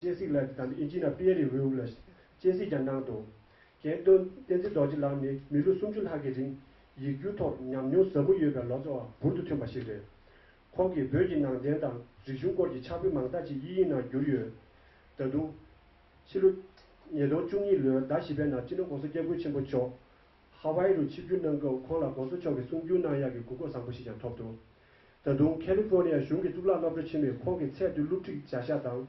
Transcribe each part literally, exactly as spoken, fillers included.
སྤྱན་གཟིགས་ལགས་ཀྱིས་ད་ལྟ་དབྱིན་ཇིའི་ནང་པི་ཡེ་རི་ཝེའུ་ལ་སྤྱན་གཟིགས་ཀྱང་གནང་འདུག་རྒན་བསྟན་འཛིན་རྡོ་རྗེ་ལགས་ནི་མི་ལོ་སུམ་ཅུ་ལྷག་གི་རིང་ཡིག་སྒྱུར་ཐོག་ཉམས་མྱོང་ཟབ་པོ་ཡོད་པའི་ལོ་ཙཱ་བ་འབུར་དུ་ཐོན་པ་ཞིག་རེད། ཁོང་གིས་བོད་ཀྱི་ནང་བསྟན་དང་རིག་གཞུང་སྐོར་གྱི་ཕྱག་དཔེ་མང་དག་ཅིག་དབྱིན་ཡིག་ནང་བསྒྱུར་ཡོད། ད་དུང་། ཕྱི་ལོ་ཉིས་སྟོང་བཅུ་གཉིས་ལོའི་ཟླ་བཞི་པའི་ནང་སྤྱི་ནོར་༸གོང་ས་༸སྐྱབས་མགོན་ཆེན་པོ་མཆོག་ཧ་ཝའི་རུ་ཆིབས་བསྒྱུར་གནང་སྐབས་ཁོང་ལ་༸གོང་ས་མཆོག་གིས་གསུང་བསྒྱུར་གནང་ཡག་གི་གོ་སྐབས་བཟང་པོ་ཞིག་ཀྱང་ཐོབ་འདུག་ད་དུང་ཁ་ལི་ཧྥོ་ནི་ཡ་གཞུང་གི་གཙུག་ལག་སློབ་གྲྭ་ཆེན་མོས་ཁོང་གི་ཚད་མཐོའི་སློབ་ཁྲིད་བྱ་གཞག་དང་།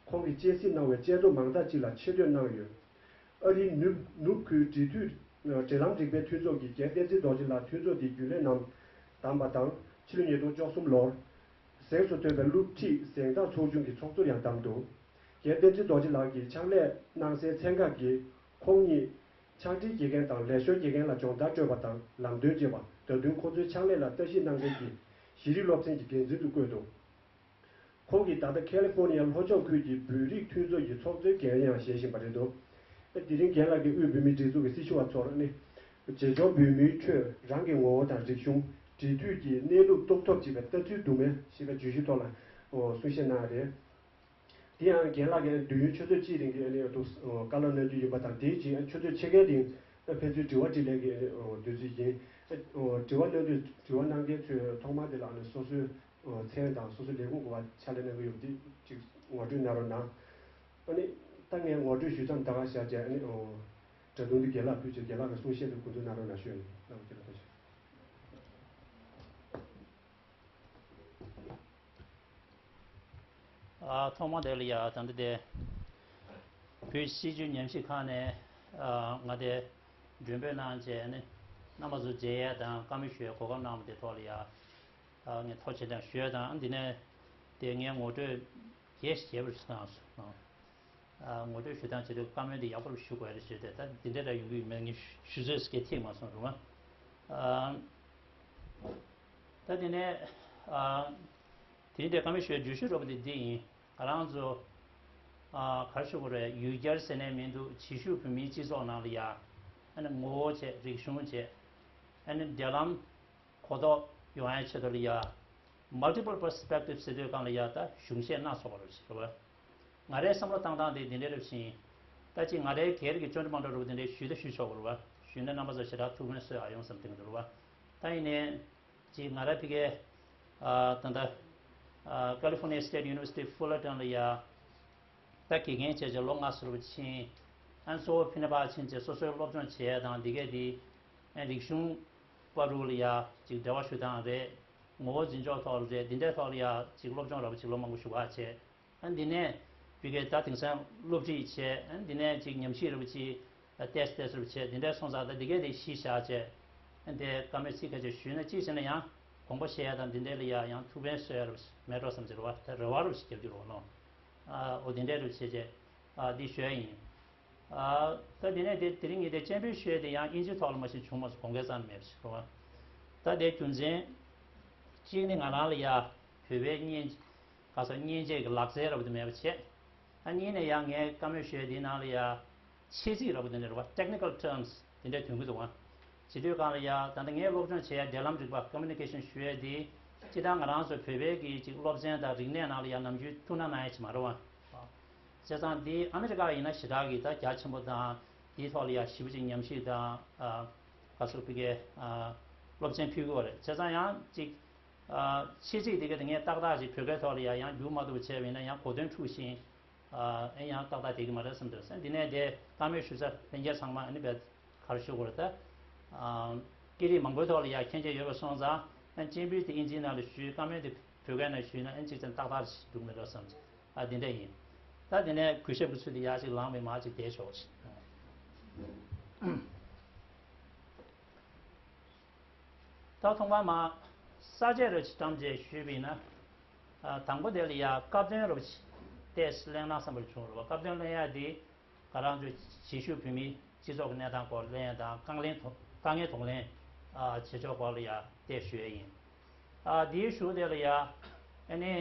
ཁོང་གིས་དཔྱད་ཞིབ་གནང་བའི་དཔྱད་རྩོམ་མང་དག་ཅིག་ལ་ཆེ་བསྟོད་གནང་ཡོད། ཨ་རིའི་ནུབ་ནུབ་ཁུལ་འབྲེལ་མཐུད་འབྲེལ་ལམ་རིག་པའི་མཐུན་ཚོགས་ཀྱིས་རྒན་བསྟན་འཛིན་རྡོ་རྗེ་ལགས་མཐུན་ཚོགས་འདིའི་རྒྱུན་ལས་རྣམས་བདམས་པ་དང་། ཕྱི་ལོ་ཉིས་སྟོང་བཅུ་གསུམ་ལོར། གཟེངས་སུ་ཐོན་པའི་སློབ་ཁྲིད་གཟེངས་རྟགས་ཚོགས་ཆུང་གི་ཚོགས་གཙོར་ཡང་བདམས་འདུག་རྒན་བསྟན་འཛིན་རྡོ་རྗེ་ལགས་ཀྱི་ཕྱག་ལས་གནང་སའི་ཚན་ཁག་གིས་ཁོང་ཉིད་ཕྱག་སྦྲེལ་དགེ་རྒན་དང་ལས་ཞོར་དགེ་རྒན་ལ་སྦྱོང་བརྡར་སྤྲོད་པ་དང་ལམ་སྟོན་བྱེད་པ། ད་དུང་ཁོང་ཚོའི་ཕྱག་ལས་ལ་བརྟག་ཞིབ་གནང་མཁན་གྱི་ཞི་རིམ་སློབ་ཚན་གྱི་འགན་འཛིན་དུ་བསྐོས་འདུག་ཁོང་གིས་ད་ལྟ་ཁ་ལི་ཧྥོ་ནི་ཡ་ལྷོ་ཕྱོགས་ཁུལ་གྱི་བོད་རིགས་མཐུན་ཚོགས་ཀྱི་ཚོགས་གཙོའི་འགན་ཡང་བཞེས་བཞིན་པ་རེད་འདུག་དེ་རིང་རྒན་ལགས་ཀྱིས་དབུས་བོད་མིའི་སྒྲིག་འཛུགས་ཀྱི་སྲི་ཞུ་བ་ཚོར་ནི། བྱེས་འབྱོར་བོད་མིའི་ཁྲོད་རང་གི་ངོ་བོ་དང་རིག་གཞུང་འབྲེལ་མཐུད་ཀྱི་གནས་ལུགས་རྟོགས་ཐབས་བྱེད་པའི་ལྟ་ཚུལ་འདུག་མེད་ཞེས་པའི་བརྗོད་གཞི་ཐོག་ལ་གསུང་བཤད་གནང་བ་རེད། དེ་ཡང་རྒན་ལགས་ཀྱིས་དུས་ཡུན་ཆུ་ཚོད་གཅིག་རིང་གི་ཨ་ནི་དུ་བཀའ་སློབ་གནང་རྒྱུ་ཡིན་པ་དང་། དེའི་རྗེས་ཆུ་ཚོད་ཕྱེད་ཀའི་རིང་ཕན་ཚུན་དྲི་བ་དྲིས་ལན་གྱི་ཨ་ནི་དུས་ཚོད་ཡིན། དྲི་བ་གནང་དུས་དྲི་བ་གནང་མཁན་ཚོས་ཐོག་མར་དེ་ལ་ཨ་ནི་སོ་སོའི་མཚན་དང་སོ་སོའི་ལས་ཁུངས་ག་པར་ཕྱག་ལས་གནང་གི་ཡོད་པ་དེ་ཅིག་ངོ་སྤྲོད་གནང་རོགས་གནང་། ཨ་ནི་ད་ངས་ངོ་སྤྲོད་ཞུས་མཚམས་ད་ག་བཞག་བྱས། ཨ་ནི་སྒྲ་དུང་འདི་རྒན་ལགས་ཕུལ་བྱས་རྒན་ལགས་ཀྱི་གསུང་བཤད་དེ་གོ་བསྡུར་གནང་རོགས་གནང་ཞུ་ཡ་ཡིན། རྣམ་པ་ཁྱེད་ལ་ཐུགས་རྗེ་ཆེ། ཨ། ཐོག་མ་དེ་ལ་ཡ་ད་ལྟ་དེ་བོད་སྤྱི་སྤྱོད་ཉམས་ཞིབ་ཁང་ནས་ཨ་ང་དེ་མགྲོན་འབོད་གནང་བྱས་ནས་རྣམ་པ་ཚོ་མཇལ་ཡས་དང་བཀའ་མོལ་ཞུ་ཡས་གོ་སྐབས་གནང་བ་དེ་ཐོག་ལ་ཡ་ཨ་ངས་ཐུགས་རྗེ་ཆེ་ཞུ་ཡས་དང་། འདི་ནས་དེ་ངས་ངོ་སྤྲོད་རྒྱས་ཤིག་བྱས་པ་ཞིག་གནང་སོང་། ཨ། ངོ་སྤྲོད་ཞུ་སྟངས་བྱེད་དུས་བཀའ་མོལ་འདི་ཡག་པོ་ཞུ་དགོས་རེད་ཞུས་ཏེ། ད་འདི་འདྲ་འདྲ་ཡོང་གི་ཡོད་མེད་ངས་ཞུ་ཚོད་ཀྱི་ཐིག་མ་སོང་རུང་། ཨ། ད་དེ་ནས་ཨ། དེ་རིང་འདིར་བཀའ་མོལ་ཞུ་བའི་བརྗོད་གཞི་རོབ་འདི་འདི་ཡིན། ང་རང་ཚོ་ཨ་ག་རེ་ཞུ་དགོས་རེད། ཡུལ་གྱར་ཟེར་ནས་མི་འདུག་བྱེས་བཞུགས་བོད་མིའི་སྤྱི་ཚོགས་ནང་ལ་ཡ་ཨ་ནི་ངོ་བོ་བྱས། རིག་གཞུང་བྱས། ཨ་ནི་འབྲེལ་ལམ་གོ་རྟོགས་ཡོང་ཡའི་ཆེད་དུ་ལ་ཡ། Multiple Perspective ཟེར་དུས་སྒང་ལ་ཡ་ད་གཞུང་བཤད་སྣ་ཚོགས་པ་རེད་ཟེར་བ། ང་རའི་བསམ་བློ་བཏང་སྟངས་དེ་འདི་འདྲ་རེད་བཞིན། ད་ཅིག་ང་རའི་སྒེར་གྱི་ཅོ་འདྲི་མ་འདྲ་རུ་འདི་འདྲའི་ཞུས་ད་ཞུས་ཆོག་གི་རེད་བ། ཞུས་ན་རྣམ་པ་ཚོ་ཞེ་དྲག་ཐུགས་ཕན་གསོས་ཨ་ཡོང་བསམ་དེ་འདྲ་རེད་བ། ད་ཡིན་ནའི་ཅིག་ང་ར་ཕ་གིའི་ཨ་ད་ལྟ་ཨ་California State University Fullerton ལ་ཡ་ད་དགེ་རྒན་བྱས་བྱས་ལོ་ལྔ་ཙམ་རུ་ཕྱིན། ཨ་ནི་གཙོ་བོ་ཕི་ནེ་པལ་ཕྱིན་བྱས་སོ་སོའི་སློབ་སྦྱོང་བྱས་ཡ་དང་འདི་གས་འདི། ཨ་རིག་གཞུང་བར་དུ་ལ་ཡ་ཅིག་འབྲེལ་བ་ཞུ་སྟངས་རེད། ངོ་བོ་འཛིན་ཕྱོགས་ཐོག་ལ་རེད། འདི་འདྲའི་ཐོག་ལ་ཡ་ཅིག་སློབ་སྦྱོང་ར་བ་ཅིག་ལོ་མང་པོ་ཞུ་བ་བྱས། ཨ་འདི་ནས་བི་གའི་ད་དེང་སང་སློབ་ཁྲིད་བྱས། ཨ་འདི་ནས་ཅིག་ཉམས་ཞིབ་ར་བ་ཅིག་ཏེས་ཏེས་ར་བ་བྱས། འདི་འདྲའི་སོང་ཙང་ད་འདི་གས་དེ་གཞི་བཞག་བྱས། ཨ་འདི་བཀའ་མོལ་ཚིག་ཁ་ཤས་ཞུས་ན་གཅིག་བྱས་ན་ཡང་དགོངས་པ་བཞེས་ཡ་དང་འདི་འདྲའི་ལ་ཡ་ཡང་ཐུགས་ཕན་གསོས་ཡ་ར་བ་མེད་འགྲོ་བསམ་གྱི་རེ་བ་ད་རེ་བ་ར་བ་ཞིག་རྒྱབ་ཀྱི་རེད་བ་ནོ། ཨ་འོ་འདི་འདྲའི་ར་བ་བྱས་བྱས་ཨ་འདི་ཞུ་ཡ་ཡིན། ཨ་ད་དེ་ནས་དེ་དེ་རིང་ངས་དེ་སྤྱན་འབུལ་ཞུ་ཡས་དེ་ཡང་དབྱིན་ཇི་ཐོག་ལ་མ་གཞི་བྱུང་མ་སོང་། གོང་འཁོད་ཙམ་མེད་པ་ཞིག་རེད་བ། ད་དེ་རྒྱུ་མཚན་གཅིག་ནི་ང་རང་ལ་ཡ་བོད་པའི་མཉེན་ག་ས་མཉེན་ཆས་ཀྱི་ལག་རྩལ་ར་བ་དེ་མེད་པ་བྱས། ཨ་གཉིས་ནས་ཡང་ངས་བཀའ་མོལ་ཞུ་ཡས་དེའི་ནང་ལ་ཡ་ཆེད་ཚིག་ར་བ་དེ་འདྲ་རེད་བ། Technical terms དེ་འདྲ་ཐོན་གྱི་འདུག་བ། བྱེད་དུས་སྒང་ལ་ཡ་ད་ལྟ་ངས་སློབ་སྦྱོང་བྱེད་ཡ་འབྲེལ་ལམ་རིག་པ་Communication ཞུ་ཡས་དེ་སྤྱིར་བཏང་ང་རང་ཚོ་བོད་པའི་གི་ཅིག་སློབ་ཚན་དང་རིག་གནས་ནང་ལ་ཡ་ནམ་རྒྱུན་ཐུགས་སྣང་གནང་ཡ་ཅིག་མ་རེད་བ། བྱས་ཙང་འདི་ཨ་མི་རི་ཀ་ཡིན་ན་ཞེ་དྲག་གི་ད་རྒྱ་ཆེན་པོ་དང་དེའི་ཐོག་ལ་ཡ་ཞེ་པོ་ཅིག་ཉམས་ཞིབ་དང་ཨ་ག་ཚོད་ཕི་གའི་ཨ་སློབ་ཚན་ཕུལ་གི་ཡོད་རེད། བྱས་ཙང་ཡང་ཅིག་ཨ་ཆེད་ཚིག་དེ་ག་དེ་ངས་ཏག་ཏག་ཅིག་བོད་སྐད་ཐོག་ལ་ཡ་ཡང་བསྒྱུར་མ་ཐུབ་པ་བྱས་པ་ཡིན་ན་ཡང་གོ་དོན་འཁྲུག་ཤིང་ཨ་ཨེ་ཡང་ཏག་ཏག་བསྡད་ཀྱི་མ་རེད་བསམ་འདུག་འདི་ནས་དེ་བཀའ་མོལ་ཞུ་ས་ལྷན་རྒྱས་ཚང་མ་ཨ་ནི་བས། ག་རེ་ཞུ་དགོས་རེད་ད། ཨ་སྐད་རིགས་མང་པོའི་ཐོག་ལ་ཡ་མཁྱེན་རྒྱ་ཡོད་པ་སོང་ཙང་། ཨ་སྤྱན་འབུལ་དེ་དབྱིན་ཇིའི་ནང་ལ་ཞུས། བཀའ་མོལ་དེ་བོད་སྐད་ནང་ཞུས་ན་ཨ་གཅིག་ཙམ་ཏག་ཏག་ཞིག་འདུག་མེད་འགྲོ་བསམ། ཨ་དེ་འདྲ་ཡིན། ད་དེ་ནས་གུས་ཞབས་ཀྱི་ཚུལ་དུ་ཡ་གཅིག་ལངས་པའི་མ་གཅིག་བསྡད་ཆོག་ཅིག་ད་ཐོག་མར་མ་ས་བཅད་རེ་ཅིག་བཀྲམ་བྱས་ཞུས་པ་ཡིན་ན། ཨ་དང་པོ་དེ་ལ་ཡ་སྐབས་དོན་རེ་ཅིག་ཏོག་ཙམ་གླེང་ན་བསམ་པ་བྱུང་རེད་བ། སྐབས་དོན་གླེང་ཡ་དེ། ང་རང་ཚོའི་བྱེས་བཞུགས་བོད་མིའི་སྤྱི་ཚོགས་ཀྱི་གནས་སྟངས་སྐོར་གླེང་ཡ་དང་། དཀའ་ངལ་དང་དཀའ་ངལ་གདོང་ལེན་ཨ་བྱེད་ཕྱོགས་སྐོར་ལ་ཡ་ཏོག་ཙམ་ཞུ་ཡ་ཡིན། ཨ་དེའི་གཞུག་དེ་ལ་ཡ་ཨ་ནི་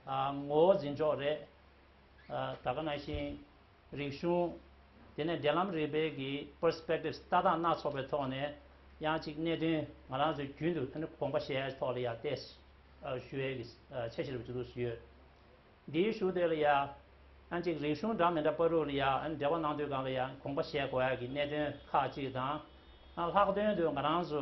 ཨ་ངོ་བོ་འཛིན་ཕྱོགས་རེད། ཨ་ད་ག་ནང་བཞིན་རིག་གཞུང་། དེ་ནས་འབྲེལ་ལམ་རིག་པའི་གི་པར་སི་པེག་ཊིབ་ལྟ་སྟངས་སྣ་ཚོགས་པའི་ཐོག་ནས་ཡང་ཅིག་གནད་དོན་ང་རང་ཚོའི་རྒྱུན་དུ་ཨ་ནི་དགོངས་པ་བཞེས་ཡ་ཐོག་ལ་ཡ་ཏོག་ཙམ་ཨ་ཞུ་ཡ་གི་ཨ་འཆར་གཞི་རེ་བཅུ་དྲུག་ཞུ་ཡོད། འདིའི་གཞུག་དེ་ལ་ཡ། ཨ་ ཨ་ཅིག་རིག་གཞུང་འདྲ་མི་འདྲ་བར་དུ་ལ་ཡ་ཨ་འབྲེལ་བ་གནང་དུས་སྒང་ལ་ཡ་དགོངས་པ་བཞེས་དགོས་ཡ་གི་གནད་དོན་ཁག་ཅིག་དང་། ཨ་ལྷག་དོན་དུ་ང་རང་ཚོ་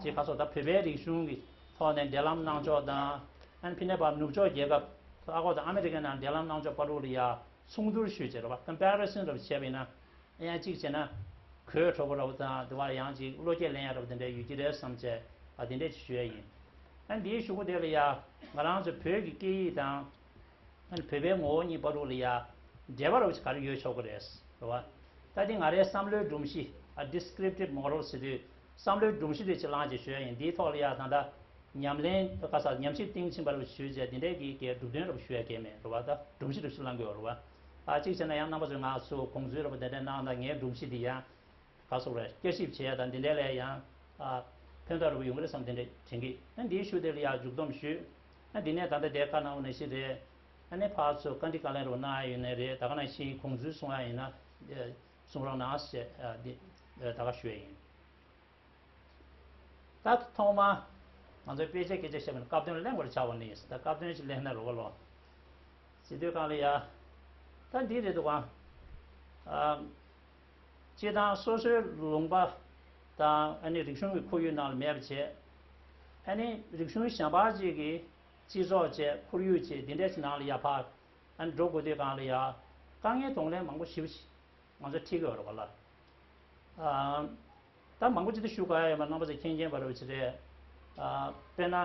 ཅིག་ག་སོགས་ད་བོད་པའི་རིག་གཞུང་གི་ཐོག་ནས་འབྲེལ་ལམ་གནང་ཕྱོགས་དང་། ཨ་ཕྱི་ནས་ཕར་ནུབ་ཕྱོགས་རྒྱལ་ཁབ་ཨ་ཁོ་དང་ཨ་མི་རི་ཀའི་ནང་འབྲེལ་ལམ་གནང་ཕྱོགས་བར་དུ་ལ་ཡ་མཚུངས་བསྡུར་ཞུས་བྱས་རེད་བ། ཀམ་པེ་རི་སན་རབ་བྱས་པ་ཡིན་ན། ཡང་གཅིག་བྱས་ན་གོ་ཐུབ་པ་རབ་དང་དེ་བ་ཡང་གཅིག་བློ་སྐྱེད་ལེན་ཡ་རབ་དེ་འདྲ་ཡོད་ཀྱི་རེད་བསམ་བྱས། ཨ་དེ་འདྲ་ཞུ་ཡ་ཡིན། ཨ་འདིའི་གཞུག་གུ་དེ་ལ་ཡ་ང་རང་ཚོ་བོད་ཀྱི་སྐད་ཡིག་དང་། ཨ་བོད་པའི་ངོ་བོ་གཉིས་བར་དུ་ལ་ཡ་འབྲེལ་བ་རབ་ཅིག་ག་རེ་ཡོད་ཆོག་གི་རེད། རེད་བ། ད་འདི་ང་རའི་བསམ་བློའི་སྒྲོམ་གཞི། ཨ་ཌི་སི་ཀི་རིབ་ཊིབ་མོ་ཌལ་ཟེར་དུས་བསམ་བློའི་སྒྲོམ་གཞི་དེ་ཅིག་བླངས་བྱས་ཞུ་ཡ་ཡིན། འདིའི་ཐོག་ལ་ཡ་ད་ལྟ་ཉམས་ལེན་ག་ས་ཉམས་ཞིབ་གཏིང་ཕྱིན་པ་རབ་ཞུས་བྱས་དེ་འདྲའི་གི་གི་གྲུབ་དོན་རབ་ཞུ་ཡ་གལ་མེད། རེད་བ། ད་སྒྲོམ་གཞི་རབ་ཞིག་བླང་དགོས་རེད་བ། ཨ་གཅིག་བྱས་ན་ཡང་རྣམ་པ་ཚོས་ང་ཚོ་དགོངས་ཚུལ་རབ་དེ་འདྲ་གནང་ན་ངའི་སྒྲོམ་གཞི་དེ་ཡང་ག་སོགས་རེད། བསྐྱར་ཞིབ་བྱེད་ཡ་དང་དེ་འདྲའི་ལ་ཡང་ཨ་ཕན་ཐོགས་རབ་ཡོང་གི་རེད་བསམ་དེ་འདྲ་དྲན་གི། ཨ་འདིའི་ཤུགས་དེ་ལ་ཡང་མཇུག་བསྡོམས་ཞུས། ཨ་འདི་ནས་ད་ལྟ་དེ་བཀའ་གནང་བ་ནང་བཞིན་རེད། ཨ་ནི་ཕར་ཚུར་བཀའ་འདྲི་བཀའ་ལན་རབ་གནང་ཡ་ཡོད་ནའི་རེད། ད་ག་ནང་བཞིན་དགོངས་ཚུལ་གསུང་ཡ་ཡིན་ན་གསུང་རོགས་གནང་ཞེས་ཨ་འདི་ད་ག་ཞུ་ཡ་ཡིན། ད་ཐོག་མ་ང་ཚོའི་དཔེ་ཆ་སྐད་ཆ་བཤད་པ་ནི་སྐབས་དོན་གླེང་བར་བྱ་བ་ནི། ད་སྐབས་དོན་ཅིག་གླེང་ན་རོ་བ་ལོ། ཟེར་དུས་སྒང་ལ་ཡ། ད་འདི་རེད་འདུག་ག་ཨ། སྤྱིར་བཏང་སོ་སོའི་ལུང་པ་དང་ཨ་ནི་རིག་གཞུང་གི་ཁོར་ཡུག་ནང་ལ་མེད་པ་བྱས། ཨ་ནི་རིག་གཞུང་གཞན་པ་ཅིག་གི་སྤྱི་ཚོགས་བྱས་ཁོར་ཡུག་བྱས་འདི་འདྲ་ཞིག་ནང་ལ་ཡ་ཕར་ཨ་ནི་འགྲོ་དགོས་དུས་སྒང་ལ་ཡ། དཀའ་ངལ་གདོང་ལེན་མང་པོ་ཞེ་པོ་ཅིག་ང་ཚོ་ཁྲིད་ཀྱི་ཡོད་རེད་པ་ལ། ཨ། ད་མང་པོ་ཅིག་ཏུ་ཞུ་དགོས་ཡ་ཡོད་མ། རྣམ་པ་ཚོས་མཁྱེན་མཁྱེན་པ་རེད་པ་ཅིག་རེད། ཨ། དཔེར་ན།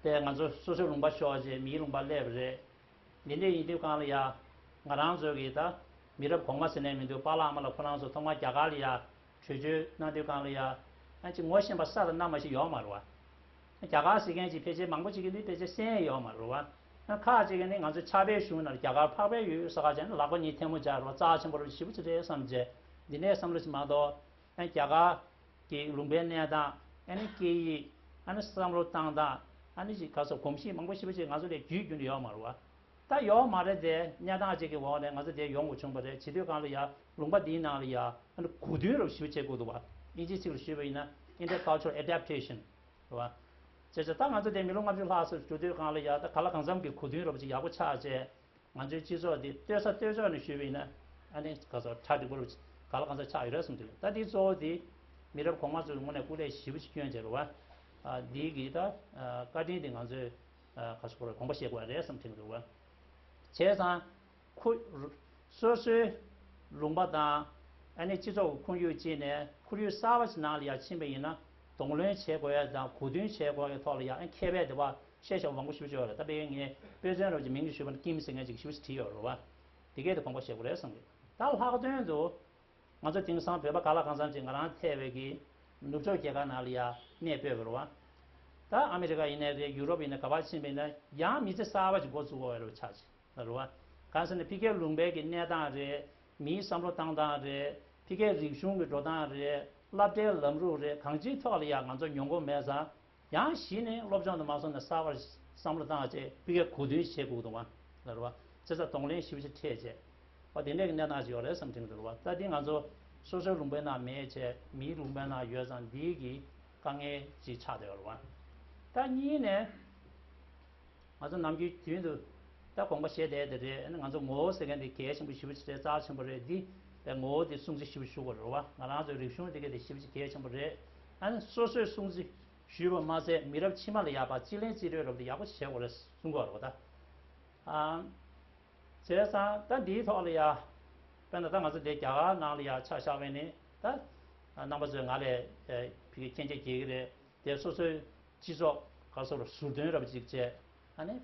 དེ་ང་ཚོ་སོ་སོའི་ལུང་པ་ཤོར་བྱས་མིའི་ལུང་པ་སླེབས་པ་རེད། འདི་འདྲ་ཡིན་དུས་སྒང་ལ་ཡ། ང་རང་ཚོ་གི་ད་མི་རབས་གོང་མ་ཟེར་ནས་མི་འདུག་པཱ་ལགས་ཨ་མ་ལགས་ཁོ་རང་ཚོ་ཐོག་མར་རྒྱ་གར་ལ་ཡ་བྲོས་བྱོལ་གནང་དུས་སྒང་ལ་ཡ། ཨ་ཅིག་ངོ་ཤེས་པ་ས་དང་གནམ་མ་ཞིག་ཡོད་མ་རེད་བ། རྒྱ་གར་ཟེར་མཁན་ཅིག་ཕལ་ཆེར་མང་པོ་ཅིག་གིས་ནི་ཕལ་ཆེར་གསན་ཡས་ཡོད་མ་རེད་བ། ཨ་ཁག་ཅིག་གིས་ནི་ང་ཚོ་ཕྱག་དཔེའི་གཞུང་ནང་རྒྱ་གར་འཕགས་པའི་ཡུལ་ས་ཁག་ཅན་ལག་པ་གཉིས་ཐལ་མོ་སྦྱར་བ་རྩ་ཆེན་པོ་རེད། ཞེ་པོ་ཅིག་རེད་བསམ་བྱས། འདི་ནས་བསམ་བློ་ཞིག་མ་གཏོགས། ཨ་རྒྱ་གར་གྱི་ལུང་པའི་གནས་སྟངས། ཨ་ནི་སྐད་ཡིག་ཨ་ནི་བསམ་བློ་བཏང་སྟངས། ཨ་ནི་ཅིག་ག་སོགས་གོམས་གཤིས་མང་པོ་ཞེ་པོ་ཅིག་ང་ཚོ་ལས་རྒྱུད་རྒྱུན་དུ་ཡོད་མ་རེད་བ། ད་ཡོད་མ་རེད་དེ། གནས་སྟངས་ཅིག་གི་འོག་ནས་ང་ཚོ་དེ་ཡོང་དགོས་བྱུང་བ་རེད། བྱེད་དུས་སྒང་ལ་ཡ། ལུང་པ་འདིའི་ནང་ལ་ཡ་ཨ་ནི་གོ་བསྡུར་རབ་ཞེ་པོ་བྱེད་དགོས་འདུག་བ། དབྱིན་ཇིའི་ཚིག་ལ་ཞུས་པ་ཡིན་ན་Intercultural Adaptation། རེད་བ། བྱས་ཙང་ད་ང་ཚོ་དེ་མི་ལོ་ལྔ་བཅུ་ལྷག་ཙམ་འགྲོ་དུས་སྒང་ལ་ཡ། ད་ག་ལ་གང་འཚམ་གྱི་གོ་མཐུན་རབ་ཅིག་ཡག་པོ་ཆགས་བྱས། ང་ཚོའི་སྤྱི་ཚོགས་འདི་ལྟོས་ས་ལྟོས་ཕྱོགས་ནས་ཞུས་པ་ཡིན་ན། ཨ་ནི་ག་ཚོད་གྲ་འགྲིག་པོ་རབ་ཅིག་ག་ལ་གང་འཚམ་ཆགས་ཡོད་རེད་བསམ་གྱི་འདུག་ད་འདི་གཙོ་བོ་འདི་མི་རབས་གོང་མ་ཚོའི་ངོས་ནས་སྐུ་ལས་ཞེ་པོ་ཅིག་བསྐྱོན་བྱས་རེད་བ། ཨ་འདི་གི་ད་ཨ་བཀའ་དྲིན་འདི་ང་ཚོས་ཨ་ག་ཚོད་དགོངས་པ་བཞེས་དགོས་རེད་བསམ་དྲན་གྱི་འདུག་བ། བྱས་ཙང་། ཁོ། སོ་སོའི་ལུང་པ་དང་། ཨ་ནི་སྤྱི་ཚོགས་ཀྱི་ཁོར་ཡུག་ཅིག་ནས་ཁོར་ཡུག་གསར་པ་ཞིག་ནང་ལ་ཡར་ཕྱིན་པ་ཡིན་ན། གདོང་ལེན་བྱེད་དགོས་ཡ་དང་གོ་བསྡུར་བྱེད་དགོས་ཡ་ཐོག་ལ་ཡ། ཨ་མཁས་པའི་དེ་བ་བཤད་བྱ་མང་པོ་ཞེ་པོ་ཅིག་ཡོད་རེད། ད་དཔེ་ངས་དཔེ་མཚོན་རབ་ཅིག་མིང་གི་ཞུས་པ་ན་ཀིམ་ཟེར་མཁན་ཅིག་ཞེ་པོ་ཅིག་བྲིས་ཡོད་རེད་བ། དེ་གས་དེ་དགོངས་པ་བཞེས་དགོས་རེད་བསམ་གི། ད་ལྷག་དོན་དུ། ང་ཚོ་དེང་སང་བོད་པ་ག་ལ་གང་འཚམ་ཅིག་ང་རང་ཐེ་བའི་གི་ནུབ་ཕྱོགས་རྒྱལ་ཁབ་ནང་ལ་ཡ་གནས་སྤོས་པ་རེད་བ། ད་ཨ་མི་རི་ཀ་ཡིན་ནའི་རེད། ཡུ་རོབ་ཡིན་ནའི་ག་པར་ཕྱིན་པ་ཡིན་ན་ཡང་མི་ཚེ་གསར་པ་ཅིག་འགོ་བཙུགས་དགོས་པ་རེད་བ། ཆགས་ཅིག་རེད་བ། གང་ཟེར་ན་ཕ་གིའི་ལུང་པའི་གི་གནས་སྟངས་རེད། མིའི་བསམ་བློ་བཏང་སྟངས་རེད། ཕ་གིའི་རིག་གཞུང་གི་འགྲོ་སྟངས་རེད། སློབ་གྲྭའི་ལམ་ལུགས་རེད། གང་ཅིའི་ཐོག་ལ་ཡ་ང་ཚོ་མྱོང་གོ་མེད་ཙང་། ཡང་གཞི་ནས་སློབ་སྦྱོང་དུ་མ་སོང་ནས་གསར་པར་བསམ་བློ་བཏང་བྱས་ཕ་གིའི་གོ་བསྡུར་བྱེད་དགོས་འདུག་བ། ལ་རེད་བ། བྱས་ཙང་གདོང་ལེན་ཞེ་པོ་ཅིག་འཕྲད་བྱས། འོ་དེ་འདྲའི་གི་གནས་སྟངས་ཅིག་ཡོད་རེད་བསམ་དྲན་གྱི་འདུག་བ། ད་འདི་ང་ཚོ་སོ་སོའི་ལུང་པའི་ནང་མེད་བྱས་མིའི་ལུང་པའི་ནང་ཡོད་ཙང་འདིའི་གི་དཀའ་ངལ་ཅིག་ཆགས་བསྡད་ཡོད་རེད་བ། ད་གཉིས་ནས་ང་ཚོ་ནམ་རྒྱུན་རྒྱུན་དུ་ད་དགོངས་པ་བཞེས་བསྡད་དེ་རེད། ཨ་ནི་ང་ཚོ་ངོ་བོ་ཟེར་མཁན་དེ་གལ་ཆེན་པོ་ཞེ་པོ་ཅིག་རེད། རྩ་ཆེན་པོ་རེད། འདི་ངོ་བོ་དེ་སྲུང་བརྩི་ཞེ་པོ་ཞུ་དགོས་རེད་བ། ང་རང་ཚོའི་རིག་གཞུང་དེ་ག་དེ་ཞེ་པོ་ཅིག་གལ་ཆེན་པོ་རེད། ཨ་ནི་སོ་སོས་སྲུང་བརྩི་ཞུས་པ་མ་ཟད་མི་རབས་ཕྱི་མ་ལ་ཡག་པ་རྩིས་ལེན་རྩིས་སྤྲོད་རབ་དེ་ཡག་པོ་བྱེད་དགོས་རེད་གསུང་གི་ཡོད་རེད་བ། ད་ཨ་བྱས་ཙང་ད་འདིའི་ཐོག་ལ་ཡ། དཔེར་ན་ད་ང་ཚོ་དེ་རྒྱ་གར་ནང་ལ་ཡ་ཆ་བཞག་པ་ཡིན་ན་ད་རྣམ་པ་ཚོས་ང་ལས་ཕ་གི་མཁྱེན་རྒྱ་རྒྱས་ཀྱི་རེད། དེ་སོ་སོའི་སྤྱི་ཚོགས་ག་སོགས་ལ་ཟུར་འདོན་རབ་ཅིག་བྱས། ཨ་ནི་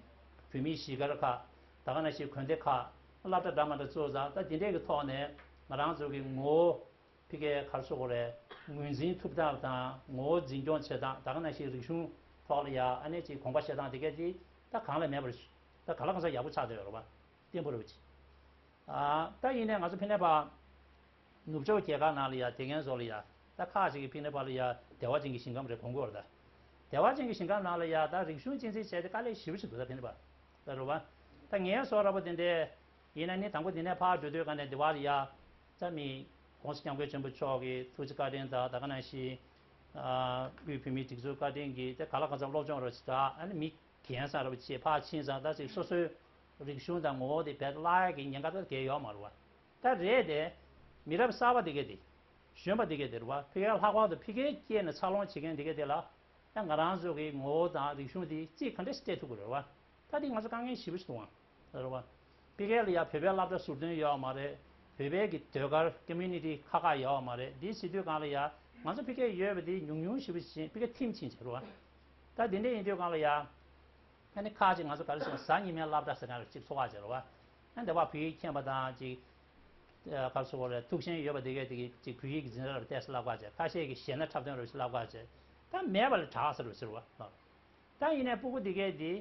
བོད་མིའི་གཞིས་སྒར་ཁག་ད་ག་ནང་བཞིན་དགོན་སྡེ་ཁག་སློབ་གྲྭ་འདྲ་མི་འདྲ་བཙུགས་ཙང་། ད་དེ་འདྲས་ཀྱི་ཐོག་ནས་ང་རང་ཚོ་གི་ངོ་བོ་ཕ་གིའི་ག་རེ་ཟེར་དགོས་རེད། ངོས་འཛིན་ཐུབ་སྟངས་དང་ངོ་བོ་འཛིན་སྐྱོང་བྱེད་སྟངས། ད་ག་ནང་བཞིན་རིག་གཞུང་ཐོག་ལ་ཡ་ཨ་ནི་ཅིག་དགོངས་པ་བཞེས་སྟངས་དེ་གས་དེ་ད་གང་ལ་མེད་པར་ད་ག་ལ་གང་འཚམ་ཡག་པོ་ཆགས་བསྡད་ཡོད་རེད་བ། བརྟན་པོ་རེད་བ་ཅིག་ཨ་ད་ཡིན་ནའི་ང་ཚོ་ཕ་གིའི་ནང་ནུབ་ཕྱོགས་རྒྱལ་ཁབ་ནང་ལ་ཡ་དེ་མཁན་ཚོ་ལ་ཡ། ད་ཁག་ཅིག་གིས་ཕ་གིའི་ནང་ལ་ཡ་བདེ་བ་ཅན་གྱི་ཞིང་ཁམས་རེད་དགོངས་ཀྱི་ཡོད་རེད། ད་བདེ་བ་ཅན་གྱི་ཞིང་ཁམས་ནང་ལ་ཡ་ད་རིག་གཞུང་གཅེས་འཛིན་བྱས་ཏེ་དཀའ་ལས་ཞེ་པོ་ཞིག་འདུག་ད་ཕ་གིའི་ནང་། ད་རེད་བ། ད་ངའི་བཟོ་འདྲ་པོ་དེ་འདྲས་ཡིན་ན་ནི་དང་པོ་འདི་ནས་ཕར་འགྲོ་དུས་ག་ནས་འདི་བར་ལ་ཡ། ད་མི་༸གོང་ས་༸སྐྱབས་མགོན་ཆེན་པོ་མཆོག་གི་ཐུགས་རྗེ་བཀའ་དྲིན་དང་། ད་ག་ནང་བཞིན་དབུས་བོད་མིའི་སྒྲིག་འཛུགས་བཀའ་དྲིན་གྱིས་ད་ག་ལ་གང་འཚམ་སློབ་སྦྱོང་རོགས་བྱེད། ད་ཨ་ནི་མི་རྒན་ས་རོགས་བྱེད་ཕར་ཕྱིན་ཙང་། ད་ཅིག་སོ་སོའི་ རིག་གཞུང་དང་ངོ་བོ་དེ་བེད་བརླག་ཡག་གི་ཉེན་ཁ་ད་གས་ཡོད་མ་རེད་བ། ད་རེད་དེ། མི་རབས་གསར་པ་དེ་གས་དེ། གཞོན་པ་དེ་གས་དེ་རེད་བ། ཕ་གིར་ལྷག་པར་དུ་ཕ་གིར་སྐྱེས་ནས་འཚར་ལོངས་བྱེད་མཁན་དེ་གས་དེ་ལ། ཡང་ང་རང་ཚོ་གི་ངོ་བོ་དང་རིག་གཞུང་དེ་རྩིས་ག་འདྲ་ཞིག་སྤྲད་ཐུབ་ཀྱི་རེད་བ། ད་དེ་ང་ཚོ་དཀའ་ངལ་ཞེ་པོ་ཞིག་འདུག་ཨང་། རེད་བ། ཕ་གིར་ལ་ཡ་བོད་པའི་སློབ་གྲྭ་ཟུར་འདོན་ཡོད་མ་རེད། བོད་པའི་གི་ཟློས་གར་ཀོ་མུ་ནི་ཊི་ཁག་ཁག་ཡོད་མ་རེད། དེ་བྱེད་དུས་སྒང་ལ་ཡ་ང་ཚོ་ཕ་གིར་ཡོད་པ་དེ་ཉུང་ཉུང་ཞེ་པོ་ཞིག་ཕ་གིར་ཐིམ་ཕྱིན་བྱས་རེད་བ། ད་དེ་འདྲ་ཡིན་དུས་སྒང་ལ་ཡ། ཨ་ནི་ཁག་ཅིག་ང་ཚོ་ག་རེ་ཟེར་ན་གཟའ་ཉི་མའི་སློབ་གྲྭ་ཟེར་མཁན་རེ་ཅིག་ཚོགས་པ་བྱས་རེད་བ། ཨ་ནི་འདི་བ་བོད་ཡིག་མཁྱེན་པ་དང་ཅིག་ཨ་ག་རེ་ཟེར་དགོས་རེད། ཐུགས་ཞེན་ཡོད་པ་དེ་གས་དེ་གས་ཅིག་བོད་ཡིག་གི་འཛིན་གྲྭ་རུ་ཏོག་ཙམ་བསླབ་ག་བྱས། ཁ་ཤས་ཀྱིས་གཞས་སྣ་འཁྲབ་སྟོན་རུ་ཞིག་བསླབ་ག་བྱས། ད་མེད་པ་ལ་དྲག་ཟེར་རུ་ཟེར་བ། ད་ཡིན་ནའི་སྤུ་གུ་དེ་གས་དེ་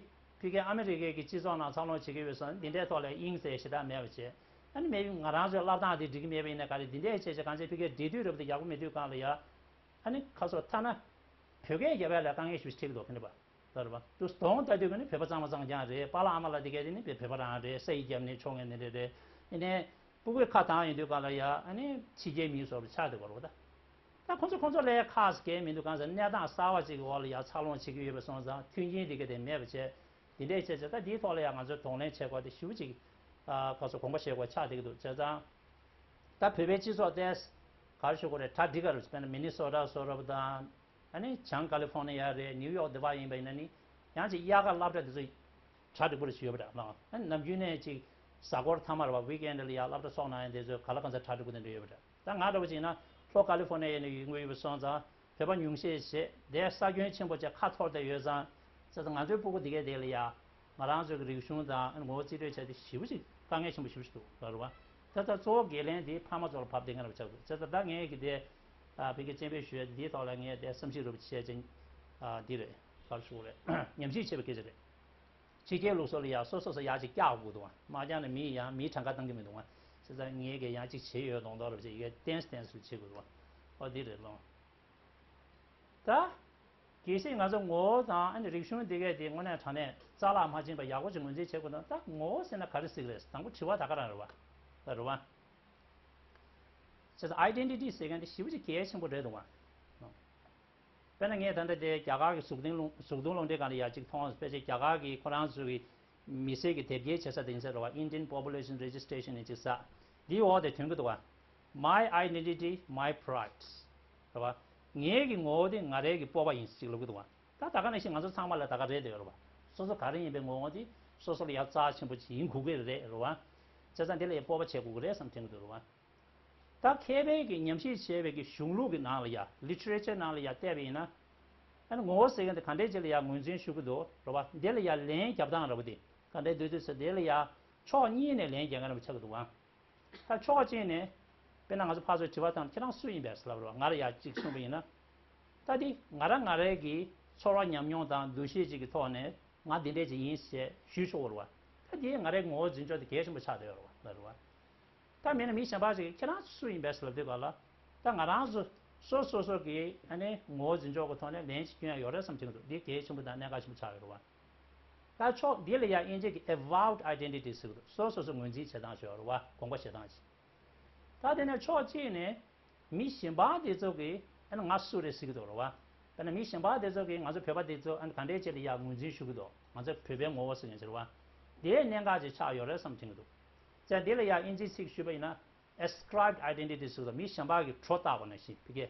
ཕ་གིའི་ཨ་མི་རི་ཀའི་གི་སྤྱི་ཚོགས་ནང་འཚར་ལོངས་བྱེད་ཀྱི་ཡོད་སོང་། འདི་འདྲའི་ཐོག་ལ་དབྱིངས་ཟེར་ཞེ་དྲག་མེད་པ་བྱས། ཨ་ནི་མེད་པའི་ང་རང་ཚོའི་བསླབ་སྟངས་དེ་འགྲིག་གི་མེད་པ་ཡིན་ན་ག་རེ། འདི་འདྲའི་བྱས་བྱས་གང་བྱས་ཕ་གིར་འགྲིག་དུས་རབས་དེ་ཡག་པོ་མེད་དུས་སྒང་ལ་ཡ། ཨ་ནི་ཁ་སོ་ཐ་ན། བོད་སྐད་རྒྱབ་ཡ་ལ་དཀའ་ངལ་ཞིག་འཕྲད་ཀྱི་འདུག་ག་ནི་པ། ལ་རེད་པ། དུ་གདོང་ལྟ་དུས་ཀ་ནི་བོད་པ་གཙང་མ་གཙང་རྐྱང་རེད། པཱ་ལགས་ཨ་མ་ལགས་དེ་གས་དེ་ནི་བོད་པ་རང་རེད། ས་ཡི་རྒྱབ་ནས་ཕྱོགས་ངན་ནི་རེད་རེད། ཡིན་ནའི། སྤུ་གུའི་ཁ་གདངས་ཡོང་དུས་སྒང་ལ་ཡ་ཨ་ནི་ཕྱི་རྒྱལ་མིའི་བཟོ་འདྲ་ཆགས་བསྡད་པ་རེད་པ་ད། ད་ཁོང་ཚོ་ཁོང་ཚོ་ལ་ཁག་ཟེར་མཁན་མི་འདུག་གང་ཟེར་གནས་སྟངས་གསར་པ་ཅིག་གི་འོག་ལ་ཡ་འཚར་ལོངས་བྱེད་ཀྱི་ཡོད་པ་སོང་ཙང་མཐུན་རྐྱེན་དེ་གས་དེ་མེད་པ་བྱས། དེ་འདྲས་བྱས་བྱས་ད་དེའི་ཐོག་ལ་ཡ་ང་ཚོས་གདོང་ལེན་བྱེད་དགོས་དེ་ཞེ་པོ་ཅིག་ཨ་ག་ཚོད་དགོངས་པ་བཞེས་དགོས་ཆགས་བསྡད་ཀྱི་འདུག་བྱས་ཙང་། ད་བོད་པའི་སྤྱི་ཚོགས་དེ། ག་རེ་ཞུ་དགོས་རེད། གྲ་འགྲིག་ག་རེད། དཔེར་ན་མི་ནི་སོ་ཊ་བཟོ་འདྲ་པོ་དང་། ཨ་ནི་བྱང་ཀ་ལི་ཧྥོ་ནི་ཡ་རེད། ནིའུ་ཡོག་འདི་པར་ཡིན་པ་ཡིན་ན་ནི། ཡང་ཅིག་དབྱར་ཁ་སློབ་གྲྭ་འདི་ཚོ་གྲ་འགྲིག་པོ་རེ་ཞིག་ཡོད་པ་འདྲ་ལ། ཨ་ནི་ནམ་རྒྱུན་ནས་ཅིག་གཟའ་འཁོར་མཐའ་མར་བ་ཝིག་ཨེན་ཌི་ལ་ཡ་སློབ་གྲྭ་ཚོགས་གནང་ཡ་འདི་ཚོ་ག་ལ་གང་ཚ་གྲ་འགྲིག་པོ་དེ་འདྲ་ཡོད་པ་འདྲ། ད་ང་འདྲ་པོ་ཅིག་ཡིན་ན་ལྷོ་ཀ་ལི་ཧྥོ་ནི་ཡ་ནས་ཡོང་གི་ཡོད་པ་སོང་ཙང་བོད་པ་ཉུང་ཤས་ཤིག་དེ་ས་ཁྱོན་ཆེན་པོ་བྱས་ཁ་འཐོར་བསྡད་ཡོད་ཙང་། བྱས་ཙང་ང་ཚོའི་སྤུ་གུ་འདི་གས་དེ་ལ་ཡ། ང་རང་ཚོའི་རིག་གཞུང་དང་ངོ་བོ་རྩིས་སྤྲོད་བྱས་ཏེ་ཞེ་པོ་ཅིག་དཀའ་ངལ་ཆེན་པོ་ཞེ་པོ་ཞིག་འདུག་ལ་རེད་པ། ད་ལྟ་གཙོ་བོ་འགན་ལེན་དེ་ཕ་མ་ཚོ་ལ་བབས་བསྡད་མཁན་རེད་པ་ཆགས་འདུག་བྱས་ཙང་ད་ངས་ཀྱི་དེ། ཨ་བོད་ཀྱི་སྤྱན་འབེབས་ཞུ་ཡས་དེ་དེའི་ཐོག་ལ་ངས་དེ་བསམ་གཞིག་རུབ་བྱས་ཅིང་། ཨ་འདི་རེད། ག་རེ་ཞུ་དགོས་རེད། ཉམས་ཞིབ་བྱས་པའི་སྐད་ཆ་རེད། ཕྱི་རྒྱལ་ལུགས་སྲོལ་ལ་ཡ་སོ་སོ་སོ་ཡ་ཅིག་བཀྱག་དགོས་འདུག་བ། མ་བཀྱག་ན་མི་ཡང་མིའི་གྲངས་ཀ་བཏང་གི་མི་འདུག་བ། བྱས་ཙང་ངས་ཀྱི་ཡང་ཅིག་བྱས་ཡོད་མདོག་མདོག་རུབ་བྱས་ཡས་ཏན་ཏན་སུ་བྱེད་དགོས་འདུག་བ། ཨོ་འདི་རེད་ལོ། ད། གལ་སྲིད་ང་ཚོ་ངོ་བོ་དང་ཨ་ནི་རིག་གཞུང་འདི་གས་དེ་དངོས་གནས་དྲང་གནས་རྩ་བརླག་མ་ཕྱིན་པ་ཡག་པོ་ཅིག་ངོས་འཛིན་བྱེད་དགོས་ན། ད་ངོ་བོ་ཟེར་ན་ག་རེ་ཟེར་གི་རེད། དང་པོ་དྲི་བ་ད་ག་རང་རེད་བ། ད་རེད་བ། བྱས་ཙང་ཨའི་ཌེན་ཊི་ཊི་ཟེར་མཁན་དེ་ཞེ་པོ་ཅིག་གལ་ཆེན་པོ་རེད་འདུག་བ། དཔེར་ན་ངས་ད་ལྟ་དེ་རྒྱ་གར་གྱི་གཟུགས་མཐོང་རླུང་གཟུགས་མཐོང་རླུང་འཕྲིན་སྒང་ལ་ཡ་གཅིག་མཐོང་། དཔེ་ཆ་རྒྱ་གར་གྱི་ཁོ་རང་ཚོ་གི་མི་སེར་གྱི་དེབ་སྐྱེལ་བྱེད་ས་དེ་ཡིན་ས་རེད་བ། Indian Population Registration ནས་གཅིག་ས། འདིའི་འོག་དེ་ཐོན་གྱི་འདུག་བ། My identity, my pride. རེད་བ། ངའི་གི་ངོ་བོ་དེ་ང་རའི་གི་སྤོབས་པ་ཡིན་ཟེར་ཅིག་ལབ་ཀྱི་འདུག་བ། ད་ད་ག་ནང་བཞིན་ང་ཚོ་ཚང་མ་ལ་ད་ག་རེད་དེ་ཡོད་རེད་བ། སོ་སོ་ག་རེ་ཡིན་པའི་ངོ་བོ་དེ་སོ་སོ་ལ་ཡ་རྩ་ཆེན་པོ་ཅིག་ཡིན་དགོས་ཀྱི་རེད། རེད་བ། བྱས་ཙང་དེ་ལ་ཡ་སྤོབས་པ་བྱེད་དགོས་ཀྱི་རེད་བསམ་དྲན་གྱི་འདུག་རེད་བ། ད་མཁས་པའི་གི་ཉམས་ཞིབ་བྱས་པའི་གི་གཞུང་ལུགས་ཀྱི་ནང་ལ་ཡ་ལི་ཊི་རེ་ཅར་ནང་ལ་ཡ་བལྟས་པ་ཡིན་ན། ཨ་ནི་ངོ་བོ་ཟེར་མཁན་དེ་ག་འདྲས་ཅིག་ལ་ཡ་ངོས་འཛིན་ཞུ་གི་འདུག་རེད་བ། འདི་ལ་ཡ་ལན་རྒྱབ་སྟངས་འདྲ་པོ་དེ་ག་འདྲས་འདུག་དུས་ཚོད་དེ་ལ་ཡ་ཕྱོགས་གཉིས་ནས་ལན་རྒྱག་མཁན་འདྲ་པོ་ཆགས་ཀྱི་འདུག་ཨང་། ད་ཕྱོགས་གཅིག་ནས། དཔེར་ན་ང་ཚོ་ཕར་ཚུར་དྲི་བ་བཏང་ནས་ཁྱེད་རང་སུ་ཡིན་པས་ལབ་རེད་བ། ང་ལ་ཡ་གཅིག་གསུངས་པ་ཡིན་ན། ད་འདི་ང་རང་ང་རའི་གི་ཚོར་བ་ཉམས་མྱོང་དང་འདུ་ཤེས་ཅིག་གི་ཐོག་ནས་ང་འདི་འདྲས་ཅིག་ཡིན་ཞེས་ཞུས་ཆོག་གི་རེད་བ། ད་འདི་ང་རའི་ངོ་བོ་འཛིན་ཕྱོགས་དེ་གལ་ཆེན་པོ་ཆགས་བསྡད་ཡོད་རེད་བ། ལབ་རེད་བ། ད་མིན་ན་མི་གཞན་པ་ཞིག་གིས་ཁྱེད་རང་སུ་ཡིན་པས་ལབ་དུས་སྒང་ལ། ད་ང་རང་ཚོ་སོ་སོ་སོ་གི་ཨ་ནི་ངོ་བོ་འཛིན་ཕྱོགས་ཀྱི་ཐོག་ནས་ལན་ཅིག་སྐྱོན་ཡ་ཡོད་རེད་བསམ་གྱི་འདུག་འདི་གལ་ཆེན་པོ་དང་གནད་འགག་ཆེན་པོ་ཆགས་ཡོད་རེད་བ། ད་ཕྱོགས་འདི་ལ་ཡ་དབྱིན་ཇི་གི་avowed identity ཟེར་གི་འདུག་སོ་སོ་སོ་ངོས་འཛིན་བྱེད་སྟངས་ཤིག་ཡོད་རེད་བ། དགོངས་པ་བཞེས་སྟངས་ཤིག་ད་དེ་ནས་ཕྱོགས་གཅིག་ནས་མི་གཞན་པ་དེ་ཚོ་གིས་ཨ་ནི་ང་སུ་རེད་ཟེར་གི་འདུག་རེད་བ། དཔེར་ན་མི་གཞན་པ་དེ་ཚོ་གིས་ང་ཚོ་བོད་པ་དེ་ཚོ་ཨ་ནི་ག་འདྲའི་ཆེད་ལ་ཡ་ངོས་འཛིན་ཞུ་གི་འདུག་ང་ཚོ་བོད་པའི་ངོ་བོ་ཟེར་མཁན་ཅིག་རེད་བ། དེའི་གནད་འགག་ཅིག་ཆགས་ཡོད་རེད་བསམ་དྲན་གི་འདུག་ཙང་དེ་ལ་ཡ་དབྱིན་ཇིའི་ཚིག་ཞུས་པ་ཡིན་ན། Ascribed identity ཟེར་གི་འདུག་མི་གཞན་པ་གིས་གྲོ་བཏགས་པ་ནང་བཞིན་ཕ་གིའི་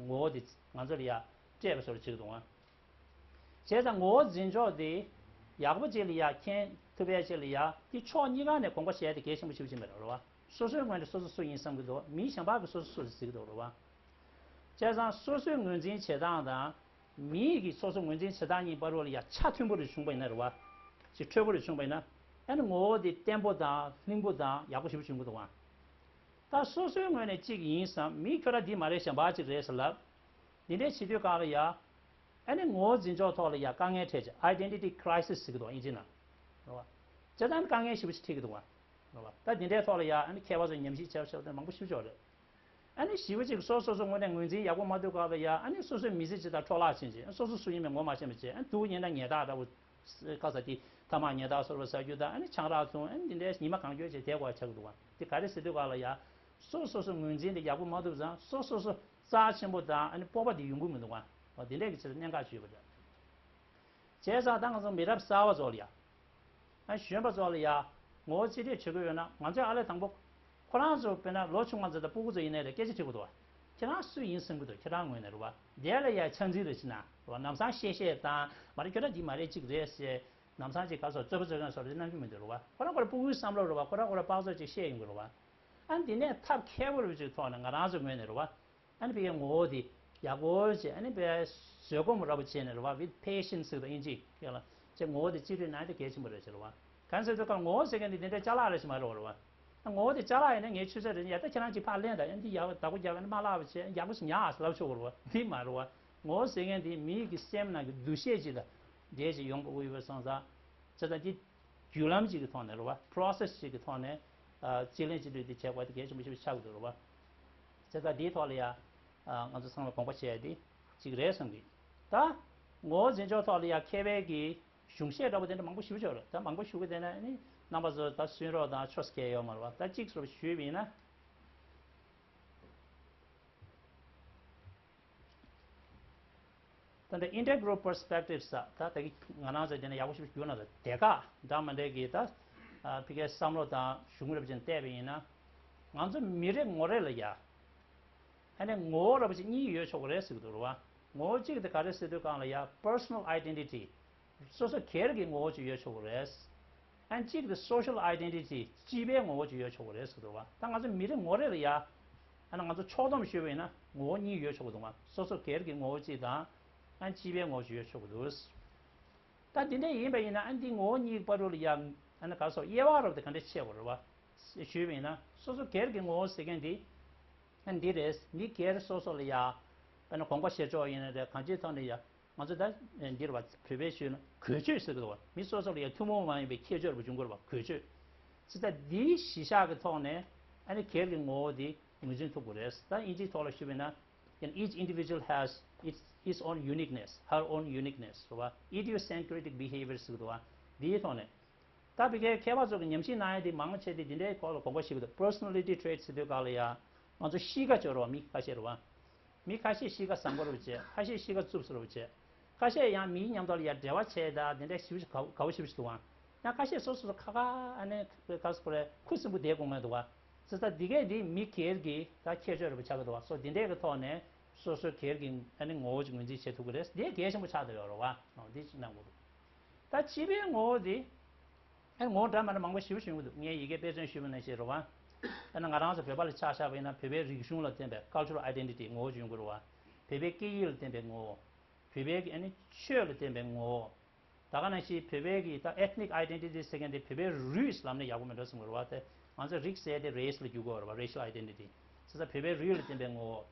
ངོ་བོ་དེ་ང་ཚོ་ལ་ཡ་སྤྲད་པའི་བཟོ་འདྲ་བྱེད་ཀྱི་འདུག་ཨང་། བྱས་ཙང་ངོ་བོ་འཛིན་ཕྱོགས་དེ་ཡག་པོ་ཅིག་ལ་ཡ་མཁྱེན་ཐུབ་ཡས་ཅིག་ལ་ཡ་དེ་ཕྱོགས་གཉིས་ཀ་ནས་དགོངས་པ་བཞེས་ཏེ་གལ་ཆེན་པོ་ཞེ་པོ་ཅིག་མེད་རེད་བ། སོ་སོའི་ངོས་ནས་སོ་སོ་སུ་ཡིན་བསམ་གྱི་འདུག་མི་གཞན་པ་གིས་སོ་སོ་སུ་རེད་ཟེར་གྱི་འདུག་རེད་བ། བྱས་ཙང་སོ་སོའི་ངོས་འཛིན་བྱེད་སྟངས་དང་། མིའི་གིས་སོ་སོ་ངོས་འཛིན་བྱེད་སྟངས་གཉིས་བར་ལ་ཡ་ཆ་མཐུན་པོ་རེ་བྱུང་པ་ཡིན་ན་རེད་བ། ཅིག་འཕྲོད་པོ་རེ་བྱུང་པ་ཡིན་ན། ཨ་ནི་ངོ་བོ་དེ་བརྟན་པོ་དང་ལྷིང་པོ་དང་ཡག་པོ་ཞེ་པོ་བྱུང་གི་འདུག་བ། ད་སོ་སོའི་ངོས་ནས་གཅིག་ཡིན་བསམ། མིས་ཁྱོད་རང་འདི་མ་རེད་གཞན་པ་གཅིག་རེད་ཟེར་ལབ། འདི་འདྲའི་བྱེད་དུས་སྒང་ལ་ཡ། ཨ་ནི་ངོ་བོ་འཛིན་ཕྱོགས་ཐོག་ལ་ཡ་དཀའ་ངལ་འཕྲད་ཅིང་། Identity crisis ཟེར་གི་འདུག་ཨིན་ཇི་ནང་། རེད་བ། བྱས་ཙང་དཀའ་ངལ་ཞེ་པོ་ཞིག་འཕྲད་ཀྱི་འདུག་བ། རེད་བ། ད་འདི་འདྲའི་ཐོག་ལ་ཡ་ཨ་ནི་མཁས་པ་ཚོས་ཉམས་ཞིབ་བྱས་བྱས་ཏེ་མང་པོ་ཞེ་པོ་ཅིག་ཡོད་རེད། ཨ་ནི་ཞེ་པོ་ཅིག་སོ་སོ་སོ་ངོས་ནས་ངོས་འཛིན་ཡག་པོ་མ་ཐུབ་སྐབས་ལ་ཡ། ཨ་ནི་སོ་སོའི་མི་ཚེ་ཇི་ལྟར་འཕྲོ་བརླག་ཕྱིན་ཅིང་། སོ་སོ་སུ་ཡིན་མིན་ངོ་མ་ཤེས་པ་བྱས། ཨ་ནི་སྡུག་ཉེན་དང་ཉེས་དག་འདྲ་བོ། ཁ་ས་དེ་ཐ་མག་ཉལ་ཐག་སོར་བ་ཟ་རྒྱུ་དང་། ཨ་ནི་ཆང་རག་འཐུང་། ཨ་ནི་འདི་འདྲའི་ཉི་མ་གང་འཁྱོལ་བྱས་བསྡད་དགོས་ཆགས་ཀྱི་འདུག་བ། དེ་ག་རེ་ཟེར་དུས་སྒང་ལ་ཡ། སོ་སོ་སོ་ངོས་འཛིན་དེ་ཡག་པོ་མ་ཐུབ་ཙང་། སོ་སོ་སོ་རྩ་ཆེན་པོ་དང་། ཨ་ནི་སྤོབས་པ་དེ་ཡོང་གི་མི་འདུག་བ། འོ་དེ་འདྲའི་གི་ཆེད་དུ་གནད་འགག་ཅིག་ཡོད་པ་འདྲ། བྱས་ཙང་ད་ང་ཚོ་མི་རབས་གསར་བ་ཚོ་ལ་ཡ། ཨ་གཞོན་པ་ཚོ་ལ་ཡ་ངོ་བོ་གཅིག་སྒྲིལ་བྱེད་དགོས་ཡོད་ན། ང་ཚོས་ཨ་ལས་དང་པོ་ཁོ་རང་ཚོ་དཔེར་ན་ལོ་ཆུང་བ་ཚོ་དང་སྤུ་གུ་ཚོ་ཡིན་ནའི་རེད། སྐད་ཆ་དྲི་དགོས་འདུག་བ། ཁྱེད་རང་སུ་ཡིན་བསམ་གྱི་འདུག་ཁྱེད་རང་ངོས་ནས་རེད་བ། དེ་ལ་ཡ་ཆ་འཛིན་རེ་བྱེད་ན་རེད་བ། ལམ་སང་བཤད་བཤད་དང་མ་རེད། ཁྱོད་རང་འདི་མ་རེད་ཅིག་རེད་ཟེར། ལམ་སང་ཅིག་ག་སོགས་རྩོད་པ་རྩོད་མཁན་སོགས་རེད་གནང་རྒྱུ་མི་འདུག་རེད་བ། ཁོ་རང་ཁོ་རང་སྤུ་གུའི་བསམ་བློ་རེད་བ། ཁོ་རང་ཁོ་རང་དཔག་ཚོད་ཅིག་བཤད་ཡོང་གི་རེད་བ། ཨ་འདི་ནས་ཐབས་མཁས་པོ་རེ་བ་ཅིག་ཐོག་ནས་ང་རང་ཚོའི་ངོས་ནས་རེད་བ། ཨ་ནི་ཕ་གིའི་ངོ་བོ་དེ་ཡག་པོ་བྱས། ཨ་ནི་ཕ་གིའི་བཟོད་སྒོམ་ར་བ་བྱས་ནས་རེད་བ། with patience ཟེར་དང་ཨིན་ཇི་སྐད་ལ་བྱས། ངོ་བོ་དེ་གཅིག་སྒྲིལ་གནང་ཡ་དེ་གལ་ཆེན་པོ་རེད་ཟེར་བ། གང་ཟེར་དུས་ཀ་ངོ་བོ་ཟེར་མཁན་དེ་དེ་འདྲའི་ཅ་ལག་རེ་ཞིག་མ་རེད་བ། རེད་བ། ངོ་བོ་དེ་ཅ་ལག་ཡིན་ན་ངས་ཆུ་ཚོད་རེ་ཡ་ད་ཁྱེད་རང་གཅིག་ཕར་ལེན་དང་། ཡང་འདི་ཡག་བདག་པོ་རྒྱག་ན་མ་བརླག་པ་བྱས། ཡག་པོ་ཞིག་ཉར་ལབ་ཆོག་གི་རེད་བ། འདི་མ་རེད་བ། ངོ་བོ་ཟེར་མཁན་དེ་མི་གི་སེམས་ནང་གི་འདུ་ཤེས་ཅིག་དང་འབྲེལ་ཅིག་ཡོང་དགོས་ཀྱི་ཡོད་པ་སོང་ཙང་། བྱས་ཙང་འདི་བརྒྱུད་ལམ་ཅིག་གི་ཐོག་ནས་རེད་བ། process ཅིག་གི་ཐོག་ནས་ཨ་གཅིག་ལེན་གཅིག་སྒྲིལ་དེ་བྱེད་དགོས་པ་དེ་གལ་ཆེན་པོ་ཞེ་པོ་ཆགས་ཀྱི་འདུག་རེད་བ། བྱས་ཙང་འདིའི་ཐོག་ལ་ཡ་ཨ་ང་ཚོ་ཚང་མ་དགོངས་པ་བཞེས་ཡ་དེ་གཅིག་རེད་བསམ་གི། ད་ངོ་བོ་འཛིན་ཕྱོགས་ཐོག་ལ་ཡ་མཁས་པའི་གི་གཞུང་བཤད་འདྲ་པོ་དེ་འདྲ་མང་པོ་ཞེ་པོ་ཅིག་ཡོད་རེད། ད་མང་པོ་ཞུ་གི་བསྡད་ན་ནི་རྣམ་པ་ཚོ་ད་སུན་རོགས་དང་ཆོས་སྐད་ཡོད་མ་རེད་བ། ད་གཅིག་ཟེར་བ་ཞུས་པ་ཡིན་ན། ད་ལྟ་intergroup perspectives ད་ལྟ་གི་ང་རང་ཚོ་དེ་ནས་ཡག་པོ་ཞིག་བསྒྱུར་ན། ད་སྡེ་ཁག་འདྲ་མི་འདྲ་གི་ད་ཕ་གིའི་བསམ་བློ་དང་གཞུང་ལུགས་ཅན་བལྟས་པ་ཡིན་ན། ང་ཚོ་མི་རེ་ངོ་རེ་ལ་ཡ་ཨ་ནི་ངོ་བོ་ར་བ་ཅིག་གཉིས་ཡོད་ཆོག་གི་རེད་ཟེར་གི་འདུག་རེད་བ། ངོ་བོ་གཅིག་དེ་ག་རེ་ཟེར་དུས་སྒང་ལ་ཡ་personal identity སོ་སོ་སྒེར་གྱི་ངོ་བོ་ཅིག་ཡོད་ཆོག་གི་རེད། ཨ་ནི་གཅིག་དེ་social identity སྤྱི་པའི་ངོ་བོ་ཅིག་ཡོད་ཆོག་གི་རེད་ཟེར་གི་འདུག་བ། ད་ང་ཚོ་མི་རེ་ངོ་རེ་ལ་ཡ་ཨ་ནི་ང་ཚོ་ཕྱོགས་བསྡོམས་ཞུས་པ་ཡིན་ན་ངོ་བོ་གཉིས་ཡོད་ཆོག་གི་འདུག་བ། སོ་སོ་སྒེར་གྱི་ངོ་བོ་གཅིག་དང་ཨ་ནི་སྤྱི་པའི་ངོ་བོ་ཅིག་ཡོད་ཆོག་གི་འདུག་ད་འདི་འདྲ་ཡིན་པ་ཡིན་ན་ཨ་ནི་འདི་ངོ་བོ་གཉིས་བར་དུ་ལ་ཡ་ཨ་ནི་ག་སོགས་དབྱེ་བ་རབ་དེ་ག་འདྲ་ཕྱེ་དགོས་རེད་བ་ཞུས་པ་ཡིན་ན། སོ་སོ་སྒེར་གྱི་ངོ་བོ་ཟེར་མཁན་འདི་ཨ་ནི་འདི་རེད། མི་སྒེར་སོ་སོ་ལ་ཡ་ཨ་ནི་དགོངས་པ་བཞེས་ཕྱོགས་ཡིན་ན་རེད། གང་ཅིའི་ཐོག་ནས་ཡ་ང་ཚོ་ད་འདིར་བ་བོད་པའི་ཆོས་ནི་གོས་ཆོད་ཟེར་གི་འདུག་བ། མི་སོ་སོ་ལ་ཡང་ཐུན་མོང་མ་ཡིན་པའི་ཁྱད་ཆོས་རེ་བྱུང་དགོས་རེད་བ། གོས་ཆོད་ཟེར། ད་འདིའི་གཞི་བཞག་གི་ཐོག་ནས་ཨ་ནི་སྒེར་གྱི་ངོ་བོ་འདི་ངོས་འཛིན་ཐུབ་དགོས་རེད། ད་དབྱིན་ཇིའི་ཐོག་ལ་ཞུས་པ་ཡིན་ན། Each individual has its his own uniqueness, her own uniqueness རེད་བ། Idiosyncratic behavior ཟེར་གི་འདུག་བ། འདིའི་ཐོག་ནས། ད་ཕ་གིའི་མཁས་པ་ཚོ་གི་ཉམས་ཞིབ་གནང་ཡ་དེ་མང་ཆེ་དེ་འདི་འདྲའི་སྐོར་ལ་དགོངས་པ་བཞེས་ཀྱི་འདུག Personality traits ཟེར་དུས་སྒང་ལ་ཡ་ང་ཚོ་གཤིས་ཀ་ཅིག་ཡོད་རེད་བ། མི་ཁ་ཤས་རེད་བ། མི་ཁ་ཤས་གཤིས་ཀ་བཟང་པོ་རེ་བྱས། ཁ་ཤས་གཤིས་ཀ་རྩུབ་ས་རེ་བྱས། ཁ་ཤས་ཡང་མིའི་མཉམ་དུ་ལ་ཡ་འབྲེལ་བ་བྱས་ད་འདི་འདྲའི་ཞེ་པོ་ཞིག་དགའ་དགའ་པོ་ཞེ་པོ་ཞིག་འདུག་བ། ཡང་ཁ་ཤས་སོ་སོ་སོ་ཁ་ཁ་ཨ་ནི་ག་ཟེར་དགོས་རེད། ཁུ་སིམ་པོ་བསྡད་དགོས་ངེས་འདུག་བ། ཟེར་ད་འདི་གས་འདི་མི་སྒེར་གྱི་ད་ཁྱད་ཆོས་རེ་བ་ཆགས་ཀྱི་འདུག་བ། སོ་འདི་འདྲའི་གི་ཐོག་ནས་སོ་སོའི་སྒེར་གྱི་ཨ་ནི་ངོ་བོ་ཅིག་ངོས་འཛིན་བྱེད་ཐུབ་ཀྱི་རེད། འདི་གལ་ཆེན་པོ་ཆགས་བསྡད་ཡོད་རེད་བ། འོ་འདི་ཅིག་གནང་དགོས་འདུག་ད་སྤྱི་པའི་ངོ་བོ་འདི། ཨ་ནི་ངོ་བོ་འདྲ་མི་འདྲ་མང་པོ་ཞེ་པོ་ཞིག་ཡོང་གི་འདུག་ངས་ཡི་གེ་དཔེ་མཚོན་ཞུས་པ་ནང་བཞིན་རེད་བ། ཨ་ནི་ང་རང་ཚོ་བོད་པ་ལ་ཆ་བཞག་པ་ཡིན་ན། བོད་པའི་རིག་གཞུང་ལ་བརྟེན་པའི་cultural identity ངོ་བོ་ཅིག་ཡོང་གི་རེད་བ། བོད་པའི་སྐད་ཡིག་ལ་བརྟེན་པའི་ངོ་བོ། བོད་པའི་ཨ་ནི་ཆོས་ལ་བརྟེན་པའི་ངོ་བོ། ད་ག་ནང་བཞིན་བོད་པའི་གི་ད་ethnic identity ཟེར་མཁན་དེ་བོད་པའི་རུས་ལབ་ན་ཡག་པོ་མེད་འགྲོ་བསམ་གི་རེད་བ། དེ་ང་ཚོ་རིགས་ཟེར་དེ་race ལ་བསྒྱུར་དགོས་རེད་བ། Racial identity ཟེར་ཙང་བོད་པའི་རུས་ལ་བརྟེན་པའི་ངོ་བོ།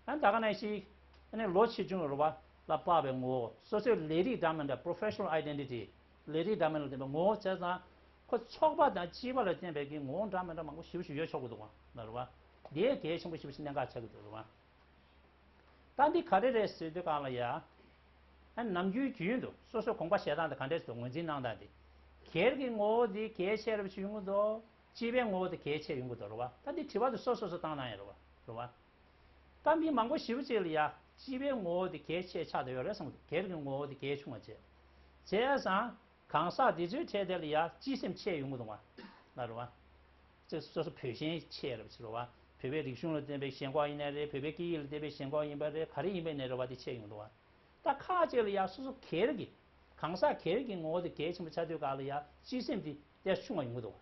ཨ་ནི་ད་ག་ནང་བཞིན་ཨ་ནི་ལོ་ཆེ་ཆུང་རེད་བ་ལ་དཔག་པའི་ངོ་བོ། སོ་སོའི་ལས་རིགས་འདྲ་མི་འདྲ་professional identity ལས་རིགས་འདྲ་མི་འདྲ་ལ་བརྟེན་པའི་ངོ་བོ་བྱས་ཙང་། ཁོ་ཚོགས་པ་དང་སྤྱི་པ་ལ་བརྟེན་པའི་གི་ངོ་བོ་འདྲ་མི་འདྲ་མང་པོ་ཞེ་པོ་ཞིག་ཡོད་ཆོག་གི་འདུག་བ། ལ་རེད་བ། དེ་གལ་ཆེན་པོ་ཞེ་པོ་ཞིག་གནད་འགག་ཆགས་ཀྱི་འདུག་རེད་བ། ད་འདི་ག་རེ་རེད་ཟེར་དུས་སྒང་ལ་ཡ། ཨ་ནམ་རྒྱུན་རྒྱུན་དུ་སོ་སོའི་དགོངས་པ་བཞེས་སྟངས་དེ་ག་འདྲས་སུ་ངོས་འཛིན་གནང་སྟངས་དེ། སྒེར་གྱི་ངོ་བོ་དེ་གལ་ཆེ་རབ་ཞིག་ཡོང་གི་འདུག་སྤྱི་པའི་ངོ་བོ་དེ་གལ་ཆེ་ཡོང་གི་འདུག་རེད་བ། ད་འདི་དྲི་བ་དེ་སོ་སོ་སོ་བཏང་གནང་ཡ་རེད་བ། རེད་བ། ད་མི་མང་པོ་ཞེ་པོ་ཅིག་ལ་ཡ་སྤྱི་པའི་ངོ་བོ་དེ་གལ་ཆེ་ཆགས་བསྡད་ཡོད་རེད་བསམ་གི་འདུག་སྒེར་གྱི་ངོ་བོ་དེ་གལ་ཆུང་བ་བྱས། བྱས་ཙང་གང་ཟག་དེ་ཚོའི་གྲས་དེ་ལ་ཡ་སྤྱི་སེམས་ཆེ་ཡོང་གི་འདུག་བ། ལ་རེད་བ། ཅིག་སོ་སོ་བོད་ཞེན་ཆེ་རབ་ཅིག་རེད་བ། བོད་པའི་རིག་གཞུང་ལ་བརྟེན་པའི་ཞེན་ཁོག་ཡིན་ནའི་རེད། བོད་པའི་སྐད་ཡིག་ལ་བརྟེན་པའི་ཞེན་ཁོག་ཡིན་པ་རེད། ག་རེ་ཡིན་པ་ཡིན་ནའི་རེད་བ། དེ་ཆེ་ཡོང་འདུག་བ། ད་ཁག་ཅིག་ལ་ཡ་སོ་སོ་སྒེར་གྱི་གང་ཟག་སྒེར་གྱི་ངོ་བོ་དེ་གལ་ཆེན་པོ་ཆགས་དུས་སྒང་ལ་ཡ་སྤྱི་སེམས་དེ་ཏོག་ཙམ་ཆུང་བ་ཡོང་གི་འདུག་བ།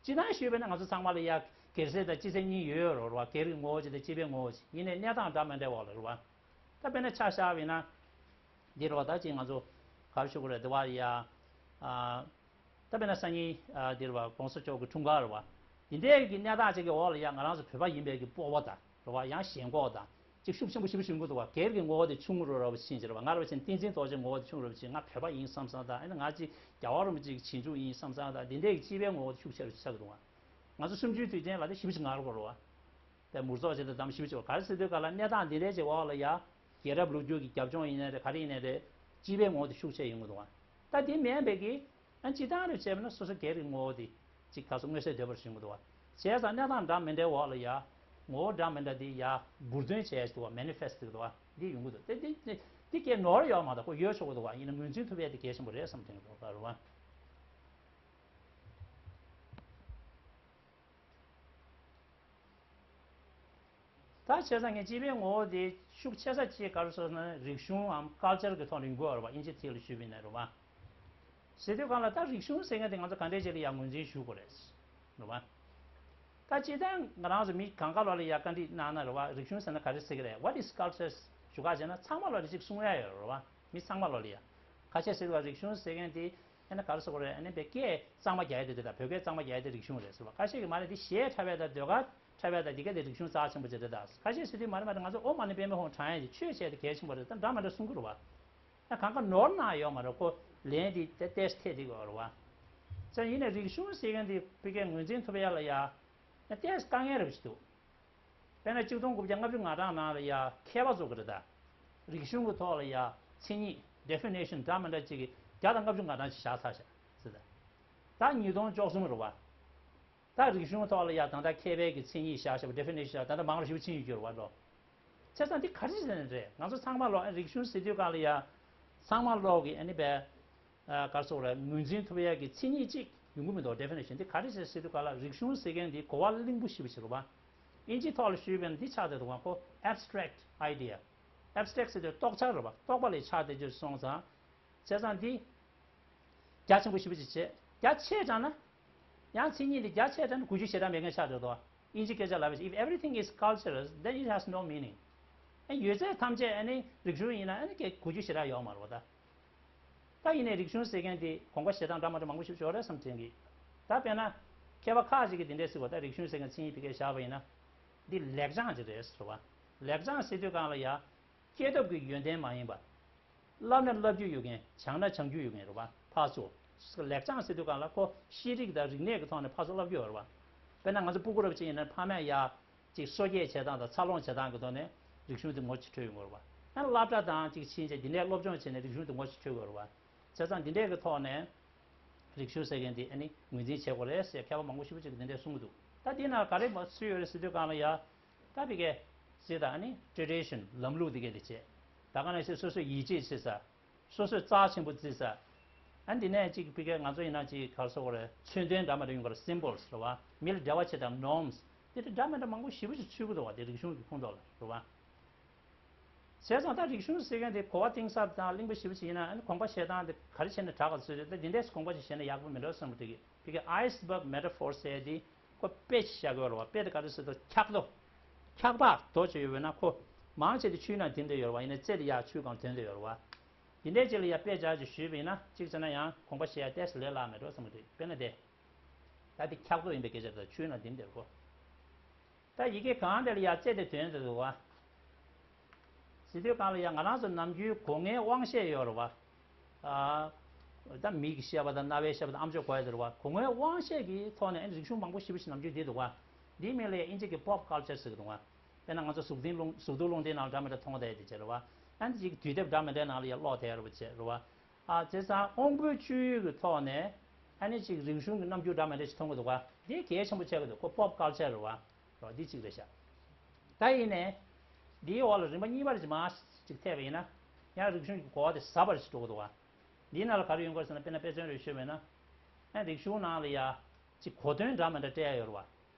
སྤྱིར་བཏང་ཞུས་པ་ཡིན་ན་ང་ཚོ་ཚང་མ་ལ་ཡ་སྒེར་སེམས་དང་སྤྱི་སེམས་གཉིས་ཡོད་རེད་བ། སྒེར་གྱི་ངོ་བོ་ཅིག་དང་སྤྱི་པའི་ངོ་བོ་ཅིག་ཡིན་ནའི་གནས་སྟངས་འདྲ་མི་འདྲའི་འོག་ལ་རེད་བ། ད་དཔེར་ན་ཆ་བཞག་པ་ཡིན་ན། འདི་རེད་བ། ད་ཅིག་ང་ཚོ་ག་རེ་ཞུ་དགོས་རེད། དེ་བ་ཡ། ཨ། ད་དཔེར་ན་སང་ཉིན་ཨ་འདི་རེད་བ། ༸གོང་ས་མཆོག་གི་འཁྲུངས་སྐར་རེད་བ། འདི་འདྲའི་གི་གནས་སྟངས་ཅིག་གི་འོག་ལ་ཡ་ང་རང་ཚོ་བོད་པ་ཡིན་པའི་གི་སྤོབས་པ་དང་རེད་བ། ཡང་ཞེན་ཁོག་དང་ཅིག་ཤུགས་ཆེན་པོ་ཞེ་པོ་ཞིག་ཡོང་གི་འདུག་བ། སྒེར་གྱི་ངོ་བོ་དེ་ཆུང་རུ་རུ་བ་ཕྱིན་ཅི་རེད་བ། ང་རེད་བ་ཕྱིན་བསྟན་འཛིན་རྡོ་རྗེ་ངོ་བོ་དེ་ཆུང་རུ་བ་ཕྱིན། ང་བོད་པ་ཡིན་བསམ་བསམ་དང་། ཨ་ནི་ང་ཅིག་རྒྱལ་བ་རིན་པོ་ཆེ་གི་རྗེས་འཇུག་ཡིན་བསམ་བསམ་དང་། འདི་འདྲའི་གི་སྤྱི་པའི་ངོ་བོ་དེ་ཤུགས་ཆེ་རུ་ཆགས་ཀྱི་འདུག་བ། ང་ཚོ་གསུམ་བཅུའི་དུས་ཆེན་ལ་དེ་ཞེ་པོ་ཞིག་ངར་དགོས་རེད་བ། དེ་མུར་ཚོགས་བྱེད་དུ་གདམ་ཞིབ་བྱེད་པ་ག་རེ་ཟེར་དུས་ག་ལ་གནས་སྟངས་འདི་འདྲའི་ཅིག་འོག་ལ་ཡ། རྒྱལ་རབས་ལོ་རྒྱུས་ཀྱི་རྒྱབ་ལྗོངས་ཡིན་ནའི་རེད། ག་རེ་ཡིན་ནའི་རེད། སྤྱི་པའི་ངོ་བོ་དེ་ཤུགས་ཆེ་ཡོང་གི་འདུག་བ། ད་དེ་མིན་པའི་གི་ཨ་སྤྱིར་བཏང་རེ་བྱས་པ་ན་སོ་སོ་སྒེར་གྱི་ངོ་བོ་དེ་ཅིག་ག་ཚོད་མངོན་གསལ་དོད་པོ་ཞིག་ཡོང་གི་འདུག་བ། བྱས་ཙང་གནས་སྟངས་འདྲ་མི་འདྲའི་འོག་ལ་ཡ། ངོ་བོ་འདྲ་མི་འདྲ་དེ་ཡ་འབུར་འདོན་བྱས་འདུག་བ། མེ་ནི་ཕེ་སི་ཊི་འདུག་བ། འདི་ཡོང་གི་འདུག་དེ་དེ་དེ་དེ་སྐད་ནོར་ཡོད་མ་གཏོགས་ཁོ་ཡོད་ཆོག་གི་འདུག་བ། ཡིན་ན་ངོས་འཛིན་ཐུབ་ཡས་དེ་གལ་ཆེན་པོ་རེད་བསམ་དྲན་གི་འདུག་བ། རེད་བ། ད་བྱས་ཙང་ངས་སྤྱི་པའི་ངོ་བོ་དེ་ཤུགས་ཆེ་ས་ཅིག་ག་རེ་ཟེར་ན་རིག་གཞུང་འམ་ཀལ་ཅར་གྱི་ཐོག་ནས་ཡོང་གི་ཡོད་རེད་པ། དབྱིན་ཇི་ཐིག་ལ་ཞུས་པ་ཡིན་ན་རེད་པ། ཟེར་དུས་སྒང་ལ་ད་རིག་གཞུང་ཟེར་མཁན་དེ་ང་ཚོ་ག་འདྲས་ཅིག་ལ་ཡང་ངོས་འཛིན་ཞུ་དགོས་རེད། རེད་པ། ད་སྤྱིར་བཏང་ང་རང་ཚོ་མི་གང་ག་ལོག་ལ་ཡ་བཀའ་འདྲི་གནང་ན་རེད་པ། རིག་གཞུང་ཟེར་ན་ག་རེ་ཟེར་གི་རེད། What is culture? ཞུ་ག་བྱས་ན་ཚང་མ་ལོག་ལ་ཅིག་གསུང་ཡ་ཡོད་རེད་པ། མི་ཚང་མ་ལོག་ལ་ཡ། ཁ་ཤས་ཟེར་བ་རིག་གཞུང་ཟེར་མཁན་དེ་ཨ་ནི་ག་རེ་ཟེར་དགོས་རེད། ཨ་ནི་བོད་སྐད་གཙང་མ་རྒྱག་ཡ་དེ་རེད་ད། བོད་སྐད་གཙང་མ་རྒྱག་ཡ་དེ་རིག་གཞུང་རེད་ཟེར་བ། ཁ་ཤས་ཀྱིས་མ་རེད་དེ་གཞས་འཁྲབ་ཡ་དང་ཟློས་གར་འཁྲབ་ཡ་དང་དེ་ག་དེ་རིག་གཞུང་རྩ་ཆེན་པོ་ཅིག་རེད་ད། ཁ་ཤས་ཟེར་དུས་མ་རེད་མ་རེད། ང་ཚོ་ཨོཾ་མ་ཎི་པདྨེ་ཧཱུྃ་བགྲང་ཡ་དེ་ཆོས་བྱས་དེ་གལ་ཆེན་པོ་རེད་ད། འདྲ་མི་འདྲ་གསུང་གི་རེད་པ། ད་གང་ག་ནོར་ན་ཡོད་མ་རེད། ཁོ་ལན་དེ་ཏོག་ཙམ་ཐེབས་བསྡད་ཀྱི་ཡོད་རེད་པ། ཙང་ཡིན་ནའི་རིག་གཞུང་ཟེར་མཁན་དེ་ཕ་གིར་ངོས་འཛིན་ཐུབ་ཡ་ལ་ཡ་ཏོག་ཙམ་དཀའ་ངལ་རེ་ཞིག་འདུག་དཔེར་ན་གཅིག་སྟོང་དགུ་བརྒྱ་ལྔ་བཅུ་ང་གྲངས་ནང་ལ་ཡ་མཁས་པ་ཚོ་གི་རེད་ད། རིག་གཞུང་གི་ཐོག་ལ་ཡ་མཚན་ཉིད་ཌེ་ཕི་ནེ་ཤན་འདྲ་མི་འདྲ་ཅིག་གི་བརྒྱ་དང་ལྔ་བཅུ་ང་གྲངས་ཅིག་བཞག་ཚར་བཞག་ཟེར་ད། ད་ཉིས་སྟོང་བཅུ་གསུམ་རེད་པ། ད་རིག་གཞུང་ཐོག་ལ་ཡ་ད་ལྟ་མཁས་པའི་གི་མཚན་ཉིད་བཞག་བཞག་པ་ཌེ་ཕི་ནེ་ཤན་ད་ལྟ་མང་རུ་ཞེ་པོ་ཕྱིན་ཡོད་རྒྱུ་རེད་པ་ལོ། བྱས་ཙང་འདི་ག་རེ་ཟེར་ནས་རེད། ང་ཚོ་ཚང་མ་ལོག་རིག་གཞུང་ཟེར་དུས་སྒང་ལ་ཡ་ཚང་མ་ལོག་གི་ཨ་ནི་བས་ག་རེ་ཟེར་དགོས་རེད། ངོས་འཛིན་ཐུབ་ཡ་གི་མཚན་ཉིད་ཅིག་ཡོང་གི་མི་འདུག་ཌེ་ཕི་ནེ་ཤན་འདི་ག་རེ་ཟེར་ཟེར་དུས་སྒང་ལ་རིག་གཞུང་ཟེར་མཁན་འདི་གོ་བ་བརླིང་པོ་ཞེ་པོ་ཅིག་རེད་པ། དབྱིན་ཇིའི་ཐོག་ལ་ཞུས་པས་ན་འདི་ཆགས་བསྡད་འདུག་པ། ཁོ་ཨེབ་སི་ཊེག་ཊི་ཨའི་ཌི་ཡ། ཨེབ་སི་ཊེག་ཊི་ཟེར་དུས་རྟོགས་འཆར་རེད་པ། རྟོགས་པ་ལས་ཆགས་བསྡད་རྒྱུ་སོང་ཙང་། བྱས་ཙང་འདི་རྒྱ་ཆེན་པོ་ཞེ་པོ་ཅིག་བྱས། རྒྱ་ཆེ་དྲགས་ན། ཡང་མཚན་ཉིད་འདི་རྒྱ་ཆེ་དྲགས་ན་གུ་རྒྱུ་ཞེ་དྲག་མེད་མཁན་ཆགས་འགྲོ་འདུག་དབྱིན་ཇི་སྐད་ཆ་ལབ་པ་ཞིག If everything is cultures, then it has no meaning. ཨ་ཡོད་ཚད་ཐམས་ཅད་ཨ་ནི་རིག་གཞུང་ཡིན་ན་ཨ་ནི་གུ་རྒྱུ་ཞེ་དྲག་ཡོད་མ་རེད་པ་ད། ད་ཡིན་ནའི་རིག་གཞུང་ཟེར་མཁན་དེ་དགོངས་པ་བཞེས་སྟངས་འདྲ་མི་འདྲ་མང་པོ་ཞིག་ཡོད་རེད་བསམ་དྲན་གི། ད་དཔེར་ན། མཁས་པ་ཁག་ཅིག་གིས་འདི་འདྲས་ཟེར་བ། ད་རིག་གཞུང་ཟེར་མཁན་མཚན་ཉིད་ཕ་གིར་བཞག་པ་ཡིན་ན། འདི་ལེགས་བྱང་ཅིག་རེད་ཟེར་བ། ལེགས་བྱང་ཟེར་དུས་སྒང་ལ་ཡ། སྐྱེས་སྟོབས་ཀྱི་ཡོན་ཏན་མ་ཡིན་པ། བསླབ་ན་བསླབ་རྒྱུ་ཡོད་མཁན། སྦྱང་ན་སྦྱང་རྒྱུ་ཡོད་མཁན་རེད་པ། ཕར་ཚུར། ལེགས་བྱང་ཟེར་དུས་སྒང་ལ་ཁོ་ཤེས་རིག་དང་རིག་གནས་ཀྱི་ཐོག་ནས་ཕར་ཚུར་བསླབ་རྒྱུ་ཡོད་རེད་པ། དཔེར་ན་ང་ཚོ་སྤུ་གུ་འདྲ་པོ་ཅིག་ཡིན་ན་ཕ་མས་ཡ། ཅིག་གསོ་སྐྱེས་བྱེད་སྟངས་དང་འཚར་ལོངས་བྱེད་སྟངས་ཀྱི་ཐོག་ནས་རིག་གཞུང་དེ་ངོ་ཅིག་འཕྲོད་ཡོང་གི་རེད་པ། ཡང་སློབ་གྲྭ་དང་ཅིག་ཕྱིན་བྱས་འདི་ནས་སློབ་སྦྱོང་བྱས་ནས་རིག་གཞུང་དེ་ངོ་ཅིག་འཕྲོད་དགོས་རེད་པ། བྱས་ཙང་འདི་འདྲས་ཀྱི་ཐོག་ནས། རིག་གཞུང་ཟེར་མཁན་དེ་ཨ་ནི་ངོས་འཛིན་བྱེད་དགོས་རེད་ཟེར་མཁས་པ་མང་པོ་ཞེ་པོ་ཅིག་གིས་འདི་འདྲས་གསུང་གི་འདུག་ད་འདི་ནང་ག་རེ་མ་ཚུད་ཡོད་རེད་ཟེར་དུས་སྒང་ལ་ཡ། ད་ཕ་གི་ཟེར་ད་ཨ་ནི་ཊེ་རེ་ཌི་ཤན་ལམ་ལུགས་འདི་གས་དེ་བྱས། ད་ག་ནང་བཞིན་སོ་སོས་ཡིད་ཆེས་བྱེད་ས། སོ་སོས་རྩ་ཆེན་པོ་བརྩི་ས། ཨ་འདི་ནས་ཅིག་ཕ་གི་ང་ཚོ་ཡིན་ན་ཅིག་ག་རེ་ཟེར་དགོས་རེད། མཚོན་དོན་འདྲ་མི་འདྲ་ཡོང་གི་རེད། སིམ་བོལ་སི་རེད་པ། མི་ལ་འབྲེལ་བ་བྱེད་སྟངས་ནོརམ་སི། དེ་འདྲ་འདྲ་མི་འདྲ་མང་པོ་ཞེ་པོ་ཅིག་ཚུད་ཀྱི་འདུག་པ། དེ་རིག་གཞུང་གི་ཁོངས་གཏོགས་ལ་རེད་པ། བྱས་ཙང་ད་རིག་གཞུང་ཟེར་མཁན་དེ་གོ་བ་གཏིང་ཟབ་དང་བརླིང་པོ་ཞེ་པོ་ཅིག་ཡིན་ན་ཨ་ནི་དགོངས་པ་བཞེས་སྟངས་དེ་ག་རེ་བྱས་ནས་དྲག་ག་ཚུད་རེད། ད་འདི་འདྲས་དགོངས་པ་ཅིག་བཞེས་ན་ཡག་པོ་མིན་འགྲོ་བསམ་གི་འདུག་ཕ་གི་ཨའི་སི་བར་མེ་ཊ་ཕོར་ཟེར་དེ་ཁོ་དཔེ་ཅིག་བཞག་གི་ཡོད་རེད་པ། དཔེ་དེ་ག་རེ་ཟེར་དུས་འཁྱག་རྡོ། འཁྱག་པ་རྡོ་ཅིག་ཡོད་པ་ཡིན་ན་ཁོ་མང་ཆེ་དེ་ཆུའི་ནང་ཐིམ་བསྡད་ཡོད་རེད་པ། ཡིན་ནའི་རྩེ་དེ་ཡར་ཆུའི་སྒང་ཐོན་བསྡད་ཡོད་རེད་པ། འདི་འདྲས་ཅིག་ལ་ཡ་དཔེ་ཆ་ཅིག་ཞུས་པ་ཡིན་ན་གཅིག་བྱས་ན་ཡང་དགོངས་པ་བཞེས་ཡ་ཏོག་ཙམ་ལས་སླ་མེད་འགྲོ་བསམ་གི་འདུག་དཔེར་ན་དེ། ད་དེ་འཁྱག་རྡོ་ཡིན་པའི་སྐད་ཆ་རེད། ཆུའི་ནང་ཐིམ་བསྡད་ཡོད་རེད་པ། ད་ཡི་གེ་གང་དེ་ལ་ཡ་རྩེ་དེ་ཐོན་བསྡད་འདུག་པ། ཟེར་དུས་སྒང་ལ་ཡ་ང་རང་ཚོ་ནམ་རྒྱུན་གོ་ལྔའི་དབང་ཤེས་ཡོད་རེད་པ། ཨ། ད་མིག་གི་ཤེས་པ་དང་རྣ་བའི་ཤེས་པ་དང་ཨམ་ཅོག་གོ་ཡ་དེ་རེད་པ། གོ་ལྔའི་དབང་ཤེས་ཀྱི་ཐོག་ནས་ཨ་ནི་རིག་གཞུང་མང་པོ་ཞེ་པོ་ཞིག་ནམ་རྒྱུན་བསྡད་འདུག་པ། འདིའི་མིང་ལ་ཡ་དབྱིན་ཇི་གི་པོབ་ཀལ་ཅར་ཟེར་གི་འདུག་པ། དཔེར་ན་ང་ཚོ་གཟུགས་འཛིན་རླུང་གཟུགས་མཐོང་རླུང་འཕྲིན་ནང་ལ་འདྲ་མི་འདྲ་མཐོང་བསྡད་དེ་བྱས་རེད་པ། ཨ་ནི་ཅིག་དུས་དེབ་འདྲ་མི་འདྲའི་ནང་ལ་ཡ་ཀློག་བསྡད་རེད་པ་བྱས་རེད་པ། ཨ། བྱས་ཙང་དབང་པོའི་སྤྱོད་ཡུལ་གྱི་ཐོག་ནས་ཨ་ནི་ཅིག་རིག་གཞུང་གི་རྣམ་འགྱུར་འདྲ་མི་འདྲ་ཞིག་མཐོང་གི་འདུག་པ། འདི་གལ་ཆེན་པོ་ཆགས་ཀྱི་འདུག་ཁོ་པོབ་ཀལ་ཅར་རེད་པ། རོ། འདི་གཅིག་རེད་ཤག་ད་ཡིན་ནའི། འདིའི་འོག་ལ་རིམ་པ་གཉིས་པ་རེ་ཅིག་མར་ཅིག་ཐེབས་པ་ཡིན་ན། ཡང་རིག་གཞུང་གི་གོ་བ་དེ་ཟབ་པ་རེ་ཞིག་འགྲོ་གི་འདུག་པ། འདིའི་ནང་ལ་ག་རེ་ཡོང་གི་རེད་ཟེར་ན། དཔེར་ན་དཔེ་མཚོན་རེ་ཞུས་པ་ཡིན་ན། ཨ། རིག་གཞུང་ནང་ལ་ཡ། ཅིག་གོ་དོན་འདྲ་མི་འདྲ་སྤྲད་ཡ་ཡོད་རེད་པ།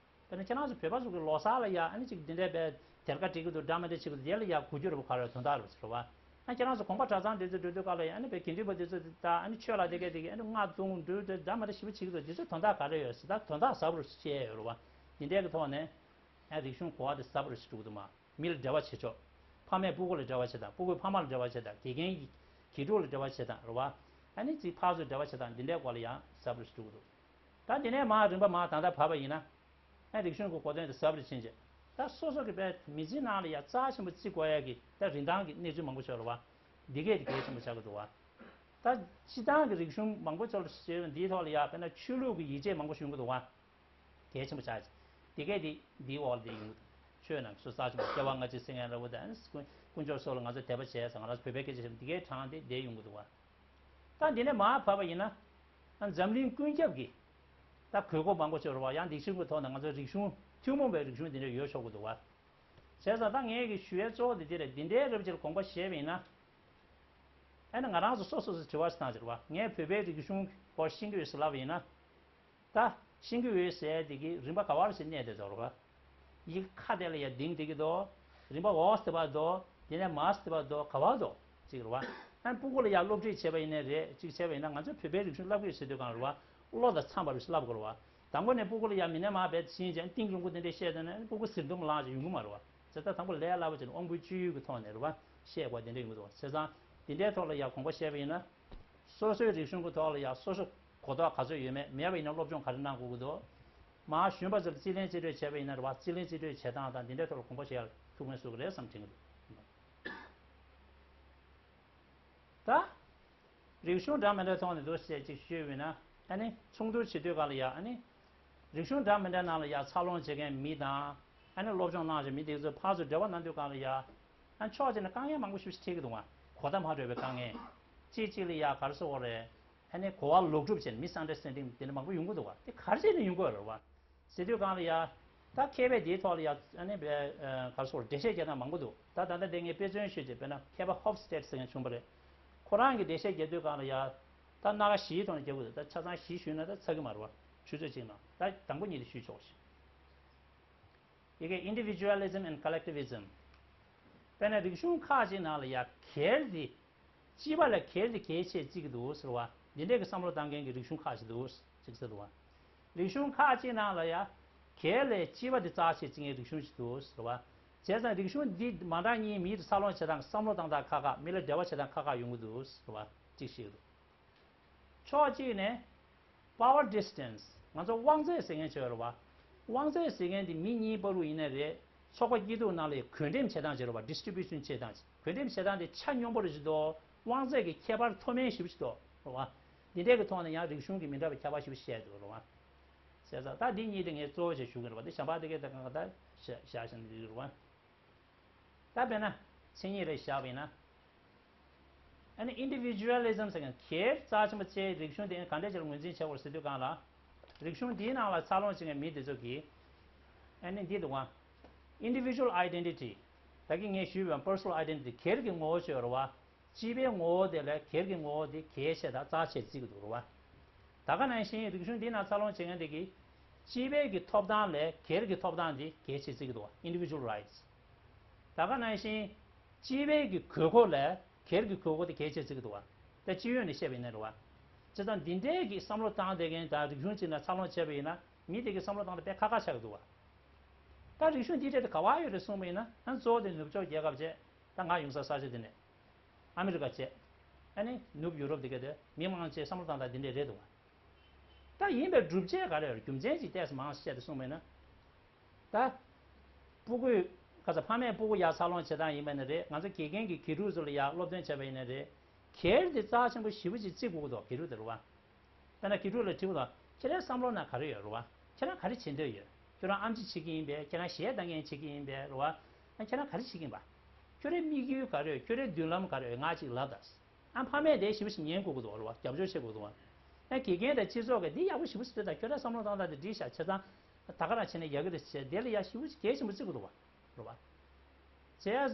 དཔེར་ན་ཁྱེད་རང་ཚོ་བོད་པ་ཚོ་གི་ལོ་གསར་ལ་ཡ་ཨ་ནི་ཅིག་འདི་འདྲའི་བའི་དེར་ཁ་བྲིས་ཀྱི་འདུག་འདྲ་མི་འདྲ་བྱེད་ཀྱི་འདུག་དེ་ལ་ཡ་གོ་རྒྱུ་རེད་པ། ག་རེ་དོན་དག་རེད་པ་ཟེར་བ། ཨ། ཁྱེད་རང་ཚོ་དགོངས་པ་གྲྭ་ཚང་འདི་ཚོ་འགྲོ་དུས་སྐབས་ལ་ཡ་ཨ་ནི་བའི་དགེ་འདུན་པ་འདི་ཚོ་ད་ཨ་ནི་ཆོས་ལ་དེ་གས་དེ་གས་ཨ་ནི་རྔ་བརྡུང་འགྲོས་དེ་འདྲ་མི་འདྲ་ཞེ་པོ་བྱེད་ཀྱི་འདུག་འདི་ཚོ་དོན་དག་ག་རེ་ཡོད་ཟེར། ད་དོན་དག་ཟབ་རུ་བཤད་ཡོད་རེད་པ། འདི་འདྲའི་གི་ཐོག་ནས་ཨ་རིག་གཞུང་གོ་བ་དེ་ཟབ་རུ་ཞིག་འགྲོ་གི་འདུག་མ། མི་ལ་འབྲེལ་བ་བྱེད་ཕྱོགས། ཕ་མས་སྤུ་གུ་ལ་འབྲེལ་བ་བྱེད་སྟངས། སྤུ་གུས་ཕ་མ་ལ་འབྲེལ་བ་བྱེད་སྟངས། དགེ་རྒན་གྱིས་དགེ་ཕྲུག་ལ་འབྲེལ་བ་བྱེད་སྟངས་རེད་པ། ཨ་ནི་ཅིག་ཕར་ཚུར་འབྲེལ་བ་བྱེད་སྟངས་འདི་འདྲའི་སྐོར་ལ་ཡང་ཟབ་རུ་ཞིག་འགྲོ་གི་འདུག་ད་འདི་ནས་མར་རིམ་པ་མར་ད་ལྟ་བབས་པ་ཡིན་ན། ཨ། རིག་གཞུང་གི་གོ་དོན་དེ་ཟབ་རུ་ཕྱིན་རྗེས། ད་སོ་སོ་གི་བའི་མི་ཚེའི་ནང་ལ་ཡ་རྩ་ཆེན་པོ་བརྩི་དགོས་ཡ་གི་ད་རིན་ཐང་གི་གནས་ཚུལ་མང་པོ་ཤོར་བ། འདི་གས་དེ་གལ་ཆེན་པོ་ཆགས་ཀྱི་འདུག་བ། ད་སྤྱི་བཏང་གི་རིག་གཞུང་མང་པོ་ཚོ་ལ་ཞེས་པ་འདིའི་ཐོག་ལ་ཡ་དཔེར་ན་ཆོས་ལུགས་ཀྱི་ཡིད་ཆེས་མང་པོ་ཞིག་ཡོང་གི་འདུག་བ། གལ་ཆེན་པོ་ཆགས་ཀྱི། འདི་གས་དེ་འདིའི་འོག་ལ་དེ་ཡོང་གི་འདུག་ཆོས་རྣམས་སུ་རྩ་ཆེན་པོ། སྐྱེ་བ་སྔ་ཕྱི་སེམས་ངན་ར་བོ་དང་། དཀོན་མཆོག་སོགས་ལ་ང་ཚོ་དད་པ་བྱས་ཙང་ང་རང་ཚོ་བོད་པའི་སྐད་ཆ་བཤད་ན་འདི་གས་དྲངས་ཏེ་བསྡད་ཡོང་གི་འདུག་བ། ད་འདི་ནས་མར་བབས་པ་ཡིན་ན། ཨ། འཛམ་གླིང་ཀུན་ཁྱབ་ཀྱི་ད་དགོས་མཁོ་མང་པོ་ཅིག་ཡོད་རེད་བ། ཡང་འདི་ཕྱིར་གྱི་ཐོག་ནས་ང་ཚོ་རིག་གཞུང་ཐུན་མོང་བའི་རིག་གཞུང་འདི་འདྲ་ཡོད་ཆོག་གི་འདུག་བ། བྱས་ཙང་ད་ངས་ཀྱི་ཞུ་ཡའི་གཙོ་བོ་འདི་འདི་རེད། འདི་འདྲའི་རབ་ཅིག་ལ་དགོངས་པ་བཞེས་པ་ཡིན་ན། ཨ་ནི་ང་རང་ཚོ་སོ་སོ་སོ་དྲི་བ་ཞིག་བཏང་ཟེར་བ། ངས་བོད་པའི་རིག་གཞུང་སྐོར་ཤེས་ཀྱི་ཡོད་ཟེར་ལབ་པ་ཡིན་ན། ད་ཤེས་ཀྱི་ཡོད་ཟེར་དེ་གི་རིམ་པ་ག་བར་ཞིག་གནས་བསྡད་འདུག་རེད་བ། ཡི་གེ་ཁ་དེ་ལ་ཡ་ལྡིང་བསྡད་ཀྱི་འདུག་རིམ་པ་ཨོ་སྟེ་བ་དོ། དེ་ནས་མ་སྟེ་བ་དོ་ག་བ་དོ་ཅིག་རེད་བ། ཨ་ནི་སྤུ་གུ་ལ་ཡ་སློབ་ཁྲིད་བྱས་པ་ཡིན་ནའི་རེད། ཅིག་བྱས་པ་ཡིན་ན་ང་ཚོས་བོད་པའི་རིག་གཞུང་བསླབ་ཀྱི་ཡོད་ཟེར་དུས་གང་རེད་བ། བློ་དང་འཚམས་པ་རེད་བསླབ་དགོས་རེད་བ། དང་པོ་ནས་སྤུ་གུ་ལ་ཡ་མི་ནས་མ་བེད་ཤེས་ཅན་གཏིང་རུང་པོ་དེ་འདྲས་བཤད་དོན་ནས་སྤུ་གུ་ཟིར་འདུམ་ལངས་ཅིག་ཡོང་གི་མ་རེད་བ། བྱས་ཙང་དང་པོ་ལས་སླ་པོ་བྱས་ནས་དབང་པོའི་སྤྱོད་ཡུལ་གྱི་ཐོག་ནས་རེད་བ། བཤད་དགོས་དེ་འདྲས་ཡོང་གི་འདུག་བ། བྱས་ཙང་དེ་འདྲའི་ཐོག་ལ་ཡ་དགོངས་པ་བཞེས་པ་ཡིན་ན། སོ་སོའི་རིག་གཞུང་གི་ཐོག་ལ་ཡ་སོ་སོ་གོ་རྟོགས་ག་ཚོད་ཡོད་མེད་མེད་པ་ཡིན་ན་སློབ་སྦྱོང་ག་རེ་གནང་དགོས་ཀྱི་འདུག་མར་གཞོན་པ་ཚོར་རྩིས་ལེན་རྩིས་སྤྲོད་བྱས་པ་ཡིན་ན་རེད་བ། རྩིས་ལེན་རྩིས་སྤྲོད་བྱེད་སྟངས་དང་འདི་འདྲའི་ཐོག་ལ་དགོངས་པ་བཞེས་ཡག་ཐུགས་ཕན་གསོས་ཀྱི་རེད་བསམ་དྲན་གྱི་འདུག་ད། རིག་གཞུང་འདྲ་མི་འདྲའི་ཐོག་ནས་འདུག་ཟེར་ཅིག་ཞུས་པ་ཡིན་ན། ཨ་ནི་ཚོགས་འདུ་བྱེད་དུས་སྒང་ལ་ཡ་ཨ་ནི། རིག་གཞུང་འདྲ་མི་འདྲའི་ནང་ལ་ཡ་འཚར་ལོངས་བྱེད་མཁན་མི་དང་། ཨ་ནི་སློབ་སྦྱོང་གནང་བཞིན་མི་དེ་ཚོ་ཕར་ཚུར་འབྲེལ་བ་གནང་དུས་སྒང་ལ་ཡ། ཨ་ནི་ཕྱོགས་གཅིག་ནས་དཀའ་ངལ་མང་པོ་ཞིག་འཕྲད་ཀྱི་འདུག་བ། གོ་བརྡ་མ་འཕྲོད་པའི་དཀའ་ངལ། གཅིག་གཅིག་ལ་ཡ་ག་རེ་ཟེར་དགོས་རེད། ཨ་ནི་གོ་བ་ལོག་སྒྲུབ་བྱས་ནས་མི་སན་ཌར་སི་ཊེན་ཌིང་དེ་འདྲ་མང་པོ་ཡོང་གི་འདུག་བ། དེ་ག་རེ་བྱས་ནས་ཡོང་གི་ཡོད་རེད་བ། ཟེར་དུས་སྒང་ལ་ཡ། ད་མཁས་པས་དེའི་ཐོག་ལ་ཡ་ཨ་ནི་བས་ཨ་ག་རེ་ཟེར་འགྲེལ་བཤད་རྒྱག་སྟངས་མང་པོ་འདུག་ད་ད་ལྟ་དེ་ངས་དཔེ་མཚོན་ཞུས་ཏེ་དཔེར་ན་མཁས་པ་ཧོབ་སི་ཊེ་ཊི་ཟེར་མཁན་བྱུང་བ་རེད། ཁོ་རང་གིས་འགྲེལ་བཤད་རྒྱག་དུས་སྒང་ལ་ཡ། ད་སྣ་ཁ་བཞིའི་ཐོག་ནས་རྒྱག་དགོས་འདུག་ད་ཆ་ཚང་བཞི་ཞུས་ན་ད་ཚར་གི་མ་རེད་བ། ཆུ་ཚོད་གཅིག་ནང་ད་དང་པོ་གཉིས་དེ་ཞུས་ཆོག་ཞིག་ཡི་གེ་Individualism and Collectivism། དཔེར་ན་རིག་གཞུང་ཁག་ཅིག་ནང་ལ་ཡ་སྒེར་དེ། སྤྱི་པ་ལས་སྒེར་དེ་གལ་ཆེ་བརྩི་གི་འདུག་ཟེར་བ། འདི་འདྲས་ཀྱི་བསམ་བློ་བཏང་མཁན་གྱི་རིག་གཞུང་ཁག་ཅིག་འདུག་ཅིག་ཟེར་འདུག་བ། རིག་གཞུང་ཁག་ཅིག་ནང་ལ་ཡ། སྒེར་ལས་སྤྱི་པ་དེ་རྩ་ཆེ་བརྩི་མཁན་རིག་གཞུང་ཞིག་འདུག་ཟེར་བ། བྱས་ཙང་རིག་གཞུང་འདི་མ་འདྲ་གཉིས་མིའི་འཚར་ལོངས་བྱེད་སྟངས་བསམ་བློ་བཏང་སྟངས་ཁག་ཁག་མི་ལ་འབྲེལ་བ་བྱེད་སྟངས་ཁག་ཁག་ཡོང་གི་འདུག་ཟེར་བ། ཅིག་བཤད་ཀྱི་འདུག་ཕྱོགས་གཅིག་ནས། Power distance། ང་ཚོ་དབང་ཚད་ཟེར་མཁན་བྱས་རེད་བ། དབང་ཚད་ཟེར་མཁན་དེ་མི་གཉིས་བར་དུ་ཡིན་ནའི་རེད། ཚོགས་པ་སྐྱིད་སྡུག་ནང་ལ་བགོ་འགྲེམས་བྱེད་སྟངས་བྱས་རེད་བ། ཌི་སི་ཊི་རི་བུ་ཤན་བྱེད་སྟངས་བྱས། བགོ་འགྲེམས་བྱེད་སྟངས་དེ་ཆ་སྙོམས་པོ་རེ་ཞིག་འདུག་དབང་ཚད་ཀྱི་ཁྱད་པར་མཐོ་དམན་ཞེ་པོ་ཞིག་འདུག་རེད་བ། འདི་འདྲའི་གི་ཐོག་ནས་ཡང་རིག་གཞུང་གི་མི་འདྲ་བའི་ཁྱད་པར་ཞེ་པོ་བཤད་འདུག་རེད་བ། བྱས་ཙང་ད་འདི་གཉིས་དེ་ངས་གཙོ་བོ་བྱས་ཞུ་གི་རེད་བ། འདི་གཞན་པ་དེ་གའི་ད་གང་ག་ད་བཞག་བཞག་བཞག་ནས་འདི་རེད་བ། ད་དཔེར་ན་མཚན་ཉིད་རེ་བཞག་པ་ཡིན་ན། ཨ་ནི་Individualism ཟེར་མཁན་སྒེར་རྩ་ཆེན་པོ་བཅས་རིག་གཞུང་དེ་གང་འདྲ་ཅིག་ལ་ངོས་འཛིན་བྱེད་དགོས་ཟེར་དུས་སྒང་ལ། རིག་གཞུང་འདིའི་ནང་ལ་འཚར་ལོངས་བྱེད་མཁན་མི་དེ་ཚོ་གིས། ཨ་ནི་འདི་འདུག་ག Individual identity། ད་གིན་ངས་ཞུས་པའི་personal identity། སྒེར་གྱི་ངོ་བོ་ཅིག་ཡོད་རེད་བ། སྤྱི་པའི་ངོ་བོ་དེ་ལས་སྒེར་གྱི་ངོ་བོ་དེ་གལ་ཆེ་དང་རྩ་ཆེ་བརྩི་གི་འདུག་རེད་བ། ད་ག་ནང་བཞིན་རིག་གཞུང་འདིའི་ནང་འཚར་ལོངས་བྱེད་མཁན་དེ་གིས། སྤྱི་པའི་གི་ཐོབ་ཐང་ལས་སྒེར་གྱི་ཐོབ་ཐང་དེ་གལ་ཆེ་བརྩི་གི་འདུག་བ། Individual rights། ད་ག་ནང་བཞིན། སྤྱི་པའི་གི་དགོས་མཁོ་ལས་སྒེར་གྱི་དགོས་མཁོ་དེ་གལ་ཆེ་བརྩི་གི་འདུག་བ། ད་སྤྱི་ཡོངས་ནས་བཤད་པ་ཡིན་ན་རེད་བ། བྱས་ཙང་འདི་འདྲའི་གི་བསམ་བློ་བཏང་བསྡད་མཁན་དང་རིག་གཞུང་གཅིག་ནང་འཚར་ལོངས་བྱས་པ་ཡིན་ན་མི་དེ་གི་བསམ་བློ་བཏང་སྟངས་དཔེ་ཁག་ཁག་ཆགས་ཀྱི་འདུག་བ། ད་རིག་གཞུང་འདི་འདྲ་དེ་ག་བ་ཡོད་རེད་གསུངས་པ་ཡིན་ན་ཨ་གཙོ་བོ་དེ་ནུབ་ཕྱོགས་རྒྱལ་ཁབ་བྱས། ད་ང་ཡོང་ས་ས་ཆ་དེ་ནས། ཨ་མི་རི་ཀ་བྱས། ཨ་ནི་ནུབ་ཡུ་རོབ་དེ་ག་དེ་མི་མང་ཆེ་བསམ་བློ་བཏང་སྟངས་འདི་འདྲ་རེད་འདུག་བ། ད་ཡིན་པའི་སྒྲུབ་བྱེད་ག་རེ་ཡོད་རྒྱུ་མཚན་ཅིག་ཏོག་ཙམ་མང་བཤད་དེ་གསུངས་པ་ཡིན་ན། ད། སྤུ་གུས། ཁ་ས་ཕ་མས་སྤུ་གུ་ཡར་འཚར་ལོངས་བྱེད་སྟངས་ཡིན་པ་ནི་རེད། ང་ཚོ་དགེ་རྒན་གྱིས་དགེ་ཕྲུག་ཚོ་ལ་ཡར་སློབ་སྟོན་བྱས་པ་ཡིན་ན་རེད། སྒེར་དེ་རྩ་ཆེན་པོ་ཞེ་པོ་ཅིག་བརྩི་དགོས་ཀྱི་འདུག་དགེ་ཕྲུག་དེ་རེད་བ། དཔེར་ན་དགེ་ཕྲུག་ལ་དྲི་བ་དང་ཁྱེད་རའི་བསམ་བློ་ནང་ག་རེ་ཡོད་རེད་བ། ཁྱེད་རང་ག་རེ་བྱེད་འདོད་ཡོད། ཁྱོད་རང་ཨེམ་ཆི་བྱེད་ཀྱི་ཡིན་པས། ཁྱེད་རང་གཞས་བཏང་མཁན་བྱེད་ཀྱི་ཡིན་པས་རེད་བ། ཨ་ཁྱེད་རང་ག་རེ་བྱེད་ཀྱི་ཡིན་པ། ཁྱོད་རའི་དམིགས་ཡུལ་ག་རེ་ཡོད། ཁྱོད་རའི་མདུན་ལམ་ག་རེ་ཡོད། ང་ཅིག་ལབ་དང་། ཨ་ཕ་མས་དེ་ཞེ་པོ་ཞིག་ཉན་དགོས་ཀྱི་འདུག་བ། རེད་བ། རྒྱབ་སྐྱོར་བྱེད་དགོས་འདུག་བ། ཨ་དགེ་རྒན་དང་སྤྱི་ཚོགས་ཀྱིས་འདི་ཡག་པོ་ཞེ་པོ་ཞིག་འདུག་ད་ཁྱོད་རའི་བསམ་བློ་གཏོང་སྟངས་དེ་འགྲིག་ཤག་བྱས་ཙང་། ད་ག་རང་བྱས་ནས་ཡག་གི་རེད་བྱས། དེ་ལ་ཡ་ཞེ་པོ་ཞིག་གལ་ཆེན་པོ་བརྩི་དགོས་འདུག་བ། རེད་བ། བྱས་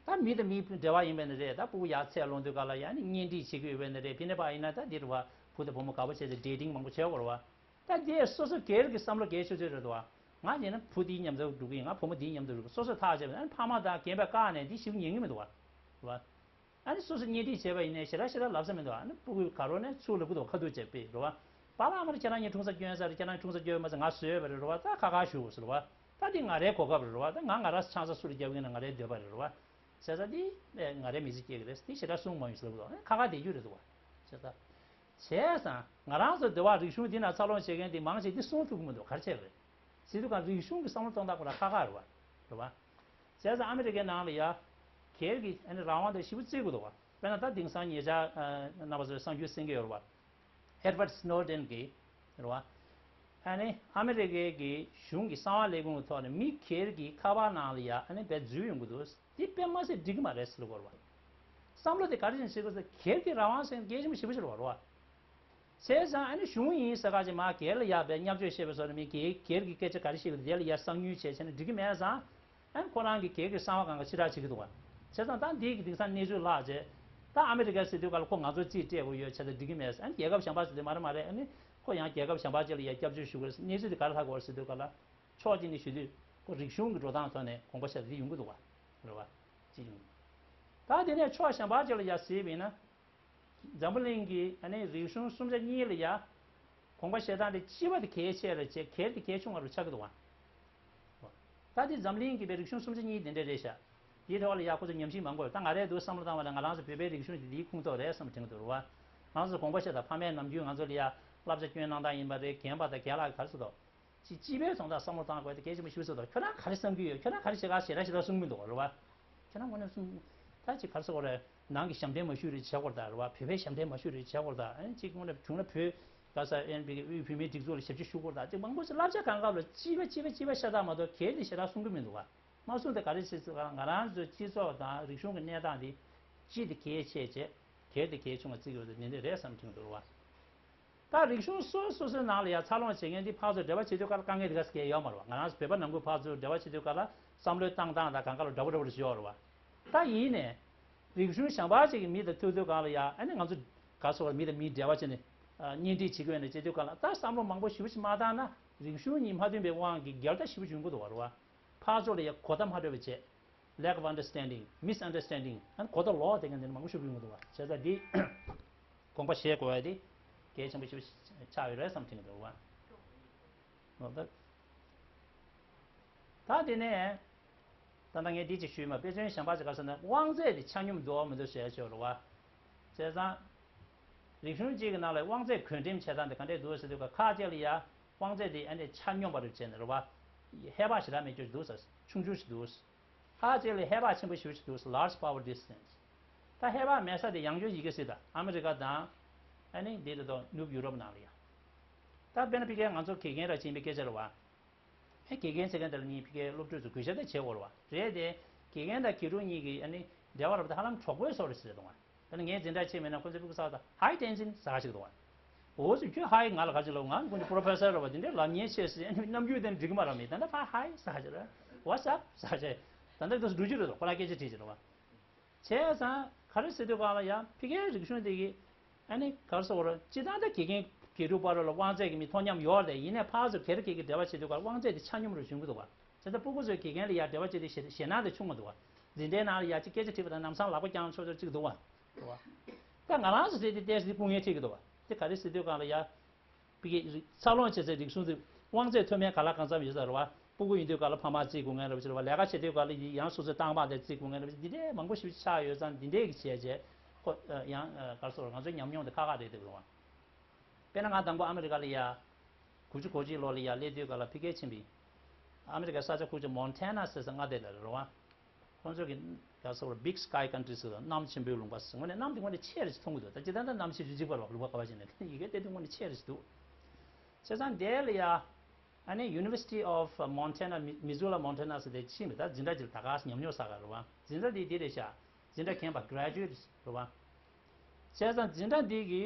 ཙང་། ད་མི་དང་མིའི་འབྲེལ་བ་ཡིན་པ་ནི་རེད། ད་སྤུ་གུ་ཡར་ཚད་ལོངས་དུས་སྐབས་ལ་ཡ་ནི་གཉེན་སྒྲིག་བྱེད་ཀྱི་ཡོད་པ་ནི་རེད། ཕི་ནས་པ་ཡིན་ན་ད་འདི་རེད་བ། བུ་དང་བུ་མོ་དགའ་པོ་བྱས་ཏེ་ཌེ་ཊིང་མང་པོ་བྱེད་དགོས་རེད་བ། ད་དེ་སོ་སོ་སྒེར་གྱི་བསམ་བློ་གལ་ཆེ་ཤོས་རེད་འདུག་བ། ང་ཡིན་ན་བུ་དེའི་མཉམ་དུ་འགྲོ་གི་ཡིན། ང་བུ་མོ་དེའི་མཉམ་དུ་འགྲོ་གི། སོ་སོས་ཐག་བཅད་པ་ཡིན་ན། ཨ་ནི་ཕ་མ་དང་རྒན་པས་བཀག་ནས་འདི་ཞེ་པོ་ཉན་གི་མི་འདུག་བ། རེད་བ། ཨ་ནི་སོ་སོ་གཉེན་སྒྲིག་བྱས་པ་ཡིན་ནའི་ཞེ་དྲག་ཞེ་དྲག་ལབ་ས་མི་འདུག་ཨ་ནི་སྤུ་གུས་ག་རེ་ནས་ཚུར་ལབ་གི་འདུག་ཁ་ཐུག་བྱས་པས་རེད་བ། པཱ་ལགས་ཨ་མ་ལགས་ཁྱེད་རང་གཉིས་འཁྲུངས་ས་སྐྱོན་ས་རེད། ཁྱེད་རང་འཁྲུངས་ས་སྐྱོན་མ་ཟད་ང་བཟོས་པ་རེད་རེད་བ། ད་ཁ་ཁ་ཞུ་དགོས་ཟེར་བ། ད་འདི་ང་རའི་གོ་སྐབས་རེད་རེད་བ། ད་ང་ང་རང་ཆང་ས་སུ་ལ་རྒྱབ་ཀྱི་ན་ང་རའི་འདོད་པ་རེད་རེད་བ། བྱས་ཙང་འདི་ང་རའི་མི་ཚེ་སྐྱེལ་གི་རེད། འདི་ཞེ་དྲག་གསུང་མ་ཡོང་ཟེར་ལབ་གི་འདུག་ཁ་ཁ་བསྡད་རྒྱུ་རེད་འདུག་བ། བྱས་ཙང་། བྱས་ཙང་ང་རང་ཚོ་འདི་བ་རིག་གཞུང་འདི་ན་འཚར་ལོངས་བྱེད་མཁན་འདི་མང་ཆེ་འདི་གསུང་ཐུབ་ཀྱི་མི་འདུག་ག་རེ་བྱས་པ་རེད། ཟེར་དུས་གང་རིག་གཞུང་གི་བསམ་བློ་གཏོང་སྟངས་ཁོ་རང་ཁ་ཁ་རེད་བ། རེད་བ། བྱས་ཙང་ཨ་མི་རི་ཀའི་ནང་ལ་ཡ། སྒེར་གྱི་ཨ་ནི་རང་དབང་དེ་ཞེ་པོ་བརྩི་དགོས་འདུག་བ། དཔེར་ན་ད་དེང་སང་ཉེ་ཆར་རྣམ་པ་ཚོས་གསར་འགྱུར་གསན་གྱི་ཡོད་རེད་བ། Edward Snowden གྱིས་རེད་བ། ཨ་ནི་ཨ་མི་རི་ཀའི་གི་གཞུང་གི་གསང་བ་ལས་ཁུངས་ཀྱི་ཐོག་ནས་མི་སྒེར་གྱི་ཁ་པར་ནང་ལ་ཡ་ཨ་ནི་བས་འཛུལ་ཡོང་གི་འདུག་འདི་དཔེ་མ་སྲིད་འགྲིག་གི་མ་རེད་ཟེར་གོ་རེད་བ། བསམ་བློ་དེ་ག་རེ་བྱས་ནས་བྱེད་དགོས་ཟེར། སྒེར་གྱི་རང་དབང་ཟེར་གལ་ཆེན་པོ་ཞེ་པོ་ཞིག་རེད་བ། བྱས་ཙང་ཨ་ནི་གཞུང་ཡིན་ཟེར་ག་ཅིག་མ་སྒེར་ལ་ཡ་བས་བརྙས་བཅོས་བྱས་པའི་བཟོ་འདྲ་མི་སྒེར་སྒེར་གྱི་སྐད་ཆ་ག་རེ་བཤད་པ་དེ་ལ་ཡ་གསང་ཉུལ་བྱས་བྱས་ནས་འགྲིག་གི་མེད་ཙང་། ཨ་ནི་ཁོ་རང་གི་སྒེར་གྱི་གསང་བ་སྒང་ག་ཕྱི་བསྒྲགས་བྱེད་ཀྱི་འདུག་བ། བྱས་ཙང་ད་འདི་གི་དེང་སང་གནས་ཚུལ་ལྷག་བྱས། ད་ཨ་མི་རི་ཀ་ཟེར་དུས་ག་ལ་ཁོ་ང་ཚོ་རྩིས་སྤྲད་དགོས་ཡོད་བྱས་ཙང་འགྲིག་གི་མེད། ཨ་ནི་རྒྱལ་ཁབ་གཞན་པ་ཟེར་དུས་མ་རེད་མ་རེད། ཨ་ནི་ཁོ་ཡང་རྒྱལ་ཁབ་གཞན་པ་ཅིག་ལ་ཡ་སྐྱབས་བཅོལ་ཞུ་དགོས་རེད། གནས་ཚུལ་དེ་ག་རེ་ལྷག་གི་ཡོད་རེད་ཟེར་དུས་ག་ལ། ཕྱོགས་གཅིག་ནས་ཞུ་དུས། ཁོ་རིག་གཞུང་གི་འགྲོ་སྟངས་ཐོག་ནས་དགོངས་པ་བཞེས་ཏེ་ཡོང་གི་འདུག་བ། རེད་བ། ཅི་ཡོང་། ད་དེ་ནས་ཕྱོགས་གཞན་པ་ཅིག་ལ་ཡ་གཟིགས་པ་ཡིན་ན། འཛམ་བུ་གླིང་གི་ཨ་ནི་རིག་གཞུང་གསུམ་ཆ་གཉིས་ལ་ཡ། དགོངས་པ་བཞེས་སྟངས་དེ་སྤྱི་པ་དེ་གལ་ཆེ་རེད་བྱས་གལ་དེ་གལ་ཆུང་བ་རུ་ཆགས་ཀྱི་འདུག་བ། ད་དེ་འཛམ་གླིང་གི་པའི་རིག་གཞུང་གསུམ་ཆ་གཉིས་དེ་འདྲ་རེད་ཤག་དེའི་ཐོག་ལ་ཡ་ཁོ་ཚོ་ཉམས་ཞིབ་མང་པོ་ཡོད། ད་ང་རས་འདུག་བསམ་བློ་བཏང་བ་ན་ང་རང་ཚོ་བོད་པའི་རིག་གཞུང་དེ་དེའི་ཁོངས་གཏོགས་རེད་བསམ་དྲན་གྱི་འདུག་རེད་བ། ང་ཚོ་དགོངས་པ་བཞེས་དང་ཕ་མས་ནམ་རྒྱུན་ང་ཚོ་ལ་ཡ་བསླབ་བྱ་སྐྱོན་གནང་སྟངས་ཡིན་པ་རེད། རྒན་པ་དང་རྒན་ལགས་ག་རེ་ཟེར་དོ། ཅིག་སྤྱི་པའི་དོན་དག་བསམ་བློ་བཏང་དགོས་དེ་གལ་ཆེན་པོ་ཞིག་ཟེར་དོ། ཁྱོད་རང་ག་རེ་བསམ་གྱི་ཡོད། ཁྱོད་རང་ག་རེ་བྱེད་ག་ཞེ་དྲག་ཞེ་དྲག་གསུང་གི་མི་འདུག་རེད་བ། ཁྱོད་རང་དངོས་གནས་གསུང་། ད་ཅིག་ག་རེ་ཟེར་དགོས་རེད། ནང་གི་ཞབས་འདྲེན་མ་ཞུ་རེ་བྱེད་དགོས་རེད་ད་རེད་བ། བོད་པའི་ཞབས་འདྲེན་མ་ཞུ་རེ་བྱེད་དགོས་རེད་ད། ཨ་ནི་ཅིག་དངོས་གནས་བྱུང་ན་བོད་ག་ས་ཨེན་བི་གི་དབུས་བོད་མིའི་སྒྲིག་འཛུགས་ལ་ཞབས་ཕྱི་ཞུ་དགོས་རེད་ད། ཅིག་མང་པོ་ཞིག་བསླབ་བྱ་གང་ག་ལ་སྤྱི་པ་སྤྱི་པ་སྤྱི་པ་ཤ་སྟག་མ་གཏོགས་གལ་ཏེ་ཞེ་དྲག་གསུང་གི་མི་འདུག་བ། མ་གསུངས་ཏེ་ག་རེ་བྱེད་ཟེར་ན་ང་རང་ཚོའི་སྤྱི་ཚོགས་དང་རིག་གཞུང་གི་གནས་སྟངས་འདི་སྤྱི་དེ་གལ་ཆེ་བྱས་གལ་དེ་གལ་ཆུང་བ་བརྩི་གི་ཡོད་དེ་འདི་འདྲ་རེད་བསམ་གྱི་འདུག་བ། ད་རིག་གཞུང་སོ་སོ་སོའི་ནང་ལ་ཡང་འཚར་ལོངས་བྱེད་མཁན་འདི་ཕར་ཚུར་འབྲེལ་བ་བྱེད་དུས་སྐབས་ལ་དཀའ་ངལ་འདི་ག་ས་གལ་ཡོད་མ་རེད་བ། ང་རང་ཚོ་བོད་པ་ནང་ཁུལ་ཕར་ཚུར་འབྲེལ་བ་བྱེད་དུས་སྐབས་ལ་བསམ་བློའི་བཏང་སྟངས་དང་གང་ག་ལ་འདྲ་པོ་འདྲ་པོ་རེ་ཞིག་ཡོད་རེད་བ། ད་ཡིན་ནས་རིག་གཞུང་གཞན་པ་ཅིག་གི་མི་དང་ཐུག་དུས་སྐབས་ལ་ཡང་ཨ་ནི་ང་ཚོ་ག་སོགས་མི་དང་མི་འབྲེལ་བ་བྱས་ནས་གཉེན་སྒྲིག་བྱེད་དགོས་ནས་བྱེད་དུས་སྐབས་ལ་ད་བསམ་བློ་མང་པོ་ཞེ་པོ་ཅིག་མ་བཏང་ན་རིག་གཞུང་གཉིས་མ་མཐུན་པའི་དབང་གིས་འགལ་ཟླ་ཞེ་པོ་ཅིག་ཡོང་གི་འདུག་བ། རེད་བ། ཕར་ཚུར་ལ་ཡང་གོ་བརྡ་མ་འཕྲོད་པ་བྱས། lack of understanding, misunderstanding ཨ་ནི་གོ་བརྡ་ལོག་དེ་ག་འདི་ནི་མང་པོ་ཞིག་ཡོང་གི་འདུག་བ། བྱས་ཙང་འདི་དགོངས་པ་བཞེས་དགོས་པ་དེ་གལ་ཆེན་པོ་ཞིག་ཆགས་ཡོད་རེད་བསམ་དྲན་གྱི་འདུག་བ། འོ་ད། ད་དེ་ནས་ད་ལྟ་ངས་འདི་ཅིག་ཞུས་མ་དཔེ་མཚོན་གཞན་པ་ཅིག་ག་ཟེར་ན་དབང་ཚད་དེ་ཆ་སྙོམས་འདུག་མི་འདུག་ཞེས་ཞུ་རུ་བ། བྱས་ཙང་། རིག་གཞུང་གཅིག་གི་ནང་ལ་དབང་ཚད་བགོ་འགྲེམས་བྱེད་སྟངས་དེ་ག་འདྲས་འདུག་ཟེར་དུས་ཁ་ཁ་ཅིག་ལ་ཡ་དབང་ཚད་དེ་ཨ་ནི་ཆ་སྙོམས་པ་རུ་བྱས་ནས་རུ་བ། ཧེ་བག་ཞེ་དྲག་མེད་རྒྱུ་ཞིག་འདུག་ཟེར། ཆུང་ཆུང་ཞིག་འདུག་ཁ་ཅིག་ལ་ཧེ་བག་ཆེན་པོ་ཞེ་པོ་ཞིག་འདུག large power distance ད་ཧེ་བག་མེད་ས་དེ་ཡང་བསྐྱར་ཡི་གེ་སྲིད་ད་ཨ་མི་རི་ཀ་དང་། ཨ་ནི་འདི་དེ་དང་ནུབ་ཡུ་རོབ་ནང་ལ་ཡ། ད་དཔེར་ན་ཕ་གིའི་ང་ཚོ་དགེ་རྒན་ར་ཕྱིན་པའི་སྐད་ཆ་རེད་བ། ཨེ་དགེ་རྒན་ཟེར་མཁན་དེ་ལ་ངས་ཕ་གིའི་སློབ་ཕྲུག་ཚོ་གུས་ཞབས་དེ་བྱེད་དགོས་རེད་བ། རེད་དེ། དགེ་རྒན་དང་དགེ་ཕྲུག་གཉིས་ཀྱི་ཨ་ནི་འབྲེལ་བ་རབ་དེ་ཧ་ལམ་གྲོགས་པོའི་བཟོ་འདྲ་ཞིག་རེད་འདུག་བ། དཔེར་ན་ངས་འཛིན་གྲྭ་ཕྱིན་པ་ཡིན་ན་ཁོ་ཚོས་ཕྲུ་གུ་ཚོ་ལ་Hi Tenzin ཟེར་ག་ཞིག་འདུག་བ། འོ་ཚོ་ཁྱོད་Hi ང་ལ་ག་ཅིག་ལབ། ང་ཁོ་ཚོ་Professor རེད་བ། དེ་འདྲའི་ལབ་ཉན་ཆེ་ཟེར་ཨ་ནི་རྣམ་འགྱུར་དེ་འགྲིག་གི་མ་རེད། མི་ད་ལྟ་ཕར་Hi ཟེར་ག་ཞིག་རེད། What's up ཟེར་ག་ཞིག་ད་ལྟ་དུ་འགྲོ་རྒྱུ་རེད་འདུག་ཁོ་རང་སྐད་ཆ་དྲིས་ཀྱི་རེད་བ། བྱས་ཙང་ག་རེ་ཟེར་དུས་སྒང་ལ་ཡང་ཕ་གིའི་རིག་གཞུང་དེ་གི་ཨ་ནི་ག་རེ་ཟེར་དགོས་རེད། སྤྱིར་བཏང་ད་དགེ་རྒན་དགེ་ཕྲུག་བར་ལ་དབང་ཚད་ཀྱི་མི་མཐོང་མཉམ་ཡོད་རེད། ཡིན་ནའི་ཕར་ཚུར་སྒེར་སྒེར་གྱི་འབྲེལ་བ་བྱེད་དུས་སྒང་ལ་དབང་ཚད་དེ་ཆ་སྙོམས་རུ་བྱུང་གི་འདུག་བ། བྱས་ཙང་སྤུ་གུ་ཚོས་དགེ་རྒན་ལ་ཡར་འབྲེལ་བ་བྱེད་དུས་ཞེད་ཞེད་སྣང་དེ་ཆུང་མ་འདུག་བ། འཛིན་གྲྭའི་ནང་ལ་ཡར་ཅིག་སྐད་ཆ་དྲིས་པ་དང་ལམ་སང་ལག་པ་བརྐྱངས་ཆོག་ཆོག་ཅིག་འདུག་བ། རེད་བ། ད་ང་རང་ཚོ་ཟེར་དེ་ཏོག་ཙམ་སྐུ་ངལ་འཕྲད་ཀྱི་འདུག་བ། དེ་ག་རེ་ཟེར་དུས་སྒང་ལ་ཡ། ཕ་གི་འཚར་ལོངས་བྱེད་སའི་རིག་གཞུང་དེ་དབང་ཚད་མཐོ་དམན་ག་ལ་གང་འཚམ་ཡོད་ས་རེད་བ། སྤུ་གུ་ཡིན་དུས་སྒང་ལ་ཕ་མ་བརྩི་དགོས་མཁན་རེད་བ། ལས་ཀ་བྱེད་དུས་སྒང་ལ་ཡང་སོ་སོའི་རྟག་པར་དེ་བརྩི་དགོས་མཁན་རེད་བ། འདི་འདྲའི་མང་པོ་ཞིག་ཆགས་ཡོད་ཙང་འདི་འདྲའི་གི་བྱས་རྗེས་ཁོ་ཡང་ག་རེ་ཟེར། ང་ཚོའི་ཉམས་མྱོང་དེ་ཁག་ཁག་རེད་འདུག་རེད་བ། དཔེར་ན་ང་དང་པོ་ཨ་མི་རི་ཀ་ལ་ཡ། དགུ་བཅུ་གོ་གཅིག་ལོ་ལ་ཡ་སླེབས་དུས་སྒང་ལ་ཕ་གིར་ཕྱིན་པའི། ཨ་མི་རི་ཀའི་ས་ཆ་ཁུག་ཅིག་Montana ཟེར་ས་མངའ་སྡེ་ལ་རེད་བ། ཁོང་ཚོ་གི་ག་རེ་ཟེར་དགོས་རེད། Big Sky Country ཟེར་དུས་གནམ་ཆེན་པོའི་ལུང་པ་ཟེར། དངོས་གནས་གནམ་དེ་དངོས་གནས་ཆེ་རེ་ཞིག་མཐོང་གི་འདུག་ད་ཇི་ལྟར་ད་གནམ་གཤིས་ཅིག་འཇིགས་པ་རེད་བ། ལུང་པ་ག་པར་ཕྱིན་ནའི་ཡི་གེ་བལྟས་དུས་དངོས་གནས་ཆེ་རེ་ཞིག་འདུག་བྱས་ཙང་དེ་ལ་ཡ། ཨ་ནི་University of Montana Mi- Missoula Montana ཟེར་དེ་ཕྱིན་པ། ད་འཛིན་གྲྭ་ཅིག་ད་ག་ཉམས་མྱོང་བསགས་ག་རེད་བ། འཛིན་གྲྭ་དེ་དེ་རེད་ཤག་འཛིན་གྲྭ་རྒན་པ་Graduate རེད་བ། བྱས་ཙང་འཛིན་གྲྭ་འདི་གི་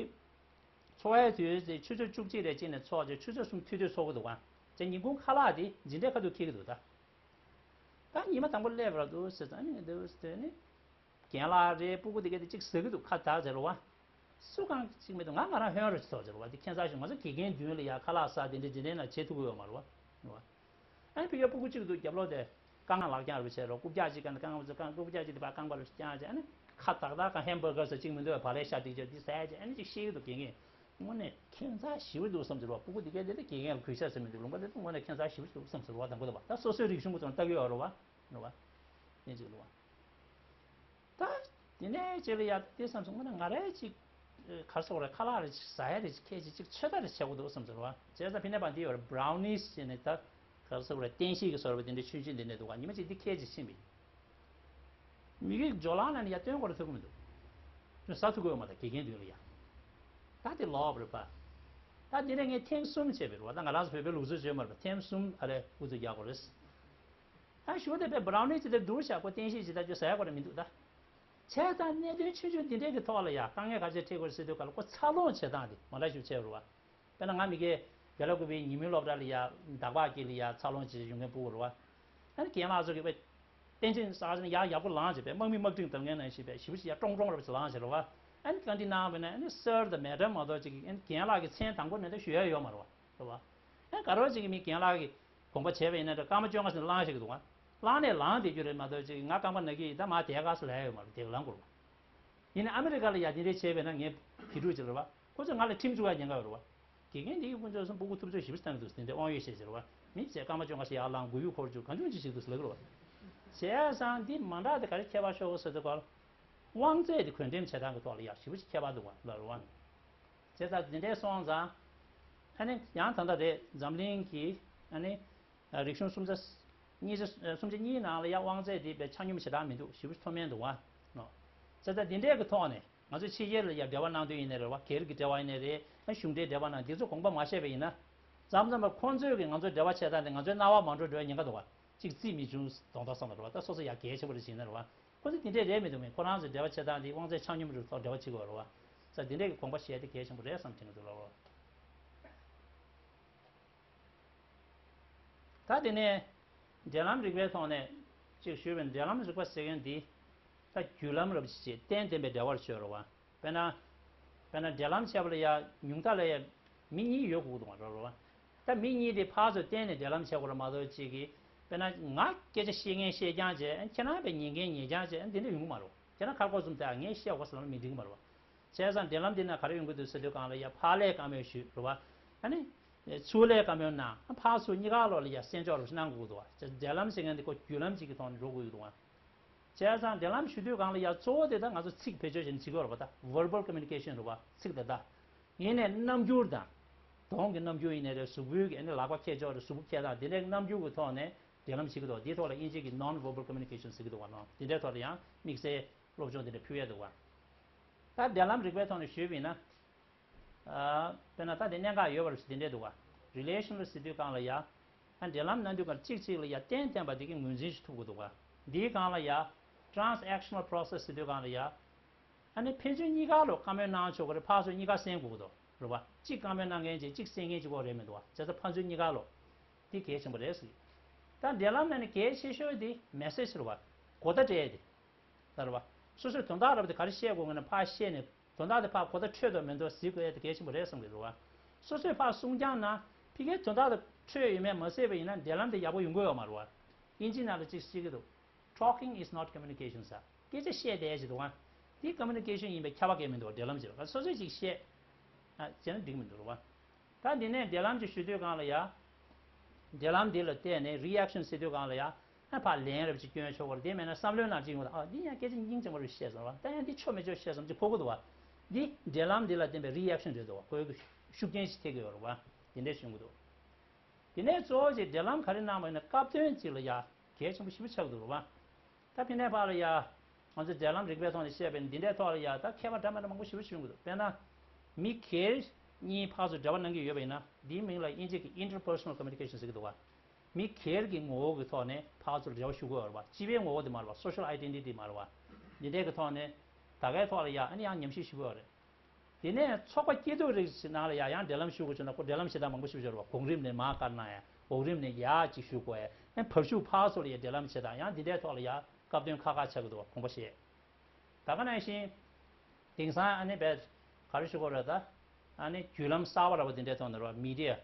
ཚོགས་ཡའི་དུས་ཚོད་ཆུ་ཚོད་བཅུ་གཅིག་རེ་གཅིག་ནས་ཚོགས་རྗེས་ཆུ་ཚོད་གསུམ་མཐུད་མཐུད་ཚོགས་ཀྱི་འདུག་ག་བྱས་ཉིན་གུང་ཁ་ལག་དེ་འཛིན་གྲྭའི་ཁ་ཐུག་འཁྱེར་གྱི་འདུག་ད། ད་ཉི་མ་དང་པོ་སླེབས་ར་འདུག་ཟེར་ཙང་ནི་འདུག་ཟེར་ནི། རྒན་ལགས་རེད། སྤུ་གུ་དེ་གས་དེ་གཅིག་ཟ་གི་འདུག་ཁ་བདག་ཟེར་བ། སུ་གང་གཅིག་མི་འདུག་ང་ང་རང་ཧོན་རུ་ཚོགས་ཟེར་བ་དེ་ཁྱད་མཚར་ཞིག་ང་ཚོ་དགེ་རྒན་མདུན་ལ་ཡ་ཁ་ལག་ཟ་དེ་འདྲ་འདི་འདྲའི་ནང་བྱེད་ཐུབ་ཀྱི་ཡོད་མ་རེད་བ། ཨ་ནི་ཕ་གིའི་སྤུ་གུ་གཅིག་འདུག་རྒྱབ་ལོགས་དེ་རྐང་ལག་བརྐྱངས་རེ་བྱས་རོགས་རྐུབ་བཀྱག་གཅིག་ག་ནས་རྐང་པ་ཚོ་རྐང་རྐུབ་བཀྱག་གཅིག་དེ་ཕར་རྐང་པ་རེ་བརྐྱངས་བྱས། ཨ་ནི་ཁ་ཏག་ཏག་གང་ཧེམ་བྷར་གར་ཟེར་གཅིག་མི་འདུག་བ། བག་ལེབ་ཤ་ཏིག་ཅིག་འདི་ཟས་བྱས་ཨ་ནི་ཅིག་ཤེས་ཀྱི་འདུག་དགེ་རྒན་དངོས་གནས་ཁྱད་མཚར་ཞེ་པོ་འདུག་བསམ་ཟེར་བ། སྤུ་གུ་འདི་གས་དེ་ལ་དགེ་རྒན་ལ་གུས་ཞབས་ཟེར་མི་འདུག་ལུང་པ་དེ་དངོས་གནས་ཁྱད་མཚར་ཞེ་པོ་འདུག་བསམ་ཟེར་བ། དང་པོ་དང་པོ་ད་སོ་སོའི་རིག་གཞུང་གི་ཐོག་ལྟ་གི་ཡོད་རེད་བ། རེད་བ། ཡིན་ཅིག་རེད་བ། ད། དེ་ནས་རྗེས་ལ་ཡ་དེ་བསམ་སོང་ང་ན་ང་རའི་ཅིག་ག་རེ་ཟེར་དགོས་རེད། ཁ་ལག་རེ་ཅིག་ཟ་ཡ་རེ་ཅིག་ཁྱེད་ཅིག་ཅིག་ཚོད་ལྟ་རེ་བྱེད་དགོས་འདུག་བསམ་ཟེར་བ། བྱས་ཙང་ཕ་གིར་ནས་འདི་ཡོད་རེད། Brownies ཟེར་ནས་ད་ག་རེ་ཟེར་དགོས་རེད། བསྟན་བཤིག་གི་བཟོ་འདྲ་པོ་དེ་འདྲའི་ཆུང་ཆུང་འདི་འདྲ་འདུག་ག་ཉི་མ་གཅིག་འདི་ཁྱེར་ཅིག་ཕྱིན་པས། མི་གིས་ཇོ་ལང་ནང་ནས་ཡར་བཏོན་དགོས་རེད་ཐུབ་ཀྱི་མི་འདུག་ཁྱོད་ཟ་ཐུབ་ཀྱི་ཡོད་མ་རེད་དགེ་རྒན་མདུན་ལ་ཡ། ད་དེ་ལོག་རེད་པ། ད་དེ་ནས་ངས་ཐེངས་གསུམ་བྱས་པ་རེད་བ། ད་ང་རང་ཚོ་བོད་པའི་ལུགས་སྲོལ་བྱས་མ་རེད་པ། ཐེངས་གསུམ་ཨ་རེ་འུ་ཚོ་རྒྱག་དགོས་རེད། ཨ་ཞུ་དེ་པའི་Brownies ཅིག་དེ་བསྡུར་བྱ་ཁོ་བསྟན་བཤིག་ཅིག་ད་ཁྱོད་ཟ་ཡ་ཁོ་ར་མི་འདུག་ད། བྱས་ཙང་གནད་དོན་ཆུང་ཆུང་འདི་འདྲའི་གི་ཐོག་ལ་ཡ་དཀའ་ངལ་ག་ཚོད་འཕྲད་དགོས་ཟེར་དུས་སྐབས་ལ་ཁོ་འཚར་ལོངས་བྱེད་སྟངས་དེ་མ་འདྲ་ཞིག་བྱས་རེད་བ། དཔེར་ན་ང་མི་གའི་བེ་ལ་ཀུ་པེའི་ཉིན་མོའི་སློབ་གྲྭ་ལ་ཡ་ཟླ་བ་དཀྱིལ་ལ་ཡ་འཚར་ལོངས་བྱེད་ཡོང་མཁན་སྤུ་གུ་རེད་བ། ཨ་ནི་རྒན་ལགས་ཚོ་གིས་པའི་བསྟན་བཤིག་ཟ་ཟེར་ན་ཡག་ཡག་པོ་ལངས་བྱས་པའི་དམག་མི་དམག་སྤྲིན་བརྡབ་མཁན་ནང་བཞིན་པའི་ཞེ་པོ་ཅིག་ཡ་ཀྲོང་ཀྲོང་རེད་བ་ཅིག་ལངས་བྱས་རེད་བ། ཨ་ནི་བཀའ་འདྲི་གནང་བ་ན་ཨ་ནི་སར་དང་མེ་ཌམ་མ་གཏོགས་ཅིག་ཨ་ནི་རྒན་ལགས་ཀྱི་མཚན་དང་པོ་ནས་ད་ཞུ་ཡ་ཡོད་མ་རེད་བ། རེད་བ། ཨ་ནི་ག་རེ་བ་ཅིག་གི་མི་རྒན་ལགས་ཀྱི་ དགོངས་པ་བྱས་པ་ཡིན་ན་འདྲ། སྐར་མ་བཅོ་ལྔ་ཙམ་ལངས་ཤིག་འདུག་ག། ལངས་ནས་ལངས་བསྡད་རྒྱུ་རེད་མ་གཏོགས་ཅིག་ང་རྐང་པ་ན་གི་ཡིན་ད་མ་དེ་ག་སུ་ལ་ཡ་ཡོད་མ་རེད། དེ་ག་ལངས་དགོས་རེད་བ། ཡིན་ན་ཨ་མི་རི་ཀ་ལ་ཡ་དེ་འདྲས་བྱས་པས་ན་ངས་དེ་འདྲས་ཅིག་རེད་བ། ཁོ་ཚོས་ང་ལ་ཁྲིམས་བཅུག་ཡ་ཉེན་ཁ་ཡོད་རེད་བ། དགེ་རྒན་འདི་ཡི་ཀུན་སྤྱོད་སོང་སྤུ་གུ་ཐུབ་ཚོད་ཞིབ་བཏང་འདུག་དེ་འདྲའི་དབང་ཡོད་བཤད་ཟེར་བ། མི་ཚེ་སྐར་མ་བཅོ་ལྔ་ཞིག་ཡར་ལངས་དགོས་ཡུལ་འཁོར་རྒྱུ་གང་བྱུང་ཅི་ཞིག་འདུག་ལབ་རོ། བྱས་ཙང་འདི་མ་འདྲ་དེ་ག་རེ་ཁྱད་པར་ཤོར་ཟེར་དུས་སྐབས། དབང་ཚད་དེ་བགོ་འགྲེམས་བྱེད་སྟངས་ཀྱི་ཐོག་ལ་ཡག་ཞེ་པོ་ཅིག་ཁྱད་པར་འདུག་བ་ལབ་རོ་བ། བྱས་ཙང་འདི་འདྲའི་སོང་ཙང་། ཨ་ནི་ཡང་ད་ལྟ་རེད་འཛམ་གླིང་གི་ཨ་ནི་རིག་གཞུང་སུམ་ཆ་གཉིས་ཆ་སུམ་ཆ་གཉིས་ནང་ལ་ཡང་དབང་ཚད་དེ་དཔེ་ཆ་སྙོམས་ཞེ་དྲག་མི་འདུག་ཞེ་པོ་ཅིག་མཐོ་དམན་འདུག་བ། བྱས་ཙང་འདི་འདྲའི་གི་ཐོག་ནས། ང་ཚོས་ཕྱི་རྒྱལ་ལ་ཡ་འབྲེལ་བ་གནང་དུས་ཡིན་ནའི་རེད་བ། སྒེར་གྱི་འབྲེལ་བ་ཡིན་ནའི་རེད། ཨ་གཞུང་འབྲེལ་འབྲེལ་བ་ནང་འདི་ཚོ་དགོངས་པ་མ་བཞེས་པ་ཡིན་ན། མཚམས་མཚམས་ལ་ཁོང་ཚོས་ཀྱི་ང་ཚོའི་འབྲེལ་བ་བྱེད་སྟངས་དེ་ང་ཚོའི་རྣ་བར་མ་འགྲོ་འགྲོ་ཡ་ཉེན་ཁ་འདུག་བ། གཅིག་རྩིས་མི་བྱུང་གདོང་ཐག་སང་ལ་རེད་བ། ད་སོ་སོ་ཡ་གལ་ཆེན་པོ་རེད་ཟེར་ན་རེད་བ། ཁོ་ཚོ་འདི་འདྲས་རེད་མི་འདུག་མིན་ཁོ་རང་ཚོའི་འབྲེལ་བ་བྱེད་སྟངས་འདི་དབང་ཚད་ཆ་སྙོམས་རུ་ཐོག་འབྲེལ་བ་བྱེད་དགོས་རེད་བ། ས་འདི་འདྲས་ཀྱི་དགོངས་པ་བཞེས་དེ་གལ་ཆེན་པོ་རེད་བསམ་དྲན་གྱི་འདུག་ལ་བ། ད་དེ་ནས་འབྲེལ་ལམ་རིག་པའི་ཐོག་ནས་ཅིག་ཞུས་པའི་འབྲེལ་ལམ་རིག་པ་ཟེར་མཁན་འདི་ད་བརྒྱུད་ལམ་རབ་ཅིག་བྱས་གཏན་གཏན་པའི་འབྲེལ་བར་བརྗོད་རོ་བ། དཔེར་ན། དཔེར་ན་འབྲེལ་ལམ་བྱས་པ་ལ་ཡ་ཉུང་མཐའ་ལ་ཡ་མི་གཉིས་ཡོད་དགོས་འདུག་རོ་རོ་བ། ད་མི་གཉིས་དེ་ཕར་ཚུར་གཏན་ནས་འབྲེལ་ལམ་བྱེད་དགོས་ར་མ་གཏོགས་ཅིག་གིས་དཔེར་ན་ང་སྐད་ཆ་བཤད་མཁན་བཤད་རྐྱང་བྱས་ཁྱེད་རང་པའི་ཉན་མཁན་ཉན་རྐྱང་བྱས་འདི་འདྲ་ཡོང་གི་མ་རེད། ཁྱེད་རང་ཁ་སྐོར་ཙམ་དེ་ངས་བཤད་དགོས་ཟེར་ལ་མི་འགྲིག་གི་མ་རེད་བ། བྱས་ཙང་འབྲེལ་ལམ་འདི་ན་ག་རེ་ཡོང་གི་འདུག་ཟེར་དུས་སྒང་ལ་ཡ་ཕར་ལས་བཀའ་མོལ་ཞུས་རེད་བ། ཨ་ནི། ཚུར་ལས་བཀའ་མོལ་གནང་ཕར་ཚུར་གཉིས་ཀ་ལོག་ལ་ཡ་གསན་འཇོག་རོགས་ཞེས་གནང་དགོས་འདུག་བ། བྱས་འབྲེལ་ལམ་ཟེར་མཁན་འདི་ཁོ་བརྒྱུད་ལམ་ཅིག་གི་ཐོག་ནས་འགྲོ་དགོས་ཀྱི་འདུག་བ། བྱས་ཙང་འབྲེལ་ལམ་ཞུ་དུས་སྒང་ལ་ཡ་གཙོ་བོ་དེ་ད་ང་ཚོ་ཚིག་བེད་སྤྱོད་བྱས་ནས་བྱེད་དགོས་རེད་བ། ད་verbal communication རེད་བ། ཚིག་དེ་ད། ཡིན་ནའི་རྣམ་འགྱུར་དང་། གདོང་གི་རྣམ་འགྱུར་ཡིན་ནའི་རེད། གཟུགས་པོའི་གི་ཨ་ནི་ལག་པ་འཁྱེར་ཕྱོགས་རེད། གཟུགས་པོ་འཁྱེར་སྟངས་དེ་འདྲའི་རྣམ་འགྱུར་གི་ཐོག་ནས་འབྲེལ་ལམ་བྱེད་ཀྱི་འདུག་འདིའི་ཐོག་ལ་དབྱིན་ཇི་གི་non verbal communication ཟེར་གྱི་འདུག་བ་ནོ། དེ་འདྲའི་ཐོག་ལ་ཡང་དམིགས་བསལ་སློབ་སྦྱོང་དེ་འདྲ་ཕུལ་ཡས་འདུག་བ། ད་འབྲེལ་ལམ་རིག་པའི་ཐོག་ནས་ཞུས་པ་ཡིན་ན། ཨ། དཔེར་ན་ད་དེ་གནད་འགག་ཡོད་པ་རེད་དེ་འདྲས་འདུག་བ། relation ལ་ཟེར་དུས་སྒང་ལ་ཡ། ཨ་འབྲེལ་ལམ་གནང་དུས་སྒང་གཅིག་གཅིག་ལ་ཡ་གཏན་གཏན་པ་དེ་གི་ངོས་འཛིན་ཞིག་ཐུབ་དགོས་འདུག་བ། འདིའི་སྒང་ལ་ཡ། transactional process ཟེར་དུས་སྒང་ལ་ཡ། ཨ་ནི་ཕན་ཚུན་གཉིས་ཀ་ལོ་བཀའ་མོལ་གནང་ཆོག་གི་རེད། ཕར་ཚུར་གཉིས་ཀ་གསན་དགོས་ཀྱི་འདུག་རེད་བ། གཅིག་བཀའ་མོལ་གནང་མཁན་གཅིག་གཅིག་གསན་མཁན་གཅིག་གོ་རེད་མི་འདུག་བ། བྱས་ཙང་ཕར་ཚུར་གཉིས་ཀ་ལོ། འདི་གལ་ཆེན་པོ་རེད་ཟེར། ད་འབྲེལ་ལམ་ནང་ནས་གལ་ཆེ་ཤོས་དེ་message རེད་བ། གོ་བརྡ་སྤྲད་དེ། ལྟར་བ། སོ་སོའི་དོན་དག་རབ་དེ་ག་རེ་བཤད་དགོས་ངེས་ན་ཕར་བཤད་ནས་དོན་དག་དེ་ཕར་གོ་བརྡ་འཕྲོད་དང་མི་འཕྲོད་གཟིགས་དགོས་ཡ་དེ་གལ་ཆེན་པོ་རེད་བསམ་གྱི་རེད་བ། སོ་སོས་ཕར་གསུང་རྐྱང་ན་ཕ་གིའི་དོན་དག་དེ་འཕྲོད་ཡོད་མེད་མ་གཟིགས་པ་ཡིན་ན་འབྲེལ་ལམ་དེ་ཡག་པོ་ཡོང་གི་ཡོད་མ་རེད་བ། དབྱིན་ཇི་ནང་ལ་ཅིག་བཤད་ཀྱི་འདུག Talking is not communication ཟེར། སྐད་ཆ་བཤད་བསྡད་ཀྱི་འདུག་ཨ། འདི་communication ཡིན་པའི་ཁྱབ་པ་གས་མི་འདུག་འབྲེལ་ལམ་ཅིག་རེད་བ། སོ་སོས་ཅིག་བཤད། ཨ། བྱས་ན་འགྲིག་མི་འདུག་རེད་བ། ད་འདི་ནས་འབྲེལ་ལམ་ཅིག་ཞུ་དུས་སྒང་ལ་ཡ། འབྲེལ་ལམ་འདི་ལ་བལྟས་ནས་reaction ཟེར་དུས་སྒང་ལ་ཡ། ཨ་ཕར་ལན་རབ་ཅིག་སྐྱོན་ཆོག་པར་དེ་མེད་ན་བསམ་བློའི་ནང་ཅིག་ཡོང་དང་ཨ་འདི་ཡང་སྐད་ཆ་སྙིང་རྗེ་མོ་རེ་བཤད་སོང་བ། ད་ཡང་འདི་ཆོ་མི་ཆོ་བཤད་སོང་ཅིག་ཕོག་གི་འདུག་བ། འདི་འབྲེལ་ལམ་འདི་ལ་བརྟེན་པའི་reaction རེད་འདུག་བ། ཁོའི་ཤུགས་རྐྱེན་ཅིག་ཐེབས་ཀྱི་ཡོད་རེད་བ། དེ་འདྲས་བྱུང་གི་འདུག་དེ་ནས་གཙོ་བོ་ཅིག་འབྲེལ་ལམ་ག་རེ་གནང་བ་ཡིན་ན་སྐབས་དོན་ཅིག་ལ་ཡ། གལ་ཆེན་པོ་ཞེ་པོ་ཆགས་འདུག་རེད་བ། ད་ཕི་ནས་ཕར་ལ་ཡ། ང་ཚོ་འབྲེལ་ལམ་རིག་པའི་ཐོག་ནས་བཤད་པའི་འདི་འདྲའི་ཐོག་ལ་ཡ་ད་མཁས་པ་འདྲ་མི་འདྲ་མང་པོ་ཞེ་པོ་བྱུང་གི་འདུག་དཔེར་ན། མི་སྒེར་གཉིས་ཕར་ཚུར་འབྲེལ་བ་གནང་གི་ཡོད་པ་ཡིན་ན་འདིའི་མིང་ལ་དབྱིན་ཇི་གི་interpersonal communication ཟེར་གི་འདུག་བ། མི་སྒེར་གྱི་ངོ་བོ་གི་ཐོག་ནས་ཕར་ཚུར་འབྲེལ་བ་ཞུ་དགོས་ཡོད་རེད་བ། སྤྱི་པའི་ངོ་བོ་དེ་མ་རེད་བ། social identity མ་རེད་བ། འདི་འདྲའི་གི་ཐོག་ནས་ད་གའི་ཐོག་ལ་ཡ་ཨ་ནི་ཡང་ཉམས་ཞིབ་ཞུ་དགོས་ཡོད་རེད། དེ་ནས་ཚོགས་པ་སྐྱིད་སྡུག་རིགས་ནང་ལ་ཡང་ཡང་འབྲེལ་ལམ་ཞུ་དགོས་བྱུང་ན་ཁོ་འབྲེལ་ལམ་བྱེད་སྟངས་མང་པོ་ཞིག་འབྱོར་བ། གོང་རིམ་ནས་མར་བཀར་གནང་ཡ། འོག་རིམ་ནས་ཡར་ཅིག་ཞུ་དགོས་ཡ། ཡང་བར་ཞུགས་ཕར་ཚུར་ལ་ཡ་འབྲེལ་ལམ་བྱེད་སྟངས་ཡང་འདི་འདྲའི་ཐོག་ལ་ཡ་སྐབས་དོན་ཁག་ཁག་ཆགས་ཀྱི་འདུག་བ། དགོངས་པ་བཞེས། ད་ག་ནང་བཞིན། དེང་སང་ཨ་ནི་བས་ག་རེ་ཞུ་དགོས་རེད་ད། ཨ་ནི་བརྒྱུད་ལམ་གསར་བ་ར་བ་འདི་འདྲའི་ཐོག་ནས་ར་བ་མི་ཌི་ཡ།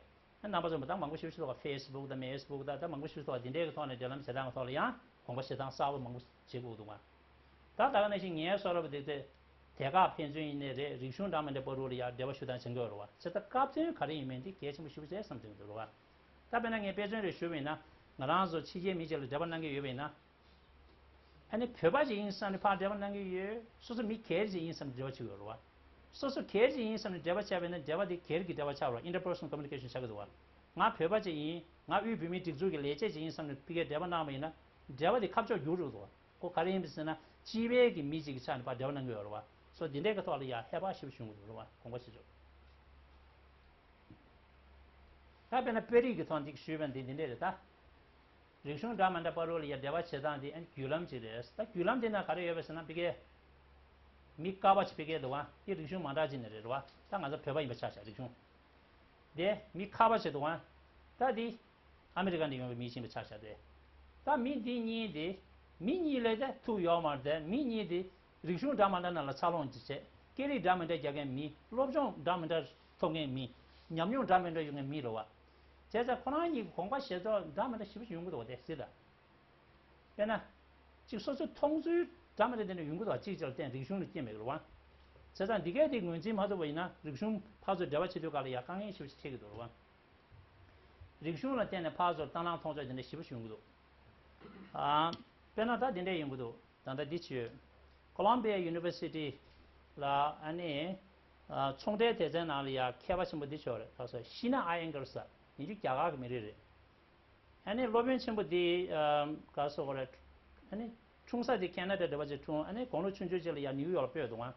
རྣམ་པ་ཚོ་མི་དང་མང་པོ་ཞིག་ཞིག་ཐོག་Facebook་དང་Facebook་དང་ད་མང་པོ་ཞིག་ཐོག་འདི་འདྲའི་གི་ཐོག་ནས་འབྲེལ་ལམ་བྱེད་སྟངས་ཀྱི་ཐོག་ལ་ཡང་དགོངས་པ་བཞེས་སྟངས་གསར་པ་མང་པོ་བྱེད་དགོས་འདུག་ང་། ད་ད་ག་ནང་བཞིན་ངའི་བཟོ་འདྲ་པོ་དེ་དེ་དེ་ག་ཕན་ཚུན་ཡིན་ནའི་རེད། རིག་གཞུང་འདྲ་མི་འདྲ་བར་དུ་ལ་ཡང་འབྲེལ་བ་ཞུ་སྟངས་བྱེད་དགོས་རེད་བ། བྱས་ཙང་སྐབས་དོན་ག་རེ་ཡིན་མིན་དེ་གལ་ཆེན་པོ་ཞེ་པོ་ཅིག་བསམ་བྱུང་འདུག་རེད་བ། ད་དཔེར་ན་ངས་དཔེ་མཚོན་རེ་ཞུས་པ་ཡིན་ན་ང་རང་ཚོ་ཕྱི་རྒྱལ་མི་གཅིག་ལ་འབྲེལ་བ་གནང་གི་ཡོད་པ་ཡིན་ན། ཨ་ནི་བོད་པ་ཅིག་ཡིན་བསམ་ནས་ཕར་འབྲེལ་བ་གནང་གི་ཡོད། སོ་སོ་མི་སྒེར་ཅིག་ཡིན་བསམ་ནས་འབྲེལ་བ་བྱེད་ཀྱི་ཡོད་རེད་བ། སོ་སོ་སྒེར་ཅིག་ཡིན་བསམ་ནས་འབྲེལ་བ་བྱས་པ་ཡིན་ན་འབྲེལ་བ་དེ་སྒེར་གྱི་འབྲེལ་བ་ཆགས་རེད་བ། interpersonal communication ཆགས་ཀྱི་འདུག་བ། ང་བོད་པ་ཅིག་ཡིན། ང་དབུས་བོད་མིའི་སྒྲིག་འཛུགས་ཀྱི་ལས་བྱེད་ཅིག་ཡིན་བསམ་ནས་ཕ་གིར་འབྲེལ་བ་གནང་བ་ཡིན་ན་འབྲེལ་བ་དེ་ཁ་ཕྱོགས་བསྒྱུར་འགྲོ་གི་འདུག་བ། ཁོ་ག་རེ་ཡིན་པ་ཟེར་ན་སྤྱི་པའི་གི་མི་ཅིག་གི་ཆ་ནས་ཕར་འབྲེལ་བ་གནང་གི་ཡོད་རེད་བ། སོ་འདི་འདྲའི་གི་ཐོག་ལ་ཡ་ཧེ་བག་ཞེ་པོ་བྱུང་གི་འདུག་རེད་བ། དགོངས་པ་བཞེས་ཆོག་ད་དཔེར་ན་དཔོན་རིགས་ཀྱི་ཐོག་འདི་ཞུས་པ་འདི་འདི་འདྲས་རེད་ད། རིག་གཞུང་འདྲ་མི་འདྲ་བར་དུ་ལ་ཡ་འབྲེལ་བ་བྱེད་སྟངས་འདི་ཨ་ནི་བརྒྱུད་ལམ་ཅིག་རེད། ད་བརྒྱུད་ལམ་འདི་ན་ག་རེ་ཡོད་པ་ཟེར་ན་ཕ་གིའི་མི་ཀ་བ་ཅིག་ཕ་གིར་འདུག་བ། འདི་རིག་གཞུང་མ་འདྲ་ཅིག་ནས་རེད་རེད་བ། ད་ང་ཚོ་བོད་པ་ཡིན་པ་ཆ་བཞག་རིག་གཞུང་། དེ་མི་ཁ་བ་ཅིག་འདུག་བ། ད་འདི་ཨ་མི་རི་ཀ་ནས་ཡོང་བའི་མི་ཅིག་ཡིན་པ་ཆ་བཞག་དེ། ད་མི་འདི་གཉིས་དེ་མི་གཉིས་ལས་དེ་ཐུག་ཡོད་མ་རེད་དེ། མི་གཉིས་དེ་རིག་གཞུང་འདྲ་མི་འདྲ་ནང་ལ་འཚར་ལོངས་ཅིག་བྱས། སྐད་རིགས་འདྲ་མི་འདྲ་རྒྱག་མཁན་མི། སློབ་སྦྱོང་འདྲ་མི་འདྲ་ཐོབ་མཁན་མི། ཉམས་མྱོང་འདྲ་མི་འདྲ་ཡོད་མཁན་མི་རེད་བ། དེ་ཙང་ཁོ་རང་གཉིས་ཀྱི་དགོངས་པ་བཞེས་ཕྱོགས་འདྲ་མི་འདྲ་ཞེ་པོ་ཅིག་ཡོང་གི་འདུག་བ། དེ་སྲིད་ད། དཔེར་ན། གཅིག་སོ་སོའི་མཐོང་ཚུལ་འདྲ་མི་འདྲ་དེ་འདྲ་ཡོང་གི་འདུག་བ། གཅིག་གཅིག་ལ་བརྟེན་རིག་གཞུང་ལ་རྐྱེན་མེད་ཀྱི་རེད་བ། བྱས་ཙང་འདི་གའི་དེ་ངོས་འཛིན་མ་ཐུབ་པ་ཡིན་ན་རིག་གཞུང་ཕར་ཚུར་འབྲེལ་བ་བྱེད་དུས་སྐབས་ལ་ཡ་དཀའ་ངལ་ཞེ་པོ་ཅིག་འཕྲད་ཀྱི་འདུག་རེད་བ། རིག་གཞུང་ལ་བརྟེན་ནས་ཕར་ཚུར་ལྟ་སྣང་མཐོང་ཕྱོགས་དེ་འདྲ་ཞེ་པོ་ཅིག་ཡོང་གི་འདུག་ཨ། དཔེར་ན་ད་དེ་འདྲ་ཡོང་གི་འདུག་ད་ལྟ་འདི་བྱོས། Columbia University ལ་ཨ་ནི། ཨ། ཚོང་འབྲེལ་སྡེ་ཚན་ནང་ལ་ཡ་མཁས་པ་ཆེན་པོ་འདི་ཆོག་རེད། ད་སོ་ཤི་ན་ཨ་ཡན་གར་ས་ཡིན་རྒྱུ་རྒྱ་གར་གྱི་མི་རིགས་རེད། ཨ་ནི་སློབ་དཔོན་ཆེན་པོ་འདི་ཨམ། ག་སོ་གོ་རེད། ཨ་ནི་འཁྲུངས་ས་དེ་ཁེ་ན་ཌ་འདྲ་བ་ཅིག་འཁྲུངས། ཨ་ནི་དགུང་ལོ་ཆུང་ཆུང་ཅིག་ལ་ཡ་ནིའུ་ཡོག་ལ་སྤོས་འདུག་ཨང་།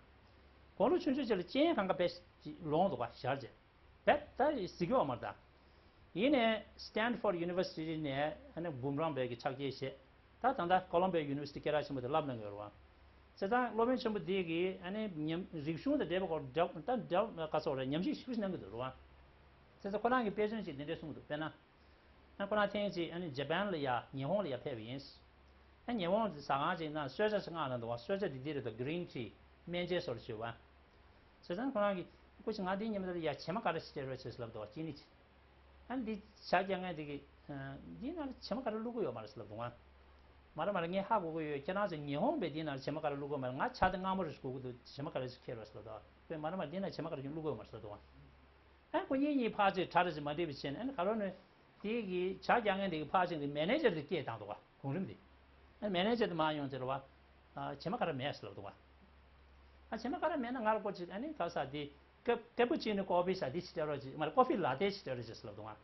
དགུང་ལོ་ཆུང་ཆུང་ཅིག་ལ་རྐྱེན་གང་ག་བས་ལོང་འདུག་ག་ཞར་བྱས། བས་ད་གཟིགས་ཡོག་མ་རེད་ད། ཡིན་ནས་Stanford University ནས་ཨ་ནི་འབུམ་རམས་པའི་གི་ཕྱག་འཁྱེར་བཞེས། ད་ད་ལྟ་Columbia University སྐད་གྲགས་ཆེན་པོ་དེ་བསླབ་གནང་གི་ཡོད་རེད་བ། བྱས་ཙང་སློབ་དཔོན་ཆེན་པོ་འདི་གིས་ཨ་ནི་ཉམས་རིག་གཞུང་དང་འབྲེལ་བ་སྐོར་འདྲ་ད་འདྲ་ག་སོག་རེད། ཉམས་ཞིབ་ཞིབ་གནང་གི་འདུག་རེད་བ། བྱས་ཙང་ཁོ་རང་གི་དཔེ་མཚོན་ཅིག་འདི་འདྲས་གསུངས་འདུག་དཔེར་ན། ཨ་ཁོ་རང་ཐེངས་ཅིག་ཨ་ནི་ཇ་པན་ལ་ཡ་ཉི་ཧོང་ལ་ཡ་ཕེབས་པ་ཡིན། ཨ་ཉི་ཧོང་གི་ཟ་ཁང་ཅིག་ནང་གསོལ་ཇ་ཞིག་མངགས་གནང་འདུག་བ། གསོལ་ཇ་འདི་འདི་རེད་འདུག green tea སྨན་ཆས་བཟོ་འདྲ་བྱས་པ། བྱས་ཙང་ཁོ་རང་གིས་སྐུ་མཁྱེན་ང་འདི་ཉིན་མོ་དེར་ཡ་བྱེ་མ་ག་རེ་ཞིག་སྤྲད་རོགས་བྱེད་ཟེར་ལབ་འདུག་བ། ཅི་ནི་ཅི། ཨ་འདི་ཇ་རྒྱག་མཁན་དེ་གིས་འདིའི་ནང་ལ་བྱེ་མ་ག་རེ་བླུགས་ཀྱི་ཡོད་མ་རེད་ཟེར་ལབ་འདུག་བ། མ་རེད་མ་རེད། ངས་ཧ་གོ་གི་ཡོད། ཁྱེད་རང་ཚོ་ཉི་ཧོང་པས་འདིའི་ནང་ལ་བྱེ་མ་ག་རེ་བླུགས་ཀྱི་ཡོད་མ་རེད། ང་ཇ་དེ་མངར་མོ་རེ་ཞིག་དགོས་ཀྱི་འདུག་བྱེ་མ་ག་རེ་ཞིག་ཁྱེར་རོགས་ཟེར་ལབ་འདུག་བ། དཔེ་མ་རེད་མ་རེད། འདིའི་ནང་བྱེ་མ་ག་རེ་ཞིག་བླུགས་ཀྱི་ཡོད་མ་རེད་ཟེར་ལབ་འདུག་བ། ཨ་ཁོ་གཉིས་གཉིས་ཕར་ཚུར་གྲ་སྒྲིག་ཅིག་མ་འགྲིག་པ་བྱས་ནས། ཨ་ནི་ག་རེ་ནས་དེ་གི་ཇ་རྒྱག་མཁན་དེ་གི་ཕར་ཕྱིན་གི་མེ་ནེ་ཇར་དེ་སྐད་བཏང་འདུག་བ། གོང་རིམ་དེ། ཨ་མེ་ནེ་ཇར་དེ་མར་ཡོང་ཟེར་བ། ཨ་བྱེ་མ་ག་རེ་མེད་ཟེར་ལབ་འདུག་བ། ཨ་བྱེ་མ་ག་རེ་མེད་ན་ང་ལ་ཀོ་ཅིག་ཨ་ནི་ག་ས་དེ་ཀ་ཀ་པུ་ཅི་ནོ་ཀོ་ཕི་ཟ་དེ་ཅིག་སྤྲད་རོགས་ཅིག་མ་རེད། ཀོ་ཕི་ལ་ཏེ་ཅིག་སྤྲད་རོགས་ཅིག་ཟེར་ལབ་འདུག་བ།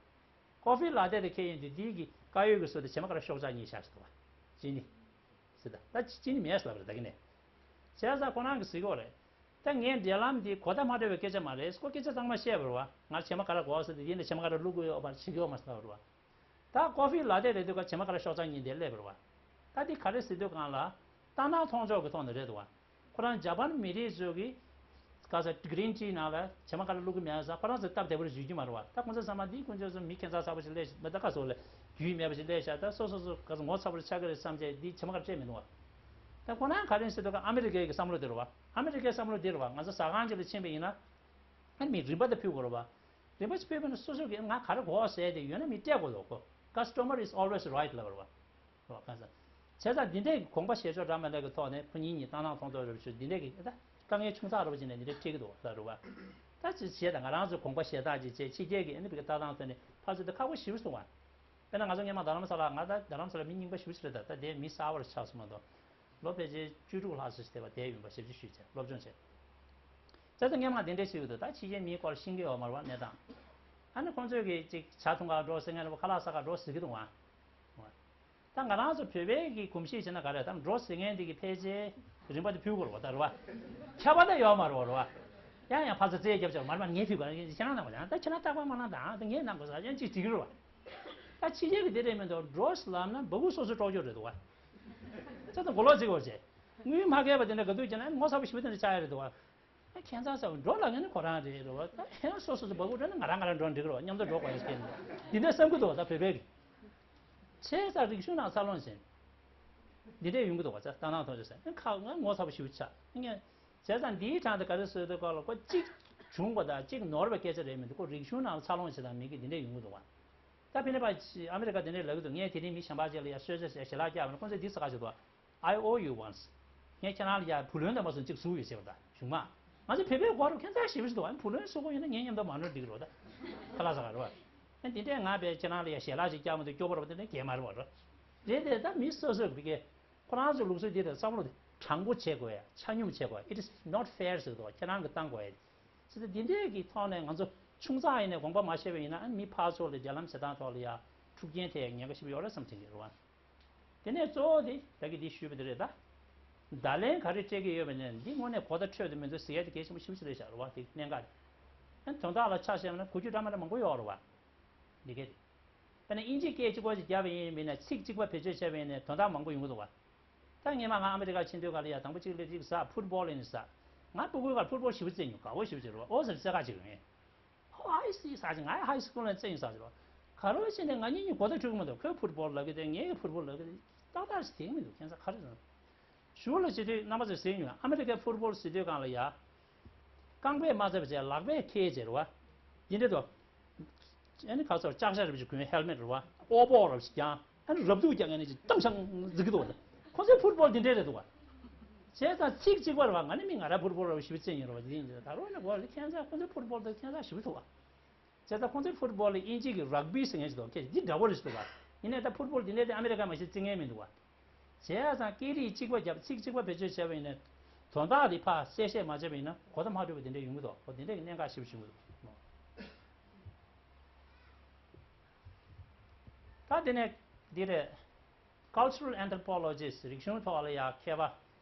ཀོ་ཕི་ལ་ཏེ་དེ་ཁྱེར་ཡོང་དུས་དེ་གི་དཀར་ཡོལ་གི་ཟུར་དེ་བྱེ་མ་ག་རེ་ཤོག་ཆག་གཉིས་བཞག་ཟེར་འདུག་བ། ཅི་ནི། ཟེར་ད། ད་ཅི་ནི་མེད་ཟེར་བ་རེད་ད་གི་ནས། བྱས་ཙང་ཁོ་རང་གིས་ཟེར་གྱི་ཡོད་རེད། ད་ངའི་འབྲེལ་ལམ་འདི་གོ་བརྡ་མ་འཕྲོད་པའི་སྐད་ཆ་མ་རེད། ཁོ་སྐད་ཆ་གཙང་མ་བཤད་པ་རེད་བ། ང་བྱེ་མ་ག་རེ་དགོས་ཟེར་ཏེ་ཡིན་ན་བྱེ་མ་ག་རེ་བླུག་གི་ཡོད་པ་བྱེད་ཀྱི་ཡོད་མ་ཟེར་བ་རེད་བ། ད་ཀོ་ཕི་ལ་ཏེ་རེད་འདུག་ག་བྱེ་མ་ག་རེ་ཤོག་ཆག་གཉིས་འདིར་སླེབས་པ་རེད་བ། ད་འདི་ག་རེ་ཟེར་དུས་སྒང་ལ། ལྟ་ན་མཐོང་ཕྱོགས་ཀྱི་ཐོག་ནས་རེད་འདུག་བ། ཁོ་རང་ཇ་པན་མི་རིགས་ཚོ་གིས་ག་ས་གི་རིན་ཊི་ནང་ལ་བྱེ་མ་ག་རེ་བླུག་གི་མེད་ཟེར། ཁོ་རང་ཚོས་སྟབས་བདེ་པོ་རེ་བཟོ་རྒྱུ་མ་རེད་བ། ད་ཁོང་ཚོ་ཚང་མ་འདི་ཁོང་ཚོ་ཚོ་མི་ཁྱད་མཚར་ཚ་པོ་ཞིག་སླེབས་ཤག་མི་ད་ག་སོགས་ལ་རྒྱུས་མེད་པ་ཞིག་སླེབས་ཤག་ད་སོ་སོ་སོ་ག་ས་ངོ་ཚ་པོ་རེ་ཆགས་ཀྱི་རེད་བསམ་བྱས་འདི་བྱེ་མ་ག་རེ་སྤྲད་མི་འདུག་བ། ད་ཁོ་རང་ག་རེ་ཟེར་དུས་ཀ་ཨ་མི་རི་ཀའི་གི་བསམ་བློ་དེ་རེད་བ། ཨ་མི་རི་ཀའི་བསམ་བློ་དེ་རེད་བ། ང་ཚོ་ཟ་ཁང་ཅིག་ལ་ཕྱིན་པ་ཡིན་ན། ཨ་མི་རིན་པ་དེ་ཕུལ་དགོས་རེད་བ། རིན་པ་ཅིག་ཕུལ་བ་ན་སོ་སོ་གིས་ང་ག་རེ་དགོས་ཟེར་དེ་ཡོད་ན་མི་སྤྲད་དགོས་ལོ་ཁོ། Customer is always right ལབ་རེད་བ། རེད་བ། གང་ཟེར། བྱས་ཙང་འདི་འདྲའི་གོམ་པ་ཞེ་ཕྱོགས་འདྲ་མི་འདྲ་གི་ཐོག་ནས་ཁོ་གཉིས་གཉིས་ལྟ་སྣང་མཐོང་ཐོས་རེ་བྱས་འདི་འདྲའི་གི་ད་དཀའ་ངལ་ཆུང་ཙག་རེ་བ་བྱས་ནས་འདི་འདྲའི་འཕྲད་ཀྱི་འདུག་ལབ་རེད་བ། ད་ཅི་བྱས་ད་ང་རང་ཚོས་གོམ་པ་ཞེ་དྲག་ཅིག་བྱས་ཕྱི་རྒྱལ་གྱི་ཨ་ནི་བི་གི་ལྟ་སྟངས་ཐོག་ནས་ཕར་ཚུར་དེ་ཁག་པོ་ཞེ་པོ་སོང་བ། དཔེར་ན་ང་ཚོ་སྔོན་མ་རྡ་རམ་ས་ལ། ང་ད་རྡ་རམ་ས་ལ་མི་རྙིང་པ་ཞེ་པོ་ཅིག་རེད། ད་ད་དེ་མི་གསར་པ་ཆགས་སོང་མ་གཏོགས། ལོ་ཕལ་ཆེར་བཅུ་དྲུག་ལྷག་ཙམ་ཞིག་བསྡད་པ་དེ་ཡིན་པ་ཞིབ་འཇུག་ཞུས་བྱས་སློབ་སྦྱོང་བྱས། བྱས་ཙང་སྔོན་མ་དེ་འདྲས་བྱེད་ཀྱི་འདུག་ད་ཕྱི་རྒྱལ་མིའི་སྐོར་ཤེས་ཀྱི་ཡོད་མ་རེད་བ་གནས་སྟངས། ཨ་ནི་ཁོང་ཚོས་ཀྱིས་ཅིག་ཇ་འཐུང་གར་འགྲོ་ཟེར་མཁན་རེད་བ། ཁ་ལག་ཟ་གར་འགྲོ་ཟེར་གྱི་འདུག་བ། ད་ང་རང་ཚོ་བོད་པའི་གི་གོམས་གཤིས་བྱས་ན་ག་རེ། ད་འགྲོ་ཟེར་མཁན་དེ་གི་ཕལ་ཆེར་རིན་པ་དེ་ཕུལ་དགོས་རེད་བ། ད་རེད་བ། ཁྱབ་པ་ད་ཡོད་མ་རེད་བ། རེད་བ། ཡང་ཡང་ཕར་ཚུར་རྩོད་རྒྱབ་བྱས་མར་མར་ངས་ཕུལ་དགོས། ཁྱེད་རང་གནང་དགོས། ད་ཁྱེད་རང་རྟག་པར་མ་གནང་དང་། ད་ངས་གནང་དགོས་ཟེར་ཡང་ཅིག་བྲིས་ཀྱི་རེད་བ། ད་ཕྱི་རྒྱལ་གྱི་དེ་འདྲས་མི་འདུག་འགྲོ་ལབ་ན་འབག་གུ་སོ་སོ་སྤྲོད་རྒྱུ་རེད་འདུག་བ། ཚེ་དང་མགོ་ལོག་བརྩི་དགོས་བྱས། དངུལ་མ་བཀལ་བ་དེ་འདྲ་ག་དུས་ཀྱང་ན་ངོ་ཚ་པོ་ཞེ་པོ་དེ་འདྲ་ཆགས་ཡ་རེད་འདུག་བ། ཨ་ཁྱད་མཚར་ས་འགྲོ་ལབ་མཁན་ནི་ཁོ་རང་རེད་རེད་བ། ད་ཧེ་སོ་སོ་སོ་འབག་གུ་སྤྲད་ན་ང་རང་ང་རང་འགྲོ་འགྲིག་གི་རེད་བ། མཉམ་དུ་འགྲོ་དགོས་ཡ་ཟེར་མཁན་འདི་འདྲས་བསམ་གྱི་འདུག་བ། ད་བོད་པའི་གི་བྱས་ཙང་རིག་གཞུང་ནང་འཚར་ལོངས་ཟེར་འདི་འདྲས་ཡོང་གི་འདུག་བ། ད་ལྟ་ནང་མཐོང་ཆོས་ཟེར་ཁ་ང་ངོ་ཚ་པོ་ཞེ་པོ་ཆགས་ངས། བྱས་ཙང་འདིའི་གྲངས་དེ་ག་རེ་བཟོས་དུས་སྐབས་ལ་ཁོ་གཅིག་བྱུང་བ་དང་གཅིག་ནོར་བའི་སྐད་ཆ་རེད་མི་འདུག་ཁོ་རིག་གཞུང་ནང་ལ་འཚར་ལོངས་བྱེད་སྟངས་མི་གི་འདི་འདྲས་ཡོང་གི་འདུག་བ། ད་ཕི་ནི་པ་ཨ་མི་རི་ཀ་དེ་འདྲས་ལབ་ཀྱི་འདུག་ངས་དེ་རིང་མི་གཞན་པ་ཅིག་ལ་ཡ་གསོལ་ཇ་ཞལ་ལག་བཀྱག་པ་ན་ཁོང་ཚོས་འདི་ཟེར་ག་ཞིག་འདུག I owe you once. ངས་ཁྱེད་རང་ལ་ཡ་བུ་ལོན་དང་མ་སོང་གཅིག་བཟོ་ཡོད་ཟེར་བ། ད་གཞུང་མ། ང་ཚོ་བོད་པའི་སྐོར་ཁྱད་མཚར་ཞེ་པོ་ཞིག་འདུག་ཨ་ནི་བུ་ལོན་བཟོ་དགོས་ཡོད་ན་ངའི་མཉམ་དུ་མ་འགྲོ་འགྲིག་རོགས། ད་ཁ་ལག་ཟ་ག་རེད་བ། ཨ་འདི་འདྲས་ང་བས་ཁྱེད་རང་ལ་ཡ་ཞལ་ལག་ཅིག་བཀྱག་མ་ཐུབ་སྐྱོ་པོ་རེད་བ། དེ་འདྲས་གལ་མ་རེད་བ། རེད་དེ་ད་མི་སོ་སོས་བི་ཀའི་ཁོ་རང་ཚོའི་ལུགས་སྲོལ་འདི་དང་བསམ་བློ་དེ་དྲང་པོ་བྱེད་དགོས་ཡ། ཆ་སྙོམས་བྱེད་དགོས་ཡ། It is not fair ཟེར་འདུག་ཁྱེད་རང་གིས་བཏང་དགོས་ཡ། ཟེར་ཏེ་འདི་འདྲས་ཀྱི་ཐོག་ནས་ང་ཚོ་ཆུང་ཙག་ཡིན་ནས་དགོངས་པ་མ་བཞེས་པ་ཡིན་ན་ཨ་ནི་མི་ཕར་ཚུར་ལ་འབྲེལ་ལམ་བྱེད་སྟངས་ཐོག་ལ་ཡ་འཁྲུག་རྐྱེན་ཐེབས་ཉེན་ཁ་ཞེ་པོ་ཡོད་རེད་བསམ་དྲན་གྱི་རེད་བ། དེ་ནས་གཙོ་བོ་དེ་ད་གིན་འདི་ཞུས་པ་དེ་རེད་ད། བརྡ་ལན་ག་རེ་སྤྲད་ཀྱི་ཡོད་པ་ནས་འདི་དངོས་གནས་གོ་བརྡ་འཕྲོད་དུ་མི་འདུག་ཟེར་ཡ་དེ་གལ་ཆེན་པོ་ཞེ་པོ་ཅིག་རེད་ཤག་རེད་བ། དེ་གནད་འགག་རེད། ཨ་ནི་དོན་དག་ལ་ཆ་བཞག་ན་གོ་རྒྱུ་འདྲ་མི་འདྲ་མང་པོ་ཡོད་རེད་བ། འདི་གས་དེ། དཔེར་ན་དབྱིན་ཇིའི་སྐད་གཅིག་པོ་ཅིག་བརྒྱབ་པ་ཡིན་མིན་ན་ཚིག་གཅིག་པ་བེད་སྤྱོད་བྱས་པ་ཡིན་ནའི་དོན་དག་མང་པོ་ཡོང་གི་འདུག་བ། ད་སྔོན་མ་ང་ཨ་མི་རི་ཀར་ཕྱིན་དུས་ག་ལ་ཡ་དང་པོ་གཅིག་སླེབས་དུས་ཟ་ཕུཊ་བོལ་ཡིན་ཟ། ང་སྤུ་གུའི་སྒང་ཕུཊ་བོལ་ཞེ་པོ་རྩེད་མྱོང་། དགའ་བོ་ཞེ་པོ་ཅིག་རེད་བ། ཨོ་ཟེར་རྩེད་ག་ཅིག་ཡོང་ངས། ཨོ་ཨའི་སི་ཟ་ཅིག་ང་ཧའི་སི་ཀུལ་ནས་རྩེད་མྱོང་ཟ་ཅིག་རེད་བ། ག་རེ་བྱས་ནས་ང་གཉིས་གཉིས་གོ་བརྡ་འཕྲོད་ཀྱི་མི་འདུག་ཁོས་ཕུཊ་བོལ་ལབ་ཀྱི་དེ་ངས་ཕུཊ་བོལ་ལབ་ཀྱི་དེ་ཏག་ཏག་ཞིག་དེ་གི་མི་འདུག་ཁྱད་མཚར་ག་རེ་རེད། ཞུ་ལ་བྱེད་དུས་རྣམ་པ་ཚོས་ཟེར་མྱོང་། ཨ་མི་རི་ཀའི་ཕུཊ་བོལ་ཟེར་དུས་སྒང་ལ་ཡ། རྐང་པས་མ་ཚད་པ་བྱས་ལག་པས་ཁེལ་བྱས་རེད་བ། ཡིན་འདྲ་འདུག་ཨ་ནི་ཁ་སོར་ལྕགས་ཞྭ་རབ་ཅིག་གོན། ཧེལ་མེད་རེད་བ། ཨོ་པོ་རབ་ཅིག་གྱང་། ཨ་ནི་རབ་ཏུ་གྱང་། ཨ་ནི་ཅིག་གཏམ་ཤང་འཛིག་གི་འདུག་བ། ཁོང་ཚོའི་ཕུཊ་བོལ་འདི་འདྲས་རེད་འདུག་བ། བྱས་ཙང་ཚིག་གཅིག་པ་རེད་བ། ང་ནི་མི་ང་ར་ཕུཊ་བོལ་རབ་ཞིབ་རྩིས་ཡིན་རེད་བ། འདི་ཡིན་ད་རོགས་ནི་གོ་རེད། ཁྱེད་ཚོ་ཁོང་ཚོའི་ཕུཊ་བོལ་དེ་ཁྱེད་ཚོ་ཞིབ་འདུག་བ། བྱས་ཙང་ཁོང་ཚོའི་ཕུཊ་བོལ་ལ་དབྱིན་ཇི་གི་རག་བི་ཟེར་མཁན་ཞིག་འདུག་ཁྱེད་འདི་འདྲ་བོ་རེད་འདུག་བ། ཡིན་ནའི་ད་ཕུཊ་བོལ་འདི་འདྲས་དེ་ཨ་མེ་རི་ཀ་མ་གཞི་རྩི་མཁན་མི་འདུག་བ། བྱས་ཙང་སྐད་རིགས་གཅིག་པ་བརྒྱབ། ཚིག་གཅིག་པ་བེད་སྤྱོད་བྱས་པ་ཡིན་ན། དོན་དག་དེ་ཕར་གསལ་བཤད་མ་བྱས་པ་ཡིན་ན་གོ་བརྡ་མ་འཕྲོད་པ་དེ་འདྲ་ཡོང་གི་འདུག་ཁོ་དེ་འདྲ་གི་གནད་འགག་ཞིབ་ཞིབ་འདུག་ད་དེ་ནས་འདི་རེད། Cultural Anthropologist། རིག་གཞུང་ཐོག་ལ་ཡ་མཁས་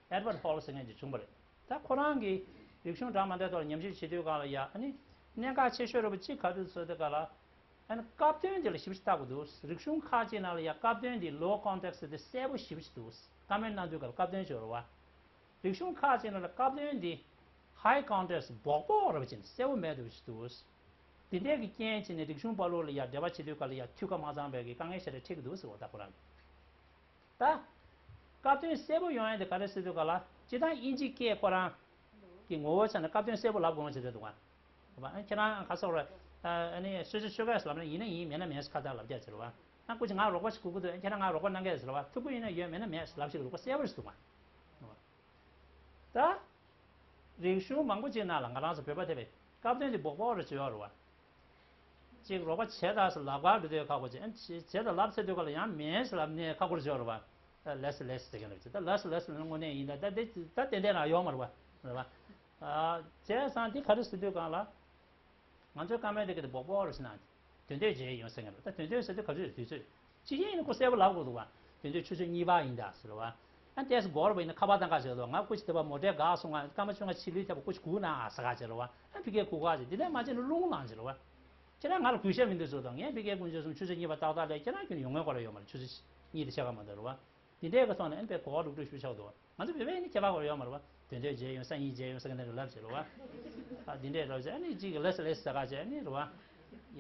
པ་Edward Hall ཟེར་མཁན་ཅིག་བྱུང་བ་རེད། ད་ཁོ་རང་གིས་རིག་གཞུང་འདྲ་མི་འདྲའི་ཐོག་ལ་ཉམས་ཞིབ་བྱེད་དུས་སྒང་ལ་ཡ། ཨ་ནི་གནད་འགག་ཆེ་ཤོས་རེད་པ་གཅིག་ག་རེ་ཟེར་དུས་སྒང་ལ། ཨ་ནི་སྐབས་དོན་དེ་ལ་ཞིབ་ཞིབ་བལྟ་དགོས་འདུག་རིག་གཞུང་ཁག་ཅིག་ནང་ལ་ཡ་སྐབས་དོན་དེ་ལོ་ཀོན་ཊེག་སི་དེ་གསལ་པོ་ཞེ་པོ་ཅིག་འདུག་ཀོ་མེན་ཊི་གནང་དུས་སྐབས་ལ་སྐབས་དོན་ཅིག་ཡོད་རེད་བ། རིག་གཞུང་ཁག་ཅིག་ནང་ལ་སྐབས་དོན་དེ་ཧའི་ཀོན་ཊེག་སི་སྦོག་སྦོག་རེད་པ་ཅིག་གསལ་པོ་མེད་འདུག་ཅིག་འདུག་དེ་འདྲས་ཀྱི་རྐྱེན་བྱས་ནས་རིག་གཞུང་པ་ལོ་ལ་ཡ་འབྲེལ་བ་བྱེད་དུས་སྐབས་ལ་ཡ་འཐུས་ཀ་མ་ཚང་བའི་གི་དཀའ་ངལ་ཞེ་དྲག་འཕྲད་ཀྱི་འདུག་ཟེར་བ། ད་ཁོ་རང་གིས། ད། སྐབས་དོན་གསལ་པོ་ཡོང་ཡ་དེ་ག་རེ་ཟེར་དུས་སྒང་ལ། སྤྱིར་བཏང་དབྱིན་ཇི་སྐད་ཁོ་རང་གི་ངོ་བོ་ཆ་ནས་སྐབས་དོན་གསལ་པོ་ལབ་དགོས་མ་བྱེད་འདོད་འདུག་ག་ཨ་ཁྱེད་རང་ག་སོགས་རེད། ཨ་ནི་ཤོད་ཆ་ཤོད་ག་ལབ་ན་ཡིན་ན་ཡིན། མེད་ན་མེད་ཟེར་ཁ་བཏང་ལབ་རྒྱག་ཟེར་བ། ཨ་སྐུ་མཁྱེན་ང་རོགས་པ་ཞིག་དགོས་ཀྱི་འདུག་ཁྱེད་རང་ང་རོགས་པ་གནང་གས་ཟེར་བ། ཐུགས་ཁུར་ཡིན་ན་ཡོད། མེད་ན་མེད་ཟེར་ལབ་ཞིག་རོགས་པ་གསལ་པོ་རེད་ཟེར་འདུག་ག་ད། རིག་གཞུང་མང་པོ་ཅིག་ནང་ལ་ང་རང་ཚོ་བོད་པ་དེ་བས་སྐབས་དོན་དེ་སྦོག་སྦོག་རེ་བརྗོད་ཡོད་རེད་བ། ཅིག་རོགས་པ་བྱས་དང་ཟེར་ལབ་ག་འགྲོ་དུས་ཁག་པོ་ཅིག་ཨ་ནི་བྱས་དང་ལབ་ཚར་དུས་སྒང་ལ་ཡང་མེད་ཟེར་ལབ་ནས་ཁག་པོ་རེ་བརྗོད་རེད་བ། ད་ལེས་ལེས་ཟེར་མཁན་རེད་བ། ད་ལེས་ལེས་ལབ་ན་དངོས་གནས་ཡིན། ད་ད་དེ་ད་ཏན་ཏན་རང་ཡོད་མ་རེད་བ། རེད་བ། ཨ་བྱས་ཙང་དེ་ག་རེ་ཟེར་དུས་སྒང་ལ། ང་ཚོའི་ཀོ་མེན་ཊི་གི་དེ་སྦོག་སྦོག་རེ་ཟེར་ན། དོན་དེ་བརྗེད་ཡོང་ཟེར་མཁན་རེད། ད་དོན་དེ་ཟེར་དུས་ག་ཚོད་དུས་ཚོད་ཕྱི་རྒྱལ་ཡིན་ན་ཁོ་གསལ་པོ་ལབ་དགོས་འདུག་བ། དོན་དེ་ཆུ་ཚོད་གཉིས་པ་ཡིན་ད་ཟེར་བ། ཨ་ཏེས་སྒོར་བ་ཡིན་ན་ཁ་པར་བཏང་ག་བྱེད་དོ། ང་སྐུ་མཁྱེན་དེ་བ་མོ་ཊའི་སྒང་སོང་། ང་སྐར་མ་བཅོ་ལྔ་ཕྱི་ལུས་ཐེབས་པ་སྐུ་མཁྱེན་སྒུག་གནང་ཟེར་ག་བྱེད་རེད་བ། ཨ་ཕ་གིར་སྒུག་ག་བྱེད། དེ་ནས་མ་བྱེད་ན་རླུང་ལངས་བྱེད་རེད་བ། ཁྱེད་རང་ང་ལ་གུས་ཞབས་མི་འདུག་ཟེར་དོ། ངས་ཕ་གིར་དཀོན་མཆོག་གསུམ་ཆུ་ཚོད་གཉིས་པ་ཏག་ཏག་སླེབས། ཁྱེད་རང་ཁྱོན་ནས་ཡོང་མཁན་ཁོ་རང་ཡོད་མ་རེད། ཆུ་ཚོད་གཉིས་དང་ཕྱེད་ཀ་མ་གཏོགས་རེད་བ། དེ་འདྲའི་གི་ཐོག་ནས་ཨ་ནི་དཔེ་གོ་བ་ལུག་ལུག་ཞིག་ཆགས་འདུག་ང་ཚོ་བོད་པའི་ནི་ཁྱད་པར་ཁོ་རང་ཡོད་མ་རེད་བ། དོན་དེ་བརྗེད་ཡོང་། སང་ཉིན་བརྗེད་ཡོང་ཟེར་མཁན་དེ་ལབ་བྱེད་རེད་བ། ཨ་འདི་འདྲའི་ལབ་བྱེད། ཨ་ནི་གཅིག་གི་ལེས་ལེས་ཟེར་ག་བྱེད། ཨ་ནི་རེད་བ།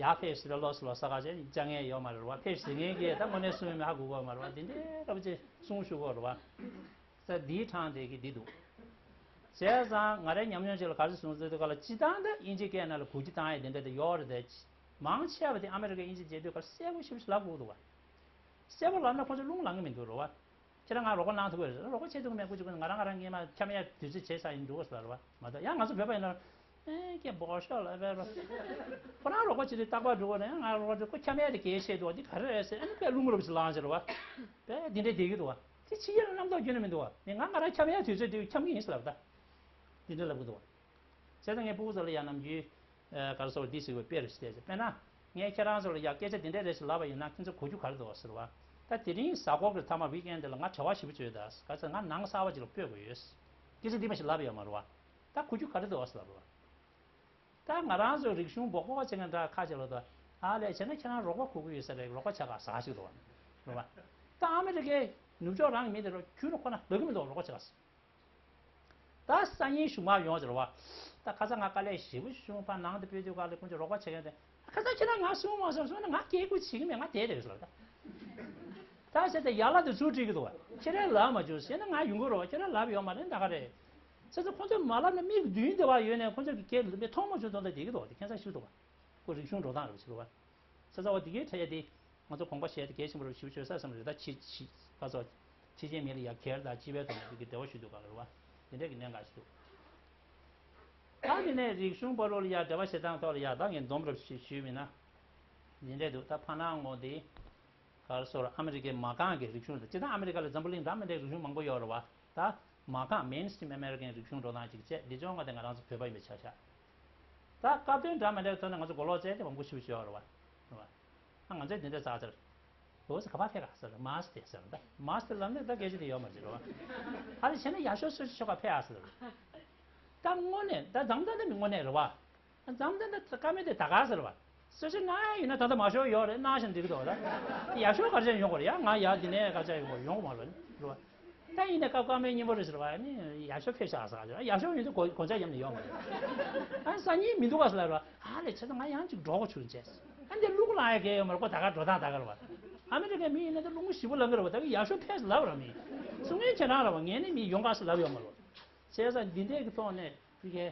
ཡར་ཕེབས་ཟེར་ལོག་ཟེར་ལོག་ཟེར་ག་བྱེད། ཨ་ནི་བཅར་མཁན་ཡོད་མ་རེད་བ། ཕེབས་ཟེར་མཁན་གྱིས་ད་དངོས་གནས་གསུང་མི་ཧ་གོ་གི་ཡོད་མ་རེད་བ། འདི་འདྲའི་ལབ་བྱེད་གསུང་ཞུ་གི་ཡོད་རེད་བ། ས་འདིའི་གྲངས་དེ་གི་འདི་འདུག་བྱས་ཙང་ང་རའི་ཉམས་མྱོང་ཅིག་ལ་ག་རེ་བྱུང་ཟེར་དུས་སྒང་ལ། སྤྱིར་བཏང་ད་དབྱིན་ཇིའི་སྐད་ནང་ལ་གུ་གྱུ་བཏང་ཡ་དེ་འདྲ་དེ་ཡོད་རེད་དེ། མང་ཆེ་བ་དེ་ཨ་མེ་རི་ཀའི་དབྱིན་ཇི་བརྗེད་དུས་སྐབས་གསལ་པོ་ཞེ་པོ་ཞིག་ལབ་དགོས་འདུག་བ། གསལ་པོ་ལབ་ན་ཁོ་ཚོ་རླུང་ལངས་གི་མི་འདུག་རེད་བ། ཁྱེད་རང་ང་རོགས་པ་གནང་ཐུབ་ཀྱི་རེད། རོགས་པ་བྱེད་ཐུབ་ཀྱི་མེད། སྐུ་མཁྱེན་ང་རང་ང་རང་སྔས་མ་འཁྱམ་ཡ་དུས་ཚོད་བྱས་ཚར་ཡིན་འདུག་ཟེར་བ། མ་གཏོགས་ཡང་ང་ཚོ་བོད་པ་ཡིན་ན། ཨེ་ཀྱེ་བོ་ཤོག་ལ་བས་རོ། ཁོ་རང་རོགས་པ་བྱེད་དུས་རྟག་པར་འགྲོ་གི་རེད། ང་རོགས་པ་བྱེད། ཁོ་འཁྱམ་ཡ་དེ་གལ་ཆེ་འདུག་བ། འདི་ག་རེ་རེད་ཟེར། ཨ་ནི་དཔེ་རླུང་རོབ་ཞིག་ལངས་བྱེད་རེད་བ། དཔེ་འདི་འདྲས་བསྡད་ཀྱི་འདུག་བ། དེ་ཕྱི་རྒྱལ་ལ་རྣམ་རྟོག་ཁྱོན་ནས་མི་འདུག་བ། ངས་ང་ང་རང་འཁྱམ་ཡ་དུས་ཚོད་དེ་འཁྱམ་གྱི་ཡིན་ཟེར་ལབ་ད། འདི་འདྲས་ལབ་ཀྱི་འདུག་བ། བྱས་ཙང་ངས་ཕྲུ་གུ་ཚོ་ལ་ཡང་ནམ་རྒྱུན། ཨ་ག་རེ་ཟེར་བ། འདི་ཟེར་བའི་དཔེ་རེ་ཞིག་བལྟས་ཚེ། དཔེར་ན། ངས་ཁྱེད་རང་ཚོ་ལ་ཡ་སྐད་ཆ་འདི་འདྲས་རེ་ཞིག་ལབ་པ་ཡིན་ན་ཁྱེད་ཚོ་གོ་རྒྱུ་ག་རེ་འདུག་ཟེར་བ། ད་དེ་རིང་གཟའ་འཁོར་གྱི་མཐའ་མ་ཝིག་ཨེན་འདི་ལ་ང་བྲེལ་བ་ཞེ་པོ་ཅིག་ཡོད་ད། ག་ཚོད་ང་ནང་གསར་པ་ཅིག་ལ་སྤོས་དགོས་ཡོད། སྐད་ཆ་འདི་མ་ཞིག་ལབ་ཡོད་མ་རེད་བ། ད་གོ་རྒྱུ་ག་རེ་འདུག་ཟེར་ལབ་རེད་བ། ད་ང་རང་ཚོ་རིག་གཞུང་སྦོག་སྦོག་བྱེད་མཁན་འདྲ་ཁ་ཅིག་ལ་ད། ཨ་ལས་བྱས་ན་ཁྱེད་རང་རོགས་པ་དགོས་ཀྱི་ཡོད་ས་རེད། རོགས་པ་བྱེད་ག་ཟེར་ག་ཅིག་འདུག་བ། རེད་བ། ད་ཨ་མི་རི་ཀའི་ནུབ་ཕྱོགས་རང་གི་མི་དེ་རོ་ཁྱོད་རོ་ཁོ་ན་ལབ་ཀྱི་མི་འདུག་རོགས་པ་བྱེད་ག་ཟེར། ད་སང་ཉིན་གཞུག་མ་ཡོང་ཟེར་བ། ད་ཁ་སང་ང་དཀའ་ལས་ཞེ་པོ་བྱུང་། ཕར་ནང་དུ་སྤོས་དུས་སྒང་ལ་ཁོང་ཚོས་རོགས་པ་བྱེད་མཁན་དེ། ཁ་སང་ཁྱེད་རང་ང་གསུང་མ་སོང་གསུངས་ན་ང་སྐད་ཁུ་བྱེད་ཀྱི་མེད། ང་བསྡད་རེད་ཟེར་ད། ད་ཟེར་ཏེ་ཡར་ལ་དེ་ཚུར་དྲིས་ཀྱི་འདུག་བ། ཁྱེད་རང་ལབ་མ་བྱུང་ཟེར་ན་ང་ཡོང་གི་རེད་བ། ཁྱེད་རང་ལབ་ཡོད་མ་རེད། ད་ག་རེད། ཟེར་ཚེ་ཁོང་ཚོས་མ་ལབ་ན་མིག་མདུན་དེ་བ་ཡོད་ནས་ཁོང་ཚོས་ཀྱི་སྐད་མཐོང་མ་བྱུང་དོན་དག་བསྡད་ཀྱི་འདུག་བ། དེ་ཁྱད་མཚར་ཞིག་འདུག་བ། ཁོ་རིག་གཞུང་འགྲོ་སྟངས་རེད་བ། ཟེར་བ། ད་ག་བ་དེ་གའི་འཕྲད་ཡ་དེ། ང་ཚོ་དགོངས་པ་བཞེས་ཏེ་གལ་ཆེན་པོ་རེད་ཞུ་བྱོས་ས་བསམ་རེད། ད་ཕྱི་ཕྱི་ཕ་ཚོ། ཕྱི་རྒྱལ་མི་ལ་ཡ་གེར་དང་སྤྱི་པའི་ཐོག་ནས་དེ་གའི་འབྲེལ་བ་ཞུ་དུས་སྒང་ལ་རེད་བ། དེ་འདྲས་ཀྱི་གནད་འགག་ཞིག་འདུག་ད་དེ་ནས་རིག་གཞུང་པ་ལོ་ལ་ཡ་འབྲེལ་བ་བྱེད་སྟངས་ཐོག་ལ་ཡ་ད་ངས་སྡོམ་རབ་ཞུ་ཞུས་མིན་ན། དེ་འདྲས་འདུག་ད་ཕ་ནང་ངོ་དེ། ག་རེ་ཟེར། ཨ་མི་རི་ཀའི་མ་རྐང་གི་རིག་གཞུང་རེད། སྤྱིར་བཏང་ཨ་མི་རི་ཀ་ལ་འཛམ་བུ་གླིང་འདྲ་མི་འདྲའི་རིག་གཞུང་མང་པོ་ཡོད་རེད་བ། ད་མ་རྐང་མེན་སི་ཊི་རིམ་ཨ་མེ་རི་ཀན་རིག་གཞུང་འགྲོ་སྟངས་ཅིག་བྱས། འདི་ཚོ་ང་དང་ང་རང་ཚོ་བོད་པ་ཡིན་པའི་ཆ་བཞག་ད་སྐབས་དོན་འདྲ་མི་འདྲའི་ཐོག་ནས་ང་ཚོ་གོ་ལོག་བཙལ་ཏེ་མང་པོ་ཞིག་བྱས་ཡོད་རེད་བ། རེད་བ། ཨ་ང་ཚོས་འདི་འདྲ་ཟེར་ཟེར། འོ་ཟེར། ག་པར་ཕེབས་ག་ཟེར། མ་སི་ཊི་ཟེར། ད་མ་སི་ཊི་ལབ་ནས་ད་སྐད་ཆ་དེ་ཡོད་མ་རེད། རེད་བ། ཨ་རེ་བྱས་ན་ཡར་ཞོ་གསོལ་ཇ་མཆོད་གར་ཕེབས་ཨ་ཟེར། ད་དངོས་གནས་ད་འཛམ་ཐང་འདི་མི་དངོས་གནས་རེད་བ། འཛམ་ཐང་འདི་ཀ་མེད་དེ་ད་ག་ཟེར་བ། གསོལ་ཇ་གནང་ཡ་ཡོད་ན་ད་ལྟ་མ་ཞོ་ཡོད་རེད། གནང་བཞིན་འགྲིག་གི་འདུག་ད་ཡར་ཞོ་ག་རེ་བྱས་ཡོང་དགོས་རེད། ཡ་ང་ཡ་འདི་ནས་ག་རེ་བྱས་ཡོང་དགོས། ཡོང་གི་མ་རེད། རེད་བ། ད་ཡིན་ནའི་སྐབས་སྐར་མའི་སྙིང་པོ་རེད་ཟེར་བ་ནི་ཡར་ཞོ་ཕེབས་ཤག་ཟེར་ག་ཟེར། ཡར་ཞོ་ཡོང་དུས་གོ་གོ་ཆ་ཉམས་ནས་ཡོད་མ་རེད། ཨ་སང་ཉིན་མི་འདུག་ག་ཟེར་ལབ་ར། ཨ་ལས་བྱས་ཙང་ང་ཡང་ཅིག་འགྲོ་དགོས་བྱུང་བྱས། ཨ་འདི་རླུང་ལངས་ཡ་གལ་ཡོད་མ་རེད། ཁོ་ད་ག་འགྲོ་སྟངས་ད་ག་རེད་བ། ཨ་མི་རི་ཀའི་མི་ཡིན་ན་ད་རླུང་ཞིབ་པོ་ལངས་གི་རེད་བ། ད་གི་ཡར་ཞོ་ཕེབས་ལབ་ར་མི་གསུང་མཁན་ཁྱེད་རང་རེད་བ། ངས་ནི་མི་ཡོང་ག་ཟེར་ལབ་ཡོད་མ་རེད། བྱས་ཙང་འདི་འདྲས་ཀྱི་ཐོག་ནས་ཕ་གིའི་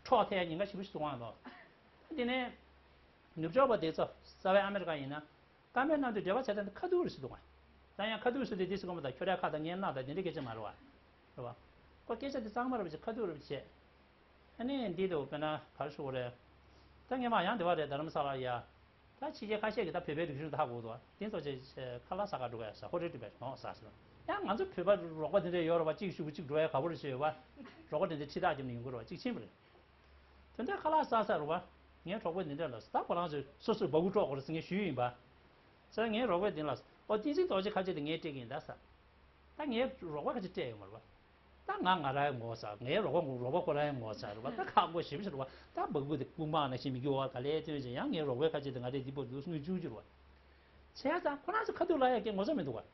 འཕྲོག་ཐལ་ཉེན་ཁ་ཞེ་པོ་ཞིག་འདུག་ཨང་། དེ་ནས་ ནུབ་ཕྱོགས་པ་དེ་ཚོ་རྩ་བའི་ཨ་མེ་རི་ཀ་ཡིན་ན་བཀའ་མོལ་གནང་དུས་འབྲེལ་བ་བྱེད་སྟངས་དེ་ཁ་ཐུག་རེད་ཟེར་འདུག་ག་ད་ཡང་ཁ་ཐུག་ཟེར་དུས་འདི་ཟེར་གོ་མ་ད་ཁྱོད་རའི་ཁ་དང་ངའི་སྣ་དང་དེ་འདྲ་སྐད་ཆ་མ་རེད་བ། རེད་བ། ཁོ་སྐད་ཆ་དེ་གཙང་མ་རེད་བ་བྱེད་ཁ་ཐུག་རེད་བ་བྱེད། ཨ་ནི་འདི་དུ་དཔེར་ན་ག་རེ་ཞུ་དགོས་རེད། ད་ངས་མ་ཡང་དེ་བ་རེད་ད་རམ་ས་ལ་ཡ། ད་ཕྱི་རྒྱལ་ཁ་ཤས་ཀྱིས་ད་བོད་པའི་རིག་གཞུང་ཧ་གོ་འདུག་བ་དེ་ཚོ་ཆེ་ཁ་ལག་ཟ་ག་འགྲོ་ག་ཡ་ཟ་ཧོ་རེ་ཏུ་བས་ནོ་ཟ་ཟེར། ཡང་ང་ཚོ་བོད་པ་རོགས་པ་དེ་འདྲ་ཡོད་རེད་བ་གཅིག་ཞུ་གཅིག་འགྲོ་ཡ་ག་བོ་རེ་ཞེས་ཡོད་བ། རོགས་པ་དེ་འདྲ་ཁྲི་ཐག་བརྒྱབ་ནས་ཡོང་གི་རེད་བ་གཅིག་ཕྱིན་པ་རེད། དོན་དག་ཁ་ལག་ཟ་ཟ་རུ་བ། ངའི་གྲོགས་པོ་འདི་འདྲ་ལ་ད་ཁོ་རང་ཚོས་སོ་སོར་སྦ་ཁུག་དཀྲོག་དགོས་རེད་ཟེར་ངས་ཞུས་ཡིན་པ། ཟེར་ངའི་རོགས་པས་འདི་ལ་ཨོ་ཏིང་ཙིང་རྡོ་རྗེ་ཁ་ཆེ་དེ་ངས་སྤྲད་ཀྱི་ཡིན་ད་ཟ། ད་ངའི་རོགས་པ་ཁ་ཆེ་སྤྲད་ཡོད་མ་རེད་བ། ད་ང་ང་རང་ངོ་ཟ་ངའི་རོགས་པ་ངོ་རོགས་པ་ཁོ་རང་ངོ་ཟ་རེད་བ་ད་ཁག་པོ་ཞེ་པོ་ཞིག་རེད་བ་ད་སྦ་ཁུག་དེ་ཀུན་སྤངས་ནང་བཞིན་མི་འགྱུར་བ་ག་ལེ་སྟོན་ཅིང་ཡང་ངའི་རོགས་པའི་ཁ་ཆེ་དེ་ང་རེ་འདི་པོ་འདུག་དངུལ་ཆུང་ཆུང་རེད་བ། བྱས་ཙང་ཁོ་རང་ཚོ་ཁ་ཐུག་ལ་ཡ་སྐད་ངོ་ཚ་མི་འདུག་བ།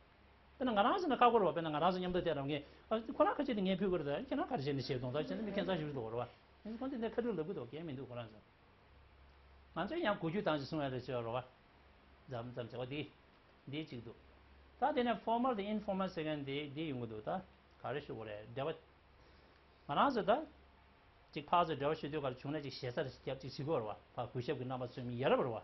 དཔེར་ན་ང་རང་ཚོ་ནི་ཁག་པོ་རེད་བ་དཔེར་ན་ང་རང་ཚོ་མཉམ་དུ་བསྡད་རང་གིས་ཨ་ཁོ་རང་ཁ་ཆེ་དེ་ངས་ཕུལ་དགོས་རེད་ད་ཁྱེད་རང་ག་རེ་བྱས་ནས་བྱས་གཏོང་ད་བྱས་ན་མི་ཁྱད་མཚར་ཞིག་རེད་འདུག་རེད་བ། ཁོ་ཚོ་འདི་འདྲ་ཁ་ཐུག་ལབ་གི་འདུག་གལ་མི་འདུག་ཁོ་རང་ཚོ། ང་ཚོས་ཡང་གོ་རྒྱུ་དང་ཅིག་གསུང་ཡ་རེ་བྱས་རོགས་པ། མཚམས་མཚམས་བྱས་པ་འདི། འདི་གཅིག་འདུག་ད་དེ་ནས་ཕོར་མལ་དང་ཨིན་ཕོར་མལ་ཟེར་མཁན་འདི་འདི་ཡོང་གི་འདུག་ད་ག་རེ་ཞུ་དགོས་རེད་འབྲེལ་བ། ང་རང་ཚོ་ད། ཅིག་ཕར་ཚུར་འབྲེལ་བ་ཞུ་དུས་ག་ལ་བྱུང་ན་ཅིག་ཞེ་ས་རེ་རྒྱབ་ཅིག་བྱེད་དགོས་རེད་བ་ཕར་གུས་ཞབས་ཀྱི་རྣམ་པ་ཚོས་མི་ཡ་རབས་རེད་བ།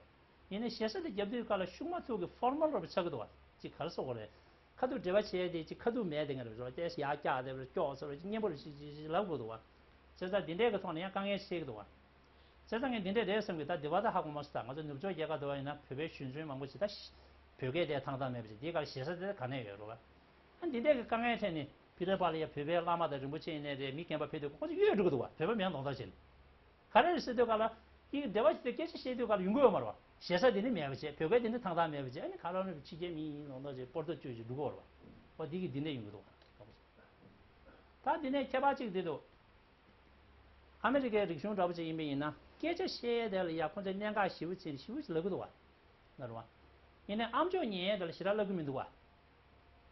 ཡིན་ནའི་ཞེ་ས་དེ་རྒྱབ་དུས་ག་ལ་ཤུགས་མ་ཐུག་གི་ཕོར་མལ་རེ་བ་ཆགས་ཀྱི་འདུག་བ་ཅིག་ག་རེ་ཟེར་དགོས་རེད། ཁ་ཐུག་འབྲེལ་བ་བྱས་ཏེ་ཅིག་ཁ་ཐུག་མེད་དེ་ངས་རེ་བ་ཏེ་ཡར་བཀྱག་དེ་རེ་སྐྱོག་ཟེར་བ་ཅིག་སྙན་པོ་རེ་ཞིག་ཅིག་ཅིག་ལབ་དགོས་འདུག་བ། བྱས་ཙང་འདི་འདྲས་ཀྱི་ཐོག་ནས་ཡང་དཀའ་ངལ་ཆེ་གི་འདུག་བ། བྱས་ཙང་ངས་འདི་འདྲས་རེད་བསམ་གི་ད་འདི་བ་ད་ཧ་གོ་མ་སོང་ད་ང་ཚོ་ནུབ་ཕྱོགས་རྒྱལ་ཁབ་དུ་བ་ཡིན་ན་བོད་པའི་གཞོན་གཞོན་མང་པོ་ཞིག་ད་བོད་སྐད་དེ་ཐང་ཐང་མེད་པ་ཞིག་འདི་ག་ལ་ཞེ་ས་དེ་ག་ནས་ཡོད་རེད་བ། ཨ་འདི་འདྲས་ཀྱི་དཀའ་ངལ་འཕྲད་ནས་ཕི་ལེ་པ་ལ་ཡ་བོད་པའི་བླ་མ་དང་རིན་པོ་ཆེ་ཡིན་ནའི་རེད་མི་རྒན་པ་ཕེབས་དུས་ཁོང་ཚོ་གཡོལ་འགྲོ་གི་འདུག་བ་བོད་པ་མེད་མདོག་མདོག་བྱས་ནས། ག་རེ་རེད་ཟེར་དུས་ག་ལ། ཡིག་འབྲེལ་བ་ཞིག་དེ་སྐད་ཆ་བཤད་དུས་ག་ལ་ཡོང་གི་ཡོད་མ་རེད་བ། ཞེ་ས་དེ་ནི་མེད་པ་བྱས་བོད་སྐད་དེ་ནི་ཐང་ཐང་མེད་པ་བྱས་ཨ་ནི་ག་ལ་ནི་ཕྱི་རྒྱལ་མི་ཡིན་མདོག་མདོག་བྱས་སྤོར་ཏོ་བཅོས་ཀྱི་འགྲོ་གི་ཡོད་རེད་བ། འོ་འདི་གི་འདི་འདྲས་ཡོང་གི་འདུག་བ། ད་འདི་ནས་ཁྱད་པར་གཅིག་འདི་འདུག་ཨ་མི་རི་ཀའི་རིག་གཞུང་འདྲ་པོ་ཅིག་ཡིན་པ་ཡིན་ན་སྐད་ཆ་བཤད་ཡས་དེ་ལ་ཡ་ཁོང་ཚོས་གནད་འགག་ཞེ་པོ་ཅིག་ཞེ་པོ་ཅིག་ལབ་གི་འདུག་བ། ལབ་རེད་བ། ཡིན་ནའི་ཨམ་ཅོག་ཉན་ཡས་དེ་ལ་ཞེ་དྲག་ལབ་གི་མི་འདུག་བ།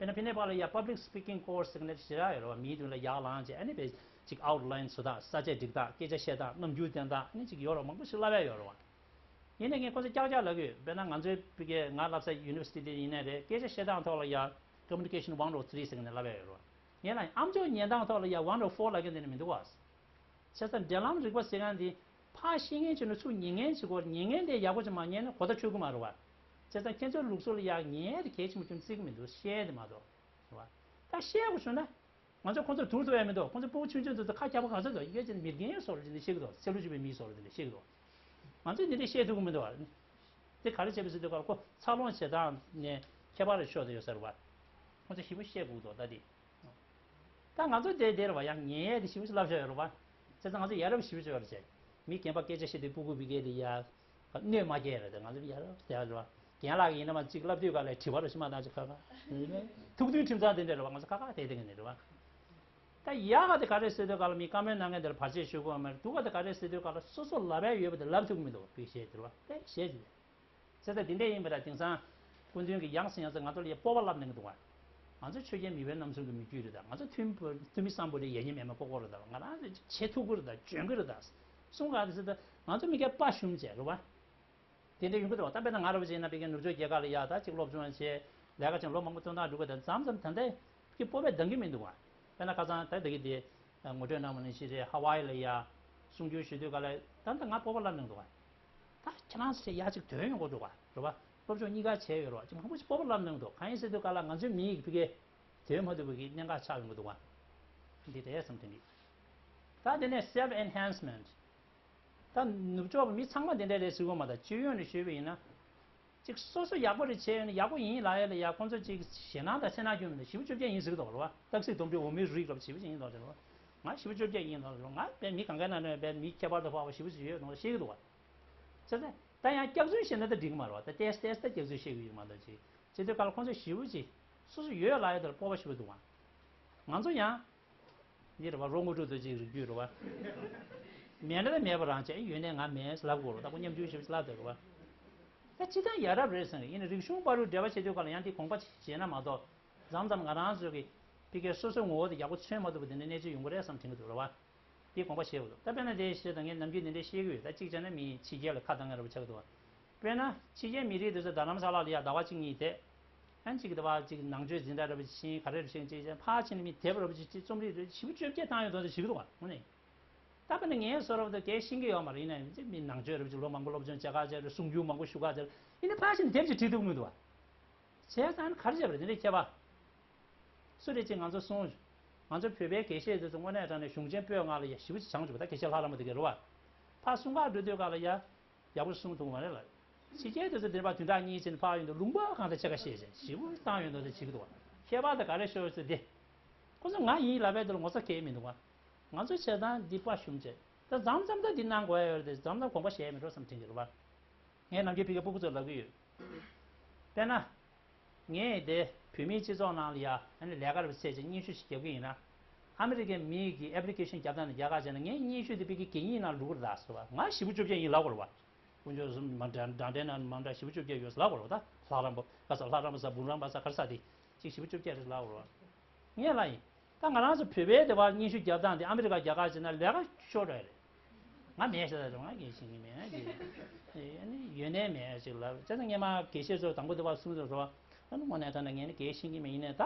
དཔེར་ན་ཕི་ནེ་པ་ལ་ཡ་public speaking course ཟེར་ནས་ཞེ་དྲག་ཡོད་རེད་བ། མིའི་མདུན་ལ་ཡར་ལངས་བྱས་ཨ་ནི་བས་ཅིག་outline བཟོ་སྟངས་ས་བཅད་སྒྲིག་སྟངས་སྐད་ཆ་བཤད་སྟངས་རྣམ་འགྱུར་བསྟན་སྟངས་ཨ་ནི་ཅིག་ཡོད་རེད་བ། མང་པོ་ཞིག་བསླབ་ཡ་ཡོད་རེད་བ། ཡིན་ནའི་ངས་ཁོ་ཚོ་ཀྱག་ཀྱག་ལབ་ཀྱི་ཡོད། དཔེར་ན་ང་ཚོའི་ཕ་གིའི་ང་བསླབ་ས་university དེ་ཡིན་ནའི་རེད། སྐད་ཆ་བཤད་སྟངས་ཐོག་ལ་ཡ་communication one or three ཟེར་ནས་བསླབ་ཡ་ཡོད་རེད་བ། ཡིན་ལ་ཡང་ཨམ་ཅོག་ཉན་སྟངས་ཐོག་ལ་ཡ་one or four ལབ་མཁན་དེ་ནི་མི་འདུག་བ། བྱས་ཙང་འབྲེལ་ལམ་རིག་པ་ཟེར་མཁན་དེ་ཕར་ཤེས་མཁན་བྱས་ན་ཚུར་ཉན་མཁན་བྱེད་དགོས། ཉན་མཁན་དེ་ཡག་པོ་ཅིག་མ་ཉན་ན་གོ་བརྡ་འཕྲོད་ཀྱི་མ་རེད་བ། བྱས་ཙང་ཁྱེད་ཚོའི་ལུགས་སྲོལ་ལ་ཡ་ཉན་ཡས་དེ་གལ་ཆེན་པོ་ཅུང་བརྩི་གི་མི་འདུག་བཤད་ཡས་དེ་མ་གཏོགས། རེད་བ། ད་བཤད་དགོས་བྱུང་ན། ང་ཚོ་ཁོང་ཚོ་དུར་ཐུབ་ཡས་མི་འདུག་ཁོང་ཚོ་སྤུ་གུ་ཆུང་ཆུང་ཚོ་ཚོ་ཁ་ཁྱབ་པོ་ག་ཚོད་འདུག་ཡིན་གྱི་མི་རྒན་བཟོ་འདྲ་ཅིག་ནས་བཤད་གི་འདུག་ཚེ་ལོ་བཅུ་པའི་མི་བཟོ་འདྲ་ཅིག་ནས་བཤད་གི་འདུག་ང་ཚོས་འདི་འདྲས་བཤད་ཐུབ་ཀྱི་མི་འདུག་བ། དེ་ག་རེ་བྱས་པ་ཟེར་དུས་སྐབས་ལ་ཁོ་འཚར་ལོངས་བྱེད་སྟངས་ནས་ཁྱད་པར་རེ་ཤོར་བསྡད་ཡོད་ས་རེད་བ། ཁོང་ཚོ་ཞེ་པོ་བཤད་དགོས་འདུག་ད་དེ། ད་ང་ཚོ་དེ་དེ་རེད་བ། ཡང་ཉན་ཡས་དེ་ཞེ་པོ་ཞིག་བསླབ་བཞག་ཡོད་རེད་བ། བྱས་ཙང་ང་ཚོ་ཡ་རབས་ཞེ་པོ་ཅིག་ཡོད་རེད་བྱས། མི་རྒན་པ་སྐད་ཆ་བཤད་དུས་སྤུ་གུ་བི་གའི་དེ་ཡ། གནོད་མ་སྐྱེལ་རེད་དེ་ང་ཚོ་ཡ་རབས་དེ་རེད་བ། རྒན་ལགས་ཡིན་ན་མ་གཅིག་བསླབ་དུས་ག་ལ་དྲི་བ་རུ་ཞིག་མ་བཏང་ཅིག་ཁ་ཁ། ཐུགས་མཐུན་ཁྲིམས་གཙང་དེ་འདྲ་རེད་བ། ང་ཚོ་ཁ་ཁ་དེ་དེ་ག་ནས་རེད་བ། ད་ཡག་ག་དེ་ག་རེ་ཟེར་དུས་ག་ལ་མི་བཀའ་མོལ་གནང་མཁན་དེར་བར་ཆད་ཞུ་དགོས་མ་རེད། སྡུག་ག་དེ་ག་རེ་ཟེར་དུས་ག་ལ་སོ་སོ་ལབ་ཡ་ཡོད་པ་དེ་ལབ་ཐུབ་ཀྱི་མི་འདུག་བ། བི་ཞེས་ཟེར་བ་དེ་ཞེས་ཟེར། ཚེ་ད་འདི་འདྲས་ཡིན་པ་ལ་དེང་སང་སྐུ་མདུན་གྱིས་ཡང་སེ་ཡང་སེ་ང་ཚོ་ལ་ཡ་སྤོབས་པ་བསླབ་གནང་གི་འདུག་བ། ང་ཚོ་ཆོས་རྒྱལ་མེས་དབོན་རྣམ་གསུམ་གྱི་མི་རྒྱུད་རེད་ད། ང་ཚོ་ཐུ་མི་ཐུ་མི་སམ་བྷོ་ཊའི་ཡ་ཉེ་མེད་མ་ཀོ་ཀོ་རེད་ད། ང་རང་ཚོ་བྱེད་ཐུབ་ཀྱི་རེད་ད། འཇོན་གྱི་རེད་ད། གསུང་ག་དེ་ཟེར་ད་ང་ཚོ་མི་སྐྱ་དཔའ་ཞུམ་བྱས་རེད་བ། དེ་འདྲ་ཡོང་གི་འདུག་བ། ད་དཔེར་ན་ང་རང་བ་ཅིག་ཡིན་ན་དཔེར་ན་ནུབ་ཕྱོགས་རྒྱལ་ཁབ་ལ་ཡ་ད་ཅིག་སློབ་སྦྱོང་བྱས་ལས་ཀ་བྱས་ལོ་མང་པོ་སྟོན་སྟངས་འགྲོ་གི་ད་མཚམས་མཚམས་ད་ལྟ་ཀྱི་སྤོབས་པས་འདང་གི་མི་འདུག་བ། དཔེར་ན་ཁ་སང་ད་ད་གི་དེ་ངོ་སྤྲོད་གནང་བ་ནང་བཞིན་རེད། ཧ་ཝའི་ལ་ཡ་གསུང་སྒྱུར་ཞུ་དུས་ག་ལ་ད་ད་ང་སྤོབས་པ་བསླབ་གནང་འདུག་བ། ད་ཁྱེད་རང་ཚོ་ཡ་ཅིག་དོན་ཡོང་གི་འདུག་བ་རེད་བ། སློབ་སྦྱོང་གཉིས་ཀ་བྱས་ཡོད་རེད་བ། ཅིག་མང་པོ་ཞིག་སྤོབས་པ་བསླབ་གནང་འདུག་གང་ཡིན་ཟེར་དུས་ག་ལ་ང་ཚོའི་མི་ཡི་ཕི་གེ་དོན་མ་ཐུབ་པ་གི་གནད་འགག་ཆགས་ཡོང་གི་འདུག་བ། འདི་རེད་བསམ་དྲན་གི། ད་དེ་ནས་self enhancement། ད་ནུབ་ཕྱོགས་པ་མི་ཚང་མ་དེ་འདྲ་རེད་ཟེར་གི་མ་རེད། སྤྱི་ཡོངས་ནས་ཞུས་པ་ཡིན་ན། ཅིག་སོ་སོ་ཡག་པོ་རེད་བྱས་ཡོད་ན་ཡག་པོ་ཡིན་ལབ་ཡ་ལ་ཡ་ཁོང་ཚོ་ཅིག་ཞེད་སྣང་དང་སེར་སྣ་སྐྱོན་མི་འདུག་ཞེ་པོ་བཅོ་བརྒྱད་ཡིན་ཟེར་གི་འདུག་རེད་བ། སྟག་གཟིག་དོམ་དྲེད་འོ་མའི་རིགས་ལབ་ཞེ་པོ་ཅིག་ཡིན་འདུག་ཟེར་བ། ང་ཞེ་པོ་བཅོ་བརྒྱད་ཡིན་འདུག་ཟེར་བ། ང་དཔེ་མི་གང་ག་ན་ནས་དཔེ་མི་ཁྱད་པར་དུ་འཕགས་པ་ཞེ་པོ་ཅིག་ཡོད་འདུག་ཤེས་གི་འདུག་བ། ཟེར་ཏེ། ད་ཡང་སྐྱག་རྫུན་བཤད་ན་ད་འགྲིག་གི་མ་རེད་བ། ད་ཏེས་ཏེས་ད་སྐྱག་རྫུན་བཤད་གི་ཡོད་མ་གཏོགས་ཅིག་བྱེད་དུས་ག་ལ་ཁོང་ཚོ་ཞེ་པོ་ཅིག་སོ་སོ་ཡོད་ལབ་ཡ་དེ་ལ་སྤོབས་པ་ཞེ་པོ་འདུག་བ། ང་ཚོ་ཡང་། འདི་རེད་བ། རོགས་དངོས་གྲུབ་རྡོ་རྗེའི་རིགས་རྒྱུད་རེད་བ། མེད་ན་ད་མེད་པ་རང་བྱས། ཡོད་ནའི་ང་མེད་ལབ་དགོས་རེད། ད་ཁོ་ཉམ་ཆུང་ཞེ་པོ་ཅིག་ལབ་བསྡད་རེད་བ། ད་སྤྱིར་བཏང་ཡ་རབས་རེད་བསམ་གི། ཡིན་ན་རིག་གཞུང་བར་དུ་འབྲེལ་བ་བྱེད་དུས་ག་ལ་ཡང་དེ་དགོངས་པ་བཞེས་ན་མ་གཏོགས། མཚམས་མཚམས་ང་རང་ཚོ་གི་ཕི་གའི་སོ་སོའི་ངོ་བོ་དེ་ཡག་པོ་མཚོན་མ་ཐུབ་པ་དེ་འདྲ་གནས་ཚུལ་ཡོང་གི་རེད་བསམ་དྲན་གི་འདུག་རེད་བ། དེ་དགོངས་པ་བཞེས་དགོས་འདུག་ད་དཔེར་ན་དེ་བཤད་ད་ངས་ནམ་རྒྱུན་དེ་འདྲ་བཤད་གི་ཡོད། ད་གཅིག་བྱས་ན་མི་ཕྱི་རྒྱལ་ལ་ཁ་བཏང་ཡ་རེད་བ་ཆགས་འདུག་བ། དཔེར་ན་ཕྱི་རྒྱལ་མི་རིགས་དེ་ཚོ་རྡ་རམ་ས་ལ་ལ་ཡ་ཟླ་བ་གཅིག་གཉིས་བསྡད། ཨན་གཅིག་གི་ཟླ་བ་གཅིག་ནང་ཆོས་འཛིན་གྲྭ་རེད་བ་ཕྱིན། ག་རེ་རེད་ཕྱིན་གཅིག་བྱས་ཕར་ཕྱིན་ནས་མི་དེབ་རེད་བ་ཅིག་རྩོམ་རིག་རེད་ཞེ་པོ་བཅོ་བརྒྱད་བཏང་ཡོད་དོ་ཞིག་འདུག་བ་དངོས་གནས། ད་དཔེར་ན་ངའི་བཟོ་འདྲ་བོ་དེ་གས་ཤེས་ཀྱི་ཡོད་མ་རེད། ཡིན་ནའི་མི་ནང་ཆོས་རེད་བ། ཅིག་ལོ་མང་པོ་སློབ་སྦྱོང་བྱེད་ཁག་བྱས་རེད། གསུང་རྒྱུན་མང་པོ་ཞུ་ཁག་བྱས་རེད། ཡིན་ནའི་ཕར་ཕྱིན་དེབ་ཅིག་བྲིས་ཐུབ་ཀྱི་མི་འདུག་བ། བྱས་ཙང་ག་རེ་བྱས་པ་རེད། དེ་འདྲའི་ཁྱད་པར། སུ་རེད་ཅེས་ང་ཚོ་གསུངས། ང་ཚོ་བོད་པའི་དགེ་བཤེས་དེ་ཚོ་དངོས་གནས་དྲང་གནས་གཞུང་ཆེན་པོའི་སྔགས་ལ་ཡ་ཞེ་པོ་ཅིག་སྦྱངས་བྱུང་བ། ད་དགེ་བཤེས་ལྷ་བླ་མ་དེ་གས་རེད་བ། ཕར་གསུང་གར་འགྲོ་དུས་སྒང་ལ་ཡ་ཡག་པོ་གསུང་ཐུབ་མ་རེད་ལ། ཕྱི་རྒྱལ་དེ་ཚོ་དེ་འདྲ་བ་བདུན་ཕྲག་གཉིས་ཕྱིན་ཕར་ཡོང་དུས་ལུང་པ་གང་དང་ཕྱེད་ཀ་བཤད་བྱས་ཞེ་པོ་བཏང་ཡོང་དུས་དེ་བྱེད་ཀྱི་འདུག་བ། ཁྱད་པར་དེ་ག་རེ་ཤོར་ཟེར་དེ། ཁོ་ཚོ་ང་ཡིན་ལབ་པའི་དེ་ལ་ངོ་ཚ་གང་ཡང་མི་འདུག་བ། ང་ཚོ་བྱས་ཙང་འདི་དཔའ་ཞུམ་བྱས། ད་མཚམས་མཚམས་ད་འདི་གནང་དགོས་ཡ་ཡོད་རེད་དེ། མཚམས་མཚམས་དགོངས་པ་བཞེས་མི་འགྲོ་བསམ་དྲན་གྱི་རེད་བ། ངས་ནམ་རྒྱུན་ཕ་གིའི་སྤུ་གུ་ཚོར་ལབ་ཀྱི་ཡོད། དཔེར་ན། ངས་དེ་བོད་མིའི་སྤྱི་ཚོགས་ནང་ལ་ཡ་ཨ་ནི་ལས་ཀ་རེ་བྱས་བྱས་སྙན་ཞུ་ཞིག་རྒྱབ་ཀྱི་ཡིན་ན། ཨ་མི་རི་ཀའི་མི་གི་ཨེབ་ལི་ཀེ་ཤན་རྒྱབ་སྟངས་དང་རྒྱ་གར་བྱས་ན། ངའི་སྙན་ཞུ་དེ་ཕ་གིའི་གད་སྙིགས་ནང་བླུག་གི་རེད་ད་ཟེར་བ། ང་བཞི་བཅུ་བཅོ་བརྒྱད་ཡིན་ལབ་དགོས་རེད་བ། དཀོན་མཆོག་གསུམ་མ་འདྲ་འདྲ་འདྲ་ན་མ་འདྲ་བཞི་བཅུ་བཅོ་བརྒྱད་ཡོད་ལབ་དགོས་རེད་བ། ད་ལྷ་རམས་པ་ག་ས་ལྷ་རམས་པ་ས་འབུམ་རམས་པ་ས་ག་རེ་ས་དེ་ཅིག་བཞི་བཅུ་བཅོ་བརྒྱད་རེད་ལབ་དགོས་རེད་བ། ངས་ལབ་ཡིན། ད་ང་རང་ཚོ་བོད་པའི་དེ་བར་སྙན་ཞུ་རྒྱབ་སྟངས་དེ་ཨ་མི་རི་ཀ་རྒྱ་གར་བྱས་ན་ལས་ཀ་ཤོར་འགྲོ་ཡ་རེད། ང་མེད་ཤ་ད་རེད། ང་གལ་ཤེས་ཀྱི་མེད་ཅེས། ཨ་ནི་ཡོད་ནའི་མེད་ཅིག་ལབ། བྱས་ཙང་སྔོན་མ་དགེ་བཤེས་ཚོ་དང་པོ་དེ་བར་གསུངས་ཚོ་རོ། ཨ་ནི་དངོས་གནས་དྲང་གནས་ངས་ནི་གལ་ཤེས་ཀྱི་མེད། ཡིན་ནའི་ད་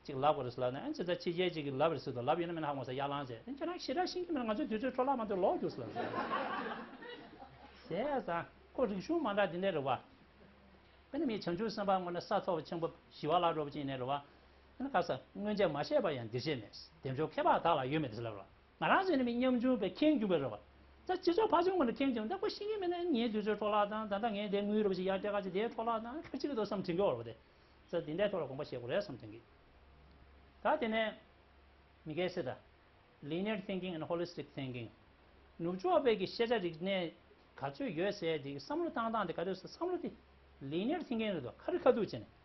ཅིག་ལབ་དགོས་རེད་ཟེར་ལབ་ནས། ཨ་ནི་ཅི་ད་ཕྱི་རྒྱལ་ཅིག་གིས་ལབ་རེད་ཟེར་དུས། ལབ་ཡོད་ན་མེད་ན་ཧ་གོ་ས་ཡར་ལངས་བྱས། ཨ་ནི་ཁྱེད་རང་ཞེ་དྲག་ཤེས་ཀྱི་མེད་ན་ང་ཚོའི་དུས་ཚོད་འཕྲོ་བརླག་མ་གཏོང་། ལོག་རྒྱུགས་ཟེར་ལབ་ཟེར། བྱས་ཙང་ཁོ་རིག་གཞུང་མ་འདྲ་འདི་འདྲ་རེད་བ། དཔེར་ན་མི་བྱང་ཆུབ་སེམས་དཔའ་དངོས་གནས་ས་ཐོབ་ཆེན་པོ་ཞི་བ་ལྷ་འདྲ་བོ་ཅིག་ཡིན་ནའི་རེད་བ། ཨ་ནི་ཁ་ས་སྔོན་ཆད་མ་བཤད་པ་ཡང་འདིར་བཤད་མེད། བདེ་མཆོག་ཁྱད་འཕགས་བདག་ལ་ཡོད་མེད་དེ་ལབ་ར། ང་རང་ཚོ་ནི་མི་ཉམ་ཆུང་པའི་ཁེངས་སྐྱུང་པའི་རེད་བ། ད་སྤྱི་ཚོགས་ཕར་ཕྱོགས་ངོས་ནས་ཁེངས་སྐྱུང་། ད་ཁོ་ཤེས་ཀྱི་མེད་ན་ངའི་དུས་ཚོད་འཕྲོ་བརླག་དང་། ད་ལྟ་ངས་དེ་དངུལ་རེ་བ་ཞིག་ཡར་སྤྲད་ག་ཅིག་དེ་འཕྲོ་བརླག་དང་། ཁ་ཅིག་གི་འདུག་བསམ་དྲན་གྱི་ཡོད་རེད་བ། དེ་ཚོ་འདི་འདྲའི་ཐོག་ལ་དགོངས་པ་བཞེས་དགོས་རེད་བསམ་དྲན་གྱི། ད་དེ་ནས་མི་སྐད་ཟེར་ད། Linear thinking and holistic thinking། ནུབ་ཕྱོགས་པའི་གི་ཤེས་བྱ་རིག་གནས་ག་ཚོད་ཡོད་ཟེར་དེ་བསམ་བློ་བཏང་སྟངས་དེ་ག་དུས་སུ་བསམ་བློ་དེ་Linear thinking རེད་དོ། ཁ་རི་ཁ་ཐུག་བྱས་ནས།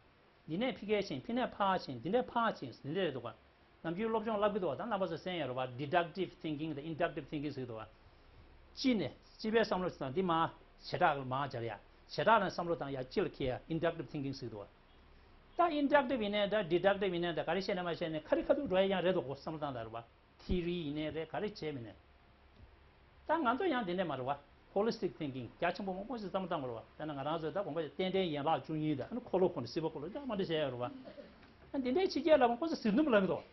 འདི་ནས་ཕ་གིར་ཕྱིན། ཕ་ནས་ཕར་ཕྱིན། འདི་ནས་ཕར་ཕྱིན། འདི་འདྲ་རེད་འདུག་ག། ནམ་རྒྱུན་སློབ་སྦྱོང་བསླབ་ཀྱི་འདུག་བ། ད་རྣམ་པ་ཚོ་གསན་ཡོད་རེད་བ། Deductive thinking དང་Inductive thinking ཟེར་གྱི་འདུག་བ། སྤྱི་ནས་སྤྱི་པའི་བསམ་བློ་ཞིག་དང་། འདི་མར་བྱེ་བྲག་ལ་མར་སྦྱར་ཡ། བྱེ་བྲག་ནས་བསམ་བློ་བཏང་ཡ། སྤྱི་ལ་འཁྱེར་ཡ། Inductive thinking ཟེར་གྱི་འདུག་བ། ད་Inductive ཡིན་ནའི་འདྲ། Deductive ཡིན་ནའི་འདྲ། ག་རེ་བཤད་ན་མ་བཤད་ནའི་ཁ་རི་ཁ་ཐུག་འགྲོ་ཡ་ཡང་རེད་འདུག་གོ། བསམ་བློ་བཏང་ད་རེད་བ། Theory ཡིན་ནའི་རེད། ག་རེ་བྱས་མིན་ནའི། ད་ང་ཚོ་ཡང་དེ་འདྲ་མ་རེད་བ། Holistic thinking རྒྱ་ཆེན་པོ་མང་པོ་ཞིག་བསམ་བློ་བཏང་དགོས་རེད་བ། ད་ནི་ང་རང་ཚོས་ད་དགོངས་པ་རྟེན་འབྲེལ་ཡན་ལག་བཅུ་གཉིས་དང་། ཨ་ནི་འཁོར་ལོ་འཁོར་ནས་སྲིད་པ་འཁོར་ལོ་ད་མ་འདྲ་བྱས་ཡོད་རེད་བ། ཨ་འདི་འདྲའི་ཕྱི་རྒྱལ་ལ་མང་པོ་ཞིག་ཟིལ་གནོན་པ་ལབ་ཀྱི་འདུག་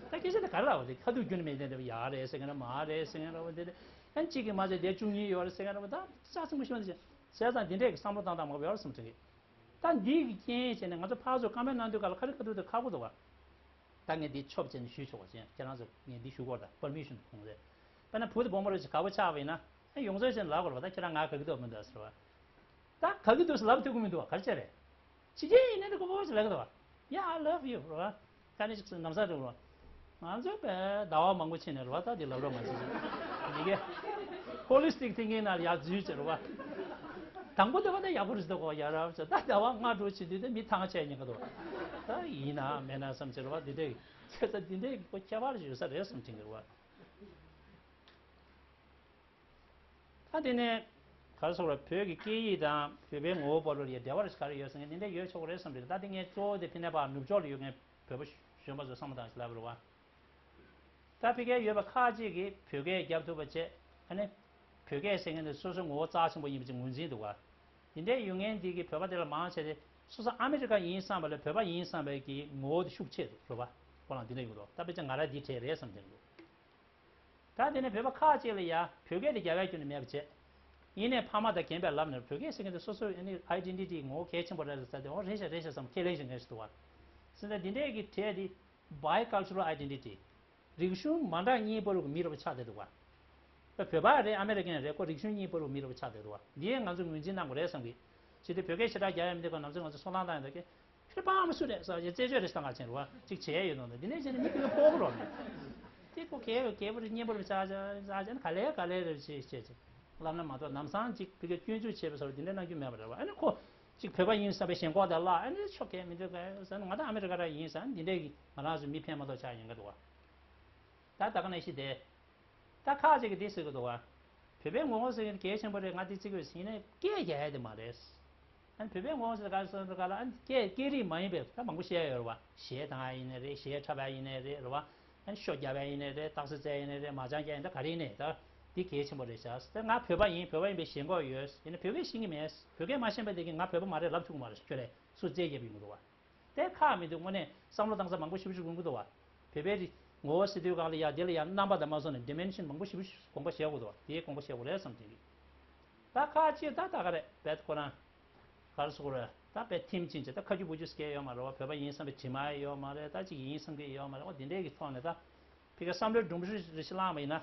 ད་སྐད་ཆ་དེ་ག་རེ་ལབ་བ། དེ་ཁ་ཐུག་རྒྱུན་མེད་དེ་འདྲ་བ། ཡ་རེད་ཟེར་མཁན་རེད་བ། དེ་འདྲ། ཨ་གཅིག་གིས་མ་བྱས་དེ་བཅུ་གཉིས་ཡོད་རེད་ཟེར་མཁན་རེད་བ། ད་ཅག་ཚིག་མ་ཤོད་དེ་བྱས། བྱས་ཙང་འདི་འདྲའི་གི་བསམ་བློ་བཏང་སྟངས་མང་པོ་ཡོད་རེད་བསམ་དྲན་གྱི། ད་འདི་གི་རྐྱེན་བྱས་ནས་ང་ཚོ་ཕར་ཚུར་བཀའ་མོལ་གནང་དུས་སྐབས་ལ་ཁ་རི་ཁ་ཐུག་དེ་ཁག་པོ་འདུག་བ། ད་ངས་འདི་ཆོབ་བྱས་ནས་ཞུས་ཆོག་པ་བྱས། ཁྱེད་རང་ཚོ་ངས་འདི་ཞུ་དགོས་རེད་ད། པར་མི་ཤོན་གོང་རེད། དཔེར་ན་བུ་དང་བུ་མོ་རེ་ཞིག་དགའ་པོ་ཆགས་པ་ཡིན་ན། ཨ་ཡོངས་རྫོགས་བྱས་ནས་ལབ་དགོས་རེད་བ། ད་ཁྱེད་རང་ང་དགའ་གི་འདུག་མི་འདུག་ཟེར་བ། ད་དགའ་གི་འདུག་ཟེར་ལབ་ཐུབ་ཀྱི་མི་འདུག་བ། ག་རེ་བྱས་རེད། ཕྱི་རྒྱལ་ཡིན་ན་ནི་ཁོ་བོ་ཞིག་ལབ་ཀྱི་འདུག་བ། Yeah, I love you རེད་བ། ད་ནི་ཅིག་ནམ་ས་འགྲོ་རོགས། ང་ཚོ་བས་ཟླ་བ་མང་པོ་ཕྱིན་ནས་རེད་བ། ད་འདི་ལབ་རོགས་མ་བྱེད་ཅིག་མི་དགེ། Holistic thinking ནང་ལ་ཡར་འཛུལ་བྱས་རེད་བ། དང་པོ་དེ་བ་ད་ཡག་པོ་རེད་འདུག་གོ། ཡ་རབས་བྱས། ད་ཟླ་བ་ལྔ་དྲུག་ཕྱིན་དུས་དེ་མི་ཐང་ཆད་ཉེན་ཁ་འདུག་ད་ཡིན་ན་མེད་ན་བསམ་བྱས་རེད་བ། འདི་འདྲའི་ཁྱད་ས་འདི་འདྲའི་ཁྱད་པར་ཡོད་ས་རེད་བསམ་དྲན་གྱི་རེད་བ། ད་དེ་ནས་ག་རེ་ཟེར་དགོས་རེད། བོད་ཀྱི་སྐད་ཡིག་དང་བོད་པའི་ངོ་བོ་བར་ལ་ཡ་འབྲེལ་བ་རེ་ག་རེ་ཡོད་ཟེར་མཁན་དེ་འདྲ་ཡོད་ཆོག་གི་རེད་བསམ་རེད། ད་དེ་ངས་གཙོ་བོ་དེ་ཕ་གིར་ཕར་ནུབ་ཕྱོགས་ལ་ཡོད་མཁན་བོད་པ་གཞོན་པ་ཚོ་བསམ་བློ་བཏང་ཞིག་ལབ་རེད་བ། ད་ཕ་གིར་ཡོད་པ་ཁག་ཅིག་གིས་བོད་སྐད་རྒྱབ་ཐུབ་པ་བྱས། ཨ་ནི་བོད་སྐད་ཟེར་མཁན་དེ་སོ་སོའི་ངོ་བོ་རྩ་ཆེན་པོ་ཡིན་པ་ཅིག་ངོས་འཛིན་འདུག་བ། དེ་འདྲ་ཡོད་མཁན་དེ་གིས་བོད་པ་དེ་ལ་མང་ཆེ་དེ་སོ་སོ་ཨ་མི་རི་ཀ་ཡིན་བསམ་པ་ལས་བོད་པ་ཡིན་བསམ་པའི་གི་ངོ་བོ་དེ་ཤུགས་ཆེ་འདུག་རེད་བ། ཁོ་རང་དེ་འདྲ་ཡོང་གི་འདུག་ད་ཕལ་ཆེར་ང་རང་འདི་གྲས་རེད་བསམ་གྱི་འདུག་ད་དེ་ནས་བོད་པ་ཁག་ཅིག་ལ་ཡ་བོད་སྐད་དེ་རྒྱབ་ཡ་ཁྱོན་ནས་མེད་པ་བྱས། ཡིན་ནའི་ཕ་མ་དང་རྒན་པས་ལབ་ནས་བོད་སྐད་ཟེར་མཁན་དེ་སོ་སོའི་ཨ་ནི་ཨའི་ཌེན་ཊི་ཊི་ངོ་བོ་གལ་ཆེན་པོ་རེད་ཟེར་ཏེ། འོ་རེད་ཤག་རེད་ཤག་བསམ་ཁས་ལེན་བྱེད་མཁན་ཞིག་འདུག་བ། ཟེར་ན་འདི་འདྲས་ཀྱི་གྲས་དེ་Bicultural Identity། རིག་གཞུང་མ་འདྲ་གཉིས་བར་གྱི་མི་རེད་བ། ཆགས་བསྡད་འདུག་བ། བོད་པ་རེད། ཨ་མི་རི་ཀན་རེད། ཁོ་རིག་གཞུང་གཉིས་བར་གྱི་མི་རེད་བ། ཆགས་བསྡད་འདུག་བ། འདི་ཡང་ང་ཚོས་ངོས་འཛིན་གནང་དགོས་རེད་བསམ་གི། ཅི་སྟེ་བོད་སྐད་ཞེ་དྲག་རྒྱག་ཡ་མི་འདུག་ག། ནམ་རྒྱུན་ང་ཚོ་ཚོང་ལམ་བཏང་ཡོང་དུས་ཀྱི། ཁྱོད་པའང་མི་སུ་རེད་ཟེར་བ་ཅིག་རྩད་གཅོད་རེ་བཏང་ག་ཕྱིན་རེད་བ། ཅིག་བྱས་ཡོད་ནོ་འདི་འདྲས་བྱས་ནས་མི་དེ་ག་ཕོག་གི་རོགས་མེད། དེ་ཁོ་གལ་གལ་པོ་རེད། སྙན་པོ་རེད། ཆག་ཆག་ཆག་ཆག་ནས་ག་ལེ་ག་ལེ་རེད་བྱས་བྱས་བྱས་ལབ་ན་མ་གཏོགས། ལམ་སང་ཅིག་བི་ཀའི་སྐྱོན་འཛུགས་བྱས་པ་སོགས་འདི་འདྲ་གནང་རྒྱུ་མེད་པ་རེད་བ། ཨ་ནི་ཁོ་ཅིག་བོད་པ་ཡིན་བསམ་པའི་ཞེན་ཁོག་དེ་བརླག་ཨ་ནི་ཆོ་གས་མི་འདུག་ག་ཟེར་ན། ང་ད་ཨ་མི་རི་ཀ་ར་ཡིན་ཟེར་ན་འདི་འདྲས་ཀྱི་ང་རང་ཚོ་མི་ཕན་མ་གཏོགས་ཆག་ཡོང་གི་འདུག་བ། ད་ད་ག་ནང་བཞིན་དེ། ད་ཁག་ཅིག་གིས་འདི་ཟེར་གི་འདུག་བ། བོད་པའི་ངོ་བོ་ཟེར་མཁན་གལ་ཆེན་པོ་རེད། ང་འདི་བརྩི་གི་ཡོད་ཟེར། ཡིན་ནའི་སྐད་རྒྱག་ཡ་དེ་མ་རེད། ཨ་ནི་བོད་པའི་ངོ་བོ་ཟེར་ག་རེ་ཟེར་ག་ལ། ཨ་ནི་སྐད་སྐད་རིགས་མ་ཡིན་པའི་ད་མང་པོ་བཤད་ཡ་ཡོད་རེད་བ། གཞས་བཏང་ཡ་ཡིན་ནའི་རེད། གཞས་འཁྲབ་ཡ་ཡིན་ནའི་རེད། རེད་བ། ཨ་ནི་ཤོ་རྒྱབ་ཡ་ཡིན་ནའི་རེད། རྟགས་གསལ་རྩེ་ཡ་ཡིན་ནའི་རེད། མ་ཅང་རྒྱག་ཡིན་ནའི་ག་རེ་ཡིན་ནའི་ད་འདི་གལ་ཆེན་པོ་རེད་ཤག། ད་ང་བོད་པ་ཡིན། བོད་པ་ཡིན་པའི་ཞེན་ཁོག་ཡོད། ཡིན་ནའི་བོད་སྐད་ཤེས་ཀྱི་མེད། བོད་སྐད་མ་ཤེས་པ་དེ་གིས་ང་བོད་པ་མ་རེད་ལབ་ཐུབ་ཀྱི་མ་རེད། ཁྱོད་རེད་སུ་རྩོད་རྒྱབ་ཡོང་གི་འདུག་བ། དེ་ཁག་མི་འདུག། དངོས་གནས་བསམ་བློ་བཏང་ས་མང་པོ་ཞེ་པོ་ཞིག་ཡོང་གི་འདུག་བ། བོད་པའི་རིག་ ངོ་བོ་ཟེར་དུས་གང་ལ་ཡ་དེ་ལ་ཡ་རྣམ་པ་དང་མ་སོང་ནས་ཌི་མེན་ཤན་མང་པོ་ཞེ་པོ་དགོངས་པ་བཞེས་དགོས་འདུག་བ། དེའི་དགོངས་པ་བཞེས་དགོས་རེད་བསམ་གྱི་འདུག་ད་ཁ་ཅིག་ད་ད་ག་རེད་བེད་ཁོ་རང་ག་རེ་ཟེར་དགོས་རེད། ད་བེད་ཐིམ་ཕྱིན་བྱས་ད་ཁ་རྒྱུ་བུ་རྒྱུ་སྐད་ཡོད་མ་རེད་བ། བོད་པ་ཡིན་བསམ་པའི་དྲི་མ་ཡོད་མ་རེད། ད་ཅིག་ཡིན་བསམ་གྱི་ཡོད་མ་རེད་བ། དེ་འདྲའི་གི་ཐོག་ནས་ད་ཕི་ག་བསམ་བློའི་སྒྲོམ་གཞི་རེ་ཞིག་བླངས་པ་ཡིན་ན་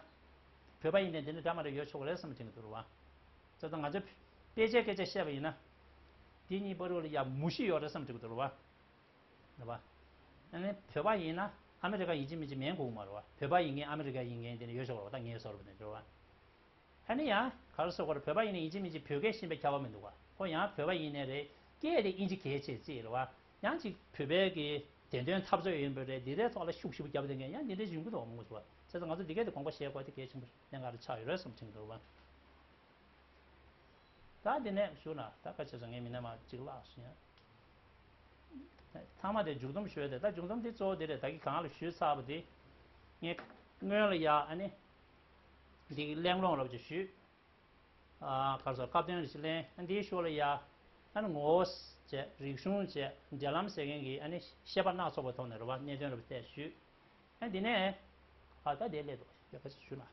བོད་པ་ཡིན་ནའི་འདི་འདྲ་འདྲ་མ་འདྲ་ཡོད་ཆོག་གི་རེད་བསམ་གྱི་འདུག་རེད་བ། ད་ད་ང་ཚོས་དཔེ་ཆའི་སྐད་ཆ་བཤད་པ་ཡིན་ན་དེ་གཉིས་བར་ལ་ཡ་མུ་བཞི་ཡོད་རེད་བསམ་གྱི་འདུག་རེད་བ། རེད་བ། ཨ་ནི་བོད་པ་ཡིན་ན་ཨ་མི་རི་ཀ་ཡིན་གཅིག་མིན་གཅིག་མིན་དགོས་མ་རེད་བ། བོད་པ་ཡིན་མཁན་ཨ་མི་རི་ཀ་ཡིན་མཁན་དེ་འདྲ་ཡོད་ཆོག་རེད་བ། ད་ངའི་བཟོ་འདྲ་པོ་དེ་འདྲ་རེད་བ། ཨ་ནི་ཡང་ག་རེ་ཟེར་དགོས་རེད། བོད་པ་ཡིན་ན་ཡིན་གཅིག་མིན་གཅིག་བོད་སྐད་ཤེས་པའི་ཁྱད་པར་མི་འདུག་བ། ཁོ་ཡང་བོད་པ་ཡིན་ནའི་རེད། སྐད་དེ་དབྱིན་ཇི་གལ་ཆེ་ཅིག་རེད་བ། ཡང་ཅིག་བོད་པའི་གི་བདེན་དོན་འཐབ་རྩོད་ཡིན་པ་རེད། འདི་འདྲའི་ཐོག་ལ་ཤུགས་ཞེ་པོ་བརྒྱབ་བསྡད་མཁན་ཡང་འདི་འདྲའི་ཡོང་གི་འདུག་བ། མང་པོ་ཞིག་བ། བྱས་ཙང་ང་ཚོ་འདི་གས་དེ་དགོངས་པ་བཞེས་དགོས་དེ་གལ་ཆེན་པོ་གནད་འགག་རེ་ཆགས་ཡོད་རེད་བསམ་གྱི་འདུག་བ། ད་འདི་ནས་ཞུ་ན་ད་ཁ་ཆེ་ས་ངའི་མི་སྣ་མ་གཅིག་ལགས་སུ་ཡང་། ཐ་མ་དེ་མཇུག་སྡོམ་ཞུ་ཡ་དེ། ད་མཇུག་སྡོམ་དེ་གཙོ་བོ་དེ་རེད། ད་གི་གང་ལ་ཞུས་ཚར་བ་དེ། ངས་སྔོན་ལ་ཡ་ཨ་ནི་འདི་གི་གླེང་སློང་རབ་ཅིག་ཞུས། ཨ་ག་རེ་ཟེར། སྐབས་དོན་རེ་ཞིག་གླེང་། ཨ་འདིའི་ཞོར་ལ་ཡ་ཨ་ནི་ངོ་བོ་བྱས། རིག་གཞུང་བྱས། འབྲེལ་ལམ་ཟེར་མཁན་གྱི་ཨ་ནི་བཤད་པ་སྣ་ཚོགས་པའི་ཐོག་ནས་རེད་བ། གནད་དོན་རབ་བལྟས་ཞུས། ཨ་འདི་ནས་ཨ་ད་དེ་སླེབས་འདུག་ཡ་ག་ཞིག་ཞུ་ན།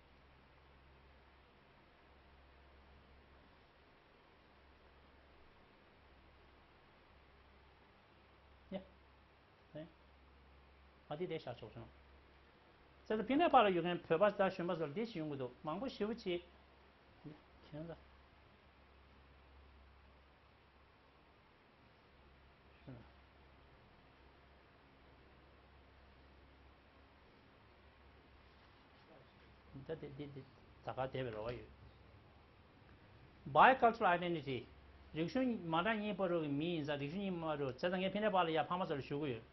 ཡ། ཨེ། ཨ་དེ་དེ་བཞག་ཆོག་བྱུང་། ཟེར་ཏེ་ཕི་ནས་ཕར་ལ་ཡོད་མཁན་བོད་པ་དང་གཞོན་པ་ཚོར་འདི་ཞིག་ཡོང་གི་འདུག་མང་པོ་ཞེ་པོ་ཅིག་ཁྱེད་ཚོ། ད་དེ་དེ་དེ་ད་ག་དེ་བའི་རོ་བ་ཡོད། Bicultural identity། རིག་གཞུང་མ་འདྲ་གཉིས་བར་དུ་གི་མི་ཡིན་ཙང་རིག་གཞུང་གཉིས་བར་དུ། བྱས་ཙང་ངས་ཕི་ནས་ཕར་ལ་ཡ་ཕ་མ་ཚོ་ལ་ཞུ་གི་ཡོད།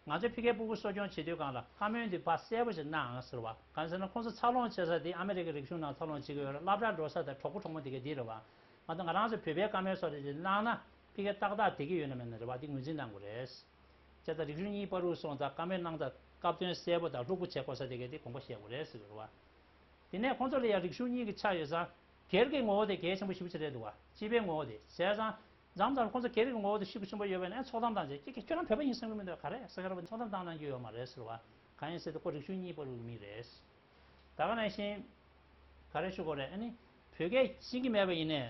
ང་ཚོས་ཕ་གིའི་སྤུ་གུ་གསོ་སྐྱོང་བྱེད་དུས་སྒང་ལ་བཀའ་མོལ་འདི་ཕར་གསལ་པོ་ཞིག་གནང་ཟེར་བ། གང་ཟེར་ན་ཁོང་ཚོ་འཚར་ལོངས་བྱེད་ས་དེ་ཨ་མི་རི་ཀའི་རིག་གཞུང་ནང་འཚར་ལོངས་བྱེད་ཀྱི་ཡོད་རེད། སློབ་གྲྭར་འགྲོ་ས་དང་གྲོགས་པོ་གྲོགས་མོ་དེ་ག་དེ་རེད་བ། མ་གཏོགས་ང་རང་ཚོས་བོད་པའི་བཀའ་མོལ་སོགས་རེ་ཞིག་གནང་ན་ཕ་གིའི་ཏག་ཏག་བསྡད་ཀྱི་ཡོད་ན་མེད་ན་རེད་བ། འདི་ངོས་འཛིན་གནང་དགོས་རེད། བྱས་ཙང་རིག་གཞུང་གཉིས་བར་དུ་སོང་ཙང་བཀའ་མོལ་གནང་ཙང་སྐབས་དོན་གསལ་པོ་དང་ལྷུག་པོ་བྱེད་དགོས་ས་དེ་ག་དེ་དགོངས་པ་བཞེས་དགོས་རེད་ཟེར་གྱི་རེད་བ། དེ་ནས་ཁོང་ཚོ་ལ་ཡང་རིག་གཞུང་གཉིས་ཀྱི་ཆ་ཡོད་ཙང་སྒེར་གྱི་ངོ་བོ་དེ་གལ་ཆེན་པོ་ཞེ་པོ་ཅིག་རེད་འདུག་བ། སྤྱི་པའི་ངོ་བོ་དེ། བྱས་ཙང་མཚམས་མཚམས་ཁོང་ཚོ་སྒེར་གྱི་ངོ་བོ་དེ་ཤུགས་ཆེན་པོ་ཡོད་པས་ན་ཚོགས་གཏམ་བཏང་རྗེས་ཀྱེ་ཀྱེ་ཁྱོད་རང་བོད་པ་ཡིན་བསམ་གྱི་མི་འདུག་ག་རེ་ཟེར་གྱི་རེད་བ། ཚོགས་གཏམ་བཏང་གནང་རྒྱུ་ཡོད་མ་རེད་ཟེར་བ། གང་ཡིན་ཟེར་དུས་ཁོ་རིག་གཞུང་གཉིས་བར་དུ་མི་རེད། ད་ག་ནང་བཞིན་ག་རེ་ཞུ་དགོས་རེད། ཨ་ནི་བོད་སྐད་ཤེས་ཀྱི་མེད་པ་ཡིན་ནའི་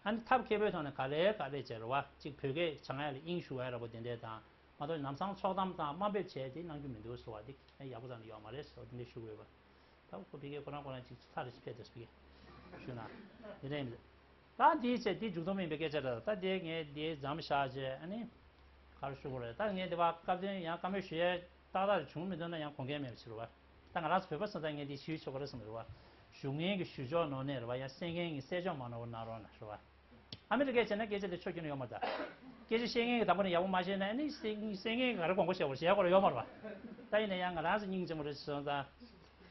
ཨ་ནི་ཐབས་མཁས་པོའི་ཐོག་ནས་ག་ལེ་ག་ལེ་བྱས་རེད་བ། གཅིག་བོད་སྐད་སྦྱང་ཡ་ལ་དབྱིངས་ཞུགས་ཡ་འདྲ་པོ་དེ་འདྲས་དང་། མ་གཏོགས་ལམ་སང་ཚོགས་གཏམ་དང་དམའ་འབེབས་བྱས་དེ་གནང་རྒྱུ་མི་འདུག་ཟེར་བ། འདི་ཡག་པོ་ཙམ་ཡོད་མ་རེད་ཟེར་བ་དེ་འདྲས་ཞུ་དགོས་པ། ད་ཁོ་ཕ་གིའི་ཁོ་རང་ཁོ་རང་གཅིག་ཚར་རེ་ཕེབས་དུས་ཕ་གི་ཞུ་ན་དེ་འདྲས་མི་འདུག་ད་འདིའི་ཚེ་འདི་མཇུག་སྡོམ་ཡིན་པའི་སྐད་ཆ་རེད། ད་དེ་ངས་འདི་མཚམས་བཞག་རྗེས་ཨ་ནི་ག་རེ་ཞུ་དགོས་རེད། ད་ངས་འདི་བ་སྐབས་དོན་ཡང་བཀའ་མོལ་ཞུ་ཡས་ཏག་ཏག་བྱུང་མི་འདུག་ན་ཡང་དགོངས་འགལ་མེད་པ་ཞིག་རེད་བ། ད་ང་རང་ཚོ་བོད་པ་སོང་ཙང་ངས་འདི་ཞུས་ཆོག་གི་རེད་བསམ་རེད་བ། ཞུ་མཁན་གྱི་ཞུ་ཕྱོགས་ནོར་ནས་རེད་བ། ཡང་གསན་མཁན་གྱི་གསན་ཕྱོགས་མ་ནོར་བ་གནང་རོགས་གནང་རེད་བ། ཨ་མི་རི་ཀའི་བྱས་ན་སྐད་ཆ་དེ་ཆོ་རྒྱུ་ནི་ཡོད་མ་རེད་ད། སྐད་ཆ་བཤད་མཁན་གྱི་བདག་པོ་ནི་ཡག་པོ་མ་བཤད་ན་ཨ་ནི་གསན་གསན་མཁན་གྱི་ག་རེ་དགོངས་པ་བཞེས་དགོས་བཞེས་དགོས་རེད་ཡོད་མ་རེད་བ། ད་ཡིན་ན་ཡང་ང་རང་ཚོ་སྙིང་རྗེ་མོ་རེད་སོང་ཙང་།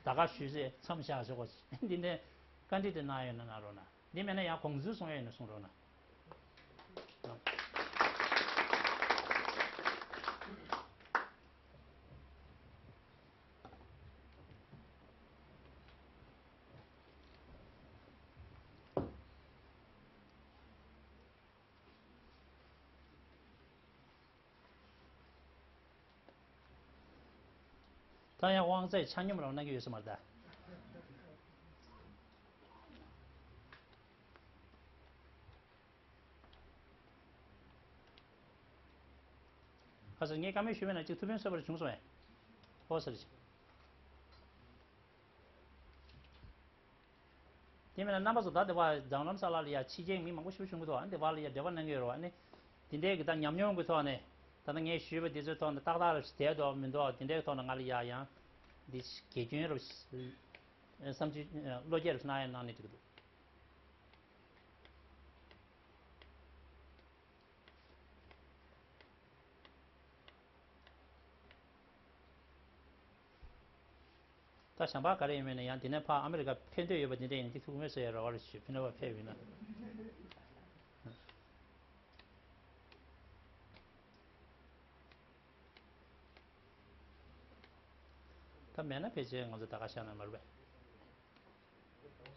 ད་ག་ཞུས་ཚེ་མཚམས་བཞག་ཆོག་གོ། འདི་འདྲའི་བཀའ་འདྲི་དེ་གནང་ཡོད་ན་གནང་རོགས་གནང་། འདི་མེད་ན་ཡང་དགོངས་ཚུལ་གསུང་ཡ་ཡོད་ན་གསུང་རོགས་གནང་། ད་ཡང་དབང་ཚད་ཆ་སྙོམས་རང་གནང་གི་ཡོད་ས་མ་རེད་ད། ཁ་སང་ངས་བཀའ་མོལ་ཞུས་པ་ན་གཅིག་ཐུགས་ཕན་གསོས་པ་རེ་བྱུང་སོང་ངས། ཨོ་ཟེར་ཞིག་དེ་མིན་ན་རྣམ་པ་ཚོ་ད་དེ་བ་རྒྱང་ལམ་ས་ལ་ལ་ཡ་ཕྱི་རྒྱལ་མི་མང་པོ་ཞིག་བྱུང་གི་འདུག་ཨ་ནི་དེ་བ་ལ་ཡ་འབྲེལ་བ་གནང་གི་ཡོད་རེད་བ། ཨ་ནི་དེ་འདྲའི་གི་ད་ཉམས་མྱོང་གི་ཐོག་ནས་ད་ལྟ་ངས་ཞུས་པ་འདི་ཚོའི་ཐོག་ནས་ཏག་ཏག་རེ་བསྡད་འདུག་མི་འདུག་དེ་འདྲའི་ཐོག་ནས་ང་ལ་ཡ་ཡང་འདི་དགེ་སྐྱོན་རེ་བསམ་ཚུལ་བློ་སྐྱེད་རེ་གནང་ཡ་གནང་ནས་འགྲིག་གི་འདུག་ད་བྱམས་པ་ག་རེ་ཡིན་མིན་ན་ཡང་འདི་ནས་ཕར་ཨ་མི་རི་ཀ་ཕེབས་འདོད་ཡོད་པ་འདི་འདྲ་ཡིན་ན་འདི་ཐུགས་སྨོན་གསོ་ཡ་རེ་བ་རེ་ཞུ། ཕེབས་ན་བ་ཕེབས་ཡིན་ན། ད་མེད་ན་ཕལ་ཆེར་ང་ཚོ་ད་ག་ཤར་ན་མ་རེད་པས།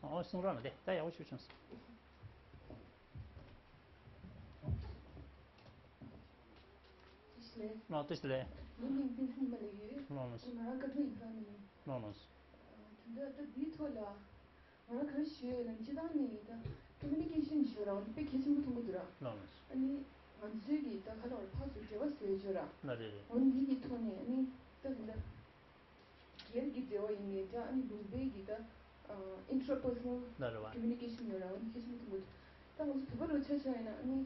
ཨོ་གསུང་རོགས་གནང་དེ་ད་ཡག་པོ་ཞུ་བྱུང་སོང་། ལགས། ལགས་ཏུ་ལས། ལུང་ཉིན་ཏིན་ཧ་ནི་མ་ལས་ཡོད། ལགས་ལགས། ང་རང་ཀ་ཐོ་ཡིན་ཁ་ནི། ལགས་ལགས། དེ་འདྲ་ད་འདིའི་ཐོག་ལ་ང་རང་ག་རེ་ཞུ་ཡོད་ན་སྤྱི་བཏང་ནས་ད་ཀོ་མུ་ནི་ཀེ་ཤན་ཞུ་ར་འོ་དཔེ་གལ་ཆེན་པོ་མཐོང་གི་འདུག་ར། ལགས་ལགས། ཨ་ནི་ང་ཚོའི་གི་ད་ག་ལ་བར་ཕར་ཚུར་འབྲེལ་བ་བཟོས་ཡོད་ར། ལགས་རེད་རེད། འོ་འདི་གི་ཐོག་ནས་ཨ་ནི་ད་དེ་འདྲ་སྒེར་གྱི་འབྲེལ་བ་ཡིན་ནའི་འདྲ། ཨ་ནི་ལུང་པའི་གི་ད་ཨ་intrapersonal ལགས་རེད་བ། communication ཡོད་ར། འོ་འདི་གལ་ཆེན་པོ་མཐོང་གི་འདུག་ད་ང་ཚོ་བོད་པ་ལོ་ཆ་ཆ་ཡིན་ན་ཨ་ནི་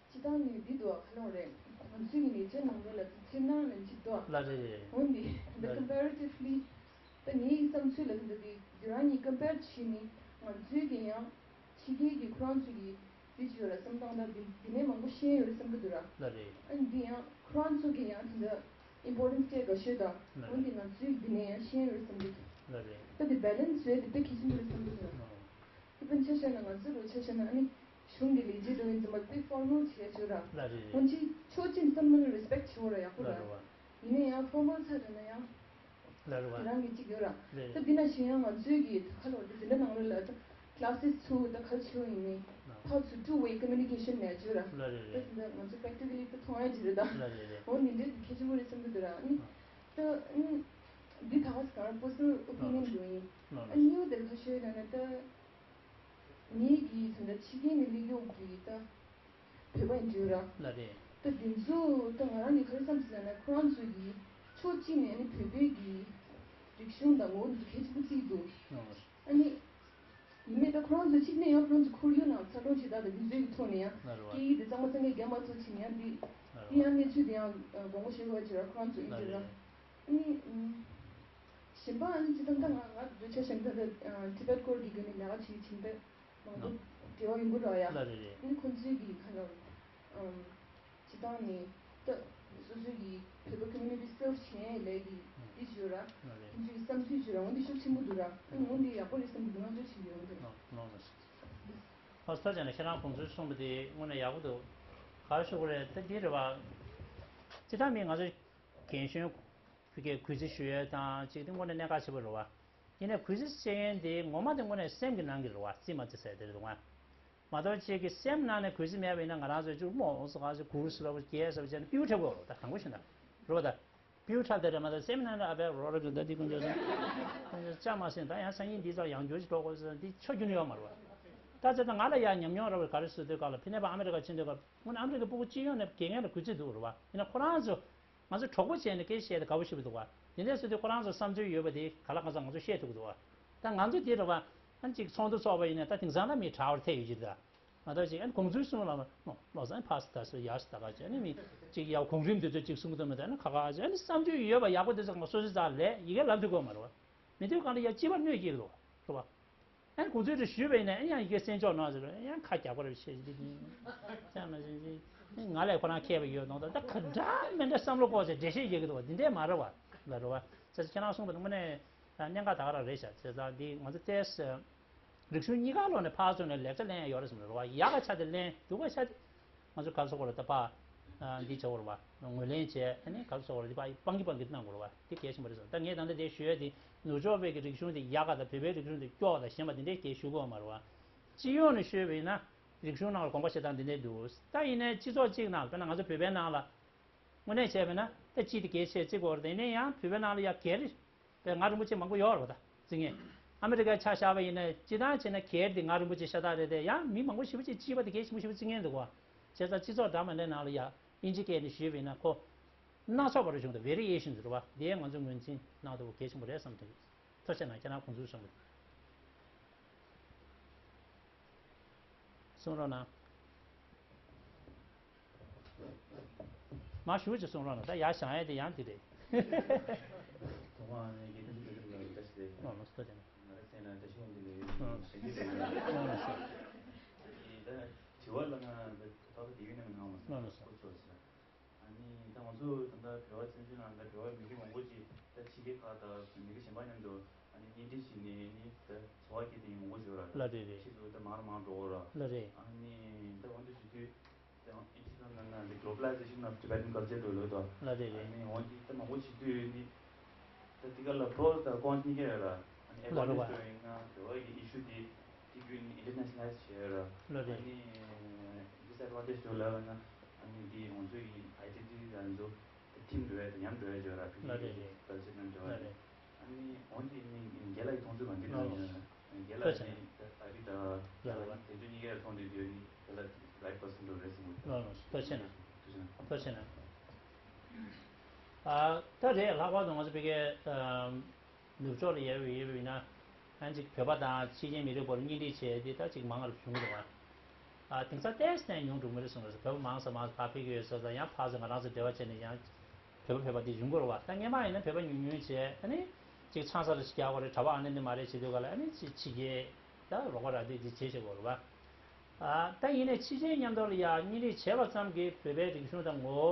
སྤྱི་བཏང་ནས་འདི་འདུག་ག་ལ་བ་རེད། ང་ཚོའི་གི་མི་ཚེ་ནང་ལོགས་ལ་ད་འཚེར་སྣང་ལ་འཇིགས་འདུག་ག་ལགས་རེད་རེད། འོ་འདི་ད་ལགས་རེད། comparatively ད་ངའི་བསམ་ཚུལ་ལ་ད་འདི་འདི་རང་གཉིས་compare བྱས་ནས་ང་ཚོའི་གི་ཡང་ཕྱི་རྒྱལ་གྱི་ཁོ་རང་ཚོ་གི་འདི་ཅི་ཡོད་ར་བསམ་སྟངས་དང་འདི་འདི་ནས་མང་པོ་ཤེས་ཡོད་རེད་བསམ་གི་འདུག་ར། ལགས་རེད། ཨ་འདི་ཡང་ཁོ་རང་ཚོ་གི་ཡང་དེ་འདྲ་importance སྤྲད་དགའ་ཤོས་དང་། ལགས་འོན་ཏེ་རེད། ང་ཚོའི་འདི་ནས་ཡང་ཤེས་ཡོད་རེད་བསམ་གི་འདུག་ལགས་རེད། ད་འདི་balance བྱས་ཏེ་དཔེ་གལ་ཆེན་པོ་རེད་བསམ་གི་འདུག་ར། ལགས། དེ་དཔེར་ན་ཆ་བཞག་ན་ང་ཚོའི་ལོ་ཆ་བཞག་ན་ཨ་ནི་གཞུང་གི་ལས་བྱེད་འགྲོ་ཡིན་ཙམ་པ་དཔེ་formal བྱས་ཡོད་ར། ལགས་རེད། འོན་ཏེ་ཕྱོགས་གཅིག་ནས་བསམ་བློ་respect བྱེད་འོ་ར་ཡག་པོ་ར། ལགས་རེད་བ། ཡིན་ན་ཡང་formal ཆགས་འགྲོ་ན་ཡང་། ལགས་རེད་བ། དེ་རང་གི་གཅིག་ཡོད་ར། ལགས་རེད། ད་འདི་ན་གཞན་ཡང་ང་ཚོའི་གི་ཁ་ལོ་དེ་འཛིན་གྲྭ་ནང་ལོགས་ལ་ད་classes ཚུགས་ད་ག་ཆེ་བ་ཡིན་ནའི་ལགས། ཕར་ཚུར་two way communication ནས་བརྗོད་ར། ལགས་རེད་ད་རེད། དེ་འདི་ང་ཚོ་practically ད་མཐོང་ཡ་ཅིག་རེད་ད། ལགས་རེད་རེད། འོ་ནི་འདི་གལ་ཆེན་པོ་རེད་བསམ་གི་འདུག་ར། ཨ་ནི་ད་ཨ་ནི་འདི་ད་ག་ས་གང་personal opinion ལགས། འགྲོ་ཡིན། ལགས་ཨ་ནི་ཡོད་དེ་ཁ་ཤོད་ན་ན་ད། ངེད་ཀྱིས་ད་ལྟ་ཕྱི་རྒྱལ་ནས་སླེབས་ཡོང་གི་ད་བོད་པ་ཡིན་དུས་ར། ལགས་རེད། ད་དེ་ཚོ་ད་ང་རང་གིས་ག་རེ་བསམ་སོང་ཟེར་ན་ཁོ་རང་ཚོ་གིས་ཕྱོགས་གཅིག་ནས་ནི་བོད་པའི་གི་རིག་གཞུང་དང་ངོ་བོ་འདི་གལ་ཆེན་པོ་བརྩིས་འདུག་ཨ་ནི་ཡིན་ནའི་ད་ཁོ་རང་ཚོ་གཅིག་ནས་ཡང་ཁོ་རང་ཚོ་ཁོར་ཡུག་ནང་འཚར་ལོངས་བྱེད་སྟངས་དང་འདི་ཚོའི་གི་ཐོག་ནས་ཡང་ལགས་རེད་བ། སྐད་ཡིག་འདི་གཙང་མ་གཙང་རྐྱང་རྒྱབ་མ་ཐུབ་ཕྱིན་ཡང་འདི་ལགས་རེད་འདི་ཡང་གནས་ཚུལ་འདི་ཡང་དགོངས་པ་བཞེས་དགོས་ཅིག་ར་ཁོ་རང་ཚོ་ཡིན་དུས་ར། ལགས་རེད། ཨ་ནི་གཞན་པ་ཨ་ནི་སྤྱི་བཏང་ད་ང་ང་འདོད་ཆ་བཞིན་ད་ད་ཊི་བེཊ་སྐོར་གྱི་སྒོ་ནས་ལས་ཀ་བྱེད་ཀྱི་ཕྱིན་ད་མང་པོ་ལགས། འབྲེལ་བ་ཡོང་གི་འདུག་ཡ། ལགས་རེད་རེད། ཨ་ནི་ཁོང་ཚོའི་གི་ཁ་ལ་ཨམ་སྤྱི་བཏང་ནས་ད་སོ་སོའི་གི་བོད་པ་ཀོ་མུ་ནི་ཊི་སེལ་ཕི་བྱེད་ལས་ཀྱི་འདི་བྱོས་ར། ལགས་རེད། ཁོང་ཚོའི་གི་བསམ་ཚུལ་བྱོས་ར་འོན་ཏེ་ཤུགས་ཆེན་པོ་འདུག་ར། ཨ་ནི་འོན་ཏེ་ཡག་པོ་རེད་བསམ་གི་འདུག་ང་ཚོ་བྱེད་ཀྱི་ཡོང་འདུག་ལགས་ལགས་ལགས། ཨོ་སྟོད་ཅན་ལ་ཁྱེད་རང་དགོངས་ཚུལ་གསུངས་པ་དེ་དངོས་གནས་ཡག་པོ་འདུག་ག་རེ་ཞུ་དགོས་རེད་ད་འདི་རེད་བ། སྤྱི་བཏང་མི་ང་ཚོ་རྒན་གཞོན་ཕ་གིའི་གུས་བརྩི་ཞུ་ཡས་དང་གཅིག་དེ་དངོས་གནས་གནད་འགག་ཆེ་པོ་རེད་བ། ཡིན་ནའི་གུས་བརྩི་བྱེད་མཁན་དེ་ངོ་མ་དེ་དངོས་གནས་སེམས་ཀྱི་ནང་གི་རེད་བ་རྩིས་མ་རྩིས་ཟེར་དེ་རེད་འདུག་ང་། མ་གཏོགས་གཅིག་གི་སེམས་ནང་ནས་གུས་བརྩི་མེད་པ་ཡིན་ན་ང་རང་ཚོས་ཅུང་རྨོངས་འོང་ས་ག་ཚོད་གུར་ཟེར་བ་རྒྱལ་ཟེར་བ་བྱས་ན་ཕིའུ་འཁྲབ་དགོས་རེད་ད་དྲང་པོ་ཞུ་ན་རེད་བ་ད། ཕིའུ་འཁྲབ་དེ་རེད་མ་གཏོགས་སེམས་ནང་ནས་ཨ་བས་རོ་རོ་གི་ད་དེ་ཀུན་སྤྱོད་ཟེར་ཀུན་སྤྱོད་ཅག་མ་ཟིན་ད་ཡང་སང་ཉིན་འདི་ཚོ་ཡང་འགྱུར་ཞིག་འགྲོ་དགོས་ཟེར་འདི་ཆོ་རྒྱུ་ནི་ཡོད་མ་རེད་བ། ད་ཚེ་ད་ང་ལ་ཡང་ཉམས་མྱོང་རབ་ག་རེ་བཟོ་དུས་སྐབས་ལ་ཕི་ནེ་པ་ཨ་མེ་རི་ཀ་ཕྱིན་དུས་སྐབས་དངོས་གནས་ཨ་མེ་རི་ཀའི་ཕྲུ་གུ་སྤྱི་ཡོངས་ནས་དགེ་རྒན་ལ་གུས་བརྩི་འདུག་རེད་བ། ཡིན་ན་ཁོ་རང་ཚོ་ང་ཚོ་གྲོགས་པོ་བྱས་ནས་སྐད་བཤད་དེ་དགའ་པོ་ཞེ་པོ་འདུག་བ། དེ་འདྲ་ཟེར་དུས་ཁོ་རང་ཚོ་བསམ་ཚུལ་ཡོད་པ་དེ་ག་ལ་གང་འཚམ་ང་ཚོ་བཤད་ཐུབ་ཀྱི་འདུག་བ། ད་ང་ཚོ་དེ་རེད་བ། ཨ་ནི་ཅིག་ཚོགས་འདུ་ཚོགས་པ་ཡིན་ན་ད་དེང་སང་ད་མི་དྲ་བར་ཐད་ཡོད་ཀྱི་འདུག་མ་གཏོགས་ཅིག་ཨ་ནི་དགོངས་ཚུལ་གསུངས་ལ་ནོ་ལོ་ཙཱ་ཕ་སི་ཐ་སི་ཡ་སི་ད་ག་ཅིག་ཨ་ནི་མི་ཅིག་ཡ་གོང་རིམ་དེ་ཚོ་ཅིག་གསུང་གི་འདུག་མི་འདུག་ཨ་ནི་ཁ་ཁ་ཅིག་ཨ་ནི་བསམ་ཚུལ་ཡོད་པ་ཡག་པོ་དེ་ཚོ་ང་སོ་སོའི་རྩ་ལས་ཡི་གེ་ལབ་ཐུབ་ཀྱི་ཡོད་མ་རེད་བ། མི་དུས་གང་ལ་ཡ་སྤྱི་པ་གནོད་སྐྱེལ་གི་འདུག་བ། རེད་བ། ཨ་ནི་ཁོང་ཚོས་དེ་ཞུས་པ་ཡིན་ན་ཨ་ནི་ཡང་ཡི་གེ་གསན་ཆོག་གནང་ཟེར་བ་ཡང་ཁ་རྒྱག་པ་རེ་བྱེད་ཅིག་ཅང་ན་ཅིག་ཅིག་ང་ལས་ཁོ་རང་མཁས་པ་ཡོད་མདོག་ད་ད་ག་འདྲ་མི་འདྲ་བསམ་བློ་འཁོར་ཚེ་འགྲེལ་བཤད་རྒྱག་གི་འདུག་བ་འདི་འདྲས་མ་རེད་བ། ལ་རེད་བ། ཙེ་ཁྱེད་རང་གསུངས་པ་དང་དངོས་གནས་གནད་འགག་ད་ག་རང་རེད་ཤག་ཙེ་ད་འདི་ང་ཚོ་ཏེས་རིག་གཞུང་གཉིས་ཀ་ལོག་ནས་ཕར་ཚུར་ནས་ལེགས་ཆ་ལེན་ཡ་ཡོད་རེད་བསམ་རེད་བ། ཡག་ག་ཆ་དེ་ལེན་སྡུག་ག་ཆ་དེ། ང་ཚོ་ག་རེ་ཟེར་དགོས་རེད་ད་ཕ། འདི་བྱ་བར་བ་ངོས་ལེན་བྱས་ཨ་ནི་ག་རེ་ཟེར་དགོས་རེད་འདི་ཕ་སྤང་གི་སྤང་གི་གནང་དགོས་རེད་བ་འདི་གལ་ཆེན་པོ་རེད་ཟེར། ད་ངས་ད་ལྟ་དེ་ཞུ་ཡ་དེ་ནུབ་ཕྱོགས་པའི་གི་རིག་གཞུང་དེ་ཡག་ག་དང་བོད་པའི་རིག་གཞུང་དེ་སྐྱོ་བ་དང་ཞན་པ་དེ་འདྲས་སྐད་ཞུ་དགོས་མ་རེད་བ། སྤྱི་ཡོངས་ནས་ཤོད་པ་ཡིན་ན་རིག་གཞུང་ནང་ལ་དགོངས་པ་བཞེས་སྟངས་འདི་འདྲས་འདུག་ད་ཡིན་ནའི་སྤྱི་ཚོགས་གཅིག་ནང་ལ་དཔེར་ན་ང་ཚོ་བོད་པའི་ནང་ལ། དངོས་གནས་བྱས་པས་ན་ད་སྤྱི་དེ་གལ་ཆེ་བརྩི་དགོས་རེད་དེ་ཡིན་ན་ཡང་བོད་པའི་ནང་ལ་ཡ་སྒེར་རེད་པས་ང་རིན་པོ་ཆེ་མང་པོ་ཡོད་རེད་པ་ད་བརྩི་མཁན། ཨ་མི་རི་ཀའི་ཆ་བཞག་པ་ཡིན་ན་སྤྱི་བཏང་བྱས་ན་སྒེར་དེ་ང་རིན་པོ་ཆེ་ཤ་སྟག་རེད་དེ་ཡང་མི་མང་པོ་ཞེ་པོ་ཅིག་སྤྱི་པ་དེ་གལ་ཆེན་པོ་ཞེ་པོ་བརྩི་མཁན་འདུག་བ། བྱས་ཙང་སྤྱི་ཚོགས་འདྲ་མི་འདྲའི་ནང་ལ་ཡ་དབྱིན་ཇི་སྐད་ནས་ཞུས་པ་ཡིན་ན་ཁོ་སྣ་ཚོགས་པ་རུ་བྱུང་འདུག Variations རེད་པ་དེ་ང་ཚོ་ངོས་འཛིན་གནང་ཐུབ་པ་གལ་ཆེན་པོ་རེད་བསམ་གྱི་འདུག་ཐུགས་རྗེ་གནང་ཁྱེད་རང་དགོངས་ཚུལ་གསུངས་པ་དེ། གསུང་རོགས་གནང་། མ་ཞུ་ཅིག་གསུང་རོགས་གནང་། ད་ཡར་བཞེངས་ཡས་དེ་ཡང་དེ་རེད། ཐོག་མ་ནས་དགེ་འདུན་ཆོས་འཕེལ་ལགས་ཀྱི་བཀྲ་ཤིས་བདེ་ལེགས། ལགས་ལགས་སོ་ཐོག་མ་ནས། ང་རང་སེམས་ལ་བཀྲ་ཤིས་དབང་འདུས་ལགས་ཡོད་ཞལ་འདོན་ཞུ་ཡ་ཡིན། ལགས་ལགས་སོ། ད་དྲི་བ་ལ་ང་ད་ད་དེ་ཡོད་ནས་མ་གནང་བ་སོང་། ལགས་ལགས་སོ། སྐུ་ཚོགས་ཟེར། ཨ་ནི་ད་ང་ཚོ་ད་ལྟ་བོད་པ་བཙན་བྱོལ་ནང་ད་བོད་པ་མི་རིགས་མང་པོ་ཅིག་ད་ཕྱི་རྒྱལ་ཁག་དང་མི་རིགས་གཞན་པ་མཉམ་དུ་ཨ་ནི་གཉེན་སྒྲིག་བྱས་ནས་ནི་ད་འཚོ་བ་སྐྱེལ་མཁན་མང་པོ་ཅིག་ཡོད་ར། ལགས་རེད་རེད། ཕྱིས་སུ་ད་མར་མར་འགྲོ་གི་ཡོད་ར། ལགས་རེད། ཨ་ནི་ད་འོ་འདི་ཞུ་དུས་ད་ཨིན་ཇི་ནང་ན་ནི་Globalization of Tibetan Culture འགྲོ་ལོས་དོ། ལགས་རེད་རེད། ཨ་ནི་འོ་འདི་ད་མང་པོ་བྱེད་དུས་ནི། ད་དེ་ག་ལ་pros དང་cons གཉིས་ཀ་ཡོད་ར། ཨ་ནི་ལ་རུ་བ། advantage དེ་ཡིན་ན་བོད་པ་གི་issue དེ་དེ་བརྒྱུད་ནས་internationalize བྱས་ཡོད་ར། ལ་རེད། ཨ་ནི་disadvantage དེ་ལ་ན་ཨ་ནི་དེ་ང་ཚོ་གི་identity དང་ཚོ་ ཐིམ་འགྲོ་ཡ་དང་ཉམས་འགྲོ་ཡ་ཅིག་ཡོད་ར། ཕི་ལ་རེད་རེད། ལ་ཅིག་ནང་འགྲོ་ཡ་ལ་རེད། རེད། ཨ་ནི་འོན་ཏེ་ནི་རྒན་ལགས་ཀྱི་མཐོང་ཚུལ་གང་འདི་ལ་ལ་ལ། རྒན་ལགས་ལ་ནི་ད་ཨ་རི་ད་ལ་ལ་ལ་དེ་ཚོ་གཉིས་ཀའི་མཐོང་ཚུལ་དེ་ནི་རྒན་ལགས་right person འགྲོ་རེད་གསུངས། ལ་ལ་ལ་ཐུགས་རྗེ་ཆེ་གནང་། ཐུགས་རྗེ་གནང་། ཐུགས་རྗེ་ཆེ་གནང་། ཨ་ད་རེད། ལྷག་པར་དུ་ང་ཚོ་ཕ་གིའི་ནུབ་ཕྱོགས་ལ་ཡོད་པའི་ཡོད་པའི་ན། ཨ་ཅིག་བོད་པ་དང་ཕྱི་རྒྱལ་མི་རིགས་བར་གཉེན་སྒྲིག་བྱས་ཏེ་ད་ཅིག་མང་ང་རུ་བྱུང་འདུག་བ། ཨ་དེང་སང་ཏོག་ཙམ་ཉུང་འགྲོ་མི་རེད་གསུངས་རེད། བོད་པ་མང་ས་མང་ས་ཕར་ཕེབས་ཀྱི་ཡོད་ས་ས་ཡང་ཕར་ཚུར་ང་རང་ཚོ་འབྲེལ་བ་བྱས་ནས་ཡང་བོད་པ་བོད་པ་དེ་ཡོང་གི་རེད་བ། ད་སྔོན་མ་ཡིན་ན་བོད་པ་ཉུང་ཉུང་བྱས། ཨ་ནི་ཅིག་ཆང་ས་རེ་ཞིག་རྒྱག་དགོས་རེད། གྲྭ་པ་ཨ་ནེ་འདི་མ་རེད་བྱེད་དུས་ག་ལ་ཨ་ནི་ཅིག་ཕྱི་རྒྱལ་ད་རོགས་པ་ར་སྟེ་དེ་བྱེད་བྱེད་དགོས་རེད་བ། ཨ་ད་ཡིན་ནའི་ཕྱི་རྒྱལ་མཉམ་དུ་ལ་ཡ་གཉེན་སྒྲིག་བྱས་པ་ཙམ་གྱིས་བོད་པའི་རིག་གཞུང་དང་ངོ་བོ་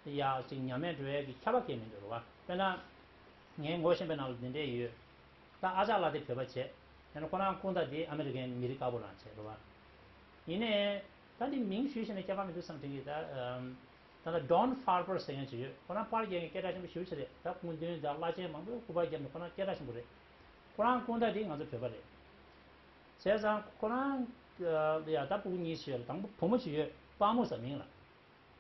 ཡ་ཅིག་ཉམས་མེད་འགྲོ་ཡས་ཀྱི་ཁྱབ་པ་གང་ཡང་མི་འདུག་རེད་བ། དཔེར་ན་ངའི་ངོ་ཤེས་པའི་ནང་ལ་འདི་འདྲས་ཡོད། ད་ཨ་ཅག་ལགས་དེ་བོད་པ་བྱས། ཡང་ན་ཁོ་རང་སྐུ་ཟླ་དེ་ཨ་མི་རི་ཀའི་མི་རིགས་དཀར་པོ་རང་བྱས་རེད་བ། ཡིན་ནའི་ད་འདི་མིང་ཞུས་བྱས་ནས་སྐྱོན་པ་མི་འདུག་བསམ་དྲན་གྱི། ད་ད་ལྟ་Don Farber ཟེར་མཁན་ཅིག་ཡོད། ཁོ་རང་པར་རྒྱག་མཁན་སྐད་གྲགས་ཆེན་པོ་ཞེ་པོ་ཅིག་རེད། ད་སྐུ་མདུན་དང་བླ་ཆེན་མང་པོས་སྐུ་པར་བརྒྱབ་ནས་ཁོ་རང་སྐད་གྲགས་ཆེན་པོ་རེད། ཁོ་རང་སྐུ་ཟླ་དེ་ང་ཚོ་བོད་པ་རེད། བྱས་ཙང་ཁོ་རང་ཡ་ད་སྤུ་གུ་གཉིས་ཤིག་ཡོད། དང་པོ་བུ་མོ་ཅིག་ཡོད། དཔའ་མོ་ཟེར་མིང་ལ།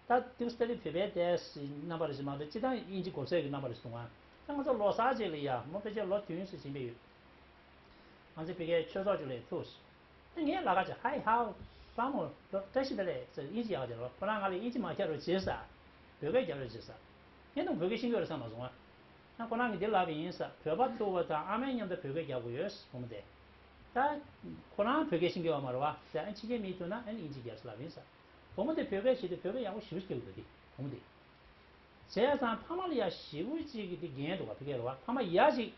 ད་ཏིག་སི་ཏ་ལི་བོད་པའི་ཏེ་སི་རྣམ་པ་རེ་ཞིག་མ་གཏོགས་སྤྱི་བཏང་དབྱིན་ཇི་གོ་སའི་གི་རྣམ་པ་རེ་སོང་ང་། ད་ང་ཚོ་ལོ་གསར་ཅིག་ལ་ཡ་མོ་ཕལ་ཆེར་ལོ་བདུན་ཙམ་ཕྱིན་པ་ཡོད། ང་ཚོ་བོད་སྐད་ཆོས་ཚོགས་ཅིག་ལ་ཐུག་སོང་། ད་ངས་ལབ་ཀ་ཅིག Hi, how, ཧྥ་མོ་ལོ་བཀྲ་ཤིས་བདེ་ལེགས་ཟེར་དབྱིན་ཇི་ཡག་ཅིག་ལབ། ཁོ་རང་ང་ལ་དབྱིན་ཇི་མ་རྒྱག་རོགས་བྱེད་ཟེར། བོད་སྐད་རྒྱག་རོགས་བྱེད་ཟེར། ངས་ད་བོད་སྐད་ཤེས་ཀྱི་ཡོད་རེད་བསམ་མ་སོང་ང་། ད་ཁོ་རང་གིས་འདི་ལབ་པ་ཡིན་ཟེར། བོད་པ་ཐུག་པ་དང་ཨ་མའི་མཉམ་དུ་བོད་སྐད་རྒྱག་དགོས་ཡོད་བུ་མོ་དེ། ད་ཁོ་རང་བོད་སྐད་ཤེས་ཀྱི་ཡོད་མ་རེད་བ། ད་ཕྱི་རྒྱལ་མི་ཐུག་ན་ཨ་ནི་དབྱིན་ཇི་རྒྱག་ཟེར་ལབ་ཡིན་ཟེར། བུ་མོ་དེ་བོད་སྐད་ཤེས་དུས་བོད་སྐད་ཡག་པོ་ཞེ་པོ་ཅིག་རྒྱག་གི་འདུག་དེ་བུ་མོ་དེ། བྱས་ཙང་ཕ་མ་ལ་ཡ་ཞེ་པོ་ཅིག་གི་དེ་འགན་འདུག་བ། ཕ་གི་རེད་བ། ཕ་མ་ཡ་ཅིག་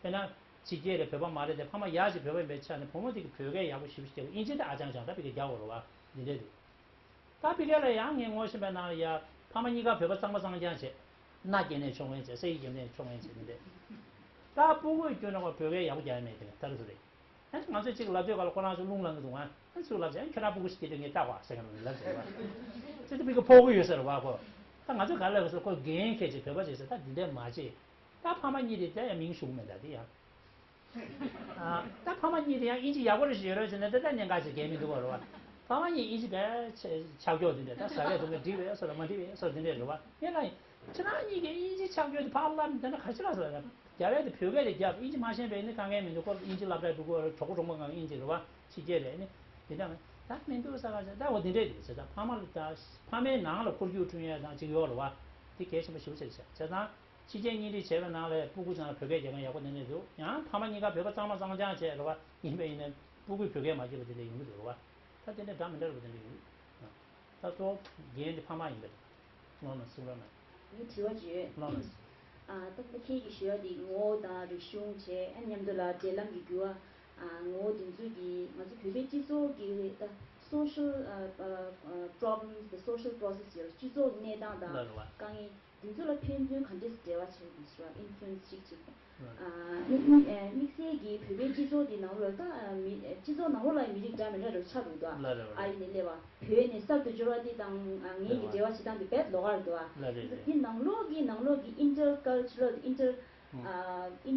དཔེར་ན་ཕྱི་རྒྱལ་རེད། བོད་པ་མ་རེད་དེ། ཕ་མ་ཡ་ཅིག་བོད་པ་ཡིན་པའི་ཆ་ནས་བུ་མོ་དེ་གི་བོད་སྐད་ཡག་པོ་ཞེ་པོ་ཅིག་རྒྱག་དབྱིན་ཇི་དེ་ཨ་ཅང་ཅང་ད་ཕ་གི་རྒྱག་དགོས་རེད་བ། འདི་འདྲས་འདུག་ད་ཕ་གི་ལ་ཡང་ངས་ངོ་ཤེས་པའི་ནང་ལ་ཡ་ཕ་མ་གཉིས་ཀ་བོད་པ་གཙང་མ་གཙང་རྐྱང་བྱས། མནའ་སྐྱེལ་ནས་ཆོག་མཁན་བྱས། ས་ཡིག་རྒྱབ་ནས་ཆོག་མཁན་བྱས། འདི་འདྲས། ད་སྤུ་གུས་བསྐྱུར་ན་བོད་སྐད་ཡག་པོ་རྒྱག་ཡ་མེད། དེ་ནས་ད་རེས་སུ་རེད། ཨ་ང་ཚོས་གཅིག་ལབ་དུས་ག་ལ་ཁོ་རང་ཚོ་རླུང་ལངས་ཀྱི་འདུག་ཨ་ཚུར་ལབ་བྱས། ཨ་ཁྱོད་རང་སྤུ་གུ་ཞིག་སྐྱེས་དུས་ངས་བལྟ་བ་ཟེར་མཁན་ལབ་བྱས་པ། ཁྱེད་ཚོ་ཕ་གི་ཕོག་གི་ཡོད་ཟེར་བ་ཁོ། ད་ང་ཚོས་ག་ལབ་ཟེར། ཁོ་འགན་འཁྱེར་བྱས་བོད་པ་བྱས་ཟེར། ད་འདི་འདྲས་མ་བྱེད། ད་ཕ་མ་གཉིས་དེ་ད་ཡང་མིང་ཞུ་གི་མེད། ད་དེ་ཡང་ཨ་ད་ཕ་མ་གཉིས་དེ་ཡང་དབྱིན་ཇི་ཡག་པོ་རེ་ཞིག་ཡོད་རེད་ཟེར་ནས་ད་ལྟ་གནད་འགག་ཅིག་གལ་མི་འདུག་བ་རེད་བ། ཕ་མ་གཉིས་དབྱིན་ཇི་བས་ཆ་ཆག་ཀྱོག་དེ་འདྲས། ད་ཟ་ཡས་འཐུང་ཡས་འགྲིག་པས་སོ་ལ་མ་འགྲིག་པས་སོ་དེ་འདྲས་རེད་བ། ངས་ལ་ཁྱེད་རང་གཉིས་ཀྱིས་དབྱིན་ཇི་ཆག་ཀྱོག་དེ་ཕར་བསླབ་ནས་ད་ནི་ག་ཅི་ལ་ཟེར། རྒྱབ་ཡས་དེ་བོད་སྐད་དེ་རྒྱབ། དབྱིན་ཇི་མ་ཤེས་པས་ནི་དཀའ་ངལ་མི་འདུག་ཁོ་དབྱིན་ཇི་སློབ་གྲྭར་འགྲོ་དགོས་རེད། གྲོགས་པོ་གྲོགས་མོ་གང་དབྱིན་ཇི་རེད་བ། ཕྱི་རྒྱལ་རེད། ནི་དེ་འདྲ་ད་མི་འདུག་ས་ག་ཟེར། ད་འོ་དེ་འདྲས་རེད་ཟེར། ད་ཕ་མ་ལ་ད་ཕ་མའི་ནང་ལ་འཁོར་རྒྱུག་བསྐྲུན་ཡས་དང་ཅིག་ཡོད་རེད་བ། དེ་གལ་ཆེན་པོ་ཞེ་པོ་ཅིག་རེད་ཟེར། བྱས་ཙང་ཕྱི་རྒྱལ་གཉེན་སྒྲིག་བྱས་པའི་ནང་ལ་སྤུ་གུ་ཚང་ལ་བོད་སྐད་རྒྱག་མཁན་ཡག་པོ་དེ་འདྲས་འདུག་ཡང་ཕ་མ་གཉིས་ཀ་བོད་པ་གཙང་མ་གཙང་རྐྱང་བྱས་རེད་བ། ཡིན་པ་ཡིན་ནའི་སྤུ་གུས་བོད་སྐད་མ་སྐྱིད་པ་དེ་འདྲས་ཡོང་གི་འདུག་རེད་བ། ད་དེ་འདྲས་འདྲ་མི་འདྲ་རེད་བ། དེ་འདྲས་ཡོང་གི་འདུག་ད་གཙོ་བོ་འགན་དེ་ཕ་མ་ཡིན་པ་རེད། ལོ་ན་སུ་ར་ན། ངའི་དྲི་བ་ཅིག་ཡོད། ལོ་ན། ཨ་ད་ཁྱེད་ཀྱིས་ཞུ་བ་དེ་ངོ་བོ་དང་རིག་གཞུང་བྱས། ཨ་མཉམ་དུ་ལ་འབྲེལ་ལམ་གྱི་འགྱུར་བ། ཨ་ངོ་བོ་དེ་ཚོ་གིས་ང་ཚོ་བོད་པའི་སྤྱི་ཚོགས་ཀྱི་ད་social ཨ་ཨ་problems དང་social process ཡོད། སྤྱི་ཚོགས་གནས་སྟངས་དང་ལ་རེད་བ། དཀའ་ངལ་དེ་ཚོ་ལ་ཕན་ཚུན་ག་འདྲས་འབྲེལ་བ་བྱས་ཡོད་ཟེར་བ། influence ཅིག་ཅིག་ཨ་དམིགས་དམིགས་ཨ་དམིགས་བསལ་གྱིས་བོད་པའི་སྤྱི་ཚོགས་འདི་ནང་ལོགས་ད་མི་སྤྱི་ཚོགས་ནང་ལོགས་ལ་མི་རིགས་འདྲ་མི་འདྲ་རུ་ཆགས་འདུག་ད་ལ་རེད་བ། ཨ་རི་ནས་སླེབས་པ་བོད་ནས་གསར་དུ་འབྱོར་བ་འདི་དང་ཨ་ངེད་ཀྱི་འབྲེལ་བ་བྱེད་སྟངས་འདི་རྦད་ལོགས་ཀ་རེད་འདུག་བ། ལ་རེད་རེད། འདི་ནང་ལོགས་ཀྱི་ནང་ལོགས་ཀྱི་inter cultural inter ཨ་in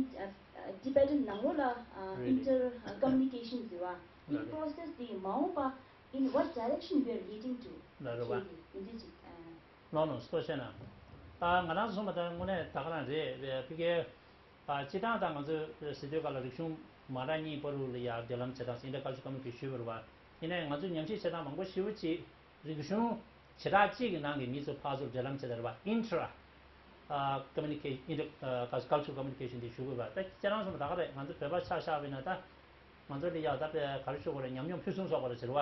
ཨ་Tibetan ནང་ལོགས་ལ་ཨ་རེད་རེད། Inter ཨ་communication ཟེར་བ། ལ་འདི་རེད། Process འདི་མ་འོངས་པ་in what direction we are leading to ལ་རེད་བ། ཞེས་ཀྱི་འདི་འདྲ་ཅིག་ཨ། ལོ་ནོ་སྟོ་ཤེ་ན། ཨ་ང་རང་ཚོ་མ་ད་དངོས་གནས་ད་ག་རང་རེད། ཕི་གེ་ཨ་སྤྱི་བཏང་ད་ང་ཚོ་ཟེར་དུས་ག་ལ་རིག་གཞུང་མ་འདྲ་གཉིས་བར་དུ་ལ་ཡ་འབྲེལ་ལམ་བྱེད་སྟངས་inter cultural communication ཞུས་པ་རེད་བ། ཡིན་ནའི་ང་ཚོས་ཉམས་ཞིབ་བྱེད་སྟངས་མང་པོ་ཞེ་པོ་ཅིག་རིག་གཞུང་བྱེ་བྲག་གཅིག་གི་ནང་གི་མི་ཚོ་ཕར་ཚུར་འབྲེལ་ལམ་བྱེད་སྟངས་རེད་བ། Inter ཨ་communication inter ཨ་cultural communication དེ་ཞུ་དགོས་པ། ད་ཁྱེད་རང་ཚོ་མ་ད་ག་རེད། ང་ཚོ་བོད་པ་ཆ་བཞག་པ་ཡིན་ན་ད། ང་ཚོ་འདི་ཡག་ད་དཔེ་ག་རེ་ཞུ་དགོས་རེད། ཉམས་མྱོང་ཕུན་སུམ་ཚོགས་པ་རེད་ཟེར་བ།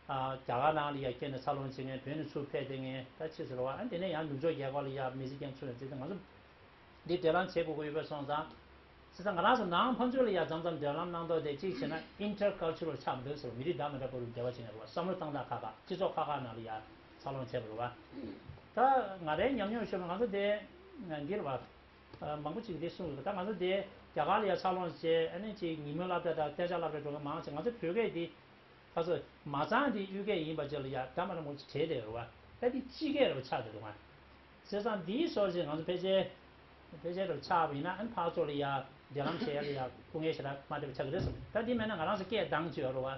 ཨ་རྒྱ་གར་ནང་ལ་ཡ་སྐྱེས་ནས་འཚར་ལོངས་བྱེད་མཁན། བོད་ནས་ཚུར་ཕེབས་བསྡད་མཁན་ད་ཅི་ཟེར་བ། ཨ་དེ་ནས་ཡང་ནུབ་ཕྱོགས་རྒྱལ་ཁབ་ལ་ཡ་མི་ཚེ་སྐྱེལ་ཚུར་ཡོང་ཚེ་ང་ཚོ་འདི་འབྲེལ་ལམ་བྱེད་དགོས་ཀྱི་ཡོད་པ་སོང་ཙང་། བྱས་ཙང་ང་རང་ཚོ་ནང་ཕན་ཚུན་ལ་ཡ་མཚམས་མཚམས་འབྲེལ་ལམ་གནང་མདོག་དེ་གཅིག་བྱས་ན་intercultural ཆགས་མི་འདུག་ཟེར་བ། མི་རིགས་འདྲ་མི་འདྲ་བར་དུ་འབྲེལ་བ་བྱེད་མཁན་རེད་བ། བསམ་བློ་བཏང་སྟངས་ཁག་ཁག་སྤྱི་ཚོགས་ཁག་ཁག་ནང་ལ་ཡ་འཚར་ལོངས་བྱས་པ་རེད་བ། ད་ང་རའི་ཉམས་མྱོང་ཤོད་ན་ང་ཚོ་དེ་འདི་རེད་བ། མང་པོ་ཅིག་འདི་གསུངས་ཡོད། ད་ང་ཚོ་འདི་རྒྱ་གར་ལ་ཡ་འཚར་ལོངས་བྱས། ཨ་ནི་ཅིག་ཉིན་མོའི་སློབ་གྲྭ་དང་གཏན་ཆགས་སློབ་གྲྭ་འགྲོ་མཁན་མང་ཆེ། ང་ཚོ་བོད་སྐད་འདི་ཁ་སང་མ་གཙང་འདི་གཡུལ་སྐད་ཡིན་པ་ཅིག་ལ་ཡ་འདྲ་མི་འདྲ་མང་པོ་ཅིག་བྲིས་བསྡད་ཡོད་རེད་བ། ད་འདི་སྤྱི་སྐད་རེད་བ། ཆགས་བསྡད་འདུག་ང་། བྱས་ཙང་འདིའི་སོར་ཅིག་ང་ཚོ་ཕལ་ཆེར་ཕལ་ཆེར་རེད་བ། ཆགས་པ་ཡིན་ན་ཨ་ནི་ཕར་ཚུར་ལ་ཡ་འབྲེལ་ལམ་བྱེད་ཡ་ལ་ཡ་སྐུ་ངལ་ཞེ་དྲག་མ་འཕྲད་པ་ཆགས་ཀྱི་རེད་བསམ། ད་འདི་མེད་ན་ང་རང་ཚོ་སྐད་གདངས་ཅིག་ཡོད་རེད་བ།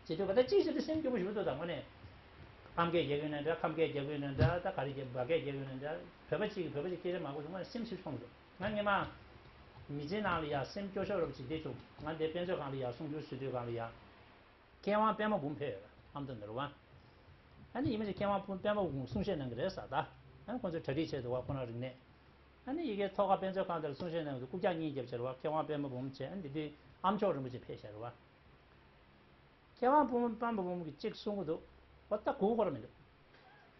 བྱེད་དུས་ག་ད་ཅིག་བྱེད་དུས་སེམས་སྐྱོ་པོ་ཞེ་པོ་འདུག་ད་དངོས་གནས། ཨམ་སྐད་རྒྱག་གི་ཡོད་ན་འདྲ། ཁམས་སྐད་རྒྱག་གི་ཡོད་ན་འདྲ། ད་ག་རེ་རྒྱག་འབའ་སྐད་རྒྱག་གི་ཡོད་ན་འདྲ། བོད་པ་གཅིག་གིས་བོད་པ་གཅིག་སྐད་ཆ་མ་གོ་བྱུང་ང་སེམས་ཤི་ཤོང་འདུག་ང་སྔོན་མ་མི་ཚེ་ནང་ལ་ཡ་སེམས་སྐྱོ་ཤོས་རབ་ཅིག་འདི་བྱུང་། ང་འདི་དཔལ་འབྱོར་ཁང་ལ་ཡ་གསུང་སྒྱུར་ཞུ་དུས་སྒང་ལ་ཡ། མཁས་དབང་པད་མ་འབུམ་ཕེབས་ཡོད་ཨ་མདོ་ནས་རེད་བ། ཨ་ནི་ཡིན་མ་ཅིག་མཁས་དབང་པད་མ་འབུམ་གསུང་བཤད་གནང་གི་རེད་ཟེར་ད། ཨ་ཁོང་ཚོས་གྲ་སྒྲིག་བྱས་འདུག་བ། ཁོ་རང་རིག་གནས། ཨ་ནི་ཡ་གི་ཐོག་ཁ་དཔེ་མཛོད་ཁང་དེར་གསུང་བཤད་གནང་གི་འདུག་རྐུབ་བཀྱག་གཉིས་བརྒྱབ་བྱས་རེད་བ། མཁས་དབང་པད་མ་འབུམ་བྱས། ཨ་ནི་འདི་དུས་ཨ་མཆོག་རིན་པོ་ཆེ་ཕེབས་བཞག་རེད་བ། མཁས་དབང་པད་མ་འབུམ་གྱིས་གཅིག་གསུང་གི་འདུག་བ། ད་གོ་གི་ཁོ་རང་མི་འདུག་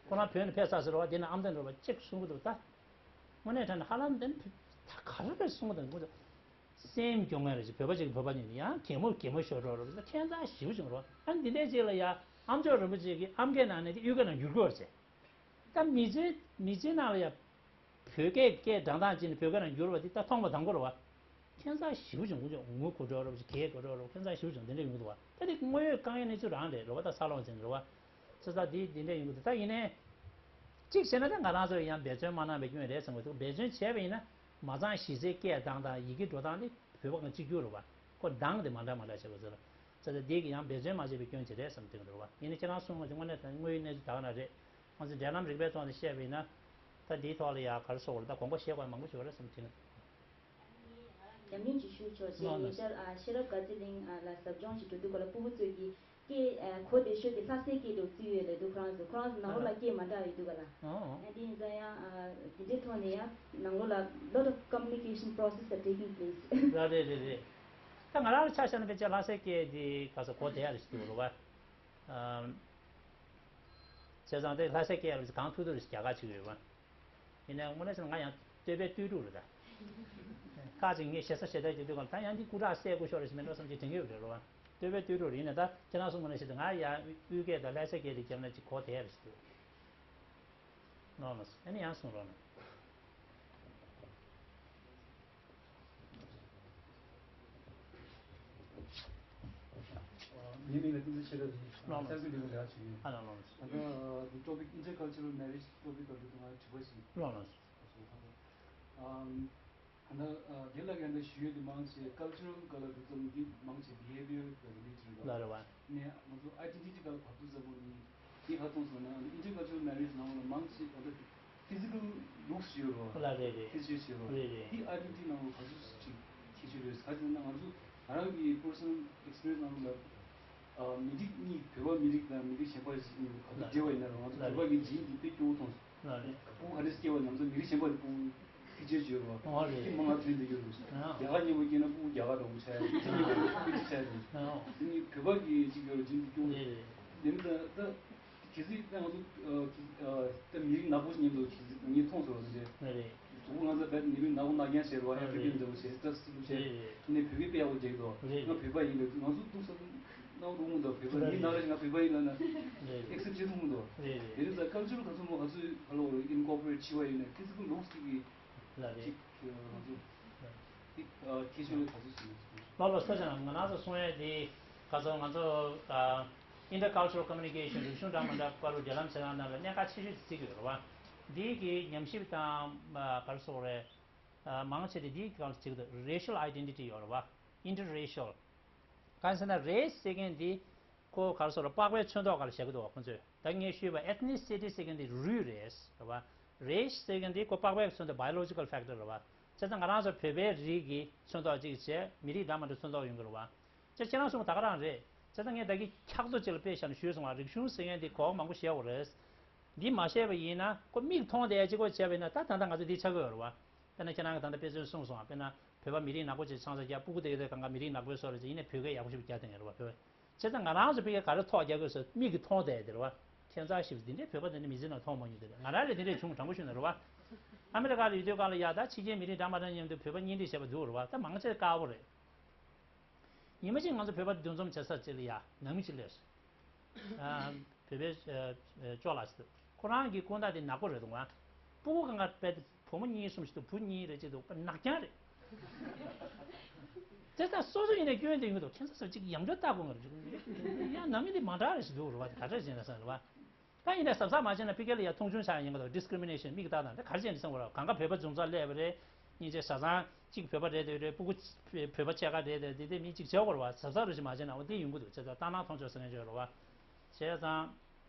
ཁོ་རང་བོད་ནས་ཕེབས་ཚར་ཟེར་བ། དེ་ནས་ཨ་མདོ་འགྲོ་བ་གཅིག་གསུང་གི་འདུག་ད་དངོས་གནས་དྲང་གནས་ཧ་ལམ་དེ་ནི་ད་ག་རེ་རེད་གསུང་གི་འདུག་སེམས་སྐྱོ་ངེས་རེད་ཅེས། བོད་པ་ཅིག་གིས་བོད་པ་ཉིད་ནས་ཡང་གད་མོ་གད་མོ་ཤོར་འགྲོ་རེད། ཁྱད་མཚར་ཞེ་པོ་བྱུང་རེད། ཨ་ནི་འདི་འདྲའི་ཅིག་ལ་ཡ་ཨ་མཆོག་རིན་པོ་ཆེ་གིས་ཨམ་སྐད་ནང་ནས་དེ་གཡུལ་སྐད་ནང་བསྒྱུར་དགོས་རེད་ཟེར། ད་མི་ཚེ་མི་ཚེ་ནང་ལ་ཡ་བོད་སྐད་སྐད་སྒྲ་གདངས་ཅིག་ནས་བོད་སྐད་ནང་བསྒྱུར་བ་དེ་ད་ཐོག་མ་དང་པོ་རེད་བ། ཁྱད་མཚར་ཞེ་པོ་བྱུང་། ངུ་ཆོ་ངུ་གོ་འགྲོ་རེད་བ། གད་གོ་འགྲོ་རེད་བ། ཁྱད་མཚར་ཞེ་པོ་བྱུང་། དེ་འདྲ་ཡོང་གི་འདུག་བ། ད་དེ་དངོས་ཡོད་དཀའ་ངལ་གནས་ཚུལ་རང་རེད་རེད་བ། ད་ས་སློང་ཟེར་ནི་རེད་བ། ཚེ་ས་དེ་དེ་འདྲ་ཡོང་གི་འདུག་ད་ཡིན་ནའི། གཅིག་བྱས་ན་ད་ང་རང་ཚོ་ཡང་འབད་བརྩོན་མ་གནང་བའི་སྐྱོན་རེད་བསམ་གི་འདུག་འབད་བརྩོན་བྱས་པ་ཡིན་ན་མ་ཚང་གཞི་རྩའི་སྐད་གདངས་དང་ཡི་གེ་འགྲོ་སྟངས་དེ་བོད་པ་གང་གཅིག་གྱུར་རེད་བ། ཁོ་གདངས་དེ་མ་འདྲ་མ་འདྲ་བྱས་པ་ཚོ་ལ། ཚེ་ས་དེ་གི་ཡང་འབད་བརྩོན་མ་བྱས་པའི་སྐྱོན་ཅིག་རེད་བསམ་གི་འདུག་རེད་བ། ཡིན་ནའི་ཁྱེད་རང་གསུངས་པ་དེ་དངོས་གནས་དངོས་ཡོད་གནས་ཚུལ་ད་ག་རང་རེད། ང་ཚོ་འབྲེལ་ལམ་རིག་པའི་ཐོག་ནས་བཤད་པ་ཡིན་ན། ད་འདིའི་ཐོག་ལ་ཡ་ག་རེ་ཟེར་དགོས་རེད། ད་དགོངས་པ་བཞེས་དགོས་མང་པོ་ཞིག་ཡོད་རེད་བསམ་གྱི་འདུག་ཉམས་ལེན་ཅིག་ཞུ་ཆོག་ཅིག་ལགས་ལགས། ཉེ་ཆར་ཨ་ཤེས་རབ་དགའ་ཚལ་གླིང་ཨ་ལ་ཟབ་སྦྱོང་ཞིག་འགྲོ་དུས་སྐབས་ལ་སྤུ་གུ་ཚོས་ཀྱིས་སྐད་ཨ་གོ་བདེ་ཤོས་དེ་ལྷ་སའི་སྐད་འདྲ་བོ་བརྩི་ཡོད་ལབ་འདུག་ཁོ་རང་ཚོ་ནང་ལོགས་ལ་སྐད་མ་འདྲ་ཡོད་འདུག་ག་ལ། ཨོ། ཨ་དེ་ཡིན་ཙང་ཡང་ཨ་དེ་འདྲའི་ཐོག་ནས་ཡང་ནང་ལོགས་ལ་lot of communication process are taking place། ལགས་རེད་རེད་རེད། ད་ང་རང་ལ་ཆ་བཞག་ན་ཕལ་ཆེར་ལྷ་སའི་སྐད་འདི་ག་ས་གོ་བདེ་ཡག་རེད་ཞིག་འདུག་རེད་བ། ཨམ། བྱས་ཙང་དེ་ལྷ་སའི་སྐད་ཡག་རེད་གང་ཐུབ་ཐུབ་རེད་ཞིག་རྒྱག་ག་བྱེད་ཀྱི་ཡོད་བ། ཡིན་ནའི་དངོས་གནས་བྱས་ན་ང་ཡང་བསྟོད་པའི་ལྟོས་གྲུབ་རེད་ད། ཁ་ཅིག་ངས་ཞེ་ས་ཞེ་དྲག་བྱེད་དུས་གང་ལ་ད་ཡང་འདི་སྐུ་དྲག་སེ་སྐུ་ཤོར་རེ་ཞིག་མེད་འགྲོ་བསམ་གྱི་དྲན་གྱི་ཡོད་རེད་རོ། བསྟོད་པའི་ལྟོས་གྲུབ་རེད། ཡིན་ནའི་ད་ཁྱེད་རང་གསུངས་པ་ནང་བཞིན་དུ་ང་ཡང་དབུས་སྐད་དང་ལྷ་སའི་སྐད་དེ་བརྒྱབ་ན་ཅིག་གོ་བདེ་ཡག་རེད་ཞིག་འདུག་ནོར་ལ་སོང་། ཨ་ནི་ཡང་གསུང་རོགས་གནང་། ངའི་མིང་ལ་བསྟན་འཛིན་ཤེས་རབ་ཡིན། ལགས་ལགས། ས་ཁུལ་ལས་ཁུངས་ལས་ཀ་བྱེད་ཀྱི་ཡིན། ཨ་ལགས་ལགས། ད་ལྟ་འདི་topic intercultural marriage topic སྐོར་དུ་ང་དྲི་བ་ཞིག་ལགས་ལགས། ཨམ། ད་ལྟ་རྒན་ལགས་ཀྱིས་ད་ལྟ་ཞུ་ཡས་དེ་མང་ཆེ་cultural སྐོར་ལ་འདུག་ཙམ་འདི་མང་ཆེ་behaviour སྐོར་related རེད་པ། ལགས་རེད་པ། ནས་ང་ཚོ་identity སྐོར་ལ་བབས་འདུག་ཙམ་པོ་ནི་འདི་ག་མཐོང་སོང་ན་intercultural marriage ནང་ལ་མང་ཆེ་ད་ལྟ་physical looks ཡོད་རེད་པ། ལགས་རེད་རེད། features ཡོད་རེད་པ། རེད་རེད། འདི་identity ནང་ལ་ག་ཚོད་ཅིག་ཁྱད་ཆོས་རེད། ག་ཚོད་ན་ང་ཚོ་ང་རང་གི་personal experience ནང་ལ་ཨ་མི་རིགས་གཉིས་བོད་པ་མི་རིགས་དང་མི་རིགས་གཞན་པ་ཞིག་གཉིས་ག་དུས་འབྲེལ་བ་ཡིན་ན་རུང་ང་ཚོ་བོད་པ་གི་gene དེ་དཔེ་སྐྱོ་བོ་མཐོང་སོང་། ལགས་རེད། སྤུ་གུ་ག་འདྲ་སྐྱེ་བ་ནམ་ཚོ་མི་རིགས་གཞན་པ་དེ་སྤུ་གུ་ཕི་ཅེ་ཅི་ཡོད་རེད་པ། ཨོ་རེད། དེ་མང་ང་ཐོན་དེ་ཡོད་རེད། ཨ། རྒྱ་གར་མཉམ་པོ་སྐྱེས་ན་སྤུ་གུ་རྒྱ་གར་འདྲ་པོ་ཆགས་ཡ་རེད། དེ་ནི་ཕི་ཅེ་ཆགས་རེད། ཨོ། དེ་ནི་བོད་པ་གི་གཅིག་ཡོད་རེད། gene དེ་སྐྱོ་བོ་རེད། རེད་རེད། དེ་ནི་ད་ད་གལ་སྲིད་ད་ང་ཚོ་ཨ་ད་མི་རིགས་ནག་པོ་ཞིག་མཉམ་དུ་གལ་སྲིད་ངས་མཐོང་སོང་རེད། རེད་རེད། གཟུགས་པོ་ང་ཚོ་བལ་མི་རིགས་ནག་པོ་ནག་རྐྱང་བྱས་རེད་པ། ཨ་རེད། African འདྲ་པོ་བྱས་ད་སི་ལུ་བྱས། རེད་རེད། དེ་ནས་བོད་སྐད་དཔེ་ཡག་པོ་རྒྱག་གི་འདུག་རེད། ང་བོད་པ་ཡིན་ལབ་དུས་ང་ཚོ་སྡུག་ས་སྣང་རུང་མི་འདུག་བོད་པ་རེད། མི་ནག་རེད། ང་བོད་པ་ཡིན་ལབ་ན་རེད་རེད། accept བྱེད་ཐུབ་མི་འདུག་རེད་རེད། དེ་རིང་ད་cultural ག་ཚོད་མོ་ག་ཚོད་ག་ལ་བོར་incorporate བྱས་པ་ཡིན་ན་physical looks དེ་གི་ལགས་རེད། ཅིག་ང་ཚོ་དེ་ཁྱད་ཆོས་ལ་ག་ཚོད་ཟིན། ལགས་ལགས། སོ་ཅང་ང་རང་ཚོ་གསུང་ཡས་དེ་ག་ཚོད་ང་ཚོ་intercultural communication རིག་གཞུང་འདྲ་མི་འདྲ་བར་དུ་འབྲེལ་ལམ་བྱེད་སྟངས་ནང་ལ་གནད་འགག་ཆེ་ཤོས་ཅིག་བརྩི་གི་ཡོད་རེད་པ། འདི་གི་ཉམས་ཞིབ་དང་ག་རེ་ཟེར་དགོས་རེད། མང་ཆེ་དེ་འདིའི་སྒང་ལ་བྱེད་ཀྱི་འདུག racial identity ཡོད་རེད་པ། interracial གང་ཟེར་ན་race ཟེར་མཁན་འདི་ཁོ་ག་རེ་ཟེར་དགོས་རེད། པགས་པའི་ཚོན་མདོག་སྒང་ལ་བཞག་གི་འདུག་ཁོ་ཚོས། ད་ངས་ཞུས་པ་ethnicity ཟེར་མཁན་འདི་རུས་རེད་རེད་པ། race ཟེར་མཁན་འདི་ཁོ་པགས་པའི་ཚོན་མདོག biological factor རེད་པ། བྱས་ཙང་ང་རང་ཚོ་བོད་པའི་རིགས་ཀྱི་ཚོན་མདོག་གཅིག་བྱས་མི་རིགས་འདྲ་མི་འདྲ་ཚོན་མདོག་ཡོང་གི་རེད་པ། ཅེས་ཁྱེད་རང་གསུངས་པ་ད་ག་རང་རེད། བྱས་ཙང་ངས་ད་གིན་ཁྱག་ཚོ་ཅིག་ལ་དཔེ་བཞག་ནས་ཞུས་སོང་བ། རིག་གཞུང་ཟེར་མཁན་འདི་གོ་བ་མང་པོ་བཞག་དགོས་རེད། འདི་མ་བཤད་པ་ཡིན་ན་ཁོ་མིག་མཐོང་བསྡད་ཡ་གཅིག་པོ་བྱས་པ་ཡིན་ན་ད་ད་ལྟ་ང་ཚོ་འདི་ཆགས་ཀྱི་ཡོད་རེད་པ། དཔེར་ན་ཁྱེད་རང་གིས་ད་ལྟ་དཔེ་མཚོན་གསུངས་སོང་བ། དཔེར་ན་བོད་པ་མི་རིགས་ནག་པོ་ཅིག་ཆང་ས་རྒྱག་སྤུ་གུ་དེ་ག་དེ་གང་ག་མི་རིགས་ནག་པོའི་བཟོ་རེད་ཅེས། ཡིན་ནའི་བོད་སྐད་ཡག་པོ་ཞིག་རྒྱག་བསྡད་མཁན་རེད་པ། བོད་པ་བྱས་ཙང་ང་རང་ཚོ་བོད་སྐད་ག་རེ་ཐོག་རྒྱག་དགོས་ཟེར་མིག་གིས་མཐོང་བསྡད་ཡ་དེ་རེད་པ། ཁྱད་མཚར་ཞིག་འདི་འདྲའི་བོད་པ་དེ་འདྲ་མི་ཚེ་ནང་མཐོང་མ་མྱོང་དེ་རེད། ང་རང་ལ་དེ་འདྲས་བྱུང་། དྲང་པོ་ཞུས་ན་རེད་པ། ཨ་མི་རི་ཀ་ལ་ཡོད་དུས་སྒང་ལ་ཡ་ད་ཕྱི་རྒྱལ་མི་རིགས་འདྲ་མ་འདྲ་མཉམ་དུ་བོད་པ་གཉེན་སྒྲིག་བྱས་པ་འདུག་རེད་པ། ད་མང་ཆེ་དཀར་པོ་རེད། ཉི་མ་གཅིག་ང་ཚོ་བོད་པ་འདུ་འཛོམས་བྱེད་ས་ཅིག་ལ་ཡ་ནང་མི་གཅིག་སླེབས་སོང་། ཨ། བོད་པའི་ཨ་ཨ་ཅོ་ལགས་ཤིག་འདུག་ཁོ་རང་གི་སྐུ་ཟླ་དེ་ནག་པོ་རེད་འདུག་ག་སྤུ་གུ་གང་ག་དཔེ་བུ་མོ་གཉིས་གསུམ་ཞིག་འདུག་བུ་གཉིས་རེད་ཅིག་འདུག་དཔེ་ནག་རྐྱང་རེད། དེ་ལྟར་སོ་སོ་ཡིན་ནའི་སྐྱོན་དེ་ཡོང་གི་འདུག་ཁྱེད་ཚོ་ཅིག་ཡང་བསྐྱར་ལྟ་དགོས་ང་རེད་ཅིག་ཡང་ནང་མི་དེ་མ་འདྲ་རེ་ཞིག་འདུག་རེད་པ། དེ་ག་འདྲ་ཞིག་ཡིན་ན་བསམ་རེད་པ། ད་ཡིན་ནའི་གཟབ་གཟབ་མ་བྱས་ན་ཕ་གི་ལ་ཡ་མཐོང་ཆུང་བྱ་ཡ་ཡིན་གི་འདུག discrimination མིག་ལྟ་སྟངས་དེ་ག་རེ་བྱས་ནས་བསམ་དགོས་རེད། གང་ག་བོད་པ་འཛོམས་སར་སླེབས་པ་རེད། སྙིང་རྗེ། བྱས་ཙང་གཅིག་བོད་པ་རེད་དེ་རེད། སྤུ་གུ་བོད་པ་ཕྱེད་ཀ་རེད་དེ་དེ་དེ་མི་གཅིག་བྱེད་དགོས་རེད་པ། གཟབ་གཟབ་རེ་ཞིག་མ་བྱས་ན་འོ་དེ་ཡོང་གི་འདུག་བྱས་ཙང་ལྟ་སྣང་མཐོང་ཆུང་ཟེར་མཁན་ཅིག་ཡོད་རེད་པ། བྱས་ཙང་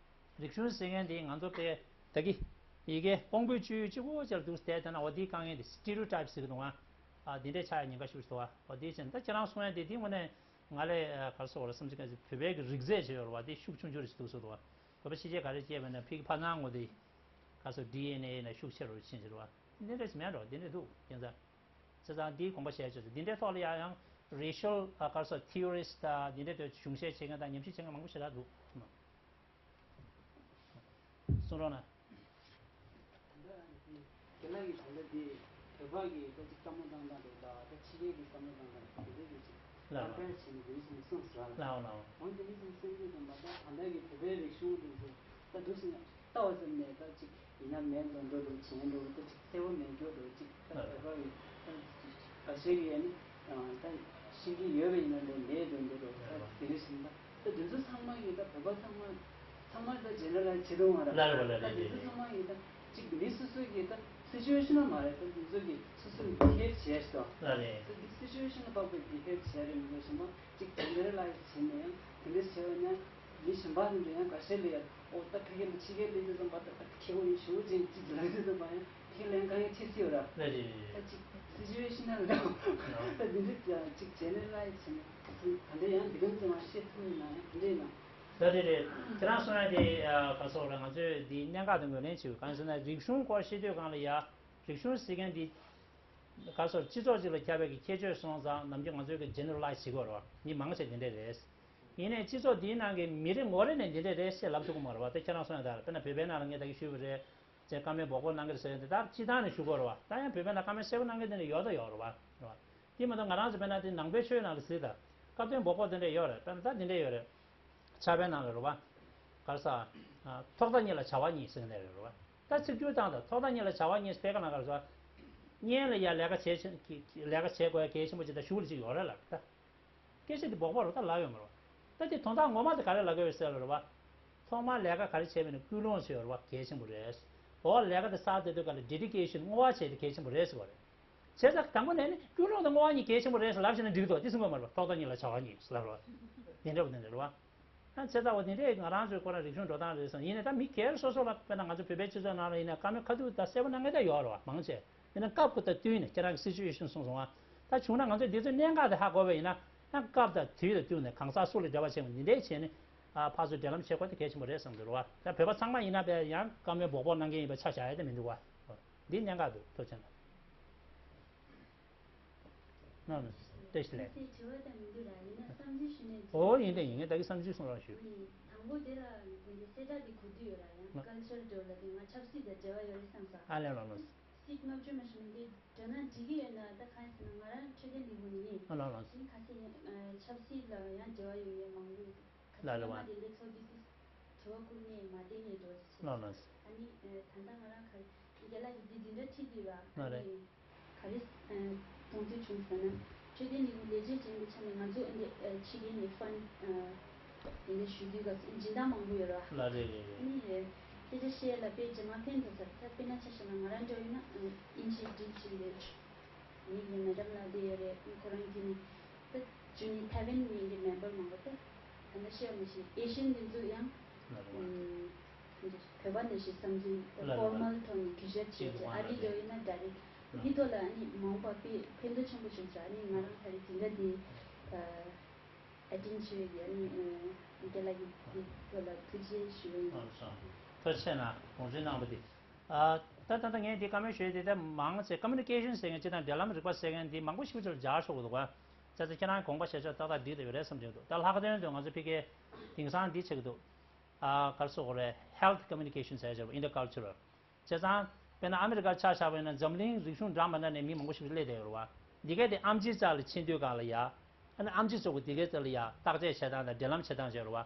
རིག་གཞུང་ཟེར་མཁན་དེ་ང་ཚོ་དཔེ་ད་གི་ཡི་གེ་ཀོང་པོའི་སྤྱོད་ཡུལ་གཅིག་པོ་ཅིག་ལ་འདུག་བལྟས་བསྡད་ན། འོ་དེའི་དཀའ་ངལ་དེ་སི་ཊི་རི་ཡོ་ཊའིབ་ཟེར་གི་འདུག་ཨ། ཨ་དེ་འདྲས་ཆགས་ཡ་ཉེན་ཁ་ཤུགས་ཆེ་འདུག་ཨ། འོ་དེ་བྱས་ན་ད་ཁྱེད་རང་གསུང་ཡ་དེ་དེ་དངོས་གནས་ང་ལས་ཨ་ག་རེ་ཟེར་དགོས་རེད་བསམ་གྱི། ག་ཚོད་བོད་པའི་གི་རིགས་རྫས་ཅིག་ཡོད་རེད་བ། དེ་ཤུགས་ཆུང་ཆུང་རེ་ཞིག་འདུག་ཟེར་འདུག་བ། བོད་པ་ཕྱི་རྒྱལ་ག་རེ་སྐྱེས་པ་ན་ཕ་གི་ཕ་ནང་ངོ་དེ་ག་ཚོད་ཌི་ཨེན་ཨེ་ན་ཤུགས་ཆེ་རུ་ཕྱིན་ཟེར་བ། འདི་འདྲས་མེད་འགྲོ། འདི་འདྲས་འདུག་ཡིན་ཙང་། བྱས་ཙང་འདིའི་དགོངས་པ་བཞེས་བྱས་ཙང་འདི་འདྲའི་ཐོག་ལ་ཡང་ཡང་racial ཨ་ག་རེ་ཟེར་theorist དང་འདི་འདྲའི་ཐོག་གཞུང་བཤད་བྱེད་མཁན་དང་ཉམས་ཞིབ་བྱེད་མཁན་མང་པོ་ཞེ་དྲག་འདུག་གསུང་རོགས་གནང་། རྒན་ལགས་ཀྱིས་ད་ལྟ་འདི་བོད་པ་གི་ད་ཅིག་བསམ་བློ་བཏང་སྟངས་དེ་དང་ད་ཕྱི་རྒྱལ་གྱི་བསམ་བློ་བཏང་སྟངས་དེ་འདྲ་གི་ཅིག་ལབ་རོགས། ལག་བསྟར་བྱས་ནས་འདི་འདྲ་ཞིག་གསུངས་སོང་ལ། ལའོ་ལའོ། འོན་ཏེ་འདི་ཙམ་གསུང་རྒྱུ་དང་མ་ད་ད་ལྟ་གི་བོད་པའི་རིག་གཞུང་དེ་ཚོ་ད་འདུག་སེ་ལྟ་བ་ཙམ་ནས་ད་ཅིག་ཡིན་ན་མེད་འགྲོ་འགྲོ་འགྲོ་བྱེད་འགྲོ་འགྲོ་ཅིག་གསལ་པོ་མེད་འགྲོ་འགྲོ་ཅིག་ད་བོད་པ་གི་ད་ག་ཤེད་ཀྱི་ཡ་ནི་ད་ཤེས་ཀྱི་ཡོད་པ་ཡིན་ན་འགྲོ་མེད་འགྲོ་འགྲོ་འགྲོ་ད་དེ་འདྲ་ཞིག་ད་ད་འདི་ཚོ་ཚང་མ་གི་ད་བོད་པ་ཚང་མ་ཚང་མ་ད་ཇེ་ནེ་རལ་ལའི་ཛི་བྱེད་འདུག་མ་རེད། ལ་རེད་པ་ལ་ད་རེད་འདི་ཚོ་རེད། ཚང་མ་གི་ད་ཅིག་མི་སོ་སོ་གི་ད་སི་ཅུ་ཨེ་ཤན་ལ་མ་རེད། ད་འདི་ཚོ་གི་སོ་སོ་གི་བི་ཧེབ་བྱས་སོ། ལ་རེད། ད་འདི་སི་ཅུ་ཨེ་ཤན་ལ་དཔག་པའི་བི་ཧེབ་བྱས་རེད། མི་འདྲ་ཞིག་མ་གཅིག་དེ་འདྲ་ལ་བྱས་ནས་ཡང་དེ་འདྲ་བྱས་པ་ན་མི་གཞན་པ་ཚོ་འདྲ་ཡང་འགའ་ཤས་ལ་ཡང་ཨོ་ད་ཕ་གི་ལ་ཕྱི་རྒྱལ་སླེབས་དུས་ཙམ་པ་ད་ད་ཁེ་བོ་ཡིན་ཞུ་ཅིག་ཅིག་ལབ་དུས་ཙམ་པ་ཡང་ཕ་གི་ལ་ཡང་དཀའ་ངལ་འཕྲད་སྲིད་ཡོད་ར། ལ་རེད། ད་ཅིག་སི་ཅུ་ཨེ་ཤན་ནང་ལ་ད་འདི་འདྲ་ཅིག་ཇེ་ནེ་རལ་ལའི་ཛི་བྱས་ནས་ད་འདྲ་ཡང་འདི་གམ་ཙམ་མ་བཤད་ཐུབ་ཡོད་ན་ཡང་དེ་འདྲ་ཡིན་ན། ལ་རེད་རེད། ཁྱེད་རང་གསུང་ཡ་དེ་ག་སོགས་ར་ང་ཚོས་འདི་གནད་འགག་དེ་ངོས་ལེན་བྱེད་དགོས། གང་ཟེར་ན་རིག་གཞུང་སྐོར་བཤད་དུས་གང་ལ་ཡ་རིག་གཞུང་ཟེར་མཁན་འདི། ག་སོགས་སྤྱི་ཚོགས་གཅིག་ལ་ཁྱབ་པའི་གི་ཁྱད་ཆོས་སོང་ཙང་ནམ་རྒྱུན་ང་ཚོས་གི་ཇེ་ནེ་རལ་ལའི་ཛི་བྱེད་དགོས་རེད་བ། མི་མང་ཆེ་འདི་འདྲས་རེད། ཡིན་ནའི་སྤྱི་ཚོགས་འདིའི་ནང་གི་མི་རེ་ངོ་རེ་ནས་འདི་འདྲས་རེད་ཞེས་ལབ་ཐུབ་ཀྱི་མ་རེད་བ། དེ་ཁྱེད་རང་གསུང་ཡ་ད་རེད། དཔེར་ན་བོད་པའི་ནང་ལ་ངས་ད་གི་ཞུས་པ་རེད། ཅེས་བཀའ་མོལ་འབོག་འབོག་གནང་གི་རེད་ཟེར་ཡ་འདི་ད་སྤྱིར་བཏང་ནས་ཞུ་དགོས་རེད་བ། ད་ཡང་བོད་པའི་ནང་བཀའ་མོལ་གསལ་པོ་གནང་མཁན་དེ་འདྲ་ཡོད་ད་ཡོད་རེད་བ། རེད་བ། དེ་མ་གཏོགས་ང་རང་ཚོ་དཔེར་ན་དེ་ནང་པའི་ཆོས་ནང་ལ་གཟིགས་དང་། སྐབས་དོན་འབོག་འབོག་དེ་འདྲ་ཡོད་རེད། དཔེར་ན་ད་དེ་འདྲ་ཡོད་རེད། ཕྱག་དཔེ་ནང་ལ་རེད་བ། ག་རེ་ཟེར། ཨ། ཐོག་མཐའ་གཉིས་ལ་བྱ་བ་གཉིས་ཟེར་ནས་རེད་བ། ད་ཚིག་སྒྱུར་བཏང་དང་ཐོག་མཐའ་གཉིས་ལ་བྱ་བ་གཉིས་ཟེར་ཕལ་སྐད་ནང་ག་རེ་ཟེར། གཉེན་ལ་ཡ་ལས་ཀ་བྱེད་ཆེན་ལས་ཀ་བྱེད་དགོས་ཡ་གལ་ཆེན་པོ་ཅིག་དང་གཞུག་ལ་ཅིག་ཡོད་རེད་ལབ་ད། སྐད་ཆ་འདི་འབོག་པ་རུ་ད་ལབ་ཡོད་མ་རེད་བ། ད་དེ་དོན་དག་ངོ་མ་དེ་ག་རེ་ལབ་དགོས་ཡོད་ཟེར་ལ་རེད་བ། ཐོག་མར་ལས་ཀ་ག་རེ་བྱས་པ་ཡིན་ན་ཀུན་སློང་བྱས་ཡོད་རེད་བ། གལ་ཆེན་པོ་རེད། འོ་ལས་ཀ་དེ་བསགས་བསྡད་དུས་ག་ལ་ཌེ་ཌི་ཀེ་ཤན་བསྔོ་བ་བྱས་ཏེ་གལ་ཆེན་པོ་རེད་ཟེར་བ་རེད། བྱས་ཙང་དང་པོ་ནས་ནི་ཀུན་སློང་དང་བསྔོ་བ་གཉིས་གལ་ཆེན་པོ་རེད་ཟེར་ལབ་བྱས་ན་འགྲིག་གི་འདུག་དེ་གསུང་གི་མ་རེད་བ། ཐོག་མཐའ་གཉིས་ལ་བྱ་བ་གཉིས་ཟེར་ལབ་རེད་བ། དེ་འདྲ་བོ་དེ་འདྲ་རེད་བ། ཨ་བྱས་ཙང་འོ་དེ་འདྲས་ང་རང་ཚོའི་ཁོ་རང་རིག་གཞུང་འགྲོ་སྟངས་རེད་བསམ། ཡིན་ནའི་ད་མི་སྒེར་སོ་སོ་ལ་དཔེར་ན་ང་ཚོ་བོད་པའི་སྤྱི་ཚོགས་ནང་ལ་ཡིན་ན་བཀའ་མོལ་ཁ་ཐུག་ད་གསལ་པོ་གནང་མཁན་ད་ཡོད་རེད་བ་མང་ཆེ། ཡིན་ན་སྐབས་ཁོ་ད་བསྟུན་ནས་ཁྱེད་རང་གི་སི་ཅུ་ཨེ་ཤན་གསུངས་སོང་ང་། ད་བྱུང་ན་ང་ཚོས་འདི་ཚོའི་གནད་འགག་དེ་ཧ་གོ་བ་ཡིན་ན་ཡང་སྐབས་དང་དུས་དང་བསྟུན་ནས་གང་ཟག་སུ་ལ་འབྲེལ་བ་བྱེད་དགོས་འདི་འདྲས་བྱས་ནས་ཨ་ཕར་ཚུར་འབྲེལ་ལམ་བྱེད་དགོས་དེ་གལ་ཆེན་པོ་རེད་བསམ་གྱི་རེད་བ། ད་བོད་པ་ཚང་མ་ཡིན་ན་བས་ཡང་བཀའ་མོལ་འབོག་འབོག་གནང་མཁན་ཡིན་པ་ཆ་བཞག་ཡ་དེ་མི་འདུག་བ། འདི་གནད་འགག་འདུག་ཐུགས་རྗེ་ཆེ་གནང་། ནོ་ནོ། བཀྲ་ཤིས་བདེ་ལེགས། དྲི་བ་དང་མི་འདུག་ར། ཡིན་ན་བསམ་ཚུལ་ཞུ་ནས། ཨོ་ཡིན་ཏེ་ཡིན་ངས་ད་གི་བསམ་ཚུལ་གསུང་རོགས་ཞུ། ཨུ་ནི་དང་པོ་དེ་ལ་ངོས་འཛིན་གསལ་བསྒྲགས་དེ་གོ་དུས་ཡོད་ར། ཡང་ལགས། ཀལ་ཅར་འགྲོ་ལ་དེ་ང་ཆབ་སྲིད་དང་འབྲེལ་བ་ཡོད་རེད་བསམ་ས། ཨ་ལས་ལགས་ལགས། སྲིད་ལྔ་བཅུ་མ་ཞུ་ནས་དེ་འགྲོ་ན་འགྲིག་གི་ཡོད་ན་ད་གང་ཡིན་ཟེར་ན་ང་རང་འཕྲོད་བསྟེན་ལས་ཁུངས་ནས་ཨ་ལགས་ལགས། དེ་ཁ་སང་ཡང་ཆབ་སྲིད་ལ་ཡང་འབྲེལ་བ་ཡོད་ཡོད་མང་པོ་ཡོད། ཁ་ལ་ལ་བ། ཁ་ལ་མ་དེ་འདྲ་ཚོགས་དུས་དྲི་བ་བསྐུར་ནས་མ་བསྡད་ནས་འགྲོ་ཟེར། ལགས་ལགས། ཨ་ནི་ད་ལྟ་ང་རང་ག་རེ་རྒན་ལགས་ཀྱིས་འདི་འདི་འདྲ་ཁྲིད་དུས་ར། ཨ་ལགས་རེད། ནི་ག་རེ་མཐོང་ཚུལ་བྱུང་ཟེར་ན། འཕྲོད་བསྟེན་ལས་ཁུངས་ལས་བྱེད་ཅན་གྱི་ཆ་ནས་ང་ཚོ་འདི་ཕྱི་རྒྱལ་ནས་ཕན་འདི་འདྲ་ཞུ་དུས་སྐབས་སུ་སྦྱིན་བདག་མང་པོ་ཡོད་ར། ལགས་རེད་རེད་རེད། ཨ་ནི་སྐད་ཆ་བཤད་ལ་དཔེ་རྗེས་མ་ཕན་ཐོགས་ས་རེད། ད་དཔེར་ན་ཆ་བཞག་ན་ང་རང་འདྲ་བོ་ཡིན་ན་ཨིན་ཇི་འགྲིག་ཅིག་རེད། མི་གི་མེ་ཌམ་ལགས་དེ་ཡོད་རེད། ཁོ་རང་བརྒྱུད་ནས་ད་བརྒྱུད་ནས་ཐའེ་ཝན་ནས་ཡིན་གྱི་མེམ་བར་མང་པོ་ད་ད་ལྟ་བཤད་མི་ཤེས། ཨེ་ཤན་དེ་ཚོ་ཡང་ལ་ལ་བ། ཨུམ་བོད་པ་ནང་བཞིན་བསམ་ཚུལ་ལ་ལ་ལ་ཕོར་མལ་ཐོག་ནས་གུས་ཞབས་བྱས་ཅིག་ཏེ་ཨ་རི་འདྲ་བོ་ཡིན་ན་ཌའི་རེག་ཊི་འདི་ཐོག་ལ་ཨ་ནི་མ་འོངས་པ་དཔེ་ཕན་ཐོགས་ཆེན་པོ་བྱུང་ས། ཨ་ནི་ང་རང་ད་རེས་དེ་འདྲ་དེ་ཨ་ཨེ་ཊེན་བྱས་ཡོད་ཀྱི། ཨ་ནི་ཨ་རྒན་ལགས་ཀྱི་དེ་ཐོག་ལ་ཐུགས་རྗེ་ཞུ་ཡིན། ཨ་ལགས་སོ། ཐུགས་རྗེ་གནང་། དགོངས་ཚུལ་གནང་བ་དེ། ཨ་ད་ད་ལྟ་ངས་འདི་བཀའ་མོལ་ཞུས་དེ་ད་མང་ཆེ་ཀོ་མུ་ནི་ཀེ་ཤན་ཟེར་མཁན་སྤྱིར་བཏང་འབྲེལ་ལམ་རིག་པ་ཟེར་མཁན་འདི་མང་པོ་ཞིག་ཚུར་སྦྱར་ཆོག་གི་འདུག་ག་བྱས་ཙང་ཁྱེད་རང་དགོངས་པ་བཞེས་ཆོག་ཏག་ཏག་འགྲིག་བསྡད་ཡོད་རེད་བསམ་གྱི་འདུག་ད་ལྷག་དོན་དུ་ང་ཚོ་ཕ་གིའི་དེང་སང་འདི་བྱེད་ཀྱི་འདུག་ཨ་ག་རེ་ཟེར་དགོས་རེད། health communication ཟེར་བྱས་པ་intercultural། བྱས་ཙང་དཔེར་ན་ཨ་མི་རི་ཀར་ཆ་བཞག་པ་ཡིན་ན་འཛམ་གླིང་རིག་གཞུང་འདྲ་མི་འདྲ་ནས་མི་མང་པོ་ཞིག་སླེབས་བསྡད་ཡོད་རེད་བ། འདི་གས་དེ་ཨེམ་ཆིའི་རྩ་ལ་ཕྱིན་དུས་སྒང་ལ་ཡ། ཨ་ནི་ཨེམ་ཆི་ཚོ་གི་འདི་གས་རྩ་ལ་ཡ་བརྟག་དཔྱད་བྱེད་སྟངས་དང་འབྲེལ་ལམ་བྱེད་སྟངས་བྱས་རེད་བ།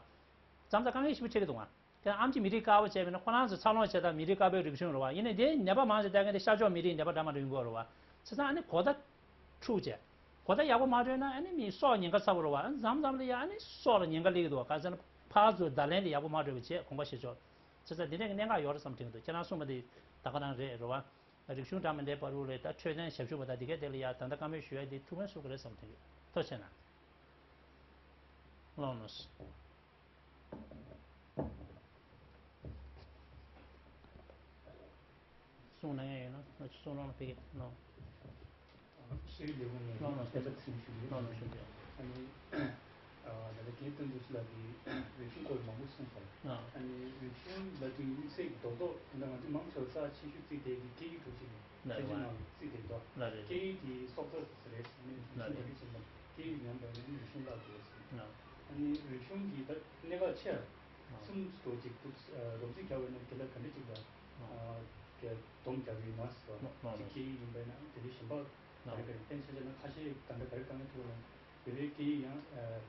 མཚམས་མཚམས་དཀའ་ངལ་ཞེ་པོ་འཕྲད་ཀྱི་འདུག་ང་། དེ་ཨེམ་ཆི་མི་རིགས་དཀར་པོ་བྱས་པ་ཡིན་ན་ཁོ་རང་ཚོ་འཚར་ལོངས་བྱེད་སྟངས་མི་རིགས་དཀར་པོའི་རིག་གཞུང་རེད་བ། ཡིན་ནའི་དེ་ནད་པ་མང་ཆེ་ལྟ་མཁན་དེ་ཤར་ཕྱོགས་མི་རིགས་ནད་པ་འདྲ་མི་འདྲ་ཡོང་གི་ཡོད་རེད་བ། བྱས་ཙང་ཨ་ནི་གོ་བརྡ་འཁྲུག་བྱས། གོ་བརྡ་ཡག་པོ་མ་འཕྲོད་ན་ཨ་ནི་མི་སྲོག་ཉེན་ཁ་ཚ་པོ་རེད་བ། མཚམས་མཚམས་ལ་ཡ་ཨ་ནི་སྲོག་ལ་ཉེན་ཁ་སླེབས་ཀྱི་འདུག་བ། ག་ཟེར་ན་ཕར་ཚུར་བརྡ་ལན་དེ་ཡག་པོ་མ་འཕྲོད་པ་བྱས། དགོངས་པ་བཞེས་ཆོག་བྱས་ཙང་འདི་འདྲའི་གནད་འགག་ཡོད་རེད་བསམ་དྲན་གྱི་འདུག་ཁྱེད་རང་གསུངས་པ་འདི་ད་ག་རང་རེད་རེད་བ། རིག་གཞུང་འདྲ་མི་འདྲའི་བར་དུ་རེད། ད་འཕྲོད་བསྟེན་ཞབས་ཞུ་བ་དང་འདི་གས་དེ་ལ་ཡ་ད་ལྟ་བཀའ་མོལ་ཞུ་ཡ་འདི་ཐུགས་ཕན་གསོས་ཀྱི་རེད་བསམ་དྲན་གྱི་འདུག་ཐུགས་རྗེ་གནང་། ལགས་ལགས་སོ། གསུང་གནང་ཡ་ཡོད་ན་ང་ཚོ་གསུང་རོགས་གནང་ཕ་གི་ནོ། ཤེས་རིག་ལས་ཁུངས་ནས་ལོ་ནོ་ཕན་ཐབས་ཟིན་ཞུ་ཡོད། ལོ་ནོ་ཞུ་ཡོད། ཨ་ནི་ད་ལྟ་རྒན་བསྟན་འཛིན་ལགས་ཀྱིས་རིག་གཞུང་སྐོར་མང་པོ་གསུངས་སོང་། ཨ་ནི་རིག་གཞུང་ལབ་དུས་དམིགས་བསལ་གྱི་རྡོག་རྡོག་ད་ང་ཚོ་མང་ཆེ་བ་རྩ་ཆེ་ཤོས་བརྩིས་བསྡད་ཀྱི་སྐད་ཡིག་འདྲ་ཅིག་རེད། ལ་ཁྱད་ཆོས་རེད་ནང་བརྩིས་བསྡད་འདུག་ལ་རེད་སྐད་ཡིག་དེ་སྲོག་རྩ་ཟེར་རེད་ཟེར་ནས་རིག་གཞུང་ལ་རེད་ཟེར་ན་སྐད་ཡིག་ཉམས་པ་ཡིན་ན་རིག་གཞུང་བརླག་འགྲོ་རེད་ཟེར། ཨ་ནི་རིག་གཞུང་གི་ད་གནད་འགག་ཆེ་བ་གསུམ་འདྲ་ཅིག་འདུག་རོབ་རྩིས་རྒྱག་པ་ཡིན་ན་དེ་ལ་ག་འདྲ་ཅིག་ལ་སྡོམ་རྒྱག་གི་ཡོད་ན་ཟེར་བ་ཅིག་སྐད་ཡིག་ཡིན་པ་ཡིན་ན་དེ་འདྲའི་གཞན་པ། ལགས། ག་རེ་ག་རེ་བསྟན་ཆ་བྱས་ན་ཁ་ཤས་ག་འདྲ་ག་རེ་བཏང་གི་ཐུག་ན་བོད་པའི་སྐད་ཡིག་ཡང་